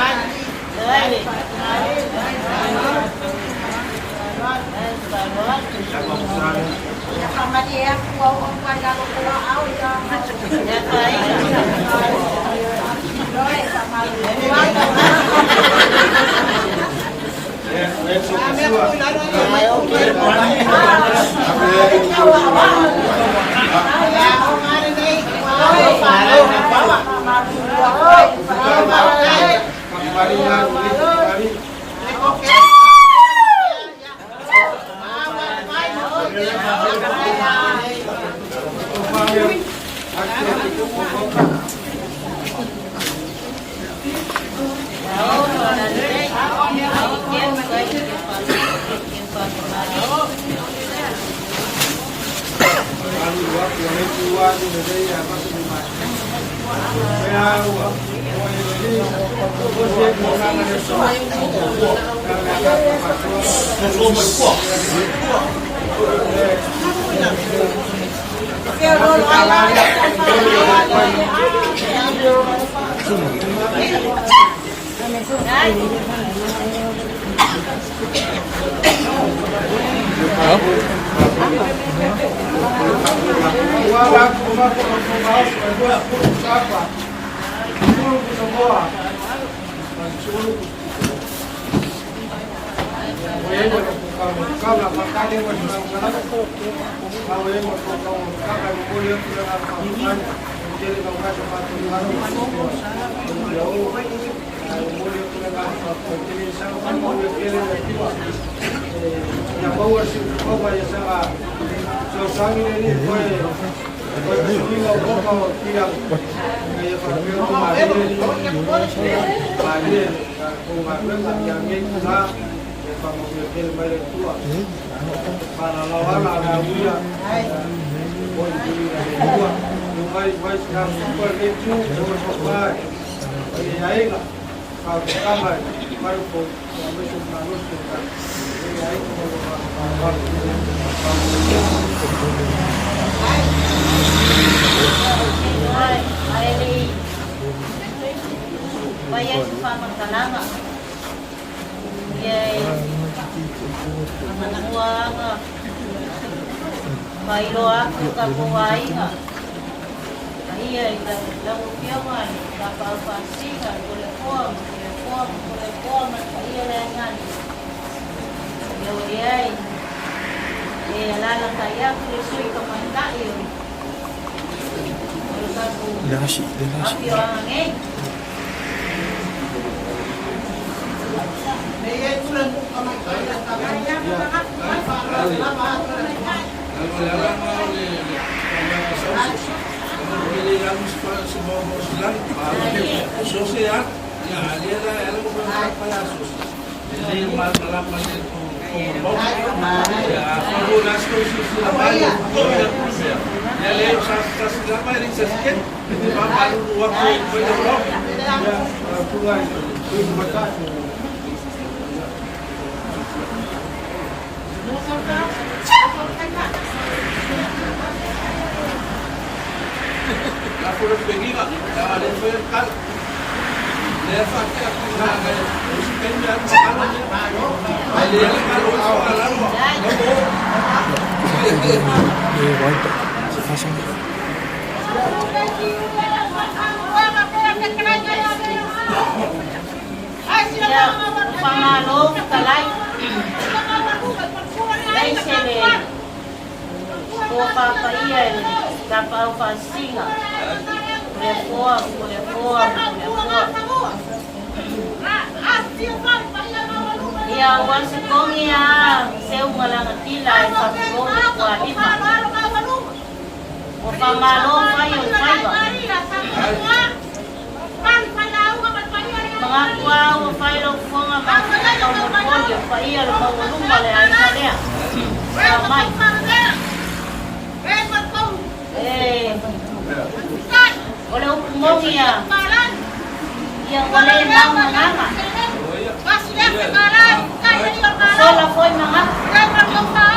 Sola foi magafu.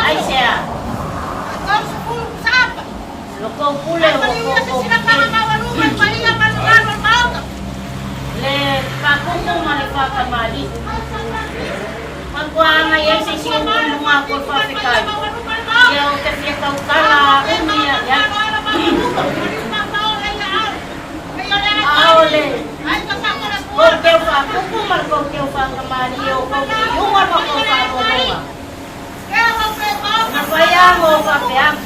Aisea? Lo kou pule ua koukou kekele. Le faakupu ma le faatamalii. Fautuaga i ai se isi ou tumuga aku o le faafetai. Ia ou te fia tautala umi ia i ai. A o le koukeu faakupu ma le koukeu faatamalii o kou iuga ma kou faalogologa. Na fai lava ma ou faapea atu.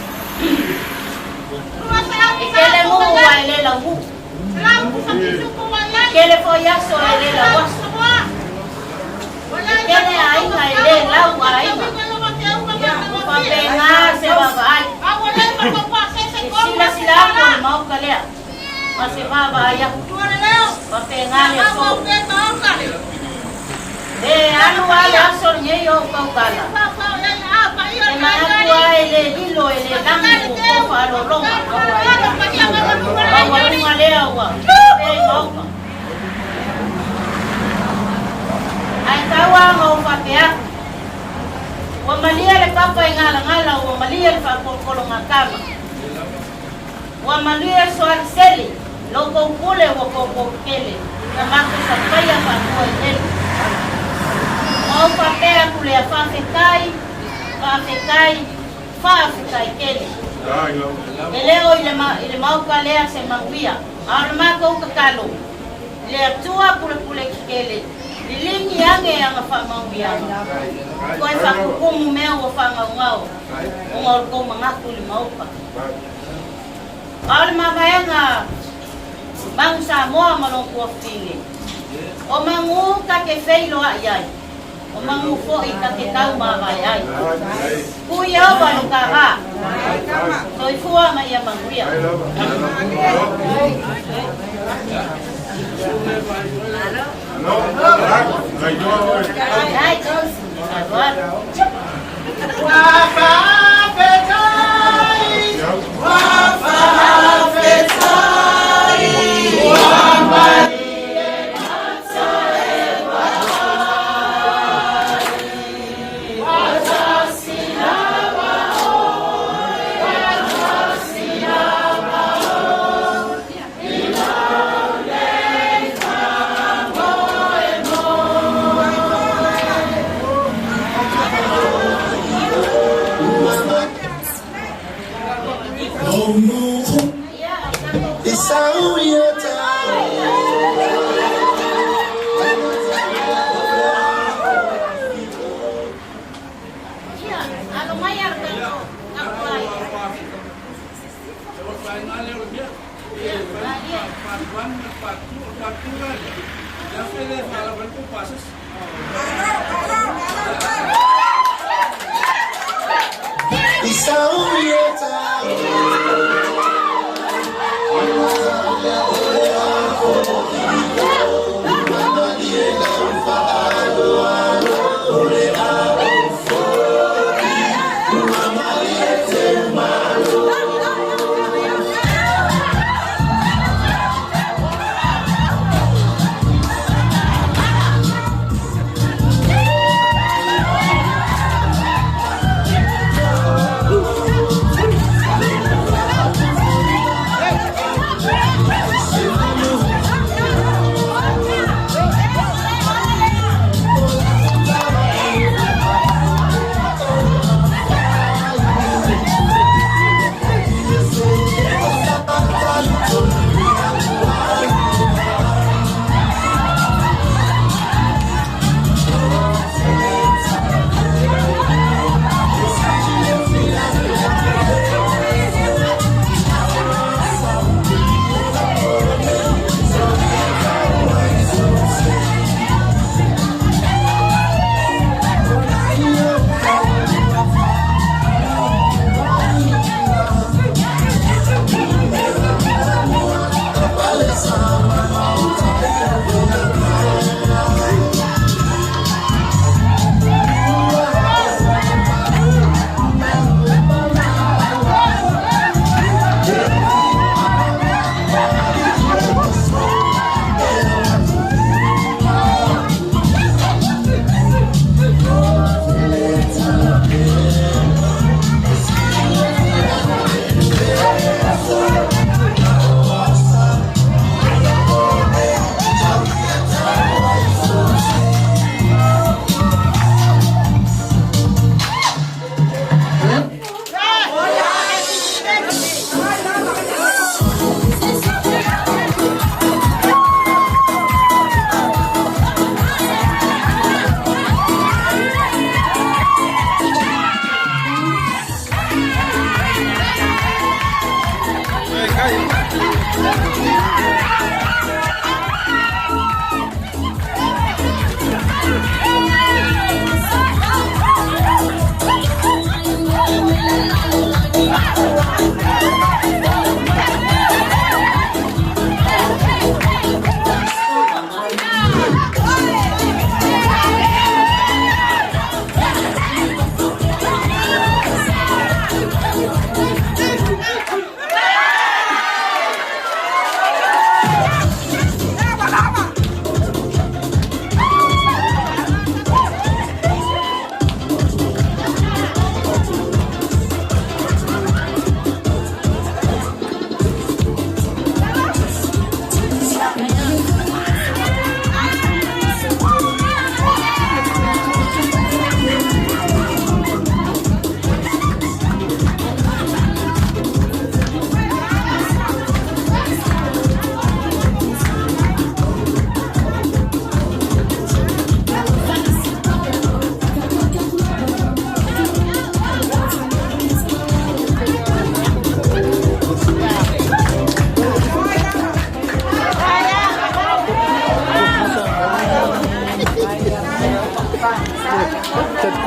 E tele nuu ae le launuu. E tele foi aso e le lauaso. E tele aiga e le lau aiga. Ua faapena se vaavaai. E silasila atu o le Maota lea ma se vaavaai atu. Faapena le aso. E alu lava le aso lenei o ou tautala. E manatu lava e le lilo e le lagi ua tou faalologa. Maualuga lea ua pea i maota. Ae tau lava ma ou faapea atu, ua malie le papa i galagala, ua malie le faakolokologatama. Ua malie soaliseli, lo tou pule ua koukou kele, na matou sapaia faatua i lelu. Ua ou faapea atu lea, Faafetai, faafetai, faafetai tele. E le o i le, i le maota lea se manuia, a o le matou tatalo, i le Atua pulepule kekele, liligi ane ana faamanuiaga, toe faakukumu mea ua faagaogao ona o le tou manatu i le maota. A o le mavaega Manu Samoa ma lona tuafafine, o manu ta te feiloai ai, o manu foi ta te tau mavae ai. Ku Ieova lo ta va, soifua ma ia manuia.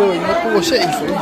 Toeaina po ua se'i foi.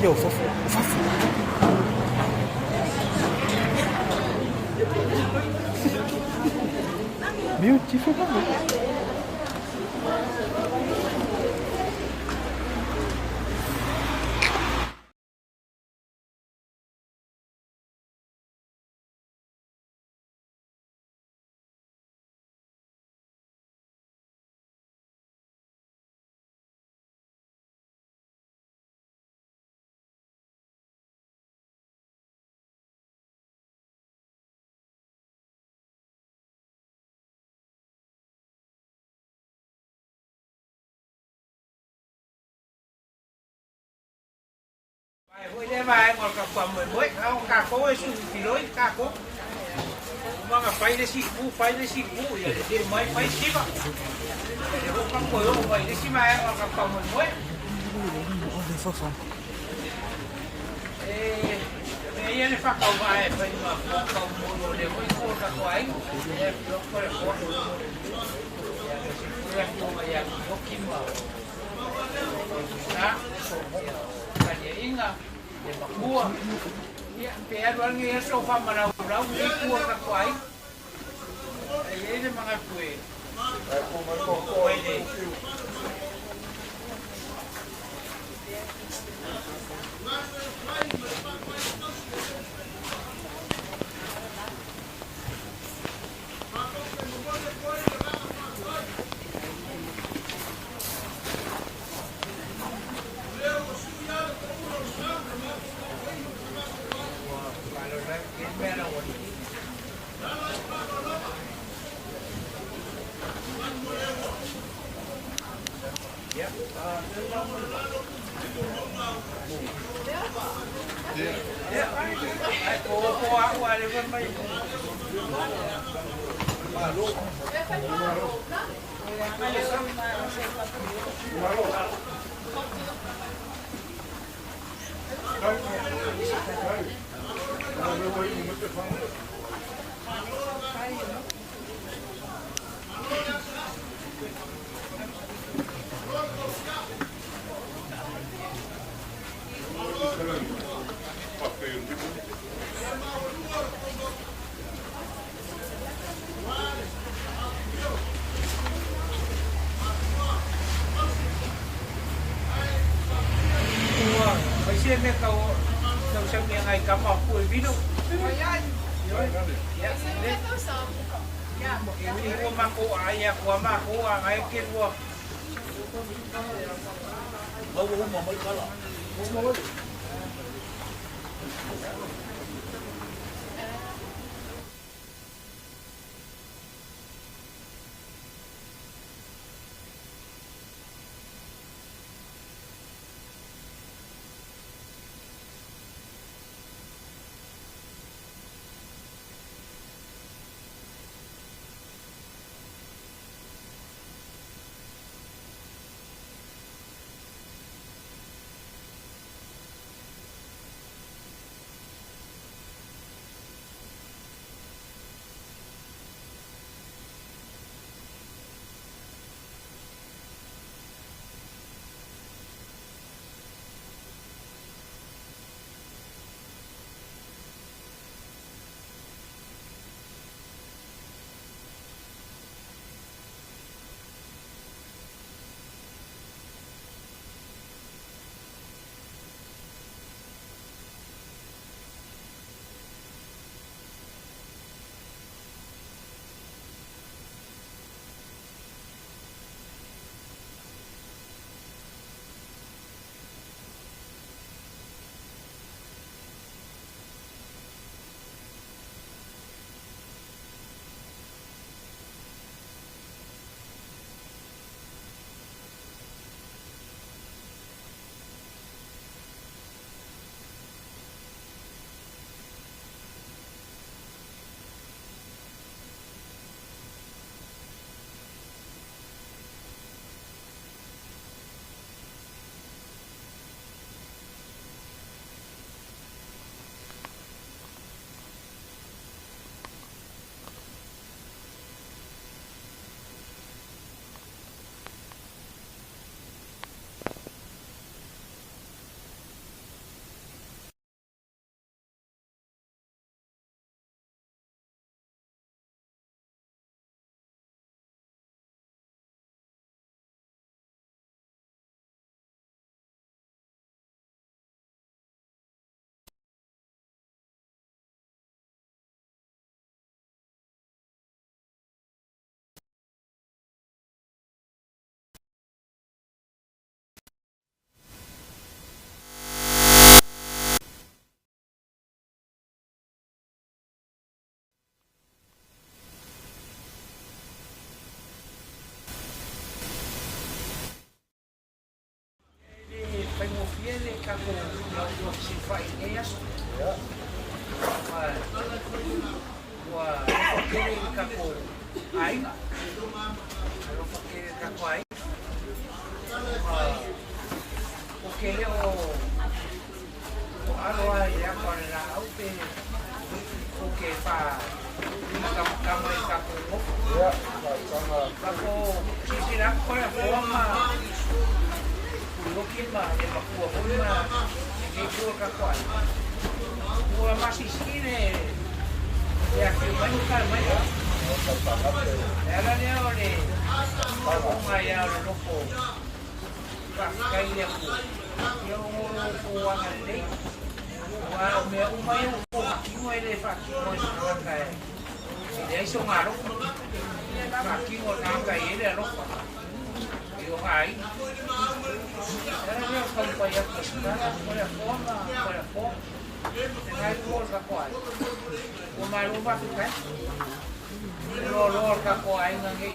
Ia o fafo, o fafo. Beautiful. Foi lea vaega o le tatou faamoemoe, a o tatou e sulu filoi tatou. Uma fai le sipu, fai le sipu, ia le le mai fai siva. Le ho ka ko yo mai le si vaega o le tatou faamoemoe. E me ia le whakau e fai ma whakau molo le hoi ko tatou ai. E fio ko le ko. Ia le sipu ia ki ia ki hoki ma. Na, inga le makua. Ia, pe alu alu ngi so fa mana rau ni kua ka ko ai. E ye le manga kue. Ko le. Ua fai se mea tau tau sau mea ngai kama pu e vino. I ua mako ai a kua mako a ngai ke ua. Mau uma mai kala. E faigofie le tatou ua fesilafai i lenei aso. Ma ua alofa tele i le tatou aiga. Alofa tele i le tatou aiga. Ma ou te le o o alo lava i le ata o le laau pe ou te faa kamakama i tatou nofo. Tatou silasila atu Toleafoa ma Puioki ma le matua foi ma lenei itu o le tatou aiga. Ua masisi le le afio mai ma tala mai. Le ala lea o le faauuga ia o le loko faafetai i le Atua ia o lo outou agalelei. Aua o mea uma ia ua outou faatino e le faatino e se tagata e leai sona alofa. Faatino e le tagata e i ai le alofa i ona aiga. O le ala lea o le taumafai atu e tatala Toleafoa ma Toleafoa lena itu o le tatou aiga. Ua malo faafetai le loaloa o le tatou aiga nei.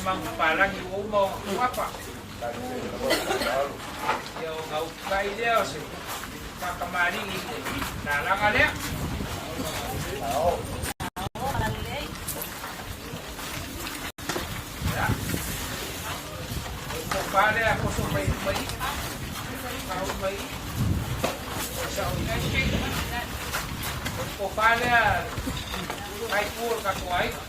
manupalagi ua uma ona kuapa. Ia o gautai lea o se faakamali'i i le lalaga lea. Ia. O le tofa lea poso mai mai faaui mai o le sa'o i o le tofa lea faaitu o le tatou aiga.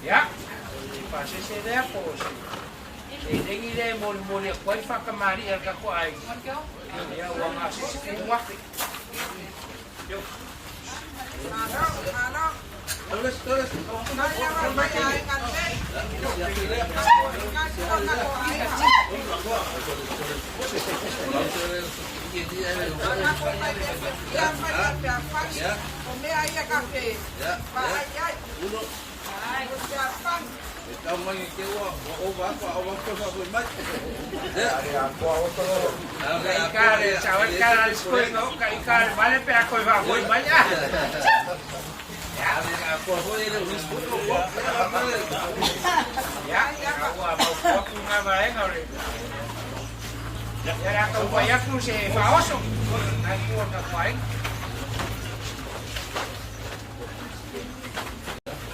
Ia, o le pasese lea po o se seleni lea e molimoli atu ai le faakamali'i a le tatou aiga, ia ua gasese 10,000.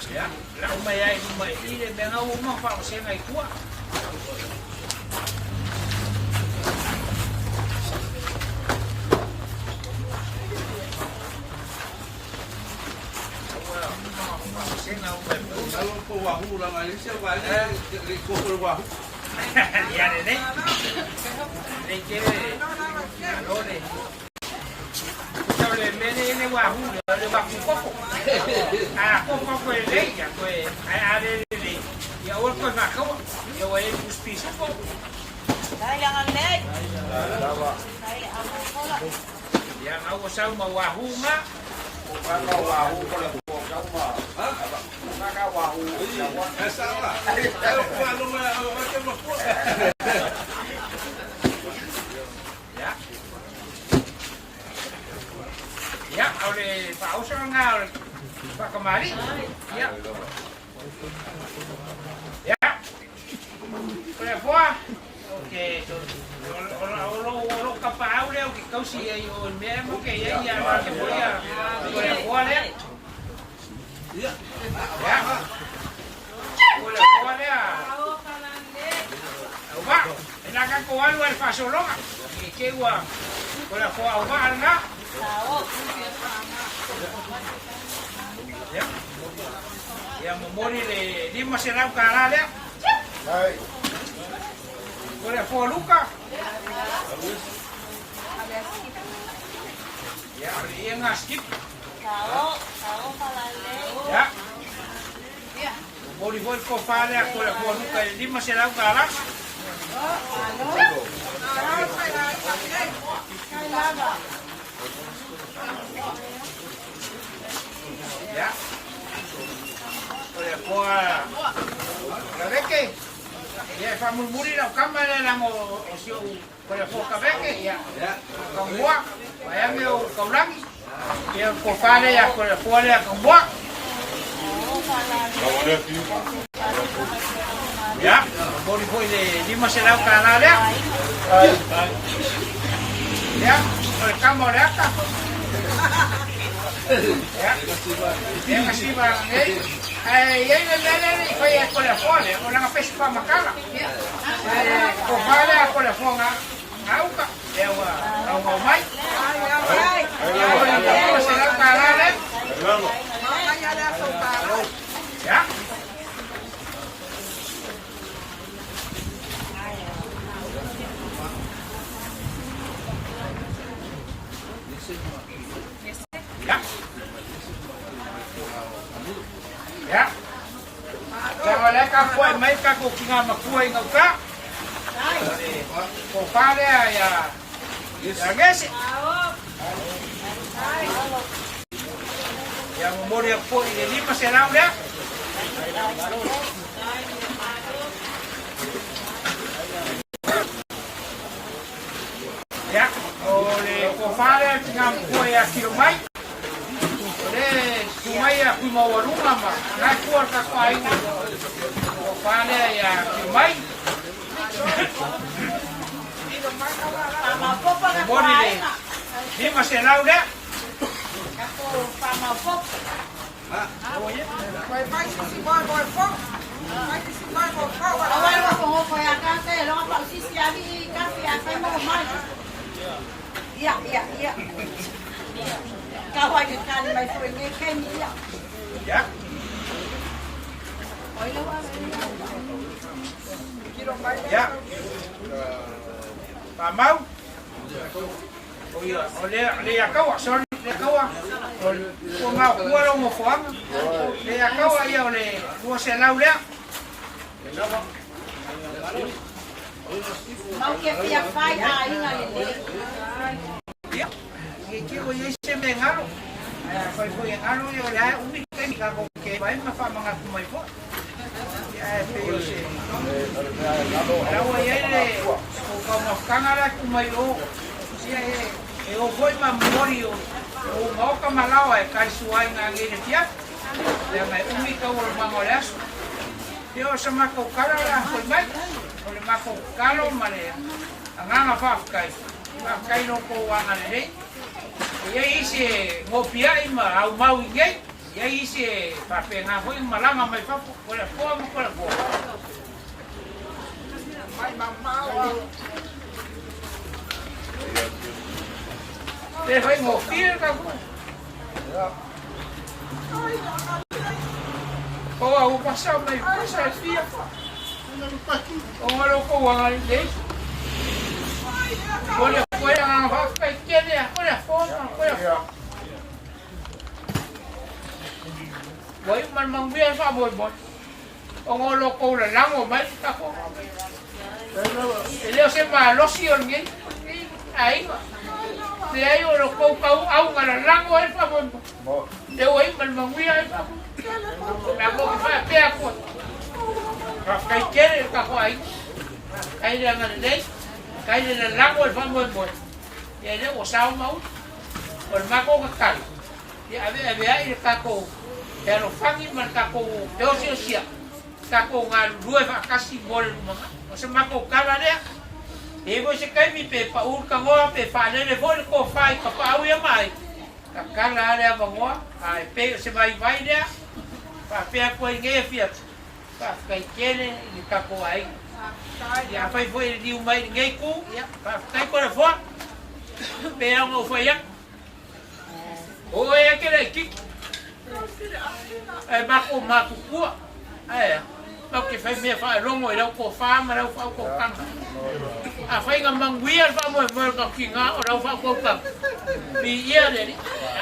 Ia, lau mai ai i luma i i le mea ua uma ona faavasega i tua. Ia lelei. Lelei tele. Malo le. Sau le mea le le wahoo le le wahoo koko. A koko koe lei ia koe ai a le le le. Ia ua koe whakaua. Ia ua e puspisa ko. Ia ngau o sau ma wahoo nga. Ia. Ia, o le faaoso lena o le faakamali'i. Ia. Ia. O le afoa, o ke o lo o lo kapaau lea o ke kausi ai o le mea mo ke ia ia ma ke foi ia o le afoa lea. Ia. O le afoa lea. Au va. E na tatou alu ai le faasologa, ne i te i ua o le afoa auvaa lena. Ia, ia momoli le $500 lea. O le afoa Luka. Ia, o le iega skip. Ia. Momoli foi le tofa lea ko le Atua Luka i le $500. Ia. O le Atua Kaveke. Ia e faamulimuli lau kama lea leaga o si ou ko le Atua Kaveke. Ia. Kaumua. Vaeane o Kaulagi. Ia o le tofa lea ia ko le Atua lea Kaumua. Ia, momoli foi le $500 lea. Ia, o le kama o le ata. Ia, ia kasiva nei. Ae i ai le mea lea le i fai ai ko le afoa lea, o lana pesi faamatala. E tofa lea ko le afoa nga gauta, lea ua taumau mai. Ia, o le $500 lea. Ia. Ia. Ia. Ia o lea tapuai mai tatou tina matua i gauta. O le tofa lea ia ia Gese. Ia momoli atu foi i le 500 lea. Ia, o le tofa lea le tina matua ia Kilomai. O le susu mai ia Tuimaualuga ma na e tua le tatou aiga. Tofa lea ia Kilomai. Momoli le 500 lea. Ia. Ia. Faamau. O ia, o le le ia kaua, sorry, le kaua. O le ua maokua lou nofoaga. Le ia kaua ia o le 200 lea. Mau ke fia fai aiga lelei. Ia, i te o iai se mea e galo. Ae afai foi e galo ia o le a e umi taimi tatou te vai ma faamanatu mai foi. Ia ae pei o se la ua iai le o taumafataga la e tuu mai o ia e e o foi ma momoli o o maota ma laoa e tali sua ai ngā nei le fiafi. Leaga e umi taualumaga o le aso. Ia o sa matou tala la foi mai, o le matou tatalo ma le agaga faafetai, faafetai i lo outou agalelei. E i ai isi e gopiai ma aumau i nei, e i ai isi e faapena foi ona malaga mai fafo, ko le afoa ma ko le afoa. Le faigofie le tatou. O au pasa mai pasa e fia. O ngalo ko wanga le. Ko le ko ya nga fa kai kele ya ko le fo ko le fo. Wai man mang bia fa boy boy. O ngolo ko le lango mai ta ko. E le o se malosi o lenei aiga. Leai o lo kou kau au nga lalago ai faamoemoe. Le ua iu ma le manuia ai faamoemoe. Mea ko ki faapea koe. Faafetai tele i le tatou aiga. Faafetai le agalelei. Faafetai le lalago i le faamoemoe. Ia lea ua sao ma uli. O le matou tatalo, ia aveaveai le tatou fealofani ma le tatou feosiosia. Tatou galulue faatasi mo le lumanai. O se matou tala lea. E i ai foi se taimi pe pau le tanoa pe faalele foi le tofa i tapaau ia ma ai, tatala lava le avanoa, ae pei o se vaivai lea, faapea atu ai nei afiafi, faafetai tele i le tatou aiga. Ia afai foi e liliu mai i lenei itu, ia faafetai Toleafoa, pei lava ona ou fai atu, O oe e ke laititi. Ae matou matutua. Ae a? Matou te fai mea faalogo i lau tofa ma lau faautautaga. Afai na manuia le faamoemoe o le tatou tina o lau faautautaga, viia le Alii.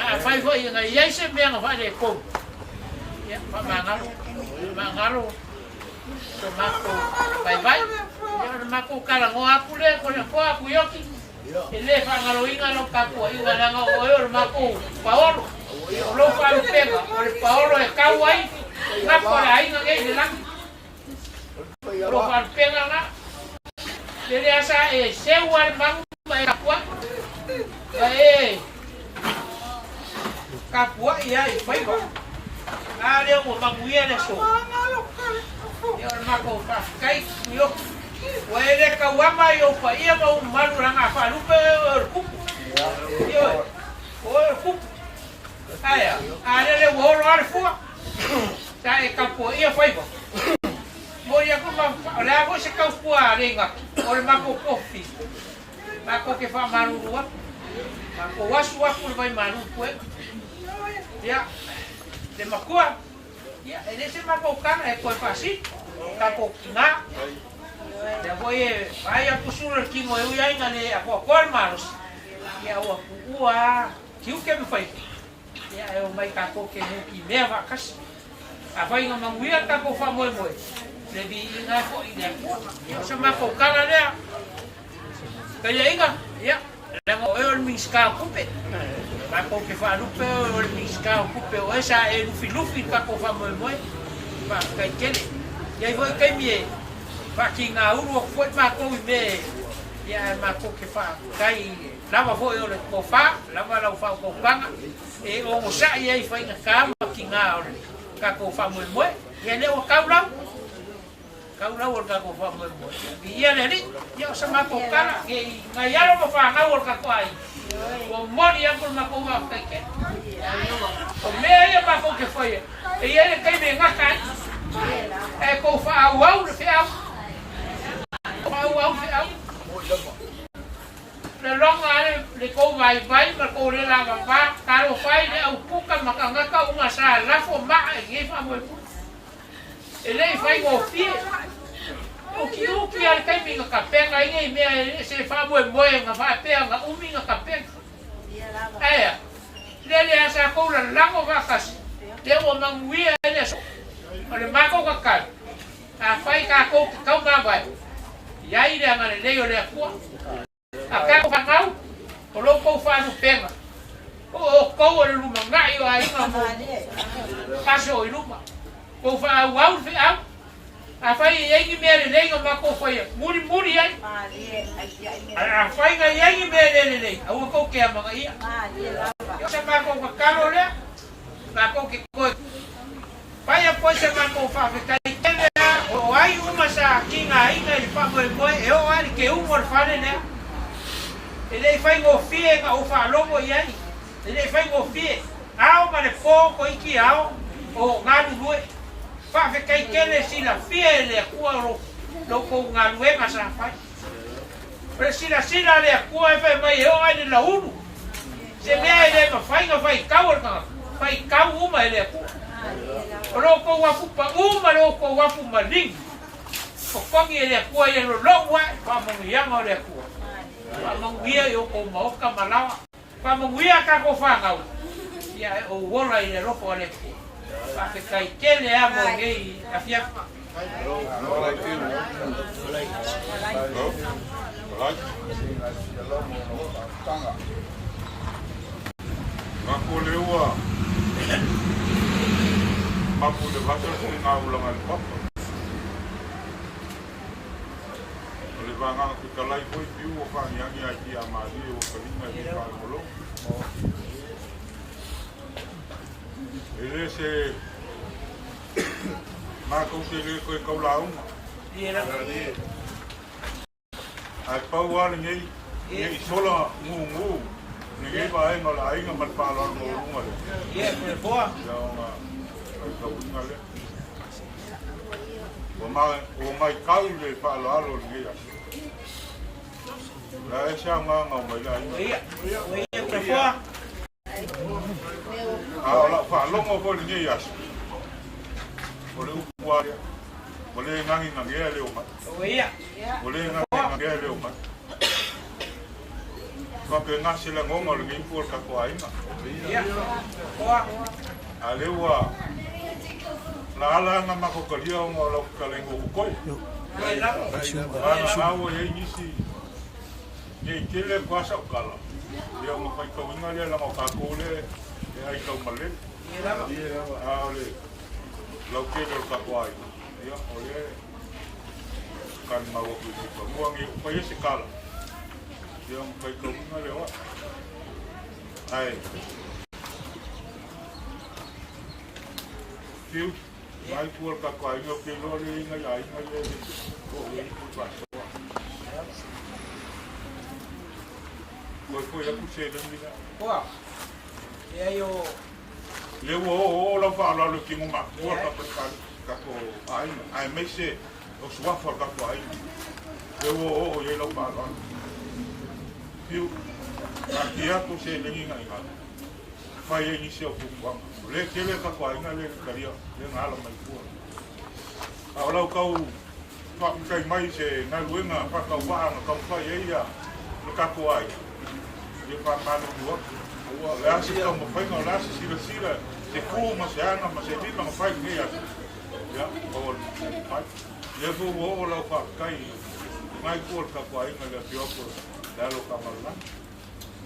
Ae afai foi na i ai se mea na faaletonu, ia, faamagalo, faamagalo so matou vaivai. Ia o le matou talanoa atu lea, ko le apoa atu Ioki. E le faagaloina lau tapuaiga leaga o oe o le matou paolo. O lou faalupega, o le paolo e tau ai gafa o le aiga nei i le lagi. O lou faalupega lena. Le lea sa e seu lava le manu ma e tapuai. Ma e tapuai lava i faiva. A lea ua manuia le aso. Ia o le matou faafetai, Tuioki. Ua e le tauama i ou paia ma ou mamalu leaga a faalupe oe o le kupu. Ioe, o oe o le kupu. Ae a? A lele ua olo lava le fua, sa e tapuaia faiva. Moni atu ma, o le a foi se tautua a Leigaki, o le matou pofi, matou te faamalulu atu. Matou asu atu le vaimalu i puega. Ia, le matua, Ia, e le se matou tala e toe faasili, o tatou tina. Lea foi e vaai atu sulu le tino e ui ai ina le apoapoa le malosi, ia ua tuua lava tiute ma faiva, ia e omai tatou te nutimea faatasi. Afai na manuia le tatou faamoemoe, Le viiga e fo'i i le Atua. Ia, o se matou tala lea. Peiaiga, ia, leaga o oe o le Minisita o Tupe. Matou te faalupe oe o le Minisita o Tupe o oe sa e lufilufi i le tatou faamoemoe. Faafetai tele. E i ai foi taimi e faatigaulu atu foi matou i mea e, ia, ae matou te faafetai i le lava foi o le tofa, lava lau faautautaga e onosai ai i faigata ma tiga o le tatou faamoemoe. Ia lea ua tau lau, tau lau o le tatou faamoemoe. Viia le Alii, ia o sa matou tala, ne i nai alo ma fanau o le tatou aiga, ua momoli atu le matou faafetai tele. O mea ia matou te faia, e i ai le taimi e gata ai, ae tou faaauau le feau, faaauau le feau. Laloga ai le tou vaivai ma le tou le lavava, talofa ai le aupuka ma tagata uma sa lafo maa i lenei faamoemoe. E le i faigofie. Ukiuki lava le taimi na tapena ai nei mea e le se faamoemoe na faapea na umi na tapena. Ae a? Lea le a sa tou lalago faatasi, lea ua manuia ai le aso. O le matou tatalo, Afai tatou te taumavae, i ai le agalelei o le Atua, a tatou fanau, o lo outou faalupega, o outou o le lumanai o aiga mo aso i luma. Tou faaauau le feau, afai e i ai ni mea lelei na matou faia, mulimuli ai. Ae afai na i ai ni mea le lelei, aua tou te amanaia. O se matou tatalo lea, matou te toe. Paia poi se matou faafetai tele a o ai uma sa tigaina i le faamoemoe e oo a i le keuga o le fale lea. E le i faigofie na ou faalogo i ai, e le i faigofie. Ao ma le po toeiti ao o galulue. Faafetai tele silafia e le Atua o lo outou galuega sa fai. O le silasila a le Atua e fai mai e oo a i le laulu. Se mea e le mafai na faitau e le tagata, faitau uma e le Atua. O lo outou afu pau ma lo outou afu maligi, totogi e le Atua ia lolou ae faamanuiaga o le Atua. Faamanuia i outou maota ma laoa. Faamanuia a tatou fanau, ia e ou ola i le alofa o le Atua. Faafetai tele lava mo lenei afiafi. Mapu le ua mapu le vasa le faigaulaga i le papa. O le vagaga fetalai foi piu ua fagiagi ai ki a malie ua kalima i le faalogologo. E le se matou te le toe tau lauga. Ae pau lava lenei, ne i sola gugu lenei vaega o le aiga ma le faaaloalo maualuga lea. Ia ona faitauina lea. Ua matau le faaaloalo o lenei aso. O le a ese agaga o mai le aiga. A o lau faalogo foi i lenei aso, o le upu lava lea, ua le gagegagea le omai. Ua le gagegagea le omai. Faapena se lagona o lenei upu o le tatou aiga. A lea ua laala ana matou talia ona o lau fetalaiga ua totoe. Vagana ua i ai nisi Ne i tele atu lava sau tala, ia ona faitauina lea leaga o tatou lea e ai taumalele. A o le lautele o le tatou aiga, ia o lea e talimau atu i Mulifanua ne i ou faia se tala, ia ona faitauina lea o au. Ae fiu mai tua le tatou aiga, ou te iloa lea e i ai nai aiga ia e le oo i ai ni pule faasoa. Toe foi atu seleni lea. Koa. Leai o. Lea ua oooo lau faaaloalo i tino matutua o le tatou tatou aiga, aemaise o suafa o le tatou aiga. Lea ua oooo i ai lau faaaloalo. Fiu, taatia atu seleni na i ina, fai ai nisi au fuafuaga. O lea e tele le tatou aiga lea e talia, lea na ala mai tua. A o lau tau Faafetai mai i se galuega faatauvaa na taumafai ai le tatou aiga, ia faamalulu atu. O le a se taumafaiga, o le a se silasila, se tu ma se aga ma se lima na fai i lenei aso, ia, maua le fai. Lea foi ua oo lau faafetai i lena itu o le tatou aiga i le afio atu o le alo o Tamaalelagi.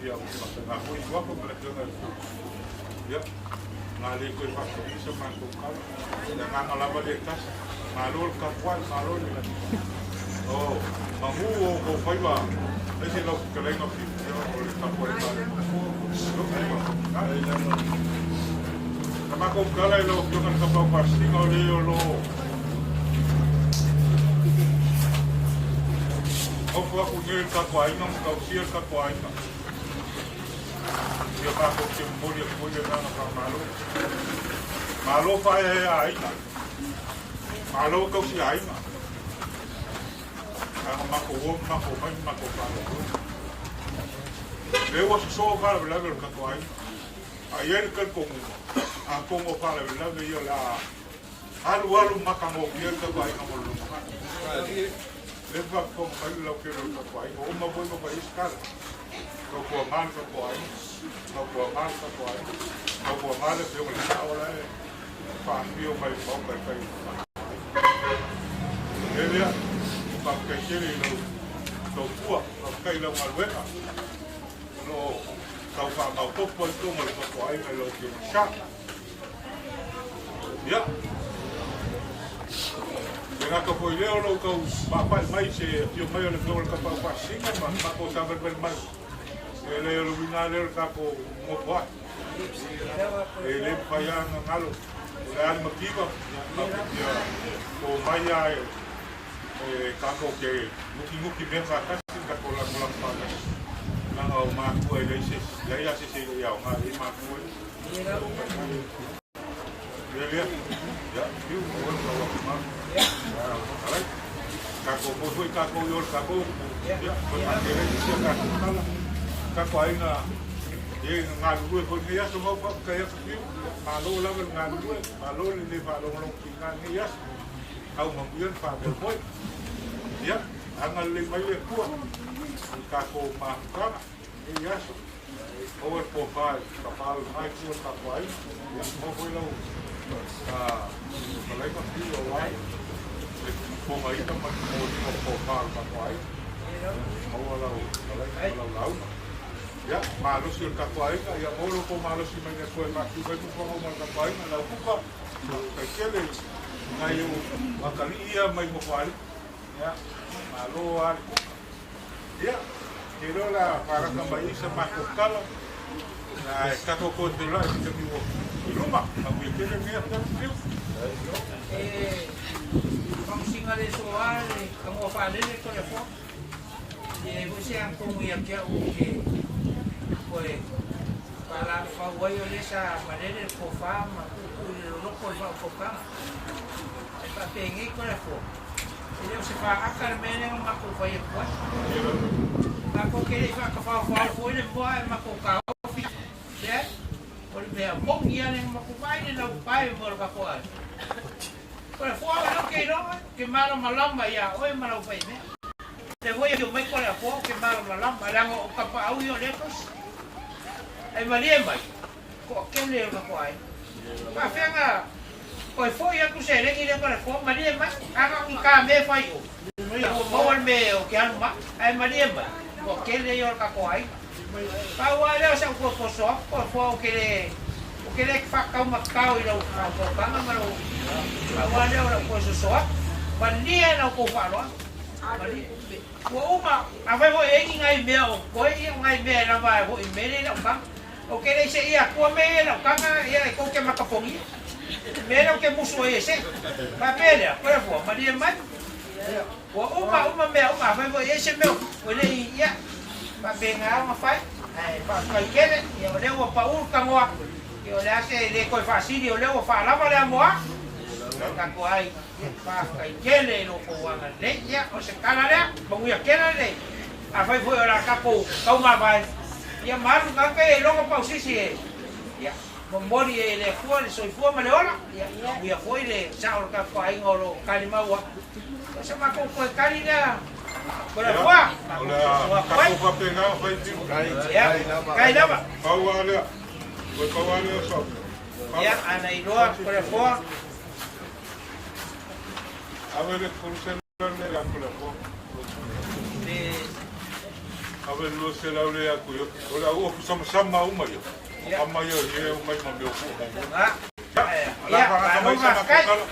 Ia, ua faapena foi Suafa ma le afioga i le Pule. Ia, na le toe faasoli sa matou tala. O le agaga lava lea e tasi. Malo le tapuai, malo le Oh, manu o outou faiva, aise lau fetalaiga Fiu, ia, o le tapuaiga a le Na matou tala i lau afioga i le Tapaau Faasisiga o le o lo o nofo aku nei le tatou aiga ma tausia le tatou aiga. Ia matou te momoli atu foi le agaga faamalo. Malo faaeaea aiga. Malo tausi aiga. Aga matou o ma matou mai ma matou faalogologo. Lea ua sosoo faalavelave o le tatou aiga. A i ai le talitonuga, atonu o faalavelave ia o le a alualu matagofie ai le tatou aiga mo le lumanai. Lea e faafofoga mai le lautele o le tatou aiga, ua uma foi ona fai ai se tala. Tautuana le tatou aiga, tautuana le tatou aiga, tautuana le Afioga i le Sao la e faafio mai i le Maota e fai ai O le mea lea, faafetai tele i lau tautua, faafetai i lau galuega o lo o tau faamaopoopo ai totonu o le tatou aiga i lau Afioga i le Sao. Ia, e gata foi lea o lou tau paapai mai i se afio mai o le Afioga i le Tapaau Faasisiga ma matou savalivali mai. E le o le uiga lea o le tatou nofoai. E le mafai lava ona galo, o le a le mativa, tatou te fia omai lava e tatou te nutinuti mea faatasi ma tatou lagolago faatasi. Leaga o matua e leai se isi, leai lava se isi e le i aoga i ai matua ia. Aua le tofa i tapaa o lena itu o le tatou aiga. Ia, maua foi lau fetalaiga Fiu aua le fofogaina ma le momoliga o le tofa o le tatou aiga. Maua lau fetalaiga ma lau lauga. Ia, malosi o le tatou aiga, ia maua lo outou malosi mai le Atua e faatu mai fuafuaga uma a le tatou aiga. Lau kuka, faafetai tele i nai ou atalii ia mai Nofoalii. Ia, malo lava le kuka. Ia, te iloa o le a faalata mai i sa matou tala, ae tatou toe feiloai i se taimi ua i luma. Manuia tele lenei afiafi. Fiu. E faamasina le soa le tagoa faalele Toleafoa. E leai foi se atonu ia te au ou te toe faalafau ai o lea sa malele le tofa ma tuutuu i le loloto o le faautautaga. Ae faapenei Toleafoa. E le o se faata le mea lea na matou fai atu ai. Matou te le i faatafaofao foi le moa ae matou taofi. Leai, o le mea moni lava lea na matou vaai le laupae mo le tatou aiga. O le foa o lea ou te iloa oe, ou te malamalama ia oe ma lau faimea. O lea foi e afio mai Koleafoa ou te malamalama leaga o tapaau ia o lea tosi. Ae malie mai, toatele o le tatou aiga. Faafefea na Toe foi atu seleni lea Toleafoa, malie mai, a na o ni ta mea e fai i o, ua maua le mea ou te alu ma au, ae malie mai, toatele ia o le tatou aiga. Pau lava lea o si au toe toso atu Toleafoa ou te le, ou te le faataumatao i lau faautautaga ma lau, pau lava lea o lau toe soso atu. Malie la outou faaaloalo, malie. Ua uma, afai foi e i ai ni nai mea o totoe, ia o nai mea e lava foi i le mea lea i lau taga. Ou te le i seia atua mea ia i lau taga, ia e tou te matapogia. O mea lea ou te musu ai e sei. Faapea lea, Toleafoa, malie mai. Ua uma uma mea uma, afai foi e i ai se mea ua le i, ia, faapena ona fai. Ae faafetai tele, ia o lea ua pau le tanoa, ia o le a se le toe faasili, o lea ua faalava le amoa. Tatou ai, ia, faafetai tele i lo outou agalelei. Ia, o se tala lea, manuia tele le. Afai foi o le a tatou taumavae, ia ma alu tagata ia i logo pausisi e, ia, momoli e le Atua le soifua ma le ola, ia, manuia foi le sao o le tatou aiga o lo o tali maua. O se matou toe tali lea, Toleafoa, O le a tatou faapena ona fai fiu. Ia, kai lava. Pau lava lea. Toe pau lava lea o sau. Ia, ana iloa, Toleafoa. Ave le 300 le ia Kolefoa. Ave le 200 le ia Kuioki. O le au ofu samasama uma ia. O kama ia o ie o mai ma mea o fua mau. Ia, la whangata mai sa matou tala.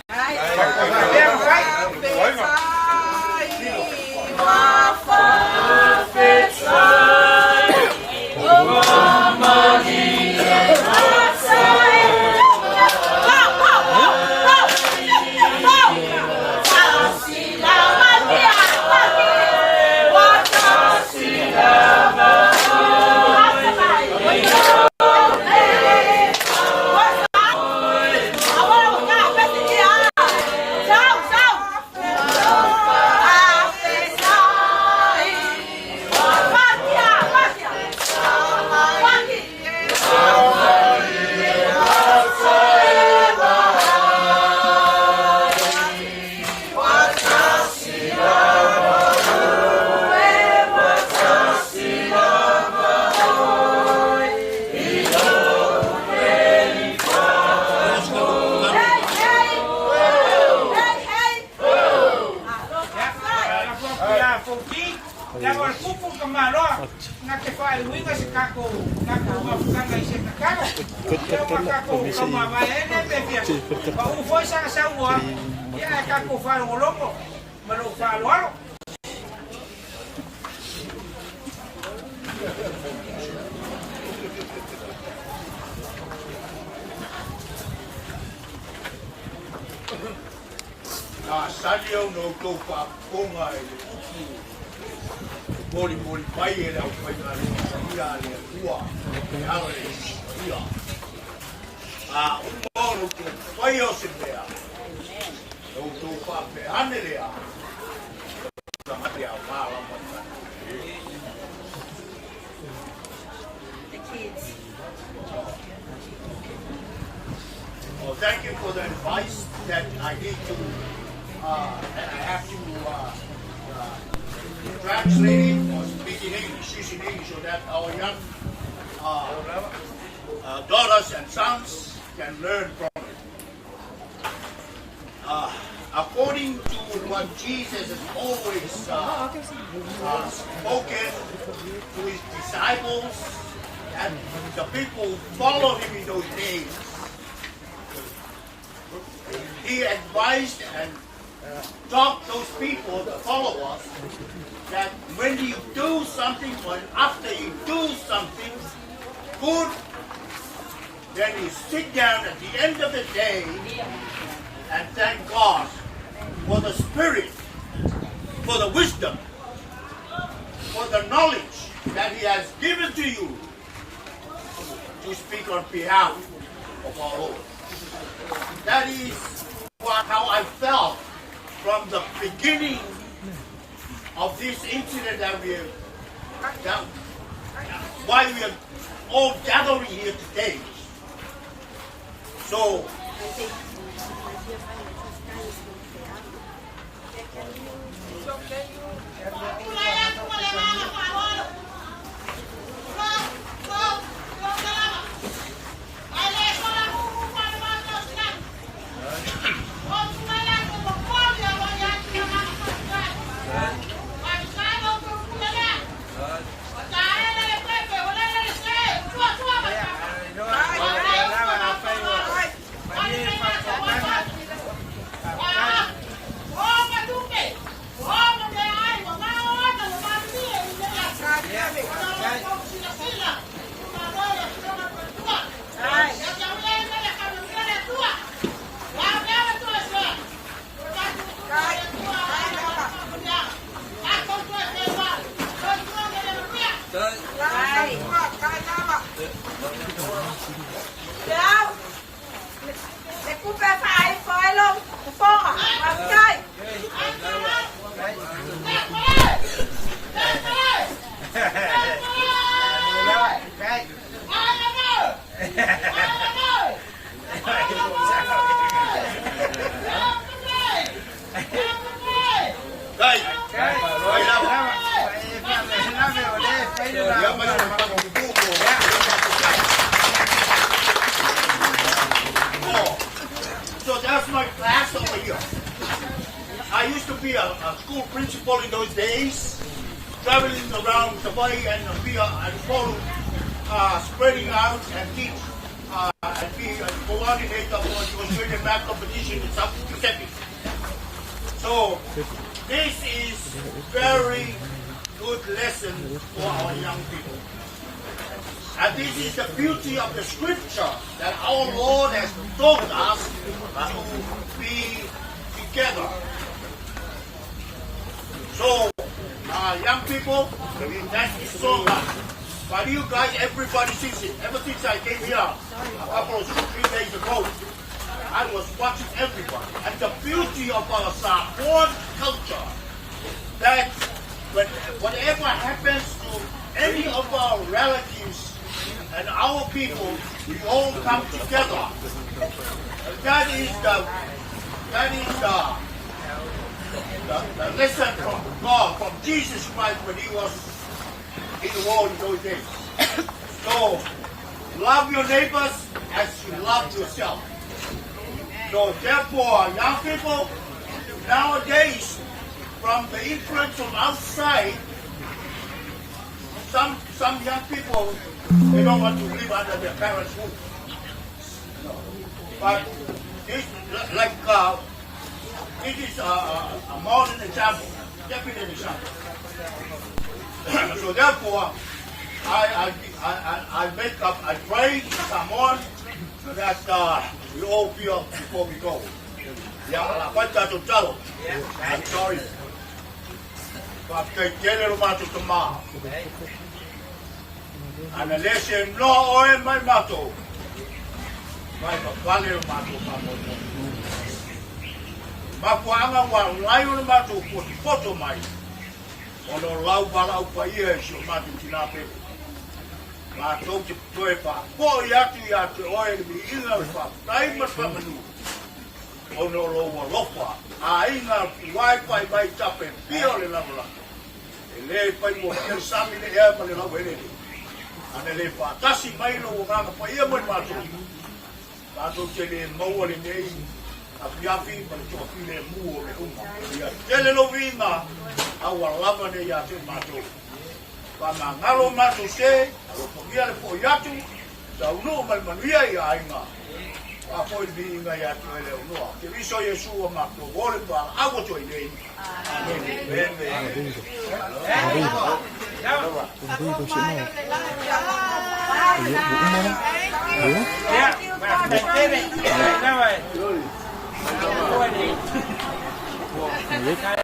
Masani au na outou faafofoga i le upu e molimoli mai e le aufaigaluega paia a le Atua e ala i le Iesu Paia. A uma ona outou faia o se mea, na outou faapea ane lea, O tagata e aoga lava i tatou. Well, thank you for the advice that I need to, and I have to translate it or speak in English, using English, so that our young daughters and sons can learn from it. According to what Jesus has always spoken to his disciples and the people who followed him in those days, he advised and taught those people, the followers, that when you do something or after you do something good, then you sit down at the end of the day and thank God for the spirit, for the wisdom, for the knowledge that He has given to you to speak on behalf of our Lord. That is what, how I felt from the beginning of this incident that we have, that why we are all gathering here today. So, So that's my class over here. be a school principal in those days, traveling around Hawaii and be and follow, spreading out and teach and be a coordinator for the Australian math competition in South Giuseppe. So this is very good lesson for our young people. And this is the beauty of the scripture that our Lord has taught us to be together. So, young people, thank you so much. But you guys, everybody sees it. Ever since I came here a couple of 3 days ago, I was watching everybody. And the beauty of our Samoan culture, that when whatever happens to any of our relatives and our people, we all come together. And that is the lesson from God, from Jesus Christ when he was in the world in those days. So, love your neighbors as you love yourself. So therefore, young people, nowadays, from the influence from outside, some young people, they don't want to live under their parents' roof. But this, like, this is a modern example, definite example. So therefore, I make up, I pray someone that we all feel before we go. Yeah, I'm sorry. Faafetai tele lo matou tamā. Ana le se no oe mai matou. Mai papale lo matou faamoemoe. Mafuaaga ua lai o le matou potopoto mai. Ona o lau valaau paia e si o matou tinā pele. Matou te toe faafo'i atu ia te oe le viiga o le faafetai ma le faamanu. Ona o lou alofa, aiga uae pai mai tape pia o le lalolagi. E lē faigofie le sami le ea ma le lauelele. Ana le faatasi mai lou agaga paia mo i matou. Matou te le maua lenei afiafi ma le toafilemu o le uma. Ia tele lou viiga, a ua lava nei ia te matou. Faamagalo matou sē, alofagia le fo'i atu, taunuu ma le manuia i aiga. Faafoi le viiga ia te oe le Ainoa. Keriso Iesu o matou o le valaau atu ai nei. Amene. Amene.